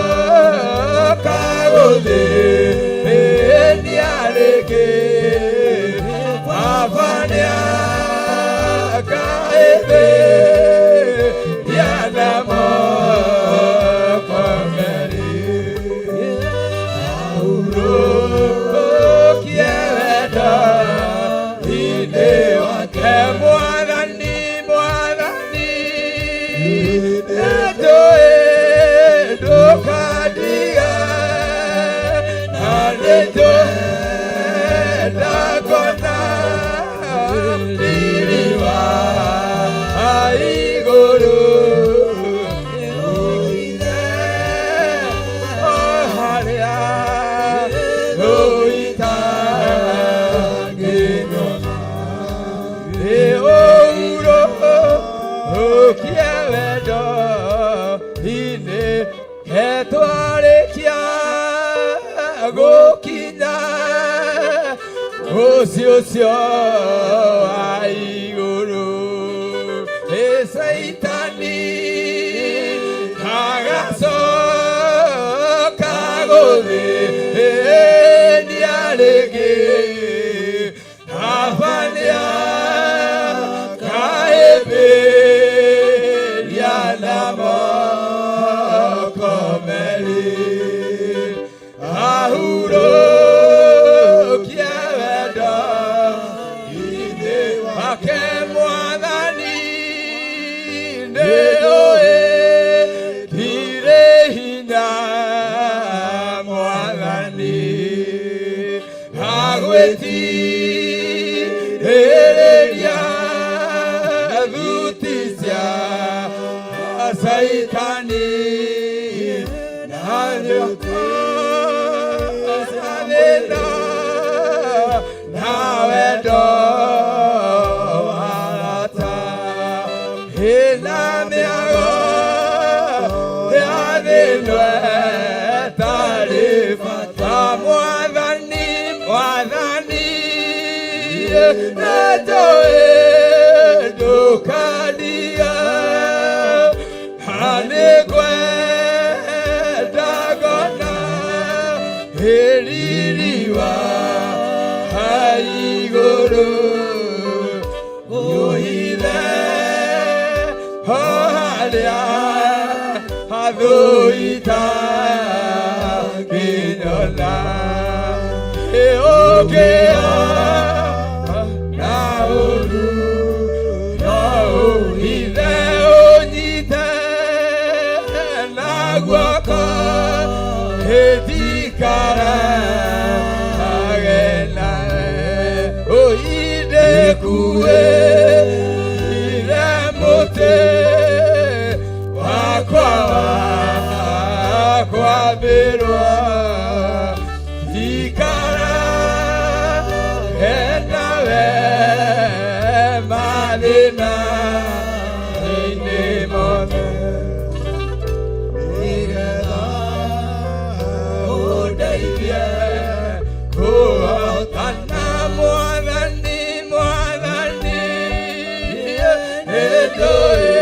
agacoka gũthĩnia rĩngĩ. Baba nĩakaĩthĩria na moko merĩ, ahurũkie wendo inĩ wake. Mwathani, Mwathani, nĩnjũĩ ndũkandiga, na nĩnjũĩ ndakona riri wa igũrũ. Ũithe o harĩa rũitangĩnyona. Ũhurũkie wendo inĩ ketwarĩkia gũkinya mũciĩ ũcio wa igũrũ. Ĩ Saitani agacoka gũthĩnia rĩngĩ. Baba nĩakaĩmbĩria na moko merĩ, ahurũkie wendo inĩ wake. Mwathani, nĩũĩ ndirĩ hinya, Mwathani, agwĩtirĩrĩria thuti cia Saitani na nyoka cia thĩna na wendo warata ĩna mĩago ya thĩno ĩtarĩ bata. Mwathani, Mwathani, nĩnjũĩ ndũkandiga, nĩngwenda ngona riri wa igũrũ. Ũhithe ho harĩa hathũitangĩnyona. Ũngĩona ũru no ũhithe, ũnyite na guoko, ĩtikarage nawe. Ũindĩkuĩire mũtĩ wakwa. ũndeithie kũhotana mwathani mwathani nĩndũĩ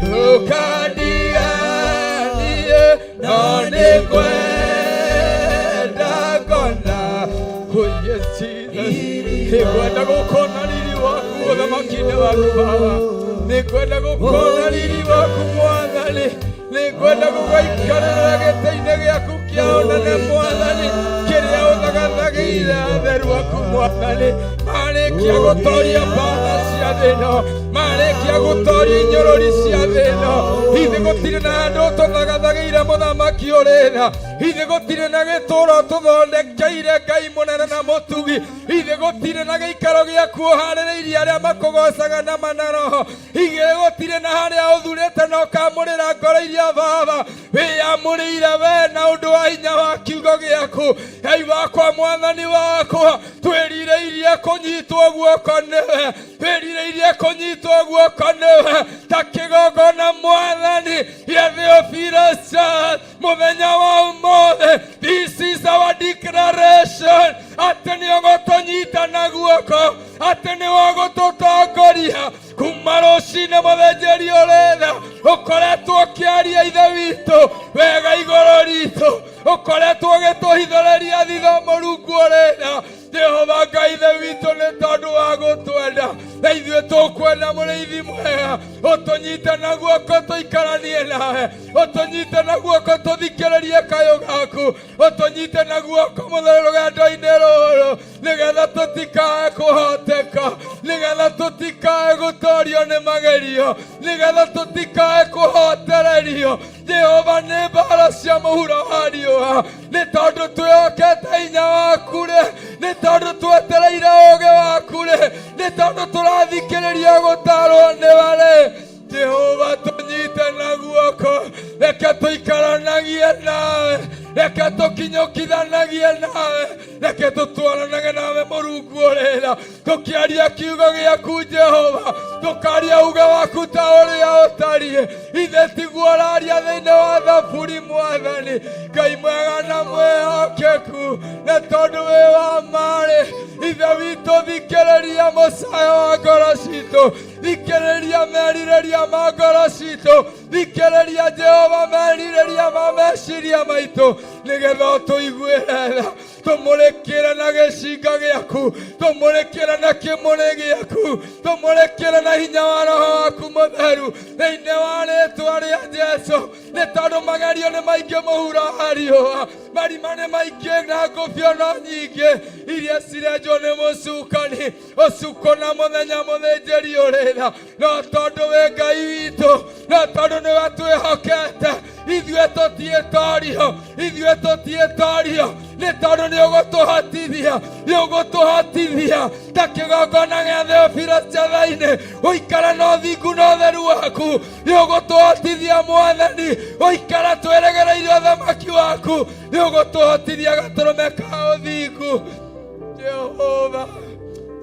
ndũkandiganie no nĩngwenda ngona. Oh yes, Jesus. Nĩngwenda gũkona riri waku ũthamaki-inĩ waku Baba. Nĩngwenda gũkona riri waku Mwathani. Nĩngwenda gũgaikarĩra gĩtĩ-inĩ gĩaku kĩa ũnene Mwathani, kĩrĩa ũthagathagĩire atheru aku Mwathani. Marĩkia gũtoria mbara cia thĩ ĩno, marĩkia gũtoria inyũrũri cia thĩ ĩno, ithe gũtirĩ na handũ tũthagathagĩire mũthamaki ũrĩ tha, ithe gũtirĩ na gĩtũũro tũthondekeire Ngai mũnene na mũtugi, ithe gũtirĩ na gĩikaro gĩaku ũharĩrĩirie arĩa makũgocaga na mana roho, ithe gũtirĩ na harĩa ũthurĩte na ũkamũrĩra ngoro iria Baba wĩyamũrĩire we na ũndũ wa hinya wa kiugo gĩaku. Ngai wakwa, Mwathani wakwa, twĩrirĩirie kũnyitwo guoko nĩwe, twĩrirĩirie kũnyitwo guoko nĩwe ta kĩgongona Mwathani gĩa Theophilus mũthenya wa ũmũthĩ. This is our declaration atĩ nĩ ũgũtũnyita na guoko, atĩ nĩ ũgũtũtongoria kuma rũcinĩ. Mũthĩnjĩri ũrĩtha ũkoretwo ũkĩaria ithe witũ wega igũrũ ritũ, ũkoretwo ũgĩtũhithũrĩria thitho mũrungu ũrĩtha Jehova Ngai ithe witũ, nĩ tondũ wa gũtwenda na ithuĩ tũkwenda mũrĩithi mwega ũtũnyite na guoko tũikaranie nawe, ũtũnyite na guoko tũthikĩrĩrie kayũ gaku, ũtũnyite na guoko mũtheru rũgendo-inĩ rũrũ, nĩgetha tũtikae kũhoteka, nĩgetha tũtikae gũtorio nĩ magerio, nĩgetha tũtikae kũhotererio Jehova nĩ mbara cia mũhuro wa riũa, nĩ tondũ twĩhokete hinya waku rĩ, nĩ tondũ twetereire ũũgĩ waku rĩ, nĩ tondũ tũrathikĩrĩria gũtarwo nĩwe rĩ. Jehova tũnyite na guoko, reke tũikaranagie nawe, reke tũkinyũkithanagie nawe, reke tũtwaranage nawe mũrungu ũrĩra, tũkĩaria kiugo gĩaku Jehova, tũkaria uge waku ta ũrĩa ũtariĩ, ithe tiguo ũraria thĩinĩ wa thaburi Mwathani Ngai mwega na mwĩhokeku, na tondũ wĩ wa marĩ ithe witũ, thikĩrĩria mũcayo wa ngoro citũ, thikĩrĩria merirĩria ma ngoro citũ, thikĩrĩria Jehova merirĩria ma meciria maitũ, nĩgetha ũtũiguĩre tha, tũmũrĩkĩre na gĩcinga gĩaku, tũmũrĩkĩre na kĩmũrĩ gĩaku, tũmũrĩkĩre na hinya wa roho waku mũtheru thĩinĩ wa rĩtwa rĩa Jesu. Nĩ tondũ magerio nĩ maingĩ mũhuro wa riũa, marima nĩ maingĩ na ngũbio no nyingĩ iria cirenjwo nĩ mũcukani ũcukũ na mũthenya mũthĩnjĩri ũrĩra, no tondũ wĩ Ngai witũ, no tondũ nĩwe twĩhokete, ithuĩ tũtiĩtorio, ithuĩ tũtiĩtorio, nĩ tondũ nĩ ũgũtũhotithia, nĩ ũgũtũhotithia ta kĩgongona gĩa Theophilus Njathai-inĩ gũikara na ũthingu na ũtheru waku, nĩ ũgũtũhotithia Mwathani gũikara twĩrĩgĩrĩire ũthamaki waku, nĩ ũgũtũhotithia gatũrũme ka ũthingu Jehova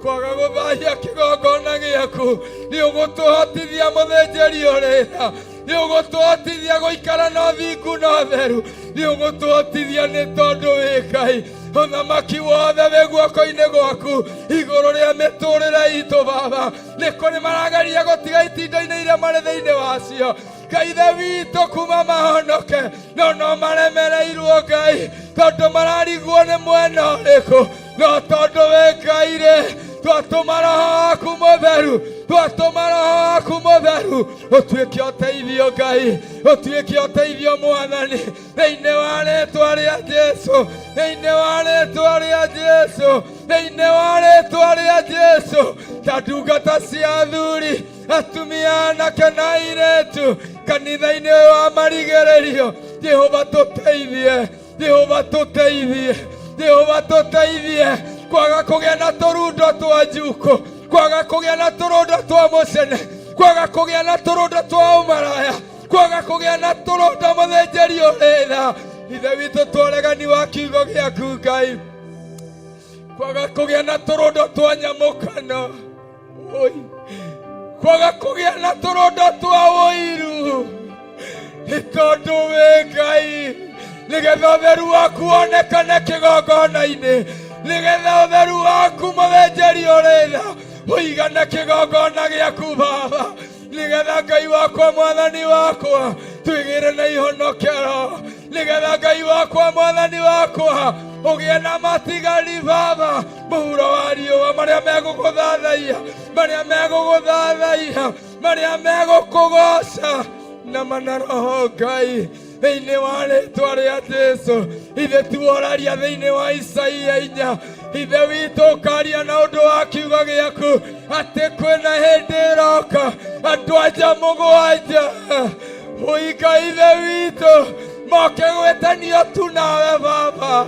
kwaga gũthahia kĩgongona gĩaku, nĩ ũgũtũhotithia mũthĩnjĩri ũrĩra, nĩ ũgũtũhotithia gũikara na ũthingu na ũtheru, nĩ ũgũtũhotithia nĩ tondũ wĩ Ngai. Ũthamaki wothe wĩ guoko-inĩ gwaku igũrũ rĩa mĩtũrĩre itũ Baba. Nĩ kũrĩ marageria gũtiga itindo-inĩ iria marĩ thĩinĩ wacio Ngai ithe witũ kuma mahonoke, no no maremereirwo Ngai tondũ mararigwo nĩ mwena ũrĩkũ, no tondũ wĩ Ngai rĩ, twatũma roho waku mũtheru, twatũma roho waku mũtheru ũtuĩke ũteithio Ngai, ũtuĩke ũteithio Mwathani, thĩinĩ wa rĩtwa rĩa Jesu, thĩinĩ wa rĩtwa rĩa Jesu, thĩinĩ wa rĩtwa rĩa Jesu. Ta ndungata cia athuri, atumia, anake na airĩtu kanitha-inĩ ũyũ wa marigĩrĩrio, Jehova tũteithie, Jehova tũteithie, Jehova tũteithie kwaga kũgĩa na tũrundo twa njukũ, kwaga kũgĩa na tũrundo twa mũcene, kwaga kũgĩa na tũrundo twa ũmaraya, kwaga kũgĩa na tũrundo mũthĩnjĩri ũrĩtha ithe witũ twaregani wa kiugo gĩaku Ngai, kwaga kũgĩa na tũrundo twa nyamũkano. Oi. Kwaga kũgĩa na tũrondo twa ũiru, nĩ tondũ wĩ Ngai. Nĩgetha ũtheru waku wonekane kĩgongona-inĩ, nĩgetha ũtheru waku mũthĩnjĩri ũrĩ tha ũigane kĩgongona gĩaku Baba, nĩgetha Ngai wakwa Mwathani wakwa twĩgĩre na ihonokero, nĩgetha Ngai wakwa Mwathani wakwa ũgĩe na matigari Baba mũhuro wa riũa, marĩa megũgũthathaiya, marĩa megũgũthathaiya, marĩa megũkũgoca na mana roho Ngai thĩinĩ wa rĩtwa rĩa Jesu. Ithe tiworaria thĩinĩ wa Isaia 4, Ithe witũ ũkaria na ũndũ wa kiugo gĩaku atĩ kwĩna hĩndĩ ĩroka andũ anja 7 ũinga Ithe witũ moke gwĩtanio tu nawe Baba.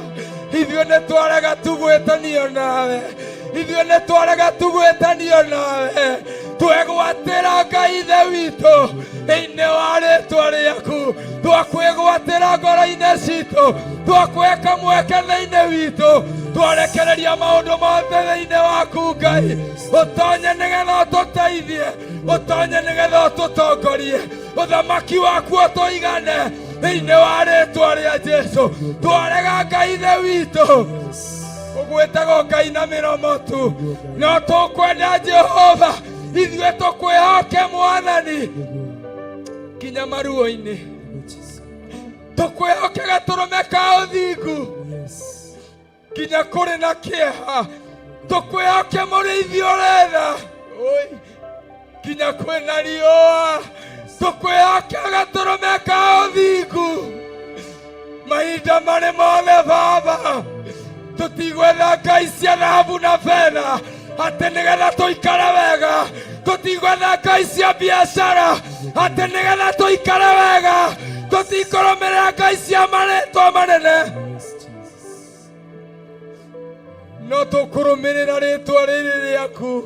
Ithuĩ nĩ twarega tu gwĩtanio nawe, ithuĩ nĩ twarega tu gwĩtanio nawe, twegwatĩra Ngai Ithe witũ thĩinĩ wa rĩtwa rĩaku, twakwĩgwatĩra ngoro-inĩ citũ, twakwĩka mweke thĩinĩ witũ, twarekereria maũndũ mothe thĩinĩ waku Ngai, ũtonye nĩgetha ũtũteithie, ũtonye nĩgetha ũtũtongorie, ũthamaki waku ũtũigane thĩinĩ wa rĩtwa rĩa Jesu. Twarega Ngai Ithe witũ ũgwĩtagwo Ngai na mĩromo tu, no tũkwenda Jehova ithuĩ tũkwĩhoke Mwathani nginya maruo-inĩ, tũkwĩhoke gatũrũme ka ũthingu nginya kũrĩ na kĩeha, tũkwĩhoke mũrĩithi ũretha Oi, nginya kwĩna riũa, tũkwĩhoke gatũrũme ka ũthingu mahinda marĩ mothe Baba. Tũtigwetha ngai cia thahabu na betha atĩ nĩgetha tũikare wega, tũtigwetha ngai cia biacara atĩ nĩgetha tũikare wega, tũtikũrũmĩrĩra ngai cia marĩtwa manene, no tũkũrũmĩrĩra rĩtwa rĩrĩ rĩaku,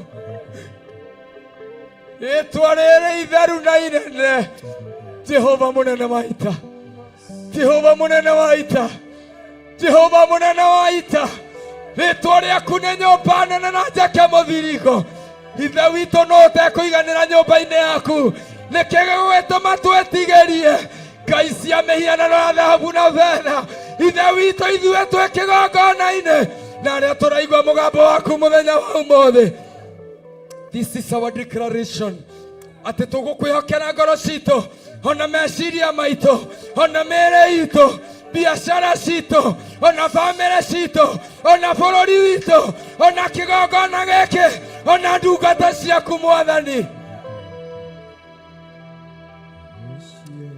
rĩtwa rĩrĩ itheru na inene, Jehova mũnene wa ita, Jehova mũnene wa ita, Jehova mũnene wa ita. Rĩtwa rĩaku nĩ nyũmba nene na njake mũthiringo. Ithe witũ no ũtekũiganĩra nyũmba-inĩ yaku, nĩkĩ gĩgũgĩtũma twĩtigĩrie ngai cia mĩhianano ya thahabu na betha? Ithe witũ, ithuĩ twĩ kĩgongona-inĩ na arĩa tũraigua mũgambo waku mũthenya wa ũmũthĩ, this is our declaration atĩ tũgũkwĩhokera ngoro citũ, ona meciria maitũ, ona mĩĩrĩ itũ, biacara citũ, ona bamĩrĩ citũ, ona bũrũri witũ, ona kĩgongona gĩkĩ, ona ndungata ciaku Mwathani.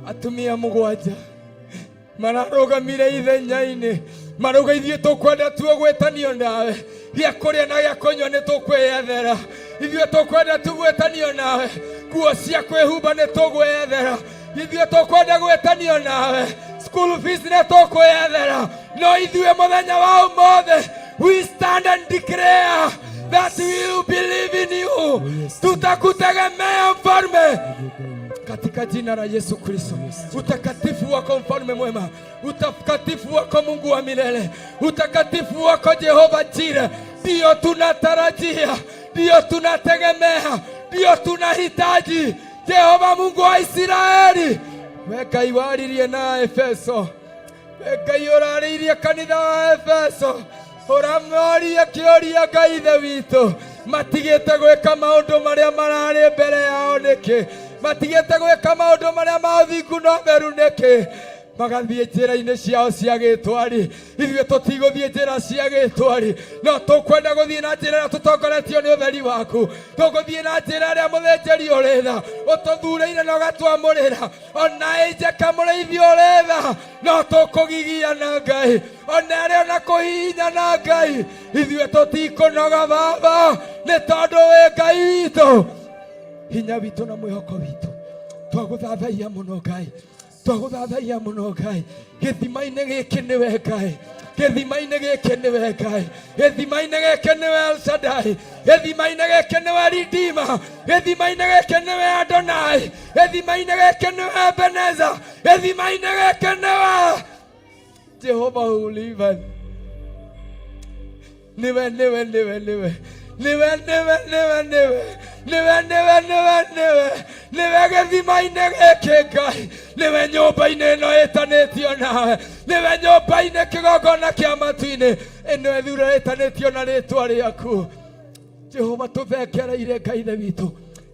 Atumia 7 mararũgamire ithenya-inĩ, marauga ithuĩ tũkwenda tuo gwĩtanio nawe, gĩa kũrĩa na gĩa kũnyua nĩ tũkwĩyethera, ithuĩ tũkwenda tu gwĩtanio nawe, nguo cia kwĩhumba nĩ tũgwĩyethera, ithuĩ tũkwenda gwĩtanio nawe, school fees nĩ tũkwĩyethera, no ithuĩ mũthenya wa ũmũthĩ we stand and declare that we will believe in you, tutakutegemea mfalme, katika jina la Yesu Kristo. Utakatifu wako mfalme mwema, utakatifu wako Mungu wa milele, utakatifu wako Jehova Jire, ndio tunatarajia, ndio tunategemea, ndio tunahitaji. Jehova Mungu wa Israeli, we Ngai waririe na Efeso, we Ngai ũrarĩirie kanitha wa Efeso, ũramoria kĩũria, Ngai Ithe witũ, matigĩte gwĩka maũndũ marĩa mararĩ mbere yao nĩkĩ? Matigĩte gwĩka maũndũ marĩa ma ũthingu na ũtheru nĩkĩ? Magathiĩ njĩra-inĩ ciao cia gĩtwari. Ithuĩ tũtigũthiĩ njĩra cia gĩtwari, no tũkwenda gũthiĩ na njĩra ĩrĩa tũtongoretio nĩ ũtheri waku. Tũgũthiĩ na njĩra ĩrĩa mũthĩnjĩri ũrĩ tha ũtũthurĩire na ũgatwamũrĩra, ona ĩnjeka mũrĩithi ũrĩ tha, no tũkũgigiana Ngai, ona ĩrĩa ona kũhihinyana Ngai, ithuĩ tũtikũnoga Baba, nĩ tondũ wĩ Ngai witũ, hinya witũ na mwĩhoko witũ. Twagũthathaiya mũno Ngai, twagũthathaiya mũno Ngai. Gĩthima-inĩ gĩkĩ nĩwe Ngai, gĩthima-inĩ gĩkĩ nĩwe Ngai, gĩthima-inĩ gĩkĩ nĩwe El Shaddai, gĩthima-inĩ gĩkĩ nĩwe Redeemer, gĩthima-inĩ gĩkĩ nĩwe Adonai, gĩthima-inĩ gĩkĩ nĩwe Ebenezer, gĩthima-inĩ gĩkĩ nĩwe Jehova who liveth. Niwe, niwe, niwe, niwe, niwe, niwe, niwe, niwe, niwe, niwe, niwe, niwe, niwe gĩthima-inĩ gĩkĩ Ngai. Nĩwe nyũmba-inĩ ĩno ĩtanĩtio nawe, nĩwe nyũmba-inĩ kĩgongona kĩa matu-inĩ ĩno ĩthure ĩtanĩtio na rĩtwa rĩaku. Jehova, tũthengereire Ngai Ithe witũ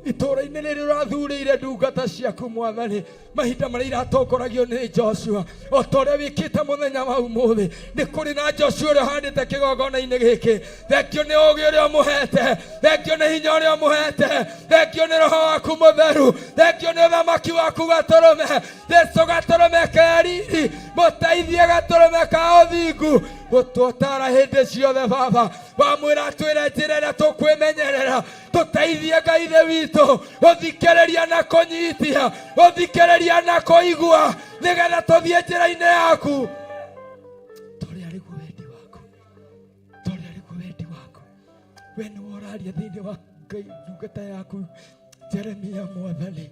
itũũra-inĩ rĩrĩ ũrathurĩire ndungata ciaku Mwathani, mahinda marĩa iratongoragio nĩ Joshua, o ta ũrĩa wĩkĩte mũthenya wa ũmũthĩ. Nĩ kũrĩ na Joshua ũrĩa ũhandĩte kĩgongona-inĩ gĩkĩ. Thengio nĩ ũũgĩ ũrĩa ũmũhete, thengio nĩ hinya ũrĩa ũmũhete, thengio nĩ roho waku mũtheru, thengio nĩ ũthamaki waku gatũrũme Jesu, gatũrũme ke riri, mũteithie gatũrũme ka ũthingu gũtũtara hĩndĩ ciothe. Baba, wamwĩra twĩre njĩra ĩrĩa tũkwĩmenyerera, tũteithie Ngai Ithe witũ gũthikĩrĩria na kũnyitia, gũthikĩrĩria na kũigua, nĩgetha tũthiĩ njĩra-inĩ yaku torĩa arĩguo wendi waku, torĩa arĩguo wendi waku. We nĩwe ũraria thĩinĩ wa Ngai ndungata yaku Jeremia, Mwathani,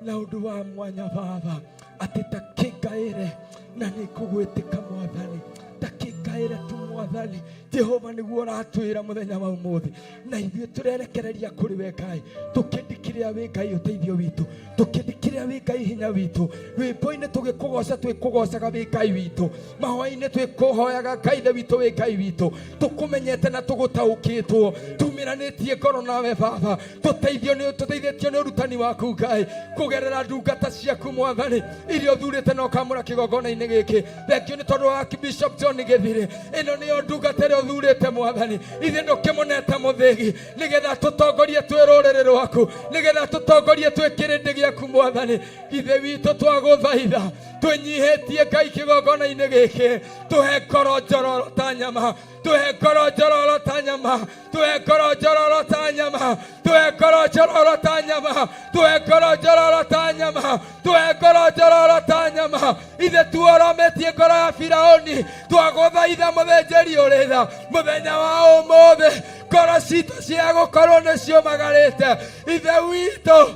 na ũndũ wa mwanya Baba, atĩ takĩngaĩre na nĩ ngũgwĩtĩka Mwathani, takĩngaĩre tu Mwathani Jehova. Nĩguo ũratwĩra mũthenya wa ũmũthĩ, na ithuĩ tũrerekereria kũrĩ we Ngai, tũkĩndikĩrĩa wĩ Ngai ũteithio witũ, tũkĩndikĩrĩa wĩ Ngai hinya witũ. Rwĩmbo-inĩ tũgĩkũgoca twĩkũgocaga wĩ Ngai witũ, mahoya-inĩ twĩkũhoyaga Ngai Ithe witũ wĩ Ngai witũ, tũkũmenyete na tũgũtaũkĩtwo, tumĩranĩtie ngoro nawe Baba, tũteithio nĩ tũteithĩtio nĩ ũrutani waku Ngai kũgerera ndungata ciaku Mwathani iria ũthurĩte na ũkamũra kĩgongona-inĩ gĩkĩ. Thengio nĩ tondũ wa Bishop John Gĩthirĩ, ĩno nĩyo ndungata ĩrĩa ũthurĩte Mwathani, ithuĩ ndũkĩmũnete mũthĩgi nĩgetha tũtongorie twĩ rũrĩrĩ rwaku, nĩgetha tũtongorie twĩ kĩrĩndĩ gĩaku Mwathani Ithe witũ. Twagũthaitha twĩnyihĩtie Ngai kĩgongona-inĩ gĩkĩ, tũhe ngoro njororo ta nyama, tũhe ngoro njororo ta nyama, tũhe ngoro njororo ta nyama, tũhe ngoro njororo ta nyama, tũhe ngoro njororo ta nyama, tũhe ngoro njororo ta nyama. Ithe tuorometie ngoro ya Firauni, twagũthaitha mũthĩnjĩri ũrĩ tha, mũthenya wa ũmũthĩ ngoro citũ cia gũkorwo nĩ ciũmagarĩte. Ithe witũ,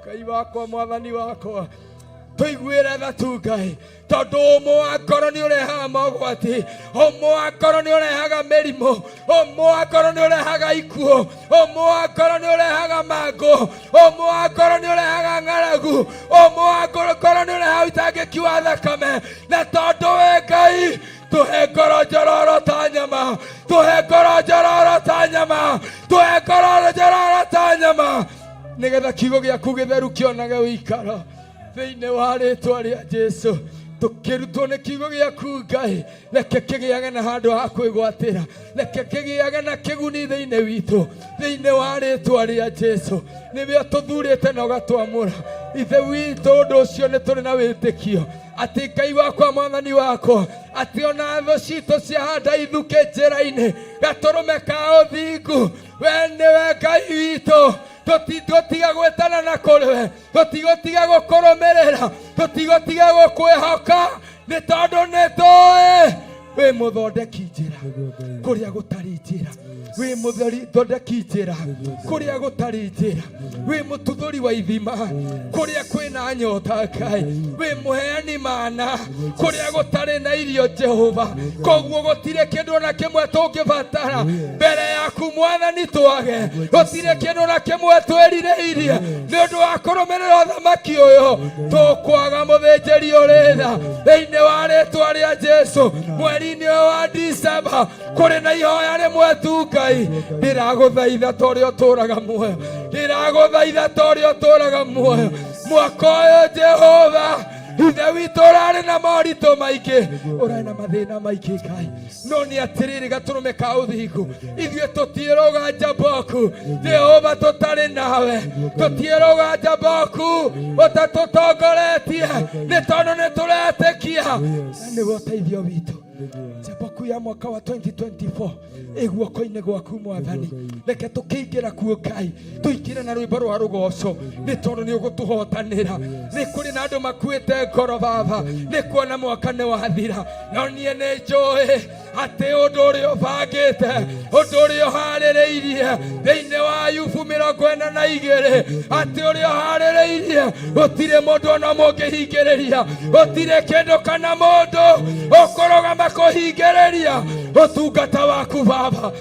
Ngai wakwa, Mwathani wakwa, tũiguĩre tha tu Ngai, tondũ ũmũ wa ngoro nĩ ũrehaga mogwati, ũmũ wa ngoro nĩ ũrehaga mĩrimũ, ũmũ wa ngoro nĩ ũrehaga ikuũ, ũmũ wa ngoro nĩ ũrehaga mangũ, ũmũ wa ngoro nĩ ũrehaga ng'aragu, ũmũ wa ngoro nĩ ũrehaga ũitangĩki wa thakame. Na tondũ we Ngai, tũhe ngoro njororo ta nyama, tũhe ngoro njororo ta nyama, tũhe ngoro njororo ta nyama, nĩgetha kiugo gĩaku gĩtheru kĩonage ũikaro thĩinĩ wa rĩtwa rĩa Jesu. Tũkĩrutwo nĩ kiugo gĩaku Ngai, reke kĩgĩage na handũ ha kwĩgwatĩra, reke kĩgĩage na kĩguni thĩinĩ witũ, thĩinĩ wa rĩtwa rĩa Jesu. Nĩwe ũtũthurĩte na ũgatwamũra, Ithe witũ, ũndũ ũcio nĩ tũrĩ na wĩtĩkio atĩ Ngai wakwa, Mwathani wakwa, atĩ ona thũ citũ ciahanda ithukĩ njĩra-inĩ, gatũrũme ka ũthingu, we nĩwe Ngai witũ. Tũtigũtiga gwĩtana na kũrĩ we, tũtigũtiga gũkũrũmĩrĩra, tũtigũtiga gũkwĩhoka, nĩ tondũ nĩ tũĩ wĩ mũthondeki njĩra kũrĩa gũtarĩ njĩra, wĩ mũthondeki njĩra kũrĩa gũtarĩ njĩra, wĩ mũtuthũri wa ithima kũrĩa kwĩna nyota Ngai, wĩ mũheani mana kũrĩa gũtarĩ na irio Jehova. Koguo gũtirĩ kĩndũ ona kĩmwe tũngĩbatara mbere yaku Mwathani twage, gũtirĩ kĩndũ ona kĩmwe twĩrirĩirie nĩ ũndũ wa kũrũmĩrĩra ũthamaki ũyũ tũkwaga. Mũthĩnjĩri ũrĩ tha, thĩinĩ wa rĩtwa rĩa Jesu, mweri-inĩ ũyũ wa Dicemba kũrĩ na ihoya rĩmwe tu Ngai, ndĩragũthaitha ta ũrĩa ũtũũraga muoyo, ndĩragũthaitha ta ũrĩa ũtũũraga muoyo, mwaka ũyũ Jehova Ithe witũ ũrarĩ na moritũ maingĩ, ũrarĩ na mathĩna maingĩ Ngai, no nĩ atĩrĩrĩ gatũrũme ka ũthingu, ithuĩ tũtiĩrũga njamboku Jehova tũtarĩ nawe, tũtiĩrũga njamboku ũtatũtongoretie, nĩ tondũ nĩ tũretĩkia na nĩwe ũteithio witũ. Njamboku ya mwaka wa 2024 ĩ guoko-inĩ gwaku Mwathani, reke tũkĩingĩra kuo Ngai, tũingĩre na rwĩmbo rwa rũgoco, nĩ tondũ nĩ ũgũtũhotanĩra. Nĩ kũrĩ na andũ makuĩte ngoro Baba, nĩ kuona mwaka nĩ wathira, no niĩ nĩ njũĩ atĩ ũndũ ũrĩa ũbangĩte, ũndũ ũrĩa ũharĩrĩirie thĩinĩ wa Ayubu 42, atĩ ũrĩa ũharĩrĩirie gũtirĩ mũndũ ona ũmwe ũngĩhingĩrĩria, gũtirĩ kĩndũ kana mũndũ ũkũrũgama. Kũhingĩrĩria ũtungata waku Baba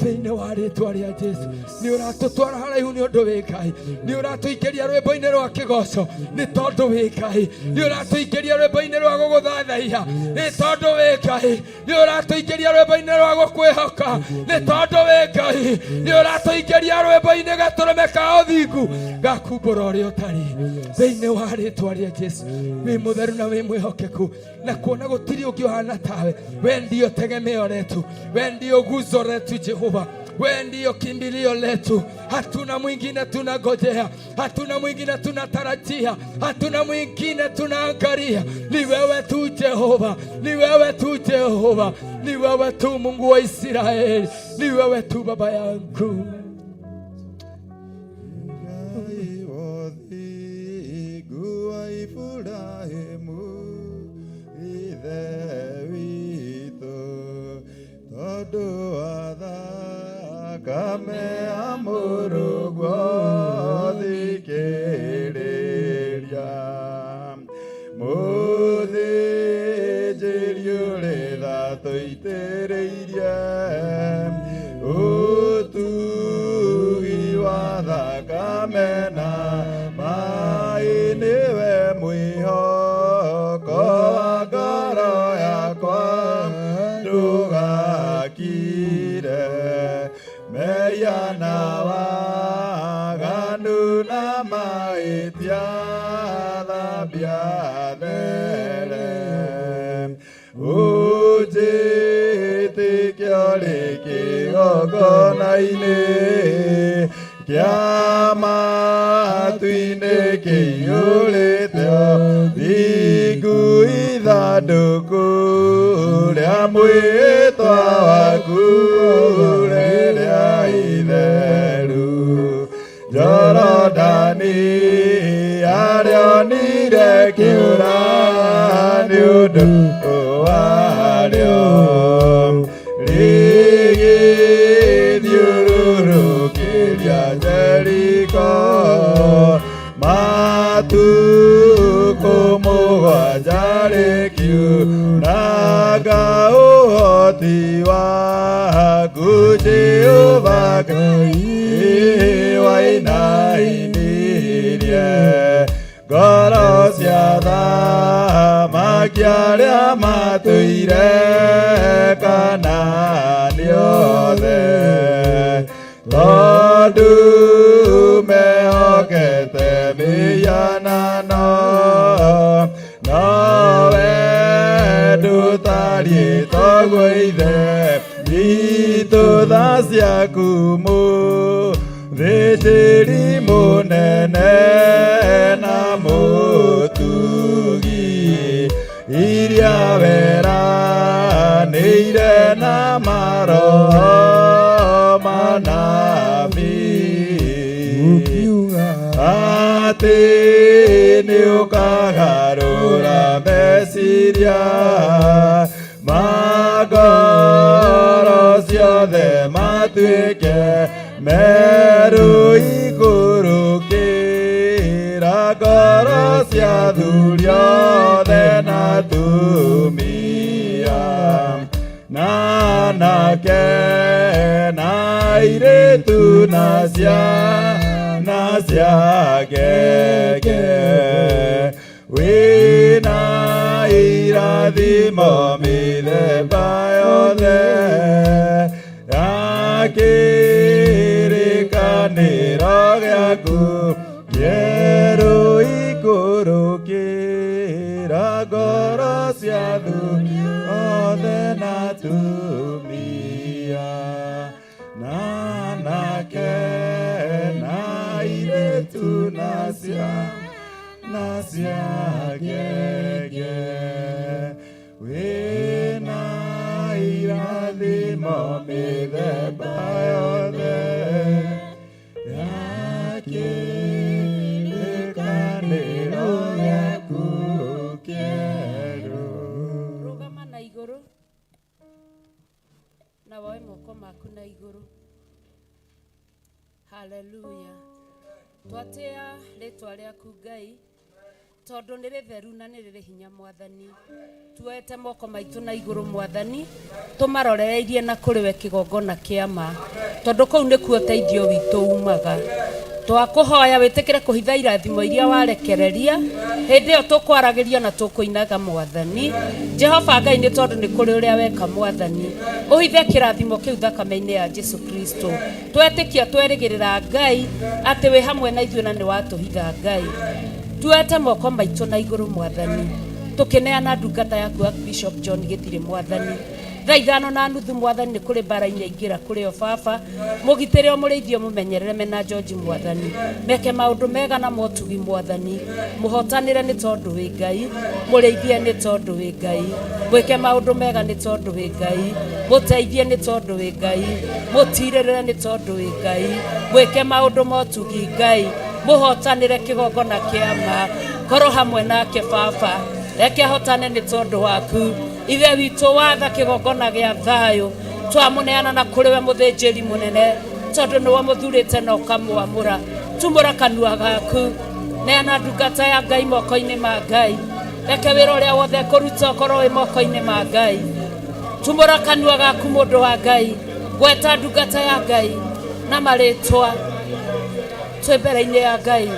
thĩinĩ wa rĩtwa rĩa Jesu. Nĩ ũratũtwara haraihu nĩ ũndũ wĩ Ngai, nĩ ũratũingĩria rwĩmbo-inĩ rwa kĩgoco nĩ tondũ wĩ Ngai, nĩ ũratũingĩria rwĩmbo-inĩ rwa gũgũthathaiya nĩ tondũ wĩ Ngai, nĩ ũratũingĩria rwĩmbo-inĩ rwa gũkwĩhoka nĩ tondũ wĩ Ngai, nĩ ũratũingĩria rwĩmbo-inĩ gatũrũme ka ũthingu gakumbũra ũrĩa ũtarĩ thĩinĩ wa rĩtwa rĩa Jesu. Wĩ mũtheru na wĩ mwĩhokeku na kuona gũtirĩ ũngĩ ũhana tawe. We ndio tegemeo letu, we ndio guzo letu Jehova, we ndio kimbilio letu. Hatuna mwingine tunagojea, hatuna mwingine tunatarajia, hatuna mwingine tunaangalia. Ni wewe tu Jehova, ni wewe tu Jehova, ni wewe tu Mungu wa Israeli, ni wewe tu baba yangu. Ngai wothingu wa Iburahĩmu ithe witũ, tondũ wa thakame ya mũrũguo thikĩrĩria mũthĩnjĩri ũrĩ tha tũitĩrĩirie ũtugi wa thakame na maĩ nĩwe mwĩhoko wa ngoro yakwa ndũgakire mehia na waganu na mahĩtia thambia there ũnjĩtĩkio rĩ kĩgongona-inĩ kĩa matu-inĩ kĩiyũrĩte thingu ithandũkũ rĩa mwĩtwa waku rĩrĩa itheru Jorodani arĩonire kĩũra nĩ ũndũ warĩo rĩgĩthiũrũrũkĩria Jeriko matukũ mũgwanja rĩkiunanga ũhoti waku Jehova Ngai wainainirie ngoro cia thamaki arĩa matũire Kanaani othe tondũ mehokete mĩhianano nowe ndũtariĩ toguo ithe witũ tha ciaku mũthĩnjĩri mũnene na mũtugi iria weranĩire na maroho manabii atĩ nĩ ũkagarũra meciria ma ngoro ciothe matuĩke meru ikũrũkĩra ngoro cia athuri othe na atumia na anake na airĩtu na ciana cia ngenge wĩna irathimo mĩthemba yothe ya kĩrĩkanĩro gĩaku kĩerũ ikũrũkĩra ngoro cia athuri othe na atumia na anake na airĩtu na ciana cia ngenge wĩna irathimo mĩthemba yothe ya kĩrĩkanĩro gĩaku kĩerũ. Rũgama na igũrũ na woe moko maku na igũrũ. Haleluya. Twatĩa rĩtwa rĩaku Ngai. Tondũ nĩ rĩtheru na nĩ rĩrĩ hinya Mwathani. Tuoete moko maitũ na igũrũ Mwathani, tũmarorereirie na kũrĩ we kĩgongona kĩa ma, tondũ kũu nĩkuo ũteithio witũ umaga. Twakũhoya wĩtĩkĩre kũhitha irathimo iria warekereria hĩndĩ ĩyo tũkwaragĩria na tũkũinaga Mwathani. Jehova Ngai, nĩ tondũ nĩ kũrĩ ũrĩa weka Mwathani, ũhithe kĩrathimo kĩu thakame-inĩ ya Jesu Kristo. Twetĩkia twerĩgĩrĩra Ngai atĩ wĩ hamwe na ithuĩ na nĩ watũhitha Ngai. Tuoete moko maitũ na igũrũ Mwathani, tũkĩneana ndungata yaku Archbishop John Gĩthirĩ Mwathani. Thaa 5:30 Mwathani nĩ kũrĩ mbara-inĩ aingĩra kũrĩ o baba, mũgitĩre ũmũrĩithie ũmũmenyerere mena George Mwathani, meke maũndũ mega na motugi Mwathani, mũhotanĩre nĩ tondũ wĩ Ngai, mũrĩithie nĩ tondũ wĩ Ngai, mwĩke maũndũ mega nĩ tondũ wĩ Ngai, mũteithie nĩ tondũ wĩ Ngai, mũtirĩrĩre nĩ tondũ wĩ Ngai, mwĩke maũndũ motugi Ngai, mũhotanĩre kĩgongona kĩa ma, korwo hamwe nake baba, reke ahotane nĩ tondũ waku. Ithe witũ watha kĩgongona gĩa thayũ, twamũneana na kũrĩ we mũthĩnjĩri mũnene, tondũ nĩwe mũthurĩte na ũkamwamũra. Tumũra kanua gaku, neana ndungata ya Ngai moko-inĩ ma Ngai, reke wĩra ũrĩa wothe kũruta ũkorwo wĩ moko-inĩ ma Ngai. Tumũra kanua gaku mũndũ wa Ngai, gweta ndungata ya Ngai na marĩtwa, twĩ mbere-inĩ ya Ngai.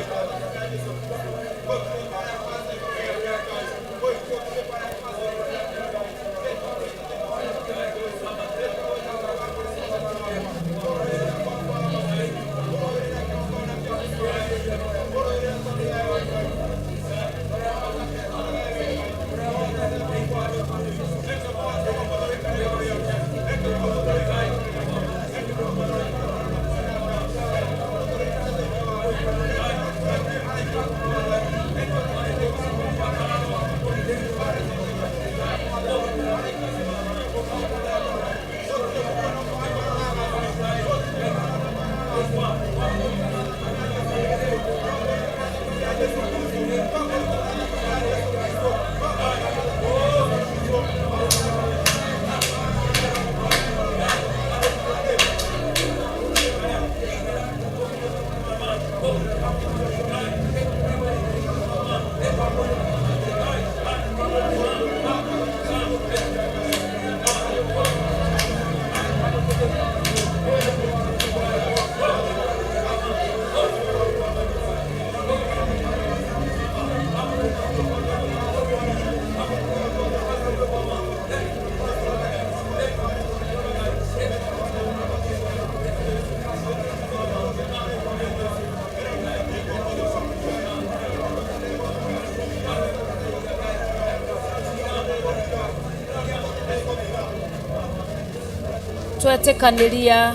Twetĩkanĩria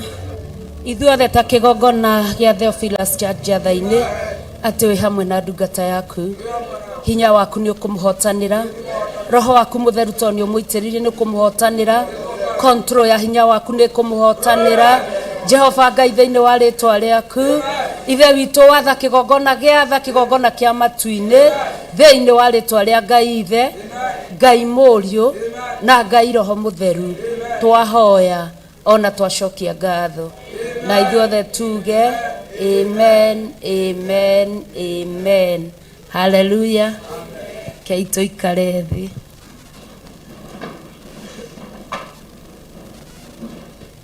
ithuothe ta kĩgongona gĩa Theophilus Church Njathai-inĩ atĩ wĩ hamwe na ndungata yaku, hinya waku nĩ ũkũmũhotanĩra, roho waku mũtheru tondũ nĩ ũmũitĩrĩirie nĩ ũkũmũhotanĩra, control ya hinya waku nĩ ĩkũmũhotanĩra. Jehova Ngai, thĩinĩ wa rĩtwa rĩaku Ithe witũ, watha kĩgongona gĩa tha kĩgongona kĩa matu-inĩ, thĩinĩ wa rĩtwa rĩa Ngai Ithe, Ngai Mũriũ na Ngai Roho Mũtheru, twahoya ona twacokia ngatho, na ithuothe tuge amen, amen, amen. Haleluya. Kei tũikare thĩ.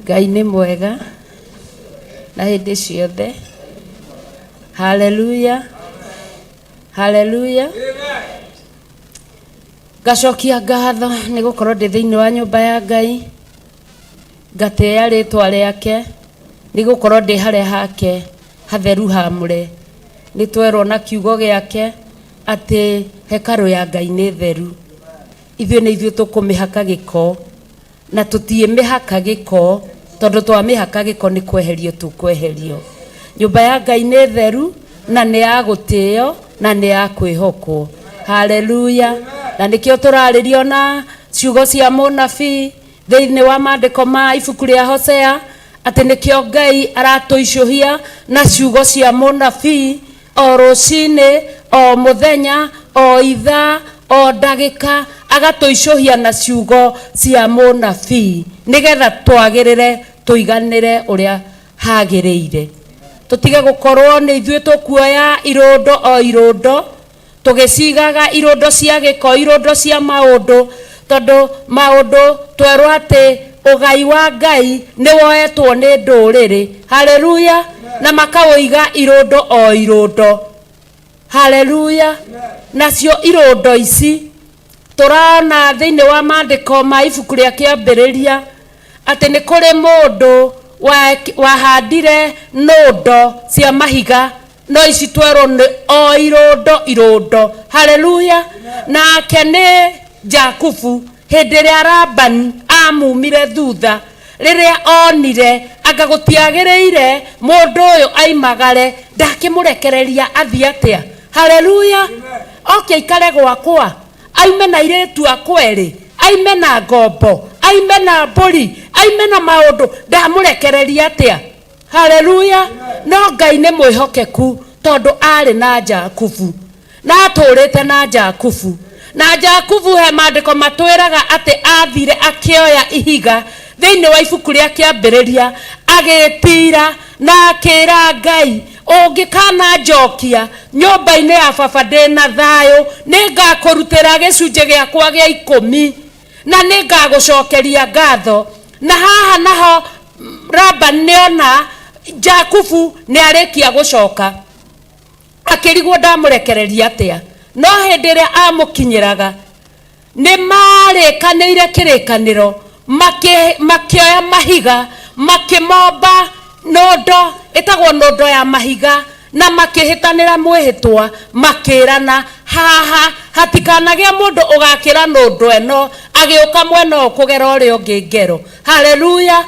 Ngai nĩ mwega na hĩndĩ ciothe. Haleluya, haleluya. Ngacokia ngatho nĩ gũkorwo ndĩ thĩinĩ wa nyũmba ya Ngai, ngatĩĩa rĩtwa rĩake nĩ gũkorwo ndĩ harĩa hake hatheru hamũre. Nĩ twerwo na kiugo gĩake atĩ hekarũ ya Ngai nĩ theru. Ithuĩ nĩ ithuĩ tũkũmĩhaka gĩko, na tũtiĩmĩhaka gĩko, tondũ twamĩhaka gĩko nĩ kweherio tũkweherio. Nyũmba ya Ngai nĩ theru na nĩ ya gũtĩo na nĩ ya kwĩhokwo. Haleluya. Na nĩkĩo tũrarĩrio na ciugo cia mũnabii thĩinĩ wa maandĩko ma ibuku rĩa Hosea, atĩ nĩkĩo Ngai aratũicũhia na ciugo cia mũnabii o rũcinĩ, o mũthenya, o ithaa, o ndagĩka, agatũicũhia na ciugo cia mũnabii nĩgetha twagĩrĩre, tũiganĩre ũrĩa hagĩrĩire. Tũtige gũkorwo nĩ ithuĩ tũkuoya irũndo o irũndo, Tũgĩcigaga irũndo cia gĩko, irũndo cia maũndũ, tondũ maũndũ twerwo atĩ ũgai wa Ngai nĩ woetwo nĩ ndũrĩrĩ. Haleluya! Na makaũiga irũndo o irũndo. Haleluya! Nacio irũndo ici tũrona thĩinĩ wa maandĩko ma ibuku rĩa Kĩambĩrĩria atĩ nĩ kũrĩ mũndũ wahandire nũndo cia mahiga, no ici twerwo nĩ o irũndo irũndo. Haleluya! Nake nĩ Jakubu, hĩndĩ ĩrĩa Labani amumire thutha, rĩrĩa onire anga gũtiagĩrĩire mũndũ ũyũ aimagare, ndakĩmũrekereria athiĩ atĩa? Haleluya! Oke aikare gwakwa, aime na airĩtu akwa erĩ, aime na ngombo, aime na mbũri, aime na maũndũ, ndamũrekereria atĩa? Haleluya! No Ngai nĩ mwĩhokeku, tondũ arĩ na Jakubu na atũrĩte na Jakubu. Na Jakubu he maandĩko matwĩraga atĩ athire akĩoya ihiga thĩinĩ wa ibuku rĩa Kĩambĩrĩria, agĩtira na akĩra Ngai, ũngĩkana njokia nyũmba-inĩ ya baba ndĩna thayũ, nĩngakũrutĩra gĩcunjĩ gĩakwa gĩa 10 na nĩngagũcokeria ngatho. Na haha naho Labani nĩona Jakubu nĩarĩkia gũcoka, akĩrigwo ndamũrekereria atĩa. No hĩndĩ ĩrĩa amũkinyĩraga, nĩ marĩkanĩire kĩrĩkanĩro, makĩoya mahiga, makĩmomba nũndo ĩtagwo nũndo ya mahiga, na makĩhĩtanĩra mwĩhĩtwa, makĩrana haha hatikanagĩa mũndũ ũgakĩra nũndo ĩno agĩũka mwena ũyũ kũgera ũrĩa ũngĩ ngero. Haleluya!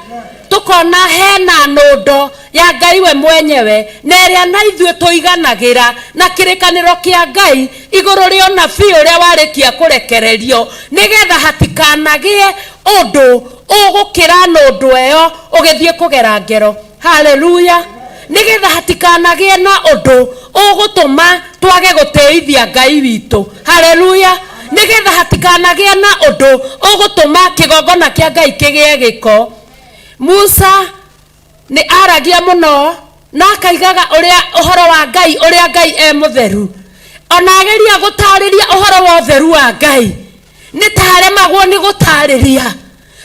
Tukona hena nũndo ya Ngai we mwenyewe, na ĩrĩa na ithuĩ tũiganagĩra na kĩrĩkanĩro kĩa Ngai igũrũ rĩa ũnabii ũrĩa warĩkia kũrekererio, nĩgetha hatikanagĩe ũndũ ũgũkĩra nũndo ĩyo ũgĩthiĩ kũgera ngero. Haleluya! Nĩgetha hatikanagĩe na ũndũ ũgũtũma twage gũtĩithia Ngai witũ. Haleluya! Nĩgetha hatikanagĩe na ũndũ ũgũtũma kĩgongona kĩa Ngai kĩgĩe gĩko. Musa nĩ aragia mũno na akaigaga ũrĩa ũhoro wa Ngai, ũrĩa Ngai e mũtheru. Ona ageria gũtarĩria ũhoro wa ũtheru wa Ngai, nĩ taremagwo nĩ gũtarĩria,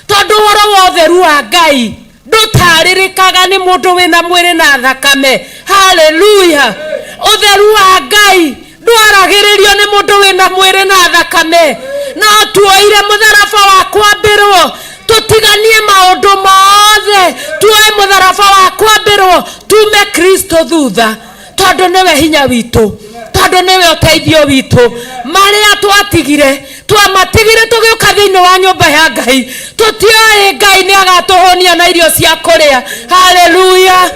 tondũ ũhoro wa ũtheru wa Ngai ndũtarĩrĩkaga nĩ mũndũ wĩna mwĩrĩ na thakame. Haleluya! Ũtheru wa Ngai ndwaragĩrĩrio nĩ mũndũ wĩna mwĩrĩ na thakame. No tuoire mũtharaba wa kwambĩrwo, tũtiganie maũndũ mothe, tuoe mũtharaba wa kwambĩrwo, tume Kristo thutha, tondũ nĩwe hinya witũ, tondũ nĩwe ũteithio witũ. Marĩa twatigire, twamatigire tũgĩũka thĩinĩ wa nyũmba ya Ngai, tũtioĩ Ngai nĩ agatũhũnia na irio cia kũrĩa. Haleluya!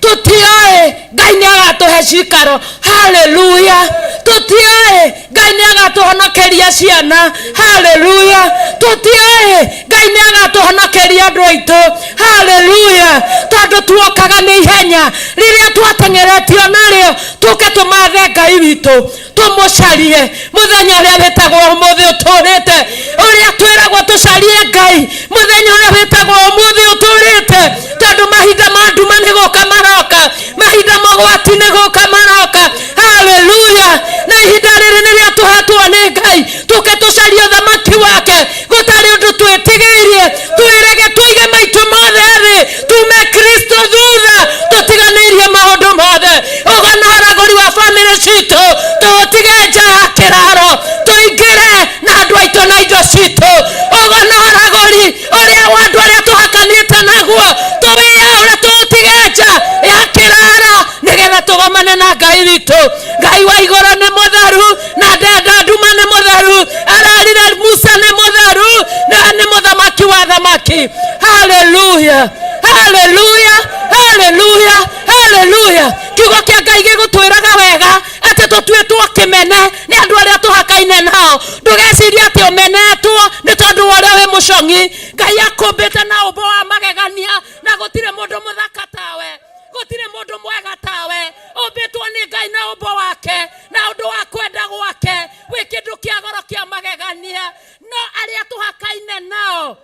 Tũtioĩ Ngai nĩ agatũhe cikaro. Haleluya! Tũtioĩ Ngai nĩ agatũhonokeria ciana. Haleluya! Tũtioĩ Ngai nĩ agatũhonokeria andũ aitũ. Haleluya! Tondũ tuokaga nĩ ihenya rĩrĩa twateng'eretio narĩo, tũke tũmathe Ngai witũ, tũmũcarie mũthenya ũrĩa wĩtagwo ũmũthĩ ũtũrĩte, ũrĩa twĩragwo tũcarie Ngai mũthenya ũrĩa wĩtagwo ũmũthĩ ũtũrĩte, tondũ mahinda ma nduma nĩ gũka maroka, mahinda mogwati nĩ gũka maroka. Haleluya! Na ihinda rĩrĩ nĩrĩa tũhetwo nĩ Ngai, tũke tũcarie ũthamaki wake, gũtarĩ ũndũ twĩtigĩirie, twĩrege tũige maitũ mothe thĩ, tume Kristo thutha, tũtiganĩirie maũndũ mothe. Ũgana ũragũri wa bamĩrĩ citũ tũtige nja ya kĩraro, tũingĩre na andũ aitũ na indo citũ. Ũgana ũragũri ũrĩa wa andũ arĩa tũhakanĩte naguo, tũwĩyaũre tũũtige nja ya kĩraro, nĩgetha tũgomane na Ngai witũ. Ngai wa igũrũ nĩ mũtheru, na ndenda nduma nĩ mũtheru, ararire Musa nĩ mũtheru, na nĩ mũthamaki wa thamaki. Haleluya! Haleluya! Haleluya! Haleluya! Kiugo kĩa Ngai gĩgũtwĩraga wega atĩ tũtuĩtwo kĩmene nĩ andũ arĩa tũhakaine nao. Ndũgecirie atĩ ũmenetwo nĩ tondũ wa ũrĩa wĩ mũcong'i. Ngai akũmbĩte na ũmbo wa magegania, na gũtirĩ mũndũ mũthaka tawe, gũtirĩ mũndũ mwega tawe. Ũmbĩtwo nĩ Ngai na ũmbo wake na ũndũ wa kwenda gwake, wĩ kĩndũ kĩa goro kĩa magegania. No arĩa tũhakaine nao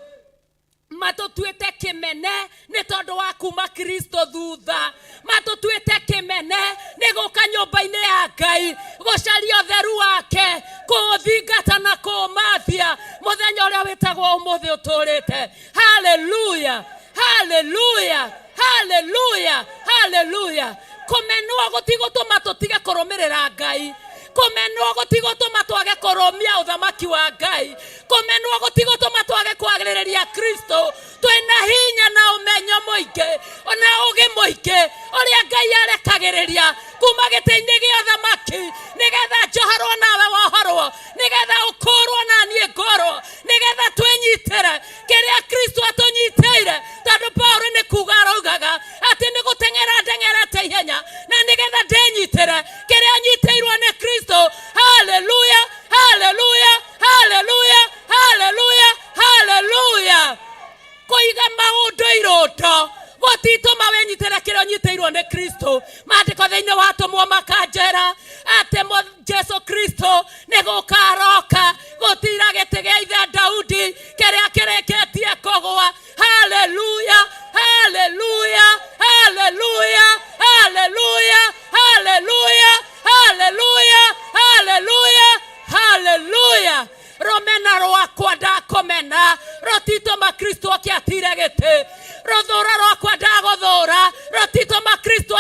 Matũtuĩte kĩmene nĩ tondũ wa kuma Kristo thutha. Matũtuĩte kĩmene nĩ gũka nyũmba-inĩ ya Ngai gũcaria ũtheru wake, kũũthingata na kũũmathia mũthenya ũrĩa wĩtagwo ũmũthĩ ũtũrĩte. Haleluya, haleluya, haleluya, haleluya. Kũmenwo gũtigũtũma tũtige kũrũmĩrĩra Ngai. Kũmenwo gũtigũtũma twage kũrũmia ũthamaki wa Ngai. Kũmenwo gũtigũtũma twage kwagĩrĩria Kristo. Twĩna hinya na ũmenyo mũingĩ ona ũgĩ mũingĩ ũrĩa Ngai arekagĩrĩria kuma gĩtĩ-inĩ gĩa ũthamaki, nĩgetha njohorwo nawe wohorwo, nĩgetha ũkũrwo na niĩ ngorwo, nĩgetha twĩnyitĩre kĩrĩa Kristo atũnyitĩire. Tondũ Paulo nĩ kuga araugaga atĩ nĩ gũteng'era ndeng'erete ihenya, na nĩgetha ndĩnyitĩre kĩrĩa nyitĩirwo nĩ Kristo. Haleluya, haleluya, haleluya, haleluya, haleluya. Kũiga maũndũ irũndo gũtitũma wĩnyitĩre kĩrĩa ũnyitĩirwo nĩ Kristo. Maandĩko thĩinĩ wa atũmwo makanjĩra atĩ Jesu Kristo nĩ gũka aroka gũtira gĩtĩ gĩa ithe Daudi kĩrĩa kĩrĩkĩtie kũgũa. Haleluya, haleluya, haleluya, haleluya, haleluya, haleluya, haleluya, haleluya. Rũmena rwakwa ndakũmena rũtitũma Kristo akĩatire gĩtĩ. Rũthũra rwakwa ndagũthũra rũtitũma Kristo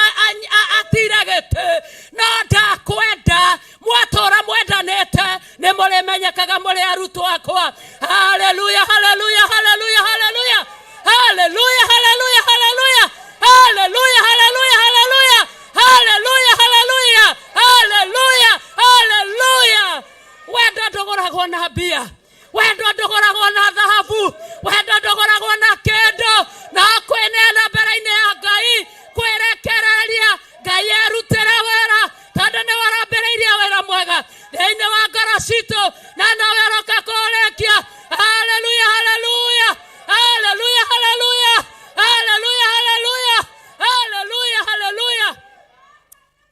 atire gĩtĩ. No ndakwenda, mwatũra mwendanĩte nĩ mũrĩmenyekaga mũrĩ arutwo akwa. Haleluya, haleluya, haleluya, haleluya, haleluya, haleluya, haleluya, haleluya, haleluya, haleluya, haleluya, haleluya, haleluya, haleluya. Wendo ndũgũragwo na mbia, wendo ndũgũragwo na thahabu, wendo ndũgũragwo na kĩndũ, no kwĩneana mbere-inĩ ya Ngai, kwĩrekereria Ngai erutĩre wĩra, tondũ nĩwe ũrambĩrĩirie wĩra mwega thĩinĩ wa ngoro citũ, na nowe ũroka kũũrĩkia. Haleluya, haleluya, haleluya, haleluya, haleluya, haleluya, haleluya, haleluya.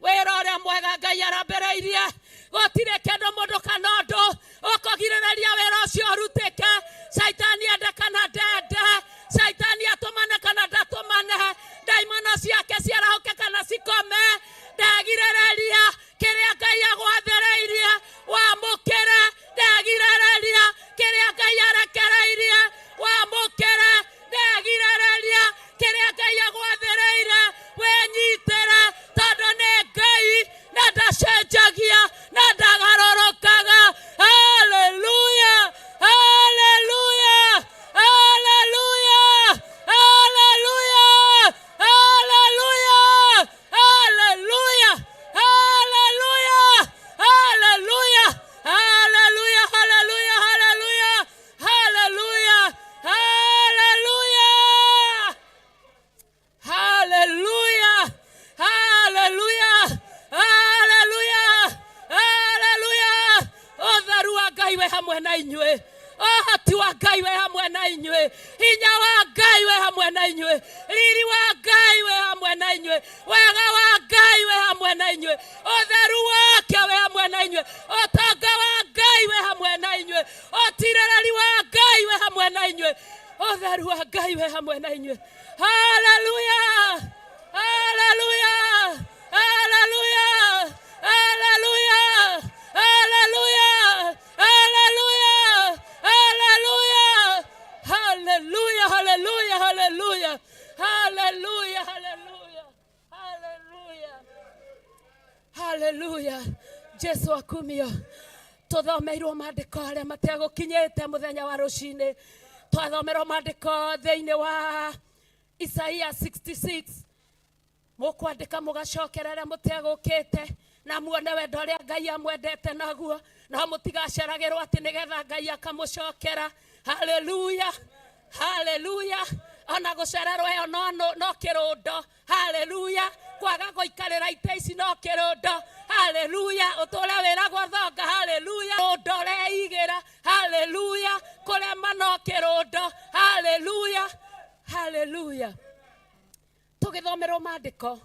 Wĩra ũrĩa mwega Ngai arambĩrĩirie, gũtirĩ kĩndũ mũndũ kana ũndũ ũkũgirĩrĩria wĩra ũcio ũrutĩke. Caitani ende kana ndende, Caitani atũmane kana ndatũmane, ndaimono ciake ciarahũke kana cikome, ndagirĩrĩria kĩrĩa Ngai agwathĩrĩirie wamũkĩre. Ndagirĩrĩria kĩrĩa Ngai arekereirie wamũkĩre. Ndagirĩrĩria kĩrĩa Ngai agwathĩrĩire wĩnyitĩre, tondũ nĩ Ngai na ndacenjagia na ndagarũrũkaga. Haleluya, haleluya, haleluya, haleluya, haleluya, haleluya, haleluya, haleluya, haleluya, haleluya, haleluya, haleluya, haleluya, haleluya, haleluya, haleluya, haleluya. Ũtheru wa Ngai wĩ hamwe na inyuĩ, ũhoti wa Ngai wĩ hamwe na inyuĩ, hinya wa Ngai wĩ hamwe na inyuĩ, riri wa Ngai wĩ hamwe na inyuĩ, wega wa Ngai wĩ hamwe na inyuĩ, ũtheru wake wĩ hamwe na inyuĩ, ũtonga wa Ngai wĩ hamwe na inyuĩ, ũtirĩrĩri wa Ngai wĩ hamwe na inyuĩ, ũtheru wa Ngai wĩ hamwe na inyuĩ. Haleluya, haleluya, haleluya, haleluya, haleluya, haleluya, haleluya, haleluya, haleluya, haleluya, haleluya, haleluya, haleluya, haleluya. Jesu akumio. Tũthomeirwo maandĩko arĩa mategũkinyĩte mũthenya wa rũcinĩ. Twathomerwo maandĩko thĩinĩ wa Isaia 66. Mũkwandĩka mũgacokerera mũtegũkĩte, na muone wendo ũrĩa Ngai amwendete naguo, no mũtigaceragĩrwo atĩ nĩgetha Ngai akamũcokera. Haleluya, haleluya. Ona gũcererwo ĩyo no kĩrũndo. Haleluya. Kwaga gũikarĩra itĩ ici no kĩrũndo. Haleluya. Ũtũre wĩragwo thonga. Haleluya. Rũndo ũreigĩra. Haleluya. Kũrema no kĩrũndo. Haleluya, haleluya. Tũgĩthomerwo maandĩko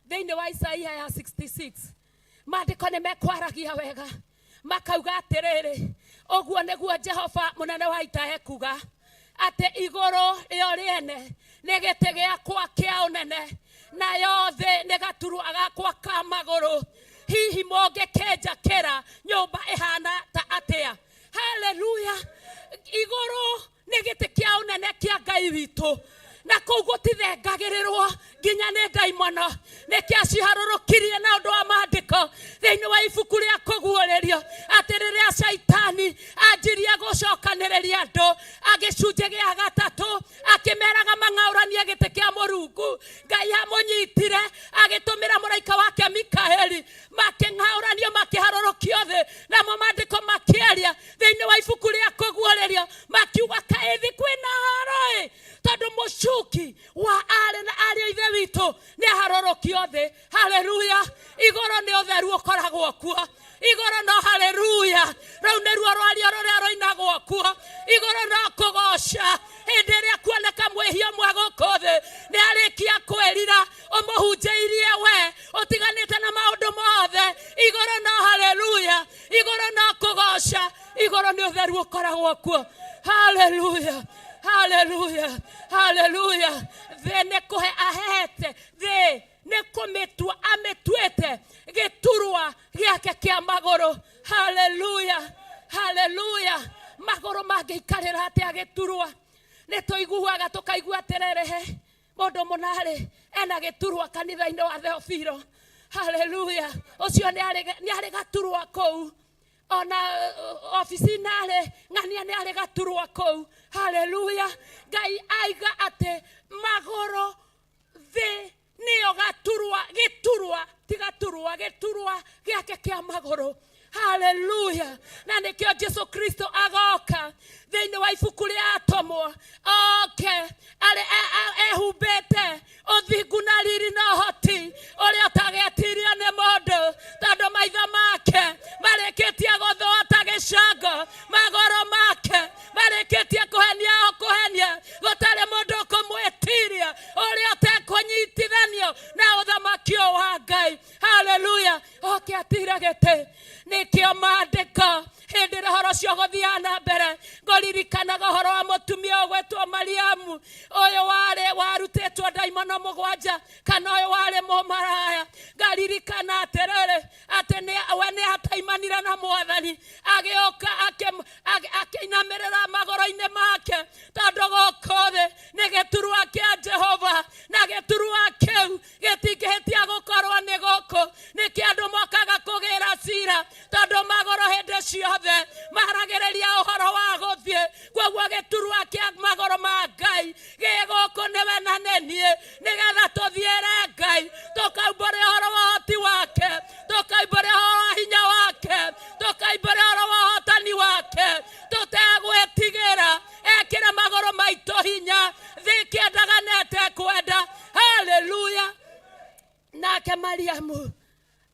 thĩinĩ wa Isaia ya 66, maandĩko nĩ mekwaragia wega, makauga atĩrĩrĩ, ũguo nĩguo Jehova mũnene wa ita ekuga, Atĩ igũrũ rĩo rĩene nĩ gĩtĩ gĩakwa kĩa ũnene, nayo thĩ nĩ gaturwa gakwa ka magũrũ. Hihi mũngĩkĩnjakĩra nyũmba ĩhana ta atĩa? Haleluya! Igũrũ nĩ gĩtĩ kĩa ũnene kĩa Ngai witũ, na kũu gũtithengagĩrĩrwo nginya nĩ ndaimono. Nĩkĩo aciharũrũkirie na ũndũ wa maandĩko thĩinĩ wa ibuku rĩa kũguũrĩrio, atĩ rĩrĩa Caitani anjirie gũcokanĩrĩria andũ agĩcunjĩ gĩa gatatũ, akĩmeraga mang'aũranie gĩtĩ kĩa Mũrungu, Ngai amũnyitire agĩtũmĩra mũraika wake Mikaeli, makĩng'aũranio makĩharũrũkio thĩ. Namo maandĩko makĩaria thĩinĩ wa ibuku rĩa kũguũrĩrio, makiuga kaĩ thĩ kwĩna haro-ĩ, tondũ mũcuki wa arĩ na ariũ a ithe witũ nĩ aharũrũkio thĩ. Haleluya! Igũrũ nĩ ũtheru ũkoragwo kuo, igũrũ no haleluya, rũu nĩruo rwario rũrĩa rũinagwo kuo. Igũrũ no kũgoca hĩndĩ ĩrĩa kuoneka mwĩhia ũmwe gũkũ thĩ nĩ arĩkia kwĩrira, ũmũhunjĩirie we ũtiganĩte na maũndũ mothe. Igũrũ no haleluya, igũrũ no kũgoca, igũrũ nĩ ũtheru ũkoragwo kuo. Haleluya, haleluya, haleluya! Thĩ nĩ kũhe ahete, thĩ nĩ kũmĩtua amĩtuĩte gĩturwa gĩake kĩa magũrũ. Haleluya, haleluya! Magũrũ mangĩikarĩra atĩa gĩturwa? Nĩ tũiguaga tũkaigua atĩrĩrĩ, he mũndũ mũnarĩ ena gĩturwa kanitha-inĩ wa Theofilo. Haleluya! Ũcio nĩ arĩ gaturwa kũu, ona obici-inĩ arĩ ng'ania nĩ arĩ gaturwa kũu. Haleluya! Ngai aiga atĩ magũrũ thĩ nĩyo gaturwa, gĩturwa ti gaturwa, gĩturwa gĩake kĩa magũrũ. Haleluya! Na nĩkĩo Jesu Kristo agoka thĩinĩ wa ibuku rĩa atũmwo, oke arĩ ehumbĩte ũthingu na riri na ũhoti ũrĩa ũtagetirio nĩ mũndũ, tondũ maitho make marĩkĩtie gũthũa ta gĩcango, magũrũ make marĩkĩtie kũhenia o kũhenia, gũtarĩ mũndũ ũkũmwĩtiria, ũrĩa ũtekũnyitithanio na ũthamaki ũyũ wa Ngai. Haleluya! Oke atire gĩtĩ. Nĩkĩo maandĩko hĩndĩ ĩrĩa ũhoro ũcio ũgũthiaga na mbere, ngũririkanaga ũhoro wa mũtumia ũgwĩtwo Mariamu, ũyũ warĩ warutĩtwo ndaimono mũgwanja, kana ũyũ warĩ mũmaraya. Ngaririkana atĩrĩrĩ, atĩ we nĩ ataimanire na Mwathani, agĩũka akĩinamĩrĩra magũrũ-inĩ make, tondũ gũkũ thĩ nĩ gĩturwa kĩa Jehova, na gĩturwa kĩu gĩtingĩhĩtia gũkorwo nĩ gũkũ. Nĩkĩ andũ mokaga kũgĩra cira? Tondũ magũrũ hĩndĩ ciothe maragĩrĩria ũhoro wa gũthiĩ. Koguo gĩturwa kĩa magũrũ ma Ngai gĩ gũkũ nĩwe na nĩ niĩ, nĩgetha tũthiĩre Ngai, tũkaumbũre ũhoro wa ũhoti wake, tũkaumbũre ũhoro wa hinya wake, tũkaumbũre ũhoro wa ũhotani wake, tũtegwĩtigĩra. Ekĩre magũrũ maitũ hinya, thĩ ĩkĩendaga na ĩtekwenda. Haleluya! Nake Mariamu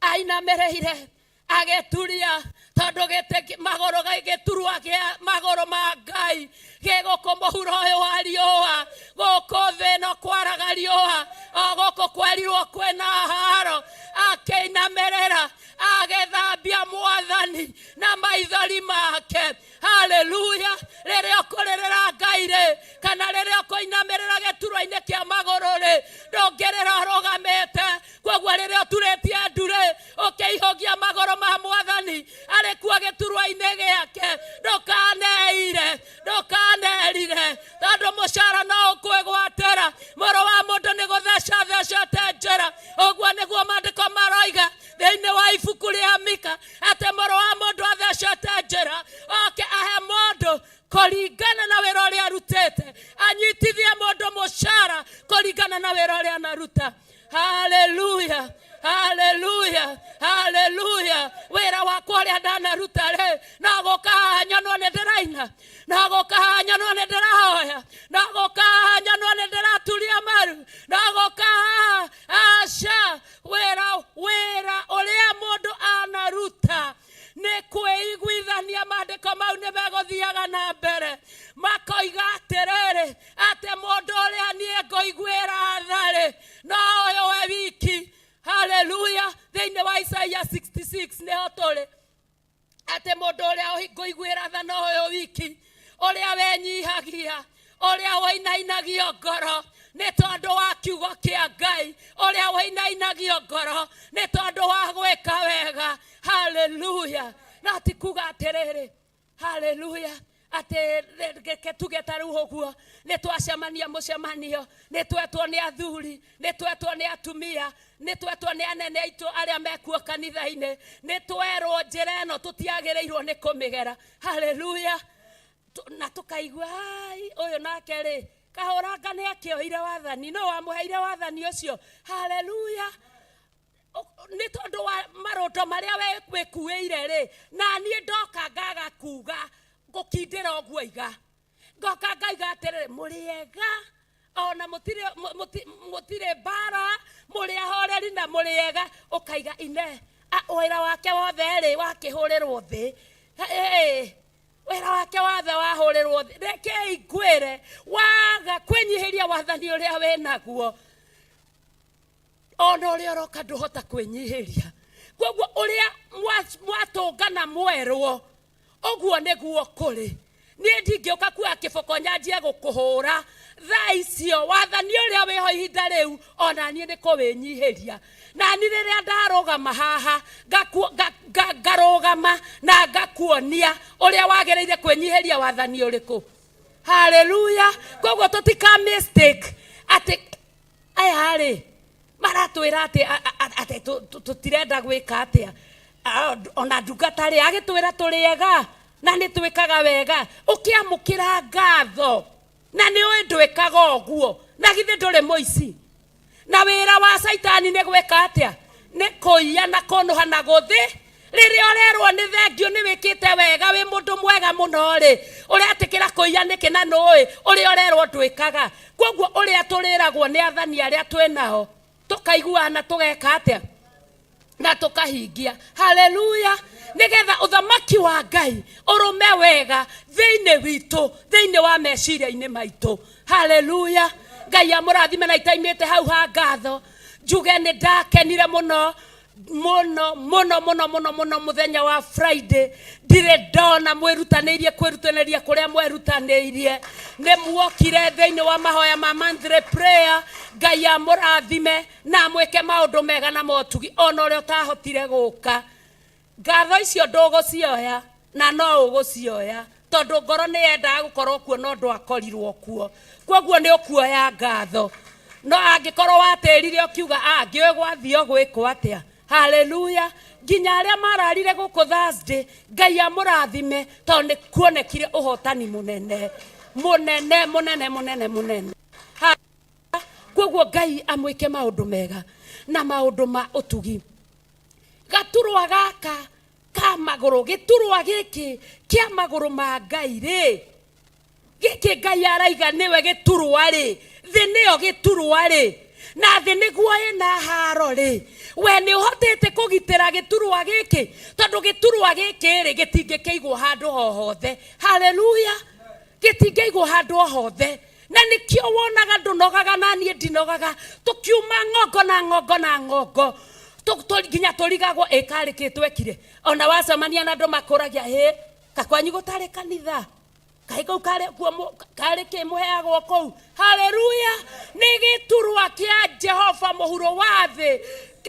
ainamĩrĩire agĩturia, tondũ gĩtĩ magũrũ gĩturwa kĩa magũrũ ma Ngai gĩ gũkũ mũhuro ũyũ wa riũa. Gũkũ thĩ ĩno kwaraga riũa, o gũkũ kwerirwo kwĩna haro. Akĩinamĩrĩra agĩthambia Mwathani na maithori make. Haleluya! Rĩrĩa ũkũrĩrĩra Ngai rĩ, kana rĩrĩa ũkũinamĩrĩra gĩturwa-inĩ kĩa magũrũ rĩ, ndũngĩrĩra ũrũgamĩte. Koguo rĩrĩa ũturĩtie ndu rĩ, ũkĩihũgia magũrũ ma Mwathani arĩ kuo gĩturwa-inĩ gĩake, ndũkaneire, ndũkanerire, tondũ mũcara no ũkwĩgwatĩra. Mũrũ wa mũndũ nĩ gũtheca thecete njĩra. Ũguo nĩguo maandĩko maroiga thĩinĩ wa ibuku rĩa Mika, atĩ mũrũ wa mũndũ athecete njĩra, oke ahe mũndũ kũringana na wĩra ũrĩa arutĩte, anyitithie mũndũ mũcara kũringana na wĩra ũrĩa anaruta. Haleluya, haleluya, haleluya! Wĩra wakwa ũrĩa ndanaruta rĩ, no gũka haha nyonwo nĩ ndĩraina, no gũka haha nyonwo nĩ ndĩrahoya, no gũka haha nyonwo nĩ ndĩraturia maru, no gũka haha aca. Wĩra, wĩra ũrĩa mũndũ anaruta nĩ kwĩiguithania. Maandĩko mau nĩ megũthiaga na mbere makoiga atĩrĩrĩ, atĩ mũndũ ũrĩa niĩ ngũiguĩra tha-rĩ, no ũyũ we wiki. Haleluya! Thĩinĩ wa Isaia 66 nĩho tũrĩ, atĩ mũndũ ũrĩa ngũiguĩra tha no ũyũ wiki, ũrĩa wenyihagia, Ũrĩa ũinainagio ngoro nĩ tondũ wa kiugo kĩa Ngai, ũrĩa ũinainagio ngoro nĩ tondũ wa gwĩka wega. Haleluya! No ti kuga atĩrĩrĩ, haleluya, atĩ reke tuge ta rĩu ũguo nĩ twacemania mũcemanio, nĩ twetwo nĩ athuri, nĩ twetwo nĩ atumia, nĩ twetwo nĩ anene aitũ arĩa mekuo kanitha-inĩ, nĩ twerwo njĩra ĩno tũtiagĩrĩirwo nĩ kũmĩgera. Haleluya! Na tũkaigua ai ũyũ nake rĩ kahũranga nĩ akĩoire wathani, no wamũheire wathani ũcio. Haleluya! Nĩ tondũ wa marũndo marĩa we wĩkuĩire rĩ, na niĩ ndoka ngaga kuga ngũkindĩra ũguo iga, ngoka ngaiga atĩrĩrĩ, mũrĩ ega ona mũtirĩ mbara, mũrĩ ahoreri na mũrĩ ega. Ũkaiga ine wĩra wake wothe rĩ wakĩhũrĩrwo thĩ, wĩra wake wothe wahũrĩrwo thĩ. Rekei ngwĩre, waga kwĩnyihĩria wathani ũrĩa wĩnaguo, ona ũrĩa ũroka ndũhota kwĩnyihĩria. Koguo ũrĩa mwatũngana mwerwo ũguo nĩguo kũrĩ. Niĩ ndingĩũka kuoya kĩboko nyanjie gũkũhũra thaa icio, wathani ũrĩa wĩho ihinda rĩu ona niĩ nĩ kũwĩnyihĩria. Na niĩ rĩrĩa ndarũgama haha ngarũgama na ngakuonia ũrĩa wagĩrĩire kwĩnyihĩria wathani ũrĩkũ. Haleluya! Koguo tũtika mistake atĩ aya rĩ maratwĩra atĩ atĩ tũtirenda gwĩka atĩa. Ona ndungata rĩ agĩtwĩra tũrĩ ega na nĩ twĩkaga wega, ũkĩamũkĩra ngatho na nĩ ũĩ ndwĩkaga ũguo, na githĩ ndũrĩ mũici? Na wĩra wa Caitani nĩ gwĩka atĩa? Nĩ kũiya na kũnũha na gũthĩ. Rĩrĩa ũrerwo nĩ thengio nĩ wĩkĩte wega, wĩ mũndũ mwega mũno rĩ, ũretĩkĩra kũiya nĩkĩ na nũĩ ũrĩa ũrerwo ndwĩkaga? Koguo ũrĩa tũrĩragwo nĩ athani arĩa twĩ nao, tũkaiguana tũgeka atĩa? Na tũkahingia. Haleluya! Nĩgetha ũthamaki wa Ngai ũrũme wega thĩinĩ witũ, thĩinĩ wa meciria-inĩ maitũ. Haleluya! Ngai amũrathime. Na itaimĩte hau ha ngatho, njuge nĩ ndakenire mũno mũno mũno mũno mũno mũno mũthenya wa Friday. Ndirĩ ndona mwĩrutanĩirie kwĩrutanĩria kũrĩa mwerutanĩirie. Nĩ muokire thĩinĩ wa mahoya ma monthly prayer. Ngai amũrathime na amwĩke maũndũ mega na motugi, ona ũrĩa ũtahotire gũka. Ngatho icio ndũgũcioya na no ũgũcioya, tondũ ngoro nĩ yendaga gũkorwo kuo no ndwakorirwo kuo. Koguo nĩ ũkuoya ngatho, no angĩkorwo watĩrire ũkiuga ngĩũĩ gwathio gwĩkwo atĩa. Haleluya! Nginya arĩa mararire gũkũ Thursday, Ngai amũrathime, tondũ nĩ kuonekire ũhotani mũnene mũnene mũnene mũnene mũnene. Koguo Ngai amwĩke maũndũ mega na maũndũ ma ũtugi. Gaturwa gaka ka magũrũ, gĩturwa gĩkĩ kĩa magũrũ ma Ngai rĩ, gĩkĩ Ngai araiga nĩwe gĩturwa rĩ, thĩ nĩyo gĩturwa rĩ, na thĩ nĩguo ĩna haro rĩ, we nĩ ũhotete kũgitĩra gĩturwa gĩkĩ? Tondũ gĩturwa gĩkĩ rĩ, gĩtingĩkĩigwo handũ ho hothe. Haleluya! Gĩtingĩigwo handũ o hothe. Na nĩkĩo wonaga ndũnogaga na niĩ ndinogaga, tũkiuma ng'ongo na ng'ongo na ng'ongo, nginya tũrigagwo ĩ karĩ kĩ twekire. Ona wacemania na andũ makũragia, hĩ kakwanyu gũtarĩ kanitha, kaĩ kau karĩ kuo karĩ kĩ mũheagwo kũu? Haleluya! Nĩ gĩturwa kĩa Jehova mũhuro wa thĩ,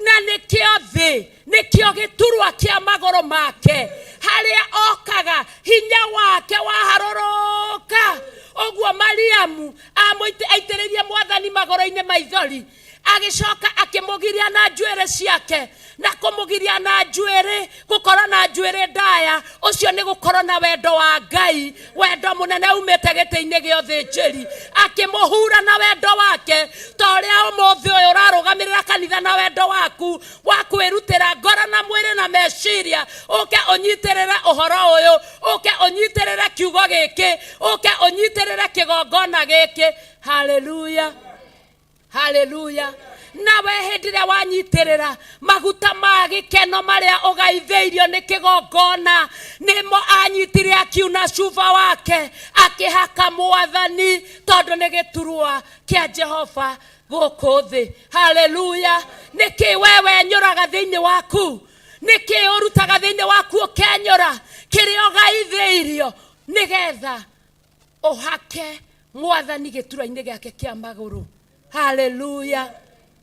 na nĩkĩo thĩ, nĩkĩo gĩturwa kĩa magũrũ make, harĩa okaga hinya wake waharũrũka. Ũguo Mariamu aitĩrĩirie mwathani magũrũ-inĩ maithori, agĩcoka akĩmũgiria na njuĩrĩ ciake, na kũmũgiria na njuĩrĩ, gũkorwo na njuĩrĩ ndaya, ũcio nĩ gũkorwo na wendo wa Ngai, wendo mũnene umĩte gĩtĩ-inĩ gĩa ũthĩnjĩri. Akĩmũhura na wendo wake, ta ũrĩa ũmũthĩ ũyũ ũrarũgamĩrĩra kanitha na wendo waku wa kwĩrutĩra ngoro na mwĩrĩ na meciria. Ũke ũnyitĩrĩre ũhoro ũyũ, ũke ũnyitĩrĩre kiugo gĩkĩ, ũke ũnyitĩrĩre kĩgongona gĩkĩ. Haleluya! Haleluya! Nawe hĩndĩ ĩrĩa wanyitĩrĩra maguta ma gĩkeno marĩa ũgaithĩirio nĩ kĩgongona, nĩmo anyitire akiuna cuba wake akĩhaka mwathani, tondũ nĩ gĩturwa kĩa Jehova gũkũ thĩ. Haleluya! Nĩkĩ we wenyũraga thĩinĩ waku? Nĩkĩ ũrutaga thĩinĩ waku ũkenyũra kĩrĩa ũgaithĩirio nĩgetha ũhake Mwathani gĩturwa-inĩ gĩake kĩa magũrũ. Haleluya,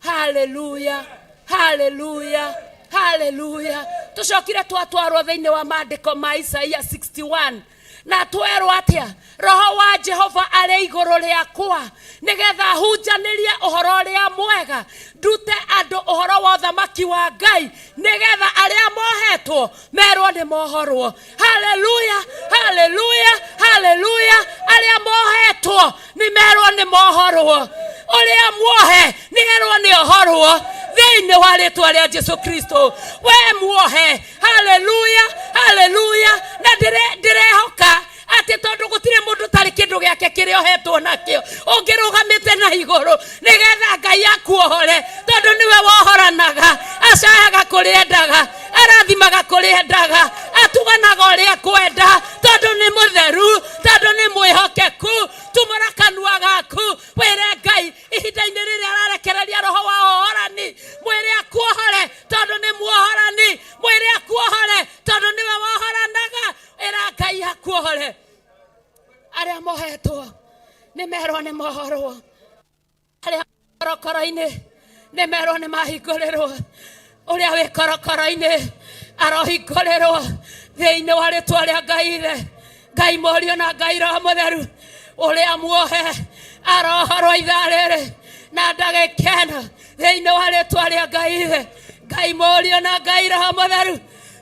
haleluya, haleluya, haleluya. Tũcokire twatwarwo thĩinĩ wa maandĩko ma Isaia 61 na twerwo atĩa? Roho wa Jehova arĩ igũrũ rĩakwa nĩgetha hunjanĩrie ũhoro ũrĩa mwega, ndute andũ ũhoro wa ũthamaki wa Ngai, nĩgetha arĩa mohetwo merwo nĩ mohorwo. Haleluya, haleluya, haleluya. Arĩa mohetwo nĩ merwo nĩ mohorwo, ũrĩa muohe nĩ erwo nĩ ohorwo thĩinĩ wa rĩtwa rĩa Jesu Kristo. We muohe, haleluya, haleluya. Na ndĩrehoka atĩ tondũ gũtirĩ mũndũ ũtarĩ kĩndũ gĩake kĩrĩa ohetwo nakĩo ũngĩrũgamĩte na igũrũ nĩgetha Ngai akuohore, tondũ nĩwe wohoranaga, acayaga kũrĩa endaga, arathimaga kũrĩa endaga, atuganaga ũrĩa kwenda, tondũ nĩ mũtheru, tondũ nĩ mwĩhokeku. Tumũra kanua gaku wĩre Ngai ihinda-inĩ rĩrĩ ararekereria roho wa ũhorani, mwĩre akuohore tondũ nĩ muohorani, mwĩre akuohore tondũ nĩwe wohoranaga. Ĩra Ngai akuohore. Arĩa mohetwo nĩ merwo nĩ mohorwo, arĩa korokoro-inĩ nĩ merwo nĩ mahingũrĩrwo, ũrĩa wĩ korokoro-inĩ arohingũrĩrwo thĩinĩ wa rĩtwa rĩa Ngai Ithe, Ngai Mũriũ na Ngai Roho Mũtheru. Ũrĩa muohe arohorwo ithaa rĩrĩ na ndagĩka ĩno thĩinĩ wa rĩtwa rĩa Ngai Ithe, Ngai Mũriũ na Ngai Roho Mũtheru.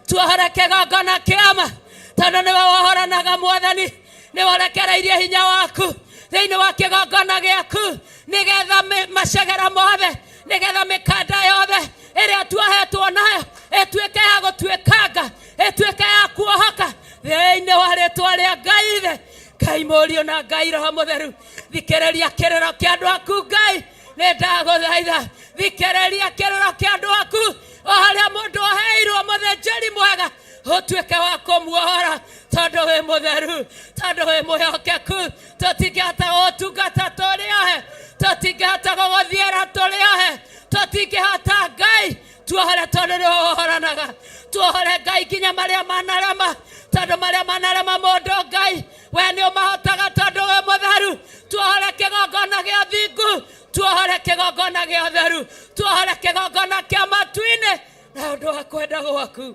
Tuohore kĩgongona kĩama tondũ nĩwe wohoranaga Mwathani, nĩwe ũrekereirie hinya waku thĩinĩ wa kĩgongona gĩaku, nĩgetha macegera mothe, nĩgetha mĩkanda yothe ĩrĩa tuohetwo nayo ĩtuĩke ya gũtuĩkanga, ĩtuĩke ya kuohoka thĩinĩ wa rĩtwa rĩa Ngai Ithe, Ngai Mũriũ na Ngai Roho Mũtheru. Thikĩrĩria kĩrĩro kĩa andũ aku Ngai, nĩ ndagũthaitha, thikĩrĩria kĩrĩro kĩa andũ aku, o harĩa mũndũ oheirwo mũthĩnjĩri mwega ũtuĩke wa kũmuohora, tondũ wĩ mũtheru, tondũ wĩ mwĩhokeku. Tũtingĩhota gũgũtungata tũrĩ ohe, tũtingĩhota gũgũthiĩra tũrĩ ohe, tũtingĩhota Ngai. Tuohore tondũ nĩwe wohoranaga. Tuohore Ngai nginya marĩa manarema, tondũ marĩa manarema mũndũ Ngai we nĩ ũmahotaga, tondũ wĩ mũtheru. Tuohore kĩgongona gĩa thingu, tuohore kĩgongona gĩa ũtheru, tuohore kĩgongona kĩa matu-inĩ na ũndũ wa kwenda gwaku.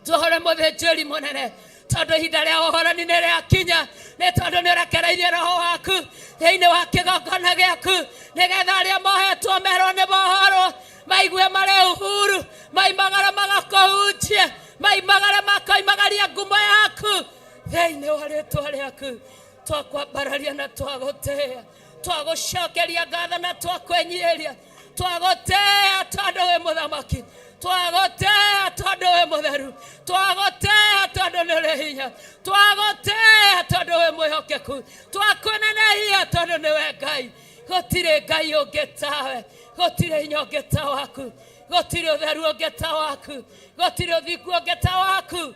Tuohore mũthĩnjĩri mũnene, tondũ ihinda rĩa ũhorani nĩ rĩakinya, nĩ tondũ nĩ ũrekereirie roho waku thĩinĩ wa kĩgongona gĩaku, nĩgetha arĩa mohetwo merwo nĩ mohorwo, maigue marĩ uhuru, maimagare magakũhunjie, maimagare makoimagaria ngumo yaku thĩinĩ wa rĩtwa rĩaku. Twakwambararia na twagũtĩĩa, twagũcokeria ngatho na twakwĩnyihĩria, twagũtĩĩa tondũ wĩ mũthamaki, twagũtĩĩa tondũ wĩ mũtheru, twagũtĩĩa tondũ nĩ ũrĩ hinya, twagũtĩĩa tondũ wĩ mwĩhokeku, twakwĩnenehia tondũ nĩwe Ngai. Gũtirĩ Ngai ũngĩ tawe, gũtirĩ hinya ũngĩ ta waku, gũtirĩ ũtheru ũngĩ ta waku, gũtirĩ ũthingu ũngĩ ta waku.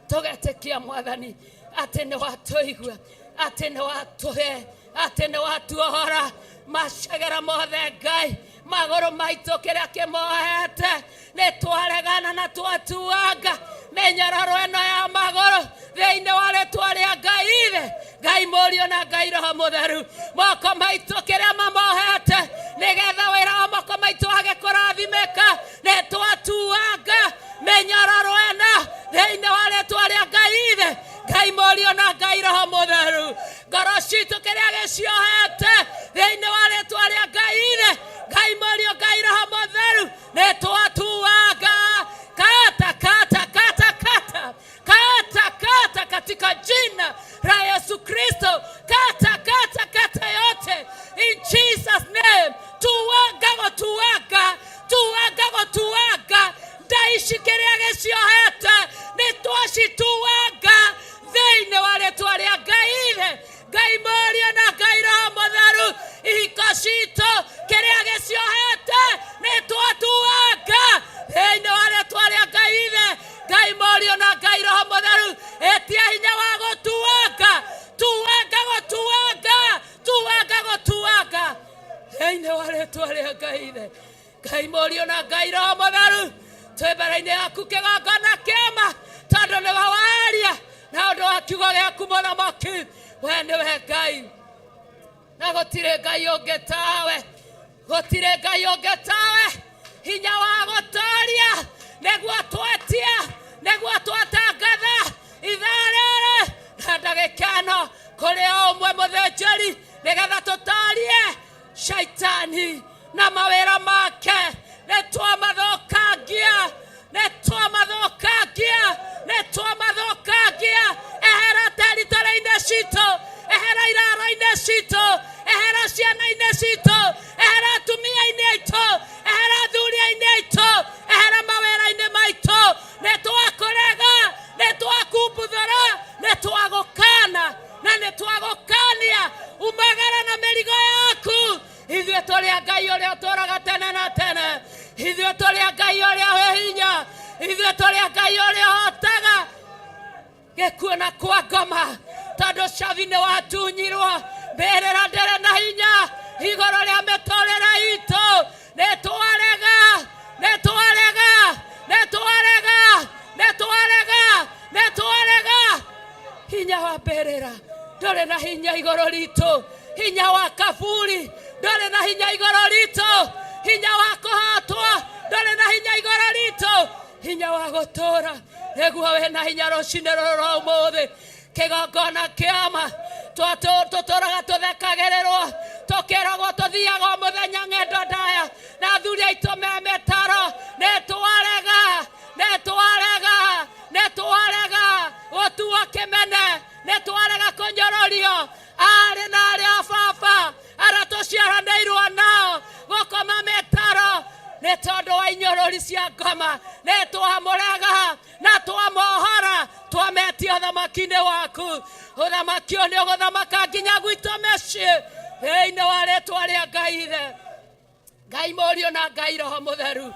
Tũgetĩkia Mwathani atĩ nĩ watũigua, atĩ nĩ watũhe, atĩ nĩ watuohora macegera mothe Ngai, magũrũ maitũ kĩrĩa kĩmohete nĩ twaregana na twatuanga mĩnyororo ĩno ya magũrũ thĩinĩ wa rĩtwa rĩa Ngai Ithe, Ngai Mũriũ na Ngai Roho Mũtheru. Moko maitũ kĩrĩa mamohete nĩgetha wĩra wa moko maitũ wage kũrathimĩka, nĩ twatuanga mĩnyororo ĩno thĩinĩ wa rĩtwa rĩa Ngai Ithe, Ngai Mũriũ na Ngai Roho Mũtheru. Ngoro citũ kĩrĩa gĩciohete thĩinĩ wa rĩtwa rĩa Ngai Ithe, Ngai Mũriũ, Ngai Roho Mũtheru, nĩ twatuanga. Kata, kata, kata, kata, kata, kata katika jina la Yesu Kristo. Kata, kata, kata yote in Jesus name. Tuanga gũtuanga, tuanga gũtuanga ndaici kĩrĩa gĩciohete nĩ twacituanga thĩinĩ wa rĩtwa rĩa Ngai Ithe, Ngai Mũriũ na Ngai Roho Mũtheru. Ihiko citũ kĩrĩa gĩciohete nĩ twatuanga thĩinĩ wa rĩtwa rĩa Ngai Ithe, Ngai Mũriũ na Ngai Roho Mũtheru. Ĩtia hinya wa gũtuanga, tuanga gũtuanga, tuanga gũtuanga thĩinĩ wa rĩtwa rĩa Ngai Ithe, Ngai Mũriũ na Ngai Roho Mũtheru. Twĩ mbere-inĩ yaku kĩgongona kĩama, tondũ nĩwe waria na ũndũ wa kiugo gĩaku mũthamaki. We nĩwe Ngai. Na gũtirĩ Ngai ũngĩ tawe, gũtirĩ Ngai ũngĩ tawe. Hinya wa gũtoria nĩguo twetia, nĩguo twatangatha ithaa rĩrĩ na ndagĩka ĩno kũrĩ o ũmwe mũthĩnjĩri, nĩgetha tũtorie shaitani na mawĩra make. Nĩ twamathũkangia, nĩ twamathũkangia, nĩ twamathũkangia. Ehera teritorĩ-inĩ citũ, ehera iraro-inĩ citũ, ehera ciana-inĩ citũ, ehera atumia-inĩ aitũ, ehera athuri-inĩ aitũ, ehera mawĩra-inĩ maitũ. Nĩ twakũrega, nĩ twakumbuthũra, nĩ twagũkana na nĩ twagũkania. Umagara na mĩrigo yaku. Ithuĩ tũrĩ a Ngai ũrĩa ũtũũraga tene na tene. Ithuĩ tũrĩ a Ngai ũrĩa wĩ hinya. Ithuĩ tũrĩ a Ngai ũrĩa ũhotaga gĩkuũ na kwa ngoma, tondũ cabi nĩ watunyirwo. Mbĩrĩra ndĩrĩ na hinya igũrũ rĩa mĩtũrĩre itũ. Nĩ twarega, nĩ twarega, nĩ twarega, nĩ twarega, nĩ twarega. Hinya wa mbĩrĩra ndũrĩ na hinya igũrũ ritũ. Hinya wa kaburi ndũrĩ na hinya igũrũ ritũ. Hinya wa kũhotwo ndũrĩ na hinya igũrũ ritũ. Hinya wa gũtũũra nĩguo wĩna hinya rũcinĩ rũrũ rwa ũmũthĩ. Kĩgongona kĩama tũtũraga tũthekagĩrĩrwo, tũkĩragwo tũthiaga o mũthenya ng'endo ndaya na athuri aitũ me mĩtaro. Nĩ twarega, nĩ twarega, nĩ twarega gũtuo kĩmene, nĩ twarega kũnyũrũrio. Arĩ na arĩ a baba arĩa tũciaranĩirwo nao gũkoma mĩtaro nĩ tondũ wa inyũrũri cia ngoma. Nĩ twamũrega na twamohora, twametia ũthamaki-inĩ waku. Ũthamaki ũyũ nĩ ũgũthamaka nginya gwitũ mĩciĩ, thĩinĩ wa rĩtwa rĩa Ngai Ithe, Ngai Mũriũ na Ngai Roho Mũtheru.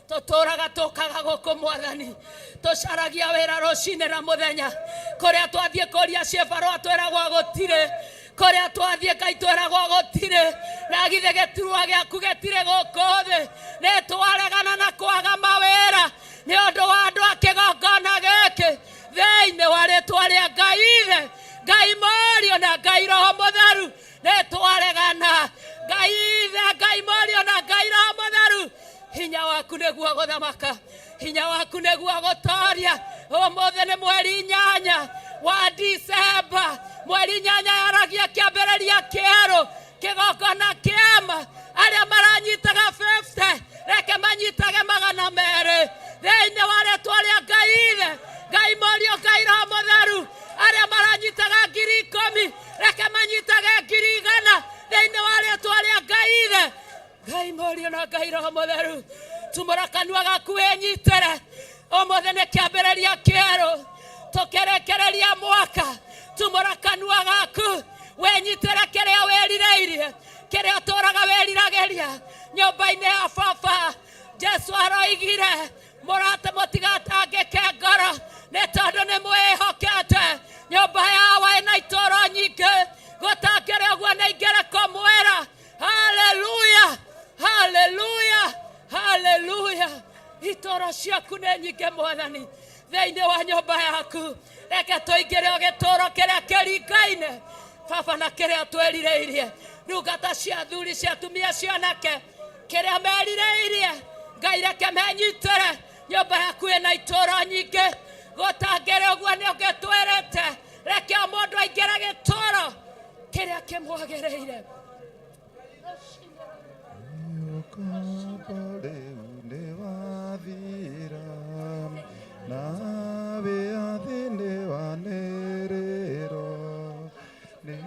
Tũtũraga tũkaga gũkũ Mwathani, tũcaragia wĩra rũcinĩ na mũthenya. Kũrĩa twathiĩ kũria ciĩbarũa twĩragwo gũtirĩ, kũrĩa twathiĩ Ngai twĩragwo gũtirĩ, na githĩ gĩturwa gĩaku gĩtirĩ gũkũ thĩ. Nĩ twaregana na kwaga mawĩra nĩ ũndũ wa andũ a kĩgongona gĩkĩ, thĩinĩ wa rĩtwa rĩa Ngai Ithe, Ngai Mũriũ na Ngai Roho Mũtheru. Nĩ twaregana, Ngai Ithe, Ngai Mũriũ na Ngai Roho Mũtheru. Hinya waku nĩguo gũthamaka, hinya waku nĩguo gũtoria. Ũmũthĩ nĩ mweri 8 wa Disemba, mweri 8 yaragia kĩambĩrĩria kĩerũ, kĩgongona kĩama. Arĩa maranyitaga 50 reke manyitage 200, thĩinĩ wa rĩtwa rĩa Ngai Ithe, Ngai Mũriũ, Ngai Roho Mũtheru. Arĩa maranyitaga 10,000 reke manyitage 100,000, thĩinĩ wa rĩtwa rĩa Ngai Ithe, Ngai Mũriũ na Ngai Roho Mũtheru. Tumũra kanua gaku wĩnyitĩre. Ũmũthĩ nĩ kĩambĩrĩria kĩerũ, tũkĩrekereria mwaka. Tumũra kanua gaku wĩnyitĩre kĩrĩa wĩrirĩirie, kĩrĩa ũtũraga wĩriragĩria nyũmba-inĩ ya baba. Jesu aroigire, mũrata, mũtigatangĩke ngoro nĩ tondũ nĩ mwĩhokete. Nyũmba yawa ĩna itũũro nyingĩ, gũtakĩrĩ ũguo nĩ ingĩrĩ kũmwĩra. Haleluya, haleluya, haleluya. Itũũro ciaku nĩ nyingĩ Mwathani, thĩinĩ wa nyũmba yaku. Reke tũingĩre o gĩtũũro kĩrĩa kĩringaine baba na kĩrĩa twĩrirĩirie. Ndungata cia athuri, cia atumia, cia anake, kĩrĩa merirĩirie Ngai reke menyitĩre. Nyũmba yaku ĩna itũũro nyingĩ, gũtangĩrĩ ũguo nĩ ũngĩtwĩrĩte. Reke o mũndũ aingĩre gĩtũũro kĩrĩa kĩmwagĩrĩire. Ũkombo rĩu nĩ wathira, na wĩyathi nĩ wanĩrĩrwo, nĩ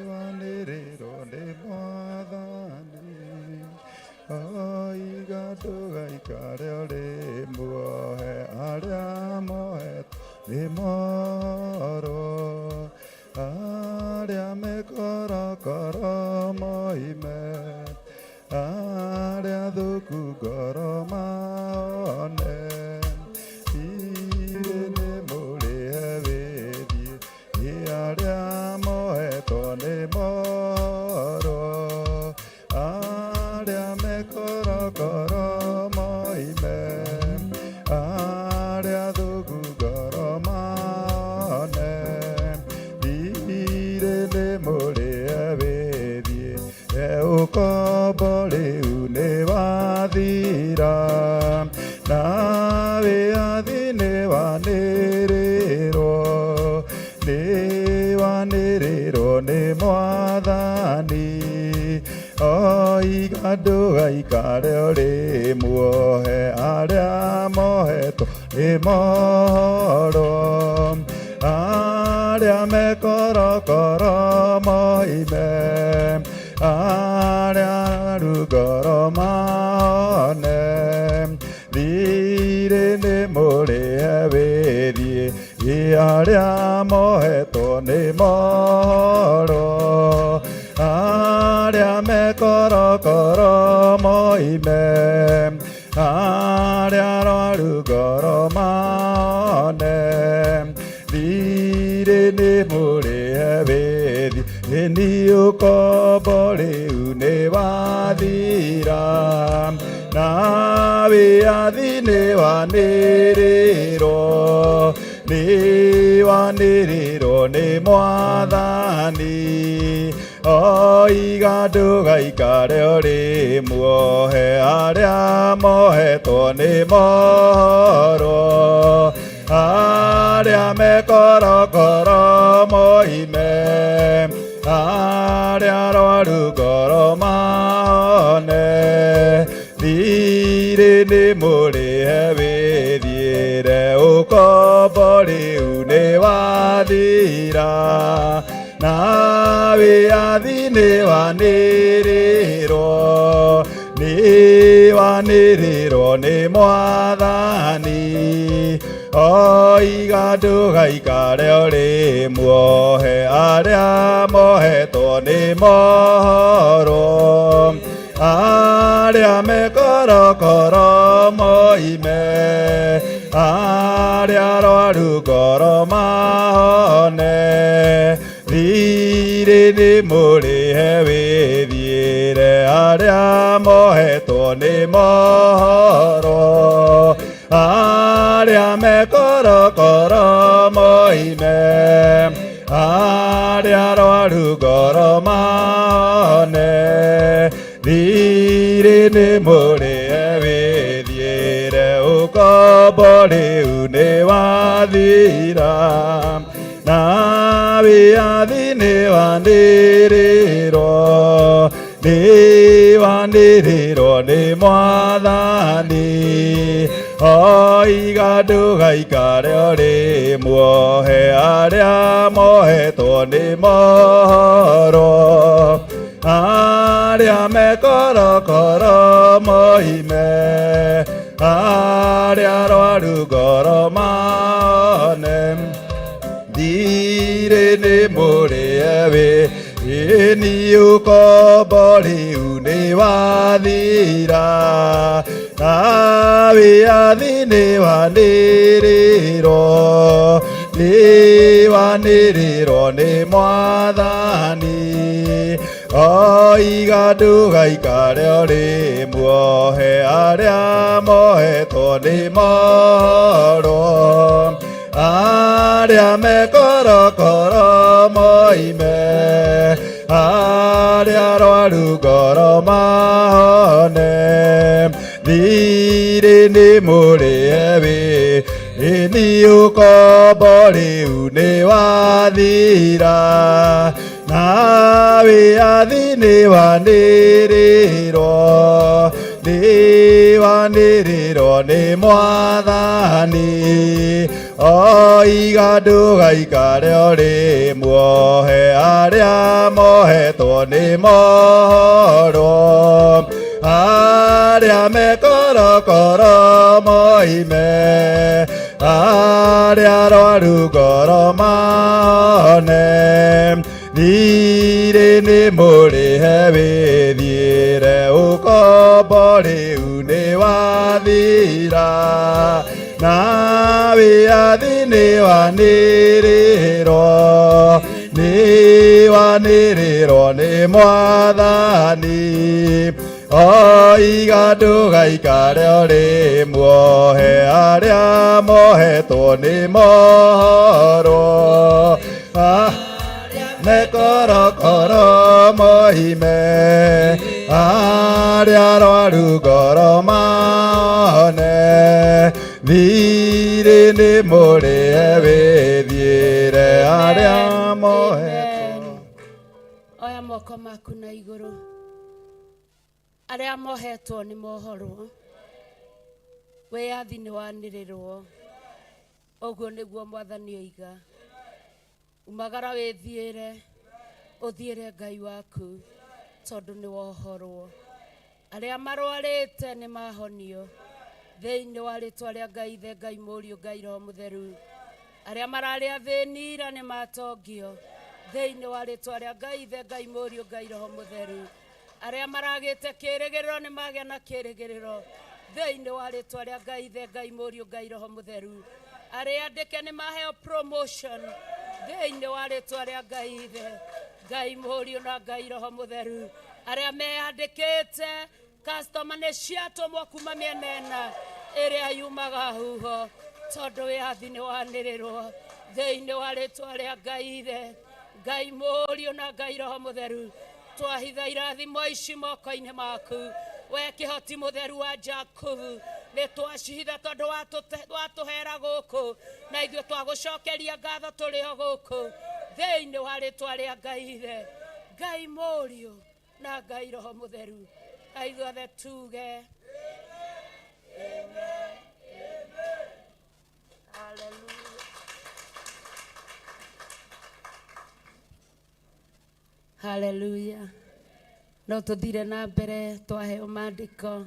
wanĩrĩrwo nĩ Mwathani. Oiga ndũgaikare ũrĩ muohe, arĩa mohetwo nĩ morwo, arĩa mekorokoro moime, arĩa thũku ngoro maone. Thiirĩ nĩ mũrĩhe wĩthiĩ, ĩ arĩa mohetwo nĩ morwo, arĩa mekorokoro moime, arĩa thũku ngoro maone. Thiirĩ nĩ mũrĩhe wĩthiĩ. Ũkombo rĩu nĩ wathira, na wĩyathi nĩ wanĩrĩrwo, nĩ wanĩrĩrwo nĩ Mwathani. Oiga ndũgaikare ũrĩ muohe, arĩa mohetwo nĩ mohorwo, arĩa mekorokoro moime, arĩa rugoro mahone. Thirĩ nĩ mũrĩhe wĩthiĩ, arĩa mohetwo nĩ mohorwo, arĩa mekorokoro moime, arĩa arwaru ngoro mahone. Thirĩ nĩ mũrĩhe wĩthiĩ, nĩ ũkombo rĩu nĩ wathira, na wĩyathi nĩ wanĩrĩrwo, nĩ wanĩrĩrwo nĩ Mwathani. Oiga ndũgaikare ũrĩ muohe, arĩa mohetwo nĩ mohorwo, arĩa mekorokoro moime, arĩa arwaru ngoro mahone. Thirĩ nĩ mũrĩhe wĩthiĩre, ũkombo rĩu nĩ wathira, na wĩyathi nĩ wanĩrĩrwo, nĩ wanĩrĩrwo nĩ Mwathani. Oiga ndũgaikare ũrĩ muohe, arĩa mohetwo nĩ mohorwo, arĩa mekorokoro moime, arĩa arwaru ngoro mahone. Thirĩ nĩ mũrĩhe wĩthiĩre, arĩa mohetwo nĩ mohorwo, arĩa mekorokoro moime, arĩa arwaru ngoro mahone. Thirĩ nĩ mũrĩhe wĩthiĩre, ũkombo rĩu nĩ wathira, na wĩyathi nĩ wanĩrĩrwo, nĩ wanĩrĩrwo nĩ Mwathani. Oiga ndũgaikare ũrĩ muohe, arĩa mohetwo nĩ mohorwo, arĩa mekorokoro moime, arĩa arwaru ngoro mahone. Thirĩ nĩ mũrĩhe wĩ ĩni, ũkombo rĩu nĩ wathira, na wĩyathi nĩ wanĩrĩrwo, nĩ wanĩrĩrwo nĩ Mwathani. Oiga ndũgaikare ũrĩ muohe, arĩa mohetwo nĩ mohorwo, arĩa mekorokoro moime, arĩa arwaru ngoro mahone. Thirĩ nĩ mũrĩhe wĩ ĩni, ũkombo rĩu nĩ wathira, na wĩyathi nĩ wanĩrĩrwo, nĩ wanĩrĩrwo nĩ Mwathani. Oiga ndũgaikare ũrĩ muohe, arĩa mohetwo nĩ mohorwo, arĩa mekorokoro moime, arĩa arwaru ngoro mahone. Thirĩ nĩ mũrĩhe wĩthiĩre, ũkombo rĩu nĩ wathira, na wĩyathi nĩ wanĩrĩrwo, nĩ wanĩrĩrwo nĩ Mwathani. Oiga ndũgaikare ũrĩ muohe, arĩa mohetwo nĩ mohorwo. Mekorokoro moime arĩa arwaru ngoro mahone thirĩ nĩ mũrĩhe wĩthiĩre arĩa mohetwo. Oya moko maku na igũrũ. Arĩa mohetwo nĩ mohorwo, wĩyathi nĩ wanĩrĩrwo. Ũguo nĩguo Mwathani oiga. Umagara wĩthiĩre, ũthiĩre Ngai waku, tondũ nĩ wohorwo. Arĩa marwarĩte nĩ mahonio thĩinĩ wa rĩtwa rĩa Ngai Ithe, Ngai Mũriũ, Ngai Roho Mũtheru. Arĩa mararĩ athĩni ira nĩ matongio thĩinĩ wa rĩtwa rĩa Ngai Ithe, Ngai Mũriũ, Ngai Roho Mũtheru. Arĩa maragĩte kĩrĩgĩrĩro nĩ magĩa na kĩrĩgĩrĩro thĩinĩ wa rĩtwa rĩa Ngai Ithe, Ngai Mũriũ, Ngai Roho Mũtheru. Arĩa andĩke nĩ maheo promotion thĩinĩ wa rĩtwa rĩa Ngai Ithe, Ngai Mũriũ na Ngai Roho Mũtheru. Arĩa meyandĩkĩte customer nĩ ciatũmwo kuma mĩena ĩna ĩrĩa yumaga huho, tondũ wĩyathi nĩ wanĩrĩrwo thĩinĩ wa rĩtwa rĩa Ngai Ithe, Ngai Mũriũ na Ngai Roho Mũtheru. Twahitha irathimo ici moko-inĩ maku, we kĩhoti mũtheru wa Jakubu. Nĩ twacihitha tondũ watũhera gũkũ, na ithuĩ twagũcokeria ngatho tũrĩ o gũkũ thĩinĩ wa rĩtwa rĩa Ngai Ithe, Ngai Mũriũ na Ngai Roho Mũtheru. Na ithuothe tuge Hallelujah. Haleluya. No tũthire na mbere twaheo maandĩko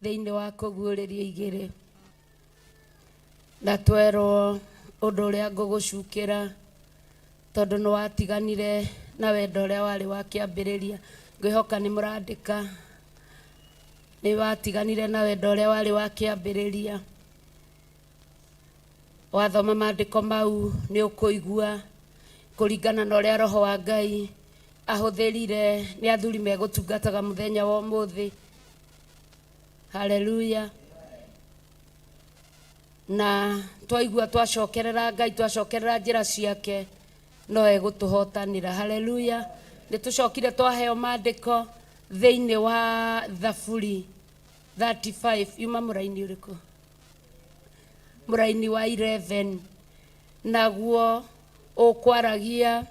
thĩinĩ wa kũguũrĩrio igĩrĩ, na twerwo ũndũ ũrĩa ngũgũcukĩra tondũ nĩ watiganire na wendo ũrĩa warĩ wa kĩambĩrĩria. Ngwĩhoka nĩ mũrandĩka. Nĩ watiganire na wendo ũrĩa warĩ wa kĩambĩrĩria. Wathoma maandĩko mau nĩ ũkũigua kũringana na ũrĩa Roho wa Ngai ahũthĩrire nĩ athuri megũtungataga mũthenya wa ũmũthĩ. Haleluya. Na twaigua twacokerera Ngai, twacokerera njĩra ciake, no egũtũhotanĩra. Haleluya. Nĩ tũcokire twaheo maandĩko thĩinĩ wa Thaburi 35. Yuma mũraini ũrĩkũ? Mũraini wa 11. Naguo ũkwaragia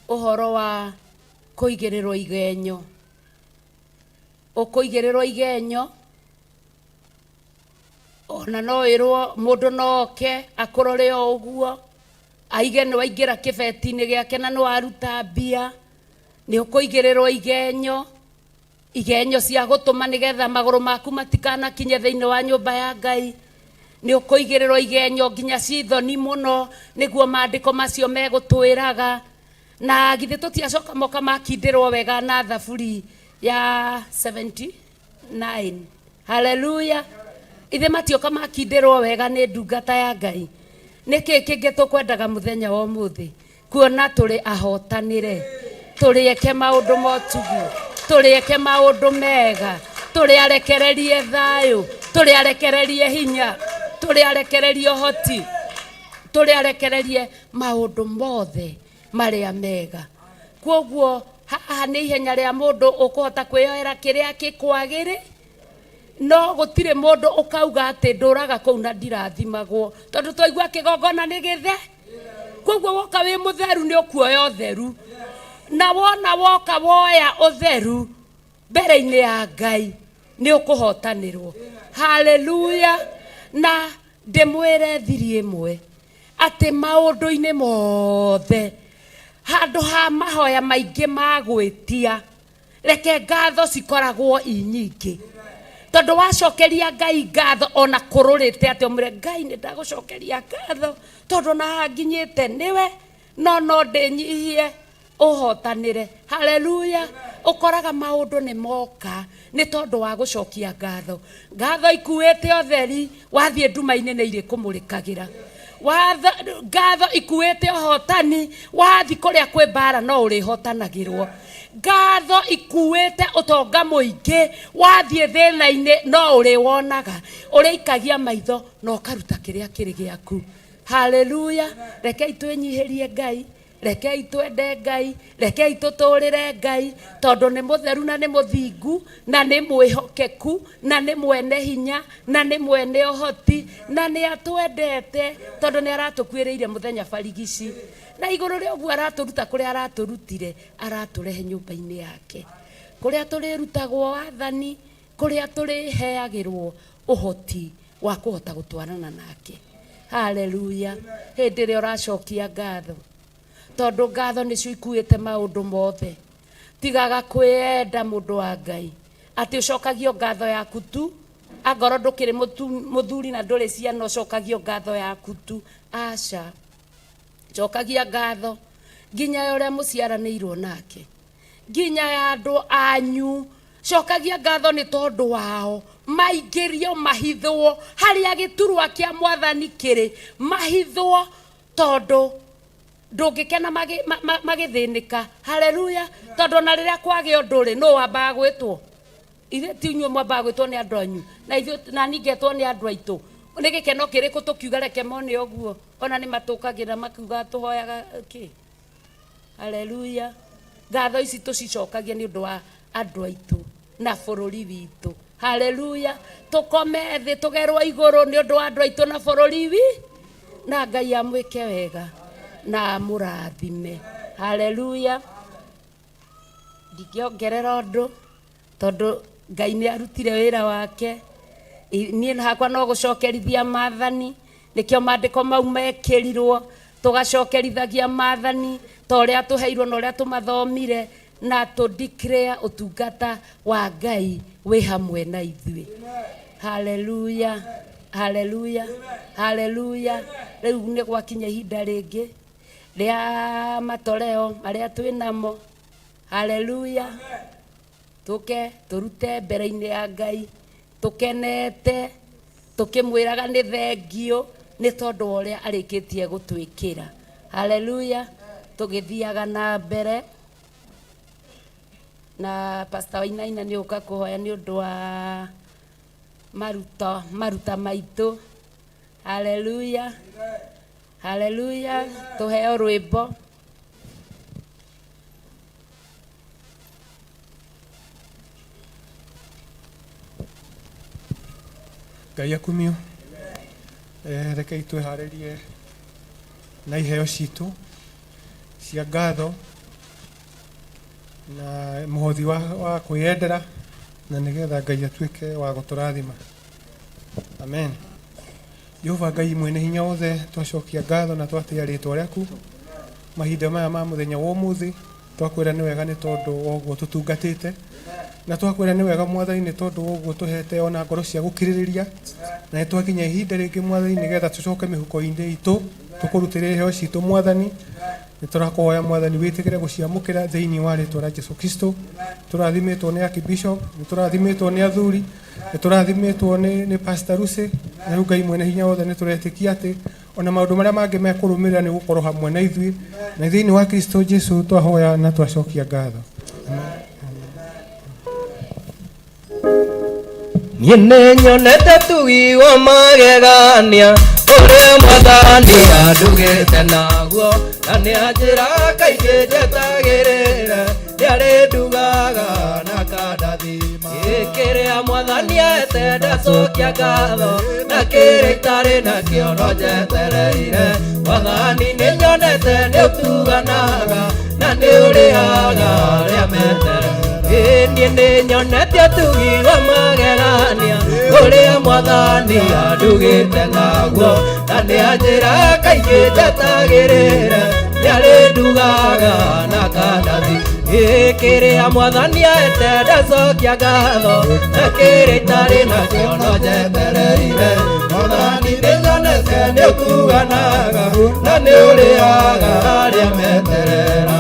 ũhoro wa kũigĩrĩrwo igenyo. Ũkũigĩrĩrwo igenyo, ona no ĩrwo mũndũ no oke akũrore o ũguo, aige nĩ waingĩra kĩbeti-inĩ gĩake na nĩ waruta mbia. Nĩ ũkũigĩrĩrwo igenyo, igenyo cia gũtũma nĩgetha magũrũ maku matikanakinye thĩinĩ wa nyũmba ya Ngai. Nĩ ũkũigĩrĩrwo igenyo nginya cithoni mũno, nĩguo maandĩko macio megũtwĩraga. Na githĩ tũtiacoka moka makindĩrwo wega na Thaburi ya 79. Haleluya. Ithe matioka makindĩrwo wega nĩ ndungata ya Ngai. Nĩkĩ kĩngĩ tũkwendaga mũthenya wa ũmũthĩ? Kuona tũrĩ ahotanĩre, tũrĩ eke maũndũ motugi, tũrĩ eke maũndũ mega, tũrĩ arekererie thayũ, tũrĩ arekererie hinya, tũrĩ arekererie ũhoti, tũrĩ arekererie maũndũ mothe marĩa mega. Kwoguo haha nĩ ihenya rĩa mũndũ ũkũhota kwĩyoera kĩrĩa kĩkwagĩrĩ, no gũtirĩ mũndũ ũkauga atĩ ndũraga kũu na ndirathimagwo, tondũ twaigua kĩgongona nĩ gĩthe. Koguo woka wĩ mũtheru nĩ ũkuoya ũtheru, na wona woka woya ũtheru mbere-inĩ ya Ngai nĩ ũkũhotanĩrwo. Haleluya. Na ndĩmwĩre thiri ĩmwe atĩ maũndũ-inĩ mothe, handũ ha mahoya maingĩ ma gwĩtia, reke ngatho cikoragwo i nyingĩ, tondũ wacokeria Ngai ngatho ona kũrũrĩte atĩ ũmwĩre Ngai nĩ ndagũcokeria ngatho tondũ ona haha nginyĩte nĩwe, no ndĩnyihie ũhotanĩre. Haleluya. Ũkoraga maũndũ nĩ moka nĩ tondũ wa gũcokia ngatho. Ngatho ikuĩte ũtheri, wathiĩ nduma-inĩ nĩ irĩkũmũrĩkagĩra. Ngatho ikuĩte ũhotani, wathiĩ kũrĩa kwĩ mbara no ũrĩhotanagĩrwo. Ngatho ikuĩte ũtonga mũingĩ, wathiĩ thĩna-inĩ no ũrĩwonaga. Ũrĩikagia maitho na ũkaruta kĩrĩa kĩrĩ gĩaku. Haleluya. Rekei twĩnyihĩrie Ngai. Rekei twende Ngai, rekei tũtũrĩre Ngai, tondũ nĩ mũtheru na nĩ mũthingu na nĩ mwĩhokeku na nĩ mwene hinya na nĩ mwene ũhoti na nĩ atwendete, tondũ nĩ aratũkuĩrĩire mũthenya barigici. Na igũrũ rĩa ũguo aratũruta kũrĩa aratũrutire, aratũrehe nyũmba-inĩ yake, kũrĩa tũrĩrutagwo wathani, kũrĩa tũrĩheagĩrwo ũhoti wa kũhota gũtwarana nake. Haleluya. Hĩndĩ ĩrĩa ũracokia ngatho, tondũ ngatho nĩcio ikuĩte maũndũ mothe. Tigaga kwĩyenda mũndũ wa Ngai, atĩ ũcokagio ngatho yaku tu. Angorwo ndũkĩrĩ mũthuri na ndũrĩ ciana, ũcokagio ngatho yaku tu. Aca, cokagia ngatho nginya ya ũrĩa mũciaranĩirwo nake, nginya ya andũ anyu. Cokagia ngatho nĩ tondũ wao, maingĩrio mahithwo harĩa gĩturwa kĩa mwathani kĩrĩ, mahithwo tondũ ndũngĩkena magĩthĩnĩka. Haleluya. Tondũ ona rĩrĩa kwagĩa ũndũ rĩ, nũ wambaga gwĩtwo? Ithuĩ ti inyuĩ mwambaga gwĩtwo nĩ andũ anyu, na ithuĩ na niĩ ngetwo nĩ andũ aitũ. Nĩ gĩkeno kĩrĩkũ tũkiuga reke mone ũguo? Ona nĩ matũkagĩra makiuga tũhoyaga kĩ? Haleluya. Ngatho ici tũcicokagia nĩ ũndũ wa andũ aitũ na bũrũri witũ. Haleluya. Tũkome thĩ tũgerwo igũrũ nĩ ũndũ wa andũ aitũ na bũrũri wi, na Ngai amwĩke wega na amũrathime. Haleluya. Ndingĩongerera ũndũ tondũ Ngai nĩ arutire wĩra wake. Niĩ hakwa no gũcokerithia maathani, nĩkĩo maandĩko mau mekĩrirwo. Tũgacokerithagia maathani ta ũrĩa tũheirwo na ũrĩa tũmathomire, na tũ declare ũtungata wa Ngai wĩ hamwe na ithuĩ. Haleluya, haleluya, haleluya. Rĩu nĩ gwakinya ihinda rĩngĩ rĩa matoreo marĩa twĩ namo. Haleluya. Tũke tũrute mbere-inĩ ya Ngai tũkenete, tũkĩmwĩraga nĩ thengio nĩ tondũ wa ũrĩa arĩkĩtie gũtwĩkĩra. Haleluya. Tũgĩthiaga na mbere na Pastor Wainaina nĩ ũka kũhoya nĩ ũndũ wa maruta maitũ. Haleluya, haleluya. Tũheo rwĩmbo. Ngai akumio. Rekei twĩharĩrie na iheo citũ cia ngatho na mũhothi wa kwĩyendera, na nĩgetha Ngai atuĩke wa gũtũrathima. Amen. Jehova Ngai mwene hinya wothe, twacokia ngatho na twatĩa rĩtwa rĩaku mahinda maya ma mũthenya wa ũmũthĩ. Twakwĩra nĩ wega nĩ tondũ wa ũguo tũtungatĩte, na twakwĩra nĩ wega mwathani nĩ tondũ wa ũguo tũhete ona ngoro cia gũkirĩrĩria, na nĩ twakinya ihinda rĩngĩ mwathani nĩgetha tũcoke mĩhuko-inĩ itũ tũkũrutĩre iheo citũ mwathani. Nĩ tũrakũhoya mwathani wĩtĩkĩre gũciamũkĩra thĩinĩ wa rĩtwa rĩa Jesu Kristo. Tũrathimĩtwo nĩ Archbishop, nĩ tũrathimĩtwo nĩ athuri, nĩ tũrathimĩtwo nĩ Pastor Lucy, na rĩu Ngai mwene hinya wothe nĩ tũretĩkia atĩ ona maũndũ marĩa mangĩ mekũrũmĩrĩra nĩ gũkorwo hamwe na ithuĩ, na thĩinĩ wa Kristo Jesu twahoya na twacokia ngatho. Niĩ nĩ nyonete tugi wa magegania ũrĩa mwathani andugĩte naguo, na nĩ anjĩra kaingĩ njetagĩrĩre, nĩ arĩndugaga na kandathima. Kĩrĩa mwathani ahete ndacokia ngatho, na kĩrĩa itarĩ nakĩo no njetereire. Mwathani nĩ nyonete nĩ ũtuganaga na nĩ ũrĩhaga arĩa metereire. Niĩ nĩ nyonete ũtugi wa magegania ũrĩa mwathani andugĩte naguo, na nĩ anjĩra kaingĩ njetagĩrĩre, nĩ arĩndugaga na kandathi. Kĩrĩa mwathani ahete ndacokia ngatho, na kĩrĩa itarĩ nakĩo no njetereire. Mwathani nĩ nyonete nĩ ũtuganaga na nĩ ũrĩhaga arĩa meterera.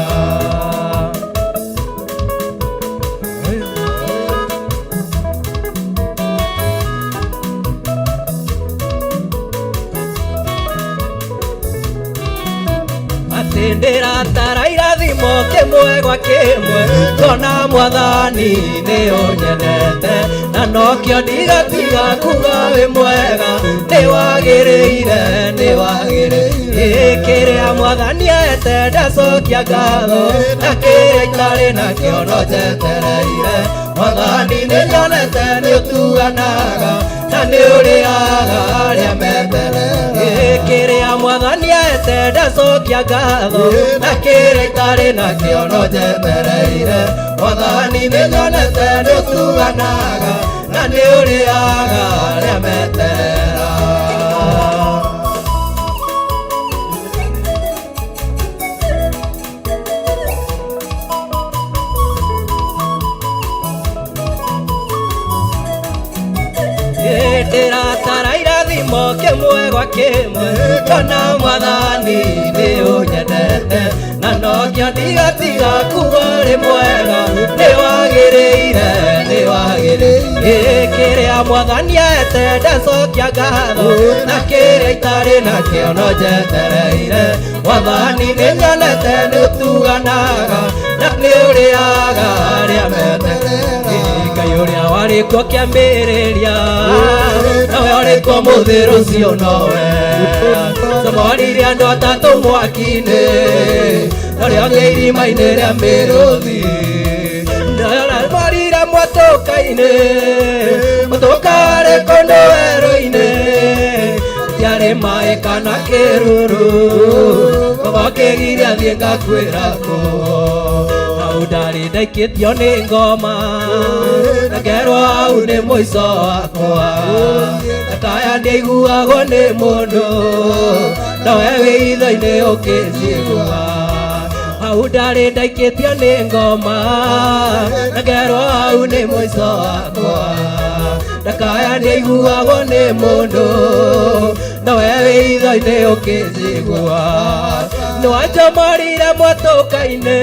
Atĩ ndĩratara irathimo kĩmwe gwa kĩmwe, ngona mwathani nĩ ũnyendete, na nokĩo ndigatiga kuga wĩ mwega, nĩ wagĩrĩire, nĩ wagĩrĩire. Kĩrĩa mwathani ahete ndacokia ngatho na kĩrĩa itarĩ nakĩo no njetereire mwathani nĩ nyonete nĩ ũtuganaga na nĩ ũrĩaga arĩa metereire kĩrĩa mwathani ahete ndacokia ngatho na kĩrĩa itarĩ nakĩo no njetereire mwathani nĩ nyonete nĩ ũtuganaga na nĩ ũrĩaga arĩa meterera. Ndĩratara irathimo kĩmwe gwa kĩmwe ngona mwathani nĩ ũnyendete na nokĩo ndigatiga kuga ũrĩ mwega nĩ wagĩrĩire nĩ wagĩrĩire kĩrĩa mwathani ahete ndacokia ngatho na kĩrĩa itarĩ nakĩo no njetereire mwathani nĩ nyonete nĩ ũtuganaga na nĩ ũrĩaga arĩa metereire Ngai ũrĩa warĩ kuo kĩambĩrĩria nawe ũrĩ kuo mũthĩ rũciũ nowe Comorire andũ atatũ mwaki-inĩ na ũrĩa ũngĩ irima-inĩ rĩa mĩrũthi Morire mwatũka-inĩ mũtũka warĩ kũndũ werũ-inĩ Gũtiarĩ maĩ kana kĩruru Baba ũkĩgiria thiĩ ngakuĩra kuo Hau ndarĩ ndaikĩtio nĩ ngoma na ngerwo hau nĩ mũico wakwa Ndakaya ndiaiguagwo nĩ mũndũ nowe wĩ itho-inĩ ũkĩnjigua Hau ndarĩ ndaikĩtio nĩ ngoma na ngerwo hau nĩ mũico wakwa Ndakaya ndiaiguagwo nĩ mũndũ nowe wĩ itho-inĩ ũkĩnjigua Nĩwanjomorire mwatũka-inĩ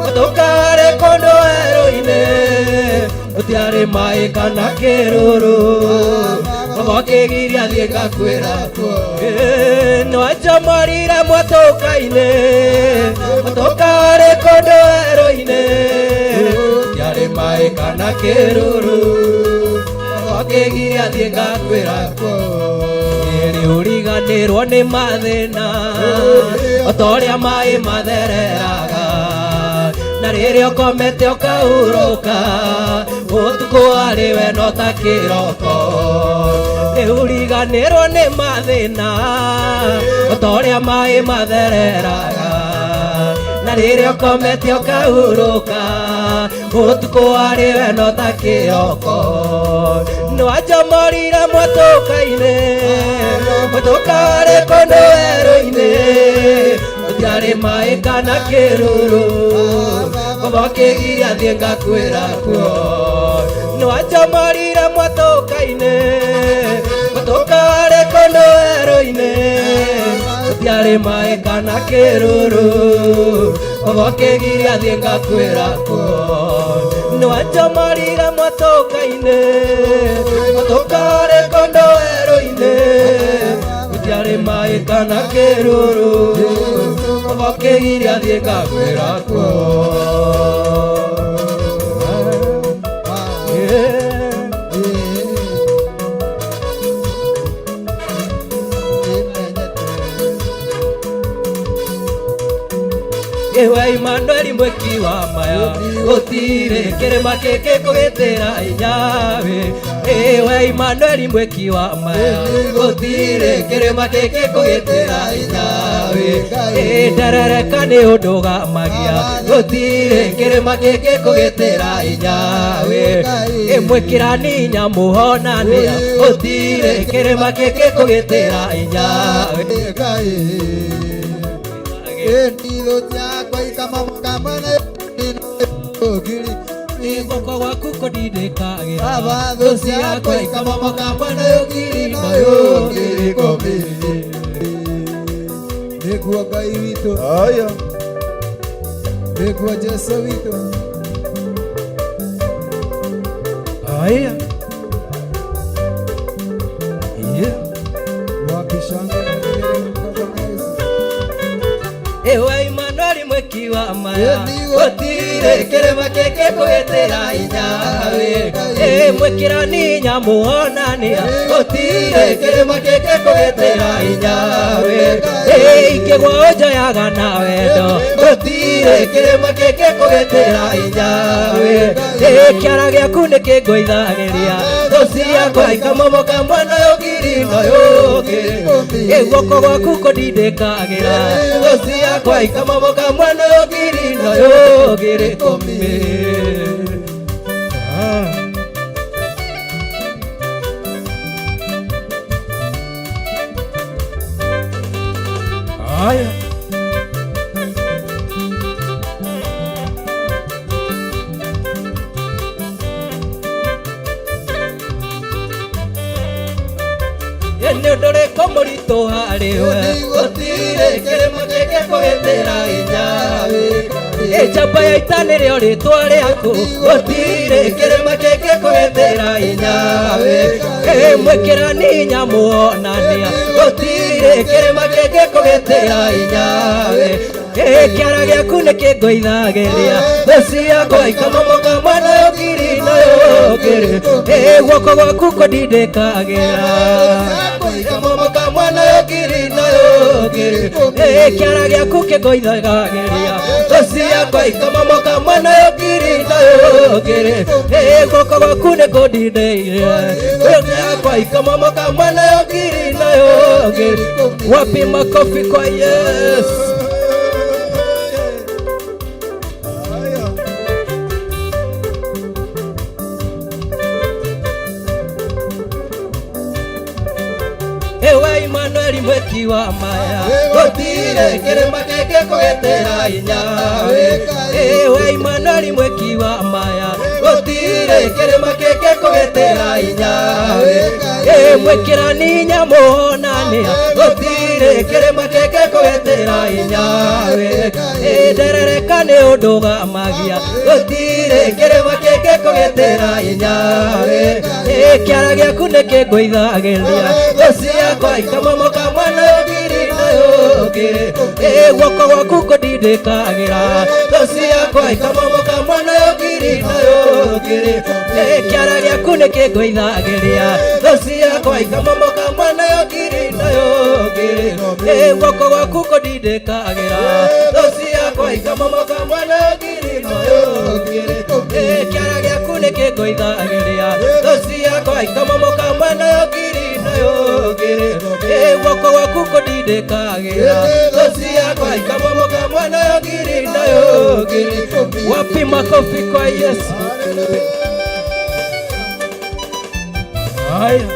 mũtũka warĩ kũndũ werũ-inĩ gũtiarĩ maĩ kana kĩruru Baba ũkĩgiria thiĩ ngakuĩra kuo Nĩwanjomorire mwatũka-inĩ mũtũka warĩ kũndũ werũ-inĩ gũtiarĩ maĩ kana kĩruru Baba ũkĩgiria thiĩ ngakuĩra kuo Nĩ ũriganĩrwo nĩ mathĩna o ta ũrĩa maĩ mathereraga na rĩrĩa ũkomete ũkahurũka ũtukũ warĩ we no ta kĩroko Nĩ ũriganĩrwo nĩ mathĩna o ta ũrĩa maĩ mathereraga na rĩrĩa ũkomete ũkahurũka ũtukũ warĩ we no ta kĩroko Nĩwanjomorire mwatũka-inĩ mũtũka warĩ kũndũ werũ-inĩ gũtiarĩ maĩ kana kĩruru Baba ũkĩgiria thiĩ ngakuĩra kuo Nĩwanjomorire mwatũka-inĩ mũtũka warĩ kũndũ werũ-inĩ gũtiarĩ maĩ kana kĩruru Baba ũkĩgiria thiĩ ngakuĩra kuo Nĩwanjomorire mwatũka-inĩ mũtũka warĩ kũndũ werũ-inĩ gũtiarĩ maĩ kana kĩruru Baba ũkĩgiria thiĩ ngakuĩra kuo. Ewe Emmanuel mweki wa maya gũtirĩ kĩrĩma kĩngĩkũgitĩra inyawe Ewe Emmanuel mweki wa maya gũtirĩ kĩrĩma kĩngĩkũgitĩra inyawe Nderereka nĩ ũndũ ũgamagia gũtirĩ kĩrĩma kĩngĩkũgitĩra inyawe Mwĩkĩrani nyamũ honania gũtirĩ kĩrĩma kĩngĩkũgitĩra inyawe Guoko gwaku kũndindĩkagĩra thũ ciakwa ikamomoka mwena ũyũ ngiri na ũyũ ngiri ikũmi. Nĩguo Ngai witũ nĩguo Jesũ witũ. Aya. Yeah. Wapi shangwe na vigelegele kwa Bwana Yesu. Ewe Emmanuel mweki wa maya gũtirĩ kĩrĩma kĩngĩkũgitĩra inyawe Mwĩkĩrani nyamũ onania gũtirĩ kĩrĩma kĩngĩkũgitĩra hinya we ingĩgwa ũnjoyaga na wendo gũtirĩ kĩrĩma kĩngĩkũgitĩra hinya we kĩara gĩaku nĩkĩngũithagĩria thũ ciakwa ikamomoka mwena ũyũ ngiri na ũyũ ũngĩ guoko gwaku kũndindĩkagĩra thũ ciakwa ikamomoka mwena ũyũ ngiri na ũyũ ũngĩ rĩkũmi. Haya. Nĩ ũndũ ũrĩkũ mũritũ harĩ we gũtirĩ kĩrĩma kĩngĩkũgitĩra hinya we njamba ya ita nĩrĩo rĩtwa rĩaku gũtirĩ kĩrĩma kĩngĩkũgitĩra hinya we mwĩkĩrani nyamũ onania gũtirĩ kĩrĩma kĩngĩkũgitĩra hinya we kĩara gĩaku nĩkĩngũithagĩria thũ ciakwa ikamomoka mwena ũyũ ngiri na ũyũ ũngĩ guoko gwaku kũndindĩkagĩra ikamomoka mwena ũyũ ngiri na ũyũ ũngĩ kĩara gĩaku kĩngũithagĩria thũ ciakwa ikamomoka mwena ũyũ ngiri na ũyũ ũngĩ guoko gwaku nĩkũndindĩire thũ ciakwa ikamomoka mwena ũyũ ngiri na ũyũ ũngĩ. Wapi makofi kwa Yesu? Ewe Emmanuel mweki wa maya gũtirĩ kĩrĩma kĩngĩkũgitĩra hinya we Ewe Emmanuel mweki wa maya gũtirĩ kĩrĩma kĩngĩkũgitĩra hinya we mwĩkĩrani nyamũ onania gũtirĩ kĩrĩma kĩngĩkũgitĩra hinya we nderereka nĩ ũndũgamagia gũtirĩ kĩrĩma kĩngĩkũgitĩra hinya we kĩara gĩaku nĩkĩngũithagĩria thũ ciakwa ikamomoka mwena ũyũ ngiri na ũyũ ũngĩ guoko gwaku kũndindĩkagĩra thũ ciakwa ikamomoka mwena ũyũ ngiri na ũyũ ũngĩ kĩara gĩaku nĩkĩngũithagĩria thũ ciakwa ikamomoka mwena ũyũ ngiri na ũyũ ũngĩ guoko gwaku kũndindĩkagĩra thũ ciakwa ikamomoka mwena ũyũ ngiri na ũyũ ũngĩ kĩara gĩaku nĩkĩngũithagĩria thũ ciakwa ikamomoka mwena ũyũ ngiri na ũyũ ũngĩ guoko gwaku kũndindĩkagĩra thũ ciakwa ikamomoka mwena ũyũ ngiri na ũyũ ũngĩ. Wapi makofi kwa Yesu? Haya.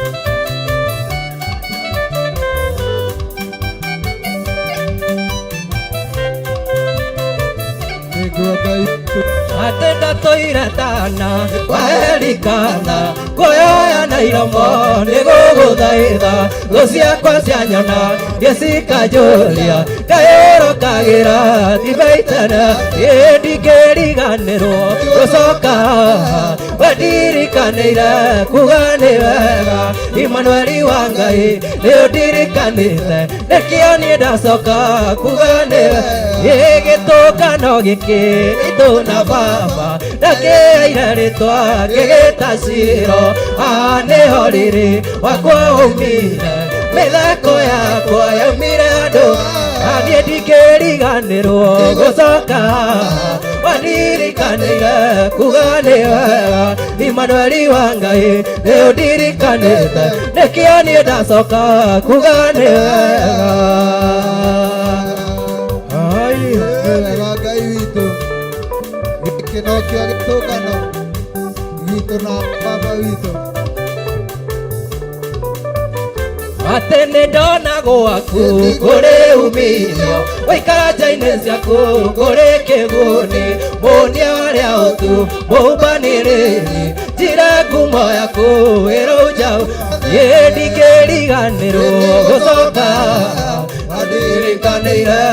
Atĩ ndatũire tana waerikana kuoya na iromo nĩgũgũthaitha thũ ciakwa cianyona gĩcikanjũria ngayũrũkagĩra thibaitana ndingĩriganĩrwo gũcoka wendirikanĩire kuga nĩ wega Emmanueli wa Ngai nĩũndirikanĩte nĩkĩo niĩ ndacoka kuga nĩ wega gĩtũngano gĩkĩ itũ na baba ndakĩaire rĩtwa ngĩgĩta Ciro haha nĩho rĩrĩ wakwa waumire mĩthako yakwa yaumire andũ niĩ ndingĩriganĩrwo gũcoka wandirikanĩire kuga nĩ wega Emmanueli wa Ngai nĩũndirikanĩte nĩkĩo niĩ ndacoka kuga nĩ wega. Wega Ngai witũ gĩkĩ nokĩo gĩtũngano gitũ na baba witũ. Atĩ nĩ ndona gwaku kũrĩ umithio waikara nja-inĩ ciaku kũrĩ kĩguni mũnia warĩa ũtu mũmbanĩrĩri njira ngumo yaku ĩrũnjau niĩ ndingĩriganĩrwo gũcoka wandirikanĩire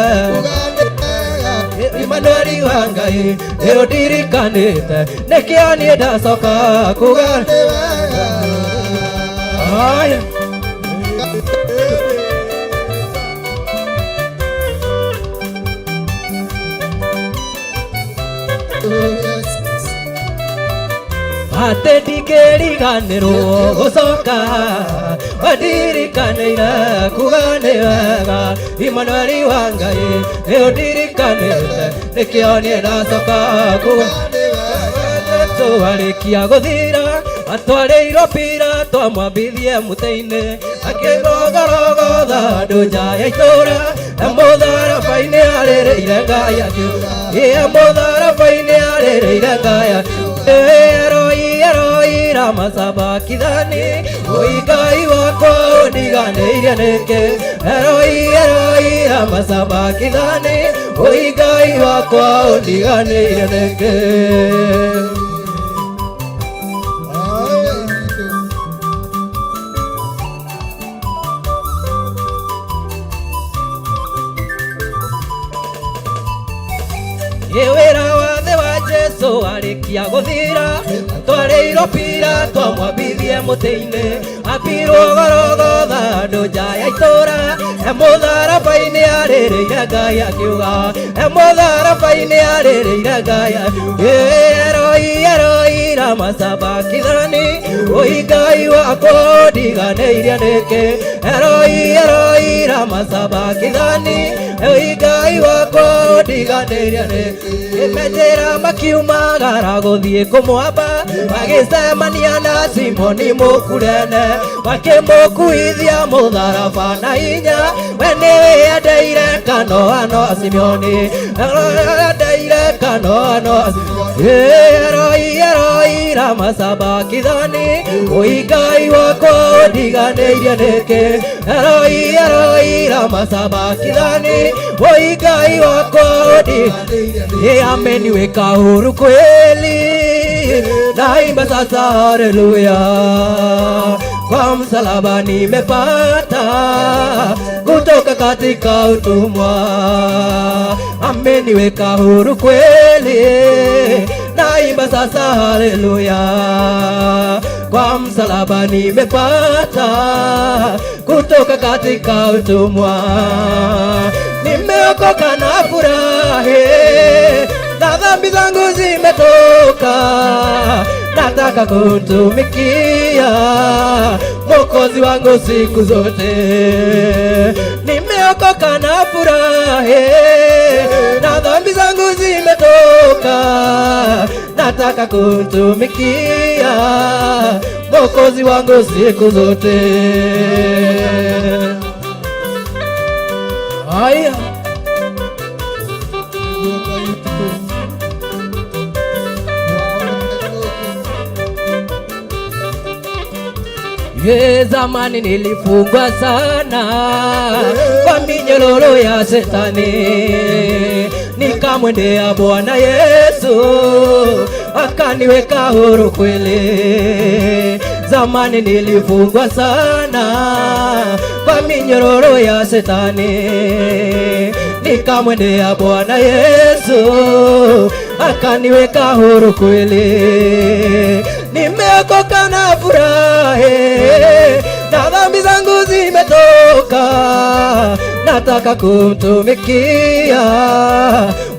Emmanueli wa Ngai nĩũndirikanĩte nĩkĩo niĩ ndacoka kuga Haya. Atĩ ndingĩriganĩrwo gũcoka wandirikanĩire kuga nĩ wega Imanueli wa Ngai nĩ ũndirikanĩte nĩkĩo niĩ ndacoka kuga Jesu arĩkia gũthira atwarĩirwo Pilato amwambithie mũtĩ-inĩ akĩrogorogotha andũ nja ya itũũra e mũtharaba-inĩ arĩrĩire Ngai akiuga ĩ mũtharaba-inĩ arĩrĩire Ngai Eroi eroi ramasabakithani oi Ngai wakwa ũndiganĩirie nĩkĩ Eroi eroi ramasabakithani oi Ngai wakwa ũndiganĩirie nĩkĩ. Wĩra wa thĩ wa Jesu arĩkia gũthira atwarĩirwo Pilato amwambithie mũtĩ-inĩ ambirwo Gorogotha andũ nja ya itũũra e mũtharaba-inĩ arĩrĩire Ngai akiuga e mũtharaba-inĩ arĩrĩire Ngai Eroi eroi ramasabakithani oi Ngai wakwa ũndiganĩirie nĩkĩ Eroi eroi ramasabakithani oi Ngai wakwa ũndiganĩirie nĩkĩ. Menjĩra makiumagara gũthiĩ kũmwamba magĩcemania na Simoni mũkurene makĩmũkuithia mũtharaba na hinya we nĩwĩendeire kanoano Simeoni endeire kanoano Eroi eroi ramasabakithani oi Ngai wakwa ũndiganĩirie nĩkĩ Eroi eroi ramasabakithani oi Ngai wakwa ũndiganĩirie. Ameniweka huru kweli naimba sasa haleluya kwa msalaba nimepata kutoka katika utumwa ameniweka huru kweli naimba sasa haleluya kwa msalaba nimepata kutoka katika utumwa nimeokoka na furahi na dhambi zangu zimetoka nataka kutumikia Mwokozi wangu siku zote nimeokoka na furahi na dhambi zangu zimetoka nataka kutumikia Mwokozi wangu siku zote. Haya Ye zamani nilifungwa sana kwa minyororo ya shetani nikamwendea Bwana Yesu akaniweka huru kweli. Zamani nilifungwa sana kwa minyororo ya shetani nikamwendea Bwana Yesu akaniweka huru kweli. Nimeokoka na furahi na dhambi zangu zimetoka nataka kumtumikia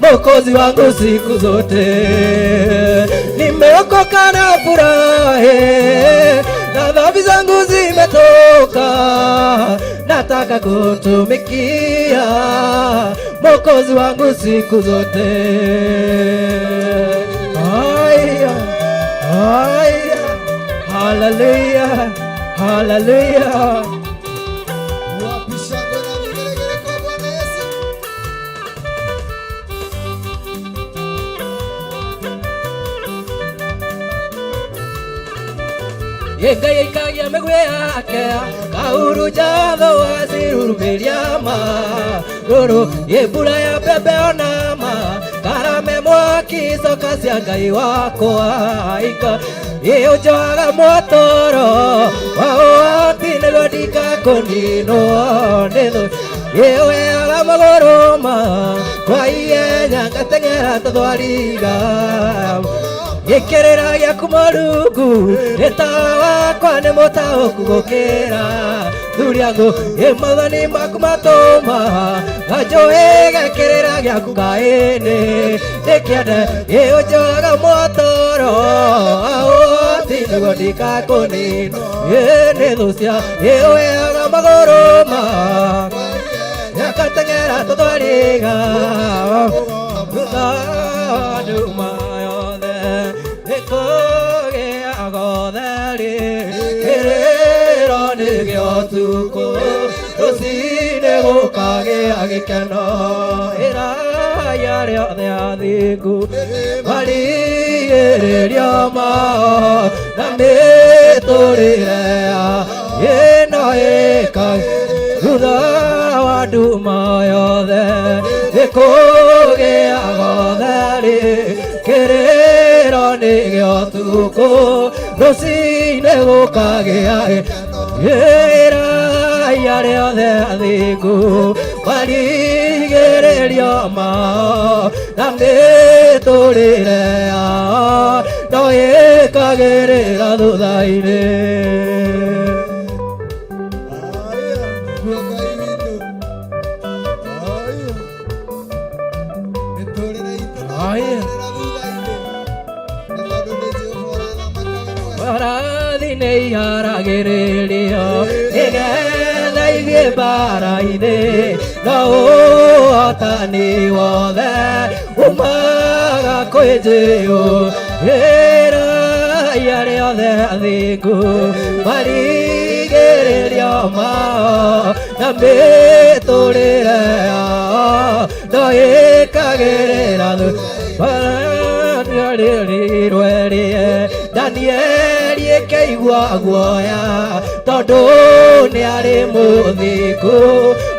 Mwokozi wangu siku zote. Nimeokoka na furahi na dhambi zangu zimetoka nataka kumtumikia Mwokozi wangu siku zote. Haya haya haleluya haleluya. Wapi shangwe na vigelegele kwa Bwana Yesu? Ye Ngai aikagia mĩguĩ yake kahurunja thũ acirurumĩria ma rũrũ ye mbura ya mbembe ona ma karame mwaki coka cia Ngai wakwa ika ye ũnjoaga mwatoro wa ũhoti nĩguo ndikakũninwo nĩ thũ ye ũheaga magũrũ ma kwa ihenya ngateng'era ta thwariga gĩkĩrĩra gĩaku Mũrungu nĩ tawa wakwa nĩ mũtaũku gũkĩra thuri angu ĩ maathani maku matũma nganjũĩ gĩkĩrĩra gĩaku kaĩ-inĩ ndĩkĩende ĩ ũnjoaga mwatoro Nĩguo ndikakũninwo ĩ nĩ thũ cia ĩ ũheaga magũrũ makwa Yakateng'era tũtwariga thutha wa nduma yothe nĩkũgĩaga ũtheri kĩrĩro nĩ gĩa ũtukũ rũcinĩ gũkagĩa gĩkeno ĩrai arĩa othe athingu marigĩrĩrio mao na mĩtũrĩre yao ĩno ĩkagĩa thutha wa nduma yothe nĩkũgĩaga ũtheri kĩrĩro nĩ gĩa ũtukũ rũcinĩ gũkagĩa ĩrai arĩa othe athingu marigĩrĩrio mao na mĩtũrĩre yao no ĩkagĩrĩra thutha-inĩ. Mbarathi nĩ iharagĩrĩrio nĩgetha ithiĩ mbara-inĩ no ũhotani wothe umaga kwĩ Jesũ ĩrai arĩa othe athingu marigĩrĩrio mao na mĩtũrĩre yao no ĩkagĩrĩra rĩrwerie Danieli ĩkĩigua guoya tondũ nĩ arĩ mũthingu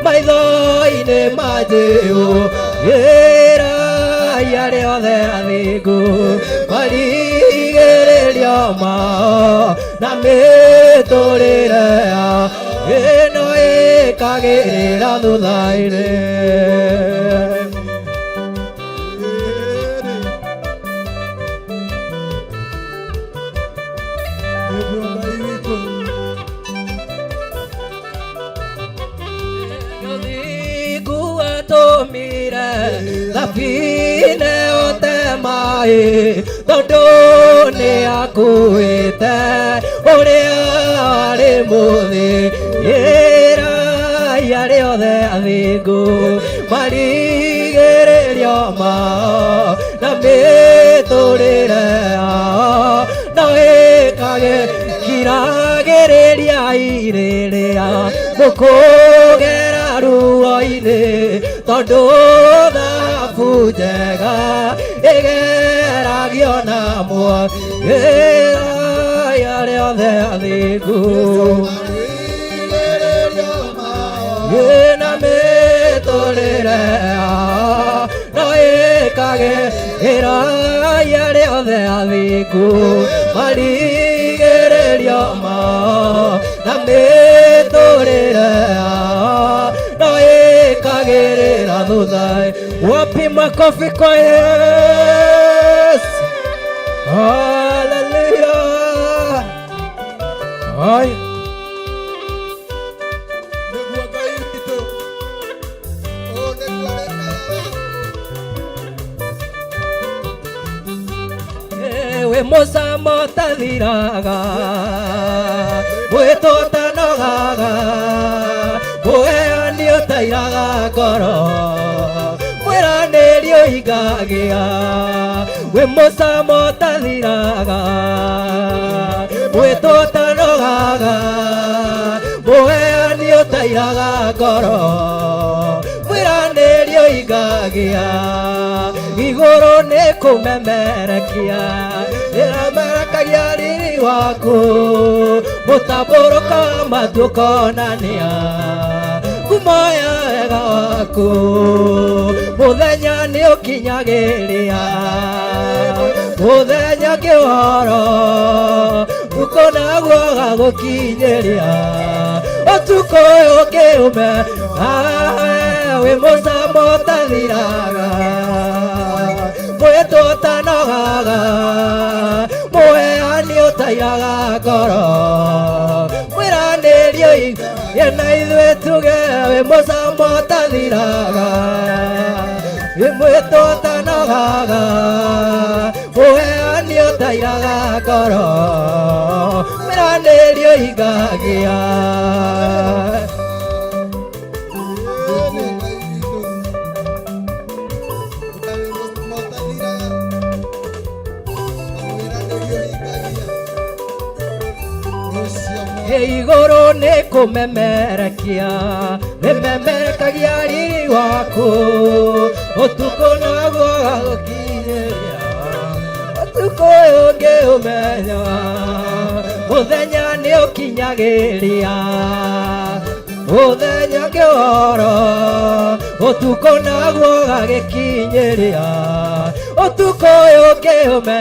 maitho-inĩ ma Jesũ ĩrai arĩa othe athingu marigĩrĩrio mao na mĩtũrĩre yao ĩno ĩkagĩrĩra thutha-inĩ. Ũthingu watũmire thabina yote maĩ tondũ nĩ akuĩte ũrĩa warĩ mũthĩ ĩrai arĩa othe athingu marigĩrĩrio mao na mĩtũrĩre yao no ĩkage kiragĩrĩria irĩrĩa mũkũgera ruo-inĩ tondũ thabu njega ĩgeragio na mwaki ĩrai arĩa othe athingu ĩna mĩtũrĩre yao no ĩkage ĩrai arĩa othe athingu marigĩrĩrio mao na mĩtũrĩre yao no ĩkagĩrĩra thutha. Wapi makofi kwa Yesu? Haleluya. Haya. Nĩguo Ngai witũ. Ũũ nĩguo arĩkaga. Wĩ mũcamo ũtathiraga mwĩtũ ũtanogaga mũheani ũtairaga ngoro mwĩranĩri ũhingagia wĩ mũcamo ũtathiraga mwĩtũ ũtanogaga mũheani ũtairaga ngoro mwĩranĩri ũhingagia igũrũ nĩ kũmemerekia rĩramerekagia riri waku mũtambũrũko wa matu ũkonania ngumo ya wega waku mũthenya nĩ ũkinyagĩria mũthenya kĩhoro ũtukũ naguo gagũkinyĩria ũtukũ ũyũ kĩũme wĩ mũcamo ũtathiraga mwĩtũ ũtanogaga mũheani ũtairaga ngoro mwĩranĩri ũigagia na ithuĩ tuge wĩ mũcamo ũtathiraga wĩ mwĩtũ ũtanogaga mũheani ũtairaga ngoro. Mwĩranĩrio hingagia. Igũrũ nĩ kũmemerekia rĩmemerekagia riri waku ũtukũ naguo gagũkinyĩria ũtukũ ũyũ ngĩũmenya mũthenya nĩ ũkinyagĩria mũthenya ngĩworo ũtukũ naguo gagĩkinyĩria ũtukũ ũyũ ngĩũme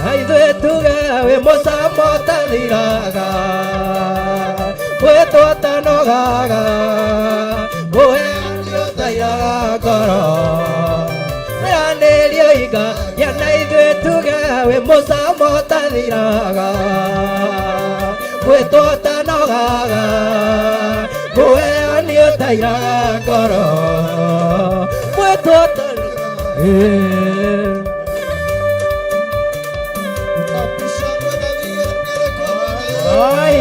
na ithuĩ tuge wĩ mũcamo ũtathiraga mwĩtwo ũtanogaga mũheani ũtairaga ngoro mwĩranĩrio inga ya na ithuĩ tuge wĩ mũcamo ũtathiraga mwĩtwo ũtanogaga mũheani ũtairaga ngoro mwĩtwo ũtanogaga. Ai.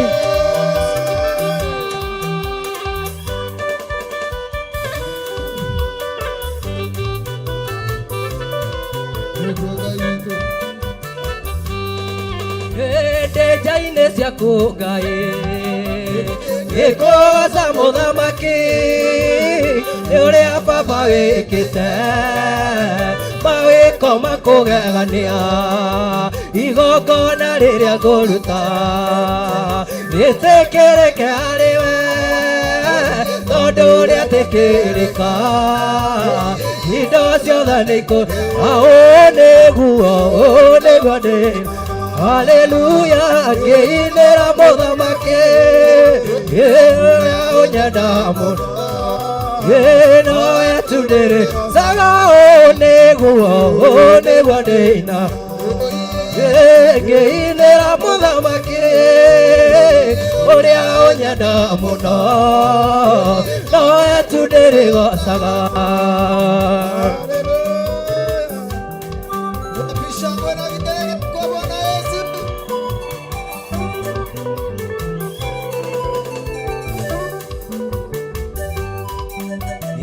Hĩndĩ nja-inĩ ciaku Ngai ngĩkũgoca mũthamaki nĩ ũrĩa baba wĩkĩte mawĩko makũgegania igongona rĩrĩa ngũruta rĩtĩkĩrĩke harĩ we tondũ rĩatĩkĩrĩka indo ciothe nĩ ũũ nĩguo ũũ nĩguo ndĩ Haleluya ngĩinĩra mũthamaki ũrĩa ũnyenda mũno nowe tu ndĩrĩ caga ũũ nĩguo ũũ nĩguo ndĩina ngĩinĩra mũthamaki ũrĩa ũnyenda mũno nowe tu ndĩrĩgocaga. Shangwe na vigelegele kwa Bwana Yesu.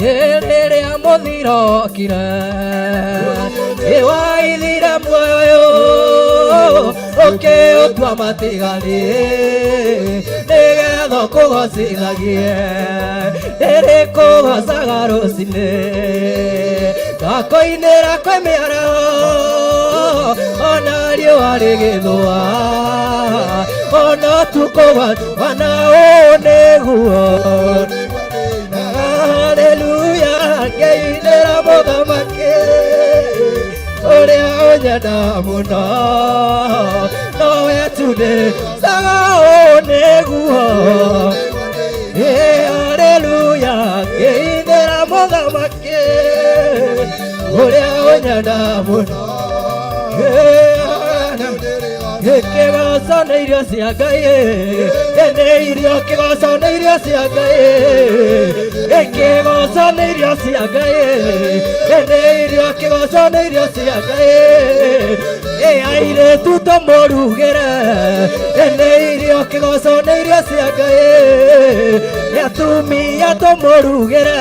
Rĩrĩa mũthirokire ĩwaithire muoyo ũkĩũtua matigari nĩgetha ũkũgocithagie ndĩrĩkũgocaga rũcinĩ ngakũinĩra kwĩ mĩaraho ona riũa rĩgĩthũa ona ũtukũ wana ũũ nĩguo Haleluya ngĩinĩra mũthamaki ũrĩa ũnyenda mũno nowe tu ndĩcaga ũũ nĩguo Haleluya ngĩinĩra mũthamaki ũrĩa ũnyenda mũno kĩgoco nĩ irio cia Ngai nĩ irio kĩgoco nĩ irio cia Ngai kĩgoco nĩ irio cia Ngai nĩ irio kĩgoco nĩ irio cia Ngai airĩtu tũmũrugĩre nĩ irio kĩgoco nĩ irio cia Ngai atumia tũmũrugĩre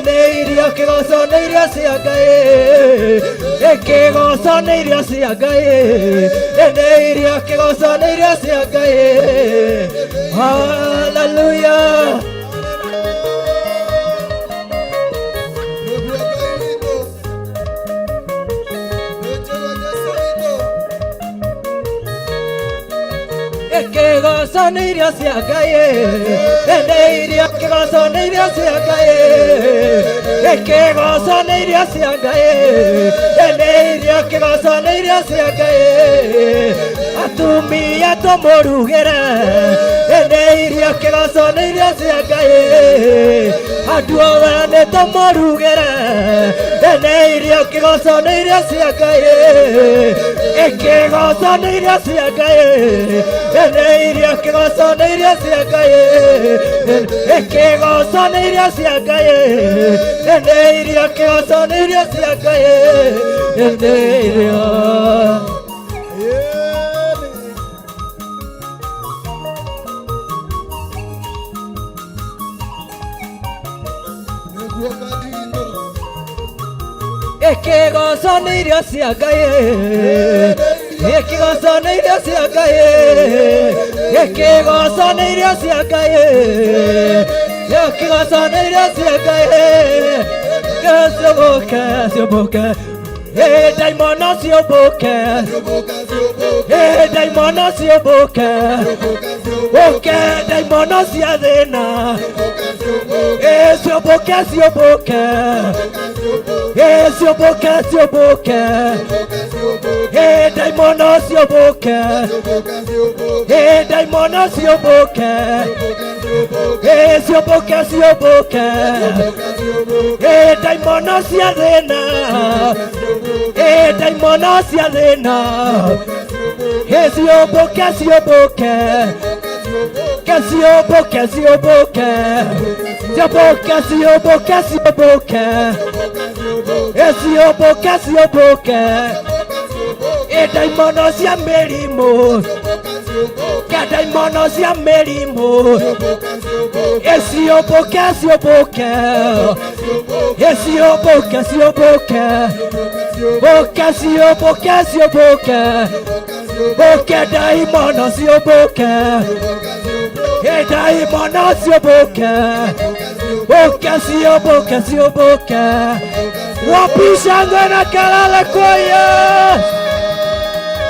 nĩ irio kĩgoco nĩ irio cia Ngai kĩgoco nĩ irio cia Ngai nĩ irio kĩgoco nĩ irio cia Ngai. Hallelujah. Nĩguo Ngai witũ. Nĩnjũĩ Jesũ witũ. Kĩgoco nĩ irio cia Ngai nĩ irio kĩgoco nĩ irio cia Ngai kĩgoco nĩ irio cia Ngai nĩ irio kĩgoco nĩ irio cia Ngai atumia tũmũrugĩre nĩ irio kĩgoco nĩ irio cia Ngai andũ othe nĩ tũmũrugĩre nĩ irio kĩgoco nĩ irio cia Ngai kĩgoco nĩ irio cia Ngai nĩ irio kĩgoco nĩ irio cia Ngai kĩgoco nĩ irio cia Ngai nĩ irio kĩgoco nĩ irio cia Ngai nĩ irio. Gĩkĩgoco nĩ irio cia Ngai, gĩkĩgoco nĩ irio cia Ngai, gĩkĩgoco nĩ irio cia Ngai, gĩkĩgoco nĩ irio cia Ngai. Ciũmbũke, ciũmbũke, ĩ ndaimono ciũmbũke, ĩ ndaimono ciũmbũke, ũke ndaimono cia thĩna, ĩ ciũmbũke, ciũmbũke, ĩ ciũmbũke, ciũmbũke, ĩ ndaimono ciũmbũke, ĩ ndaimono ciũmbũke, ĩ ciũmbũke, ciũmbũke, ĩ ndaimono cia thĩna, ĩ ndaimono cia thĩna, ĩ ciũmbũke, ciũmbũke, ke ciũmbũke, ciũmbũke, ciũmbũke, ciũmbũke, ciũmbũke, ĩ ciũmbũke, ciũmbũke, ĩ ndaimono cia mĩrimũ, ke ndaimono cia mĩrimũ, ĩ ciũmbũke, ciũmbũke, ĩ ciũmbũke, ciũmbũke, ũke ciũmbũke, ciũmbũke, ũke ndaimono ciũmbũke, ĩ ndaimono ciũmbũke, ũke ciũmbũke, ciũmbũke. Wapi shangwe na kelele kwa Yesu?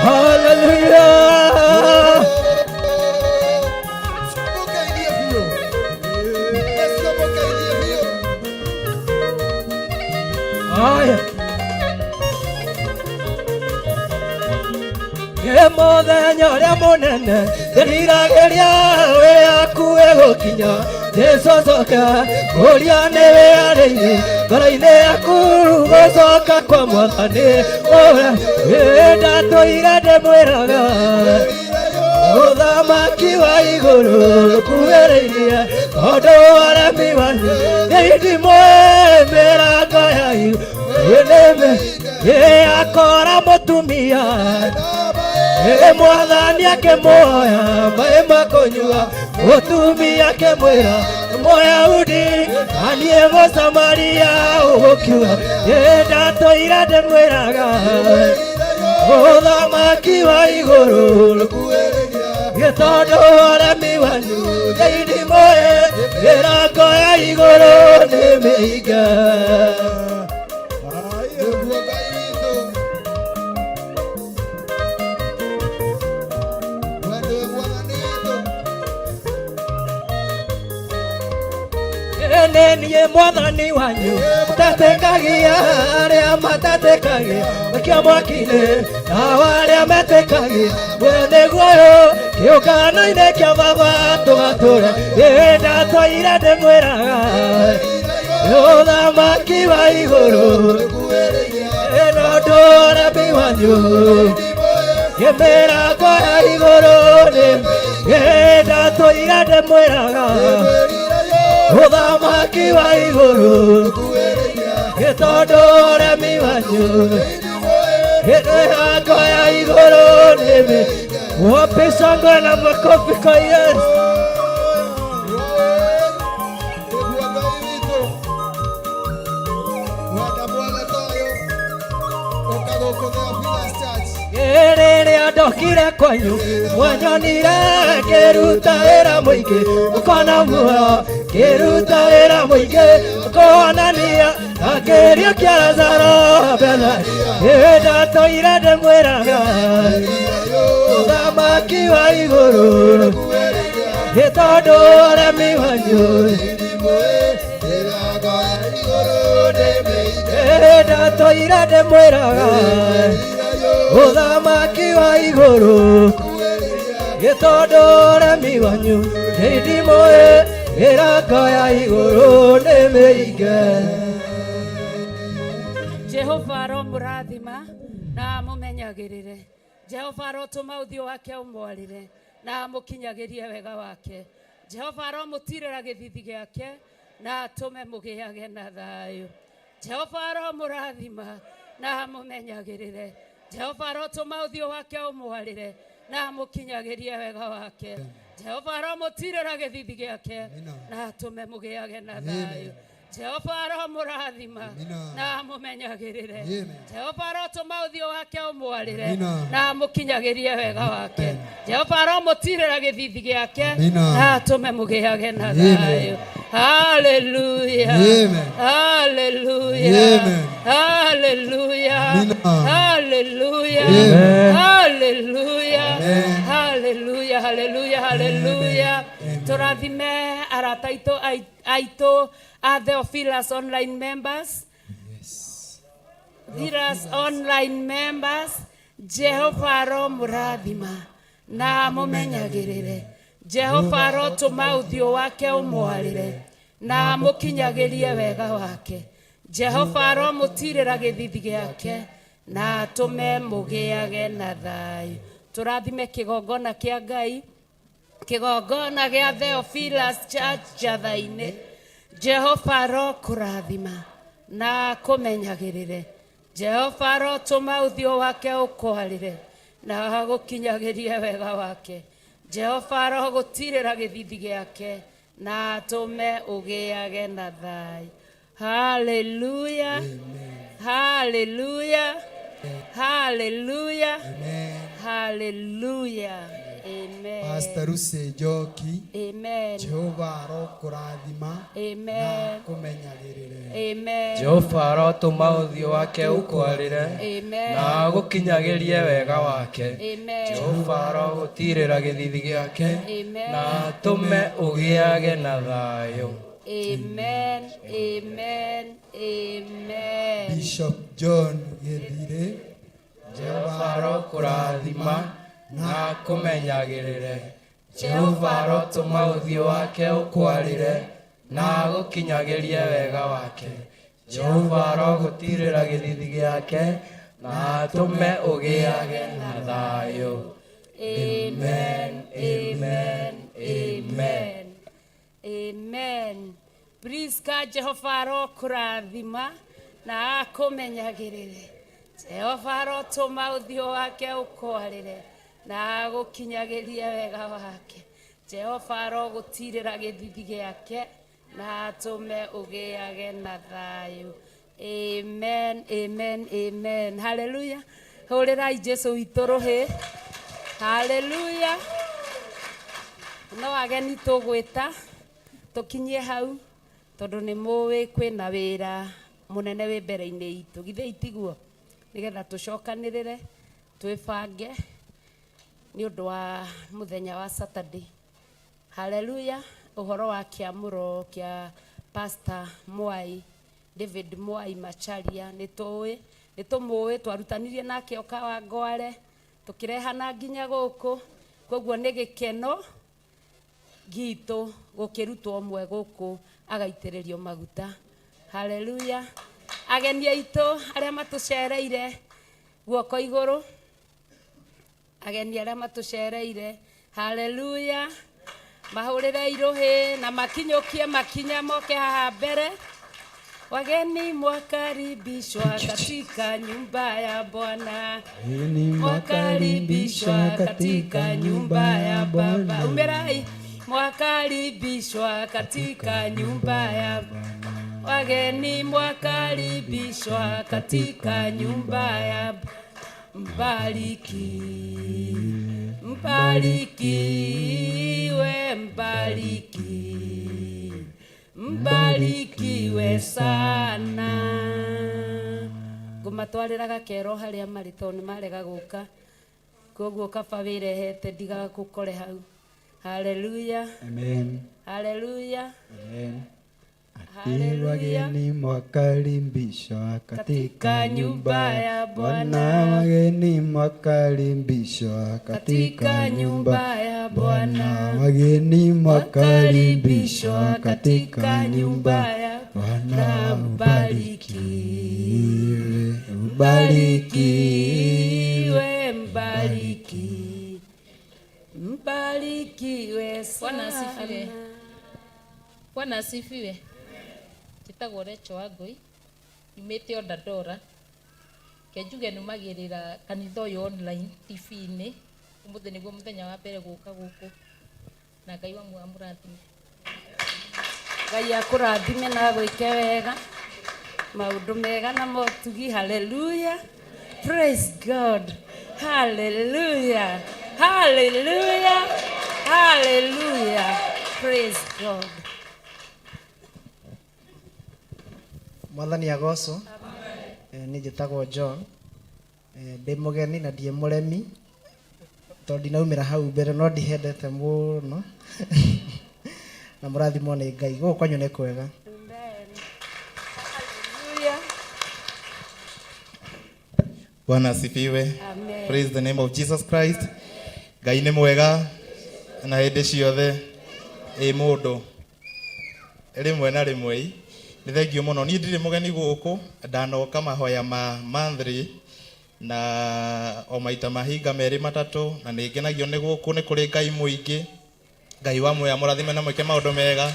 Hallelujah. Haya. Ĩ mũthenya ũrĩa mũnene ndĩriragĩria wĩyaku ĩgũkinya Jesu acoka kũria nĩ wĩarĩire ngoro-inĩ yaku gũcoka kwa mwathani ũrĩa ndatũire ndĩmwĩraga ũthamaki wa igũrũ ũkuhĩrĩirie tondũ aremi wanyu nĩ mĩrango ya igũrũ ĩ akora mũtumia ĩ mwathani akĩmuoya maĩ ma kũnyua mũtumia akĩmwĩra Mũyahudi na niĩ Mũsamaria ũgũkiuga ĩ ndatũire ndĩmwĩraga ũthamaki wa igũrũ gĩtondũ aremi wanyu thĩinĩ moe mĩrango ya igũrũ nĩ mĩhinge. Nĩ niĩ mwathani wanyu tatĩkagia arĩa matatĩkagia makia mwaki-inĩ nao arĩa metĩkagia we nĩguo ũyũ kĩũngano-inĩ kĩa baba tũgatũre ĩ ndatũire ndĩmwĩraga ũthamaki wa igũrũ ĩ no ndũremi wanyu ĩ mĩrango ya igũrũ nĩ ĩ ndatũire ndĩmwĩraga ũthamaki wa igũrũ ĩ tondũ ũremi wanyu ĩ mĩrango ya igũrũ nĩ mĩ wapi shangwe na makofi kwa Yesu. Rĩrĩa ndokire kwanyu mwanyonire ngĩruta wĩra mũingĩ ũkona muoyo ngĩruta wĩra mũingĩ ũkonania na kĩrio kĩa Lazaro mbere ĩ ndatũire ndĩmwĩraga ũthamaki wa igũrũ nĩ tondũ ũremi wanyu ĩ ndatũire ndĩmwĩraga ũthamaki wa igũrũ nĩ tondũ ũremi wanyu nĩ ndimũĩ mĩrango ya igũrũ nĩ mĩhinge. Jehova aromũrathima na amũmenyagĩrĩre. Jehova arotũma ũthiũ wake ũmwarĩre na amũkinyagĩrie wega wake. Jehova aromũtirĩra gĩthithi gĩake na atũme mũgĩage na thayũ. Jehova aromũrathima na amũmenyagĩrĩre. Jehova arotũma ũthiũ wake ũmwarĩre na amũkinyagĩrie wega wake. Jehova aromũtirĩra gĩthithi gĩake na atũme mũgĩage na thayũ. Jehova aromũrathima na amũmenyagĩrĩre. Jehova arotũma ũthiũ wake ũmwarĩre na amũkinyagĩrie wega wake. Jehova aromũtirĩra gĩthithi gĩake na atũme mũgĩage na thayũ. Hallelujah. Hallelujah. Hallelujah. Hallelujah. Hallelujah. Hallelujah. Hallelujah. Hallelujah. Tũrathime arata aitũ aitũ a Theophilus online members. Theophilus online members. Jehova aromũrathima na amũmenyagĩrĩre. Jehova arotũma ũthiũ wake ũmwarĩre na amũkinyagĩrie wega wake. Jehova aromũtirĩra gĩthithi gĩake na atũme mũgĩage na thayũ. Tũrathime kĩgongona kĩa Ngai, kĩgongona gĩa Theophilus Church Njatha-inĩ. Jehova arokũrathima na akũmenyagĩrĩre. Jehova arotũma ũthiũ wake ũkwarĩre na agũkinyagĩrie wega wake. Jehova arogũtirĩra gĩthithi gĩake na atũme ũgĩage na thayũ. Hallelujah. Hallelujah. Hallelujah. Hallelujah. Amen. Pastor Lucy Njoki. Amen. Jehova arokũrathima Amen. na akũmenyagĩrĩre. Amen. Jehova arotũma ũthiũ wake ũkwarĩre Amen. na agũkinyagĩrie wega wake. Amen. Jehova arogũtirĩra gĩthithi gĩake Amen. na atũme ũgĩage na thayũ. Amen. Amen. Amen. Bishop John Gĩthirĩ. Jehova arokũrathima na akũmenyagĩrĩre. Jehova arotũma ũthiũ wake ũkwarĩre na agũkinyagĩrie wega wake. Jehova arogũtirĩra gĩthithi gĩake na atũme ũgĩage na thayũ. Amen. Amen. Amen. Amen. Priska Jehova arokũrathima na akũmenyagĩrĩre. Jehova arotũma ũthiũ wake ũkwarĩre na agũkinyagĩrie wega wake. Jehova arogũtirĩra gĩthithi gĩake na atũme ũgĩage na thayũ. Amen. Amen. Amen. Hallelujah. Hũrĩrai Jesu witũ rũhĩ. Hallelujah. No ageni tũgwĩta tũkinyie hau tondũ nĩ mũĩ kwĩna wĩra mũnene wĩ mbere-inĩ itũ, githĩ itiguo? Nĩgetha tũcokanĩrĩre twĩbange nĩ ũndũ wa mũthenya wa Saturday. Hallelujah. Ũhoro wa kĩamũro kĩa Pastor Mwai David Mwai Macharia nĩ tũĩ, nĩ tũmũĩ, twarutanirie nake o Kawangware tũkĩrehana nginya gũkũ, koguo nĩ gĩkeno gitũ gũkĩrutwo ũmwe gũkũ agaitĩrĩrio maguta. Hallelujah. Ageni aitũ arĩa matũcereire guoko igũrũ, ageni arĩa matũcereire, hallelujah, mahũrĩre irũhĩ na makinyũkie makinya moke haha mbere. Wageni mwakaribishwa katika nyumba ya Bwana, mwakaribishwa katika nyumba ya Baba. Umerai, mwakaribishwa katika nyumba ya wageni, mwakaribishwa katika nyumba ya Mbariki, mbarikiwe, mbariki, mbarikiwe sana. Ngũmatwarĩra gakero harĩa marĩ tondũ nĩ marega gũka, koguo kaba wĩrehete ndigagũkore hau. Hallelujah. Amen. Hallelujah. Amen. Hallelujah. Wageni mwakaribishwa Katika nyumba ya Bwana. Wageni mwakaribishwa Katika nyumba ya Bwana. Wageni Mwakaribishwa mwakaribishwa katika katika nyumba nyumba ya Bwana. Ubarikiwe, Ubarikiwe, ubarikiwe, mbariki, mbarikiwe Bwana asifiwe. sana. Bwana asifiwe. Njĩtagwo Rachel Wangũi, nyumĩte o Dandora. Ke njuge numagĩrĩra kanitha ũyũ online TV-inĩ. Ũmũthĩ nĩguo mũthenya wa mbere gũka gũkũ. Na Ngai wa muoyo amũrathime. Ngai akũrathime na agwĩke wega, maũndũ mega na motugi. Haleluya, praise God, haleluya, haleluya, haleluya, praise God. Mwathani agocwo. Niĩ njĩtagwo John. Ndĩ mũgeni na ndirĩ mũremi tondũ ndinaumĩra hau mbere, no ndihendete mũno na mũrathimwo nĩ Ngai. Gũkũ kwanyu nĩ kwega. Haleluya. Bwana asifiwe. Amen. Praise the name of Jesus Christ. Ngai nĩ mwega na hĩndĩ ciothe, ĩ mũndũ rĩmwe na rĩmwe i. Nĩ thengio mũno. Niĩ ndirĩ mũgeni gũkũ, ndanoka mahoya ma monthly na o maita mahinga merĩ matatũ, na nĩ ngenagio nĩ gũkũ, nĩ kũrĩ Ngai mũingĩ. Ngai wa muoyo amũrathime na mwĩke maũndũ mega.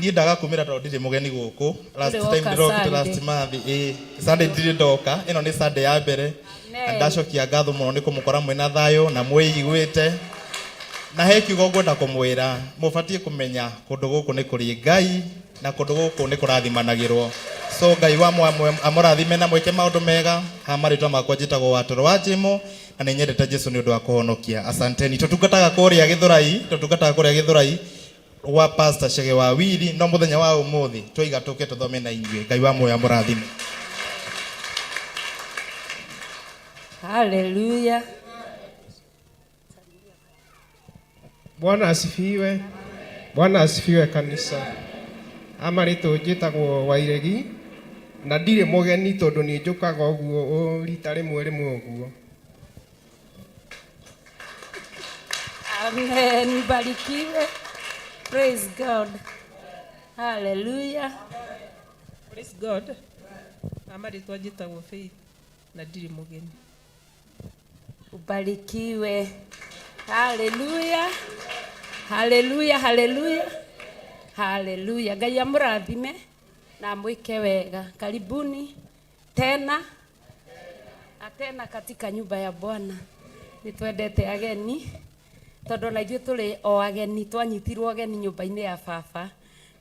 Niĩ ndaga kumĩra tondũ ndirĩ mũgeni gũkũ. Last Ndũrĩ time woka ndĩrokire Sunday. last month, ĩ Sunday ndirĩ ndoka, ĩno nĩ Sunday ya mbere. Na Amen. ndacokia ngatho mũno nĩ kũmũkora mwĩna thayũ na mwĩiguĩte. Na he kiugo ngwenda kũmwĩra, mũbatiĩ kũmenya kũndũ gũkũ nĩ kũrĩ Ngai na kũndũ gũkũ nĩ kũrathimanagĩrwo. So Ngai wa amũrathime na mwĩke maũndũ mega. Ha marĩtwa makwa njĩtagwo Watoro wa Jĩmo na nĩ nyendete Jesu nĩ ũndũ wa kũhonokia. Asanteni. Tũtungataga kũrĩa Gĩthũrai, tũtungataga kũrĩa Gĩthũrai gwa Pastor Chege wa Wili, no mũthenya wa ũmũthĩ twaiga tũke tũthome na inyuĩ. Ngai wa muoyo amũrathime. Haleluya. Bwana asifiwe. Bwana asifiwe kanisa. Amarĩtũ njĩtagwo Wairegi na ndirĩ mũgeni tondũ nĩ njũkaga ũguo o rita rĩmwe rĩmwe ũguo. Amen. Barikiwe. Praise God. Hallelujah. Praise God. Amarĩtwa njĩtagwo Faith na ndirĩ mũgeni. Ubarikiwe. Hallelujah. Hallelujah. Hallelujah. Hallelujah. Ngai amũrathime na amwĩke wega. Karibuni tena na tena katika nyumba ya Bwana. Nĩ twendete ageni tondũ ona ithuĩ tũrĩ o ageni, twanyitirwo ageni nyũmba-inĩ ya baba,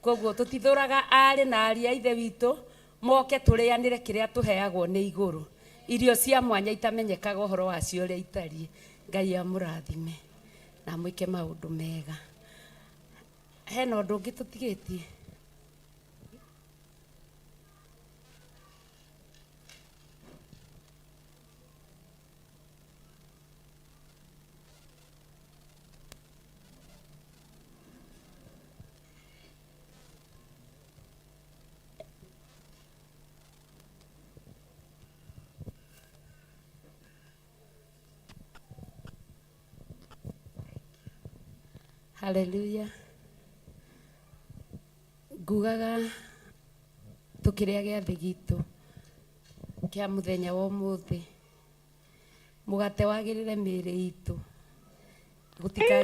koguo tũtithũraga aarĩ na ariũ a ithe witũ moke tũrĩanĩre kĩrĩa tũheagwo nĩ igũrũ, irio cia mwanya itamenyekaga ũhoro wacio ũrĩa itariĩ. Ngai amũrathime na amwĩke maũndũ mega. Hena ũndũ ũngĩ tũtigĩtie? Haleluya. Ngugaga tukĩrĩa gĩathĩ gitũ kĩa mũthenya wa ũmũthĩ, mũgate wagĩrĩre mĩĩrĩ itũ gũtika.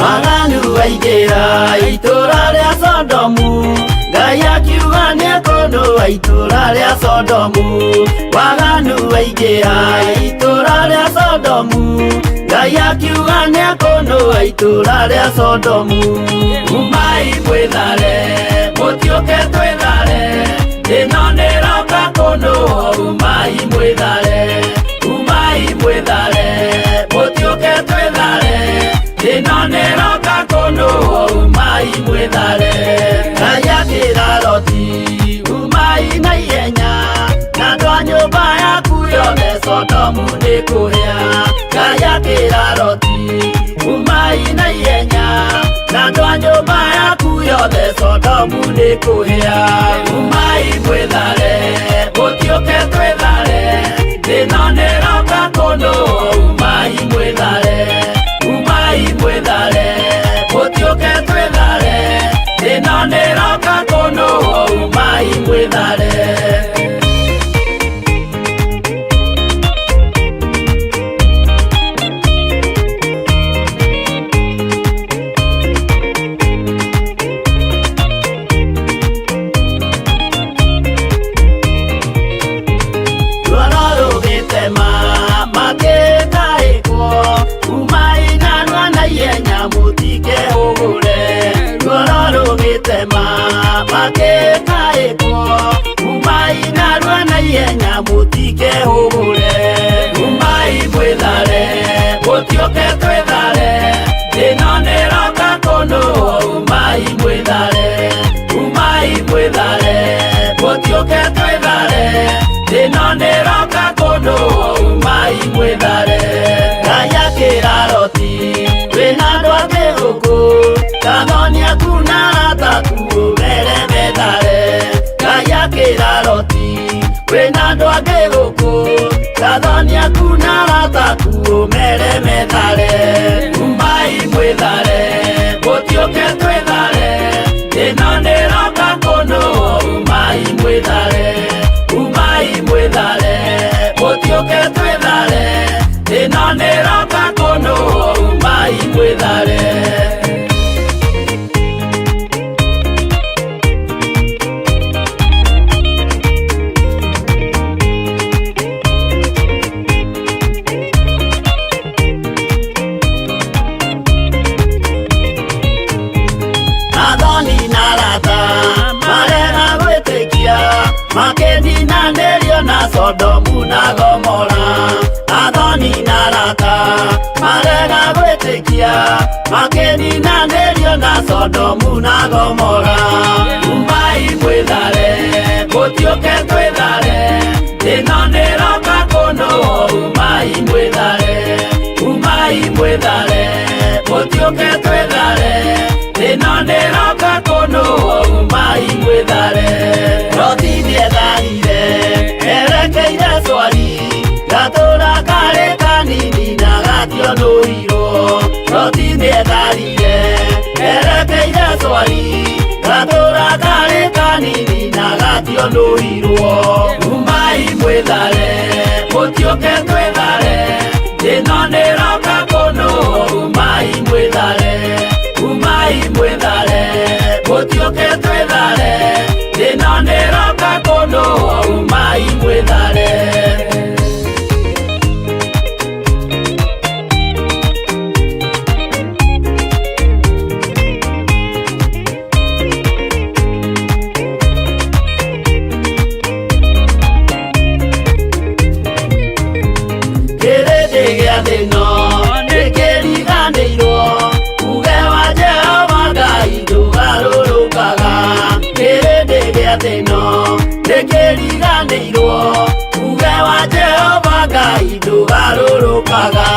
Waganu waingĩra itũra rĩa Sodomu, Ngai akiuga nĩekũnũa itũra rĩa Sodomu. Waganu waingĩra itũra rĩa Sodomu, Ngai akiuga nĩekũnũa itũra rĩa Sodomu. Umai mwĩthare, mũtiũke twĩthare, ĩno nĩroka kũnũa. Umai mwĩthare, umai mwĩthare, mũtiũke twĩthare, ĩno nĩroka kũnũa. Umai mwĩthare. Ngai akĩra Loti, umai na ihenya na andũ a nyũmba yaku yothe, Sodomu nĩ kũhĩa. Ngai akĩra Loti, umai na ihenya na andũ a nyũmba yaku yothe, Sodomu nĩ kũhĩa. Umai mwĩthare, mũtiũke twĩthare, ĩno nĩroka kũnũa. Umai mwĩthare, umai mwĩthare, mũtiũke twĩthare, ĩno nĩroka kũnũa. Umai mwĩthare. makĩkaĩkwo umai narua na ihenya mũtikehũgũre ruoro rũgĩtema makĩkaĩkwo umai narua na ihenya mũtikehũgũre umai mwĩthare mũtiũke twĩthare ĩno nĩroka kũnũhwo umai mwĩthare umai mwĩthare mũtiũke twĩthare ĩno nĩroka kũnũhwo umai mwĩthare Ngai akĩra Loti wĩna andũ angĩ gũkũ kathoni aku na arata aku ũmere methare Ngai akĩra Loti wĩna andũ angĩ gũkũ kathoni aku na arata aku ũmere methare umai mwĩthare mũtiũke twĩthare ĩno nĩroka kũnũhwo umai mwĩthare umai mwĩthare mũtiũke twĩthare ĩno nĩroka kũnũhwo umai mwĩthare. Athoni na arata marega gwĩtĩkia makĩninanĩrio na Sodomu na Gomora Athoni na arata marega gwĩtĩkia makĩninanĩrio na Sodomu na Gomora umai mwĩthare mũtiũke twĩthare ĩno nĩroka kũnũhwo umai mwĩthare umai mwĩthare mũtiũke twĩthare ĩno nĩroka kũnũhwo umai mwĩthare Loti nĩetharire erekeire Swari gatũra karĩ kanini na gationũirwo Loti nĩetharire erekeire Swari gatũra karĩ kanini na gationũirwo umai mwĩthare mũtiũke twĩthare ĩno nĩroka kũnũhwo umai mwĩthare umai mwĩthare mũtiũke twĩthare ĩno nĩroka kũnũhwo umai mwĩthare. Kĩrĩndĩ gĩa thĩ ĩno nĩkĩriganĩirwo uge wa Jehova Ngai ndũgarũrũkaga kĩrĩndĩ gĩa thĩ ĩno nĩkĩriganĩirwo uge wa Jehova Ngai ndũgarũrũkaga